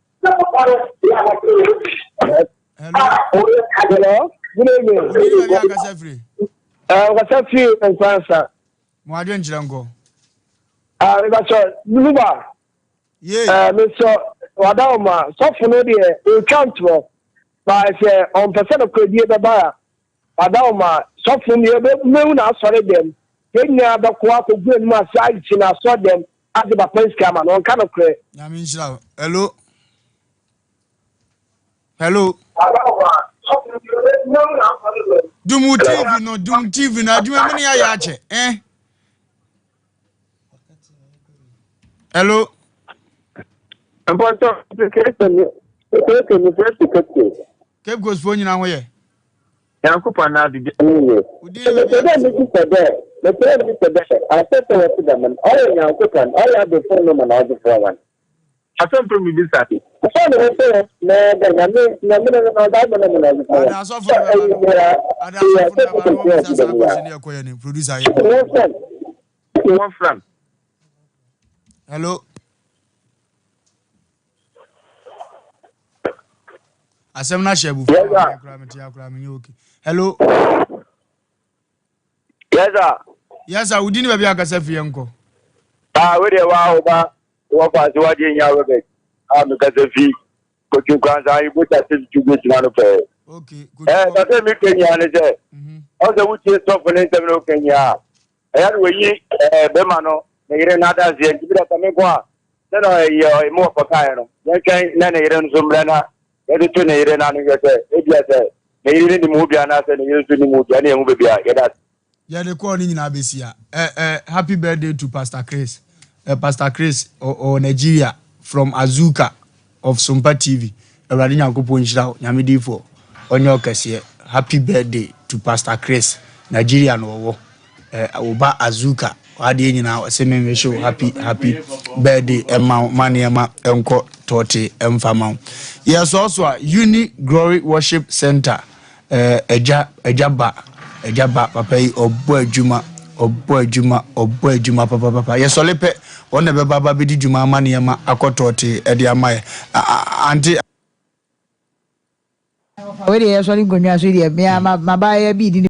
Good evening. Obi ni baabi akasa firi. Nkasa firi Nkransa. Mo adwen kyerɛ nkɔ. Ah, mebɛsɔ Luba. Yee. Eh, mesɔ wada ɔma sɔfo no deɛ ɔretwa ntorɔ. Ba sɛ ɔmpɛ sɛ nokorɛdie bɛba a wada ɔma sɔfo no yɛbɛhu n'asɔre dɛm. Yɛn nyinaa bɛkɔ akɔgu anim ase agye n'asɔre dɛm agye papa sika ama no ɔnka nokorɛ. Nyame nhyira wo. Hello. Hello. Dum wo TV no, dum TV no, adwuma mu ne ayɛ akyɛ. Eh. Hello. Mpɔtɔ, Cape Coast foɔ nyinaa ho yɛ. Nyankopɔn n'ado bi ne yɛ. Mepɛ dɛ mibisa dɛ, mepɛ dɛ mibisa dɛ, asɛ sɛ wɔtse dɛm no, ɔyɛ Nyankopɔn, ɔyɛ abɔfo no ma na ɔdze frɛ hɔn? Asɛm kor mibisa. Ɔsɛ na wɔfrɛ hɔn nyinaa dɛ Nyame, Nyame no no na ɔdze abɔ no ma na ɔdze frɛ hɔn. Ada Sɛ asɔfo no ɔyɛ bɛba no, nyia, ada eyɛ asɔfo no asɔfo bɛba no, kɛse a wɔmmisa ɔtse saa dɛm yi a. question yi ɛkɔ yɛ ne producer yɛ. Wɔfrɛ no. Wɔfrɛ no. Hello. Asɛm no ahyɛ abufuo Yes, ma sir. me koraa mete akora menyɛ okay. Hello. Yes, sir. Yes, sir. Wodi ne baabi akasa firi yɛn nkɔ. Ah, wo deɛ wa wo ba wɔ fa ase wadeɛ nya Robert. Ah, me kasa fi kotwi kwansa ayi bota se tutu bi gyina no pɛɛ. Okay. Eh, kasa mi kɛ nyia ne sɛ, ɔsɛ wotie sɔfo ne nsɛm na ɔka nyia a, ɛyɛ na wɔyi ɛɛ bɛrima no ne yere no adanseɛ nti bi da sɛ me nko a sɛ na ɛyɛ ɔmo wɔ kɔkaeɛ no yɛntwɛn na ne yere no nso mmerɛ na yɛde to ne yere no ano hwɛ sɛ ebia sɛ ne yere no nim ho bi anaasɛ ne yere nso nim ho bi ɛne yɛn ho baabi a yɛda ase. Yɛde kɔɔ ne nyinaa bɛsi a eh, eh, happy birthday to Pastor Chris eh, Pastor Chris ɔwɔ Nigeria from Azuka of Sompa TV Awurade Nyankopɔn nhyira wo Nyame diifoɔ ɔnyɛ ɔkɛseɛ happy birthday to Pastor Chris Nigeria na ɔwɔ eh, wo ba Azuka wadeɛ nyinaa ɔsɛ me wish wo happy happy birthday ɛma wo ma nneɛma ɛnkɔ tɔɔte ɛmfa ma wo yɛsɔɔso a Uni Glory Worship Center Eh, agya, agya ba, agya ba, papa yi ɔbɔ adwuma, ɔbɔ adwuma, ɔbɔ adwuma papapapa. Yɛsɔle pɛ, wɔn na ɛbɛba aba bɛdi dwuma ama nneɛma akɔ tɔɔtee ɛde ama yɛ. Ante. Wei deɛ yɛsɔre nkonnwa so deɛ mea mabaayewa bi di ne.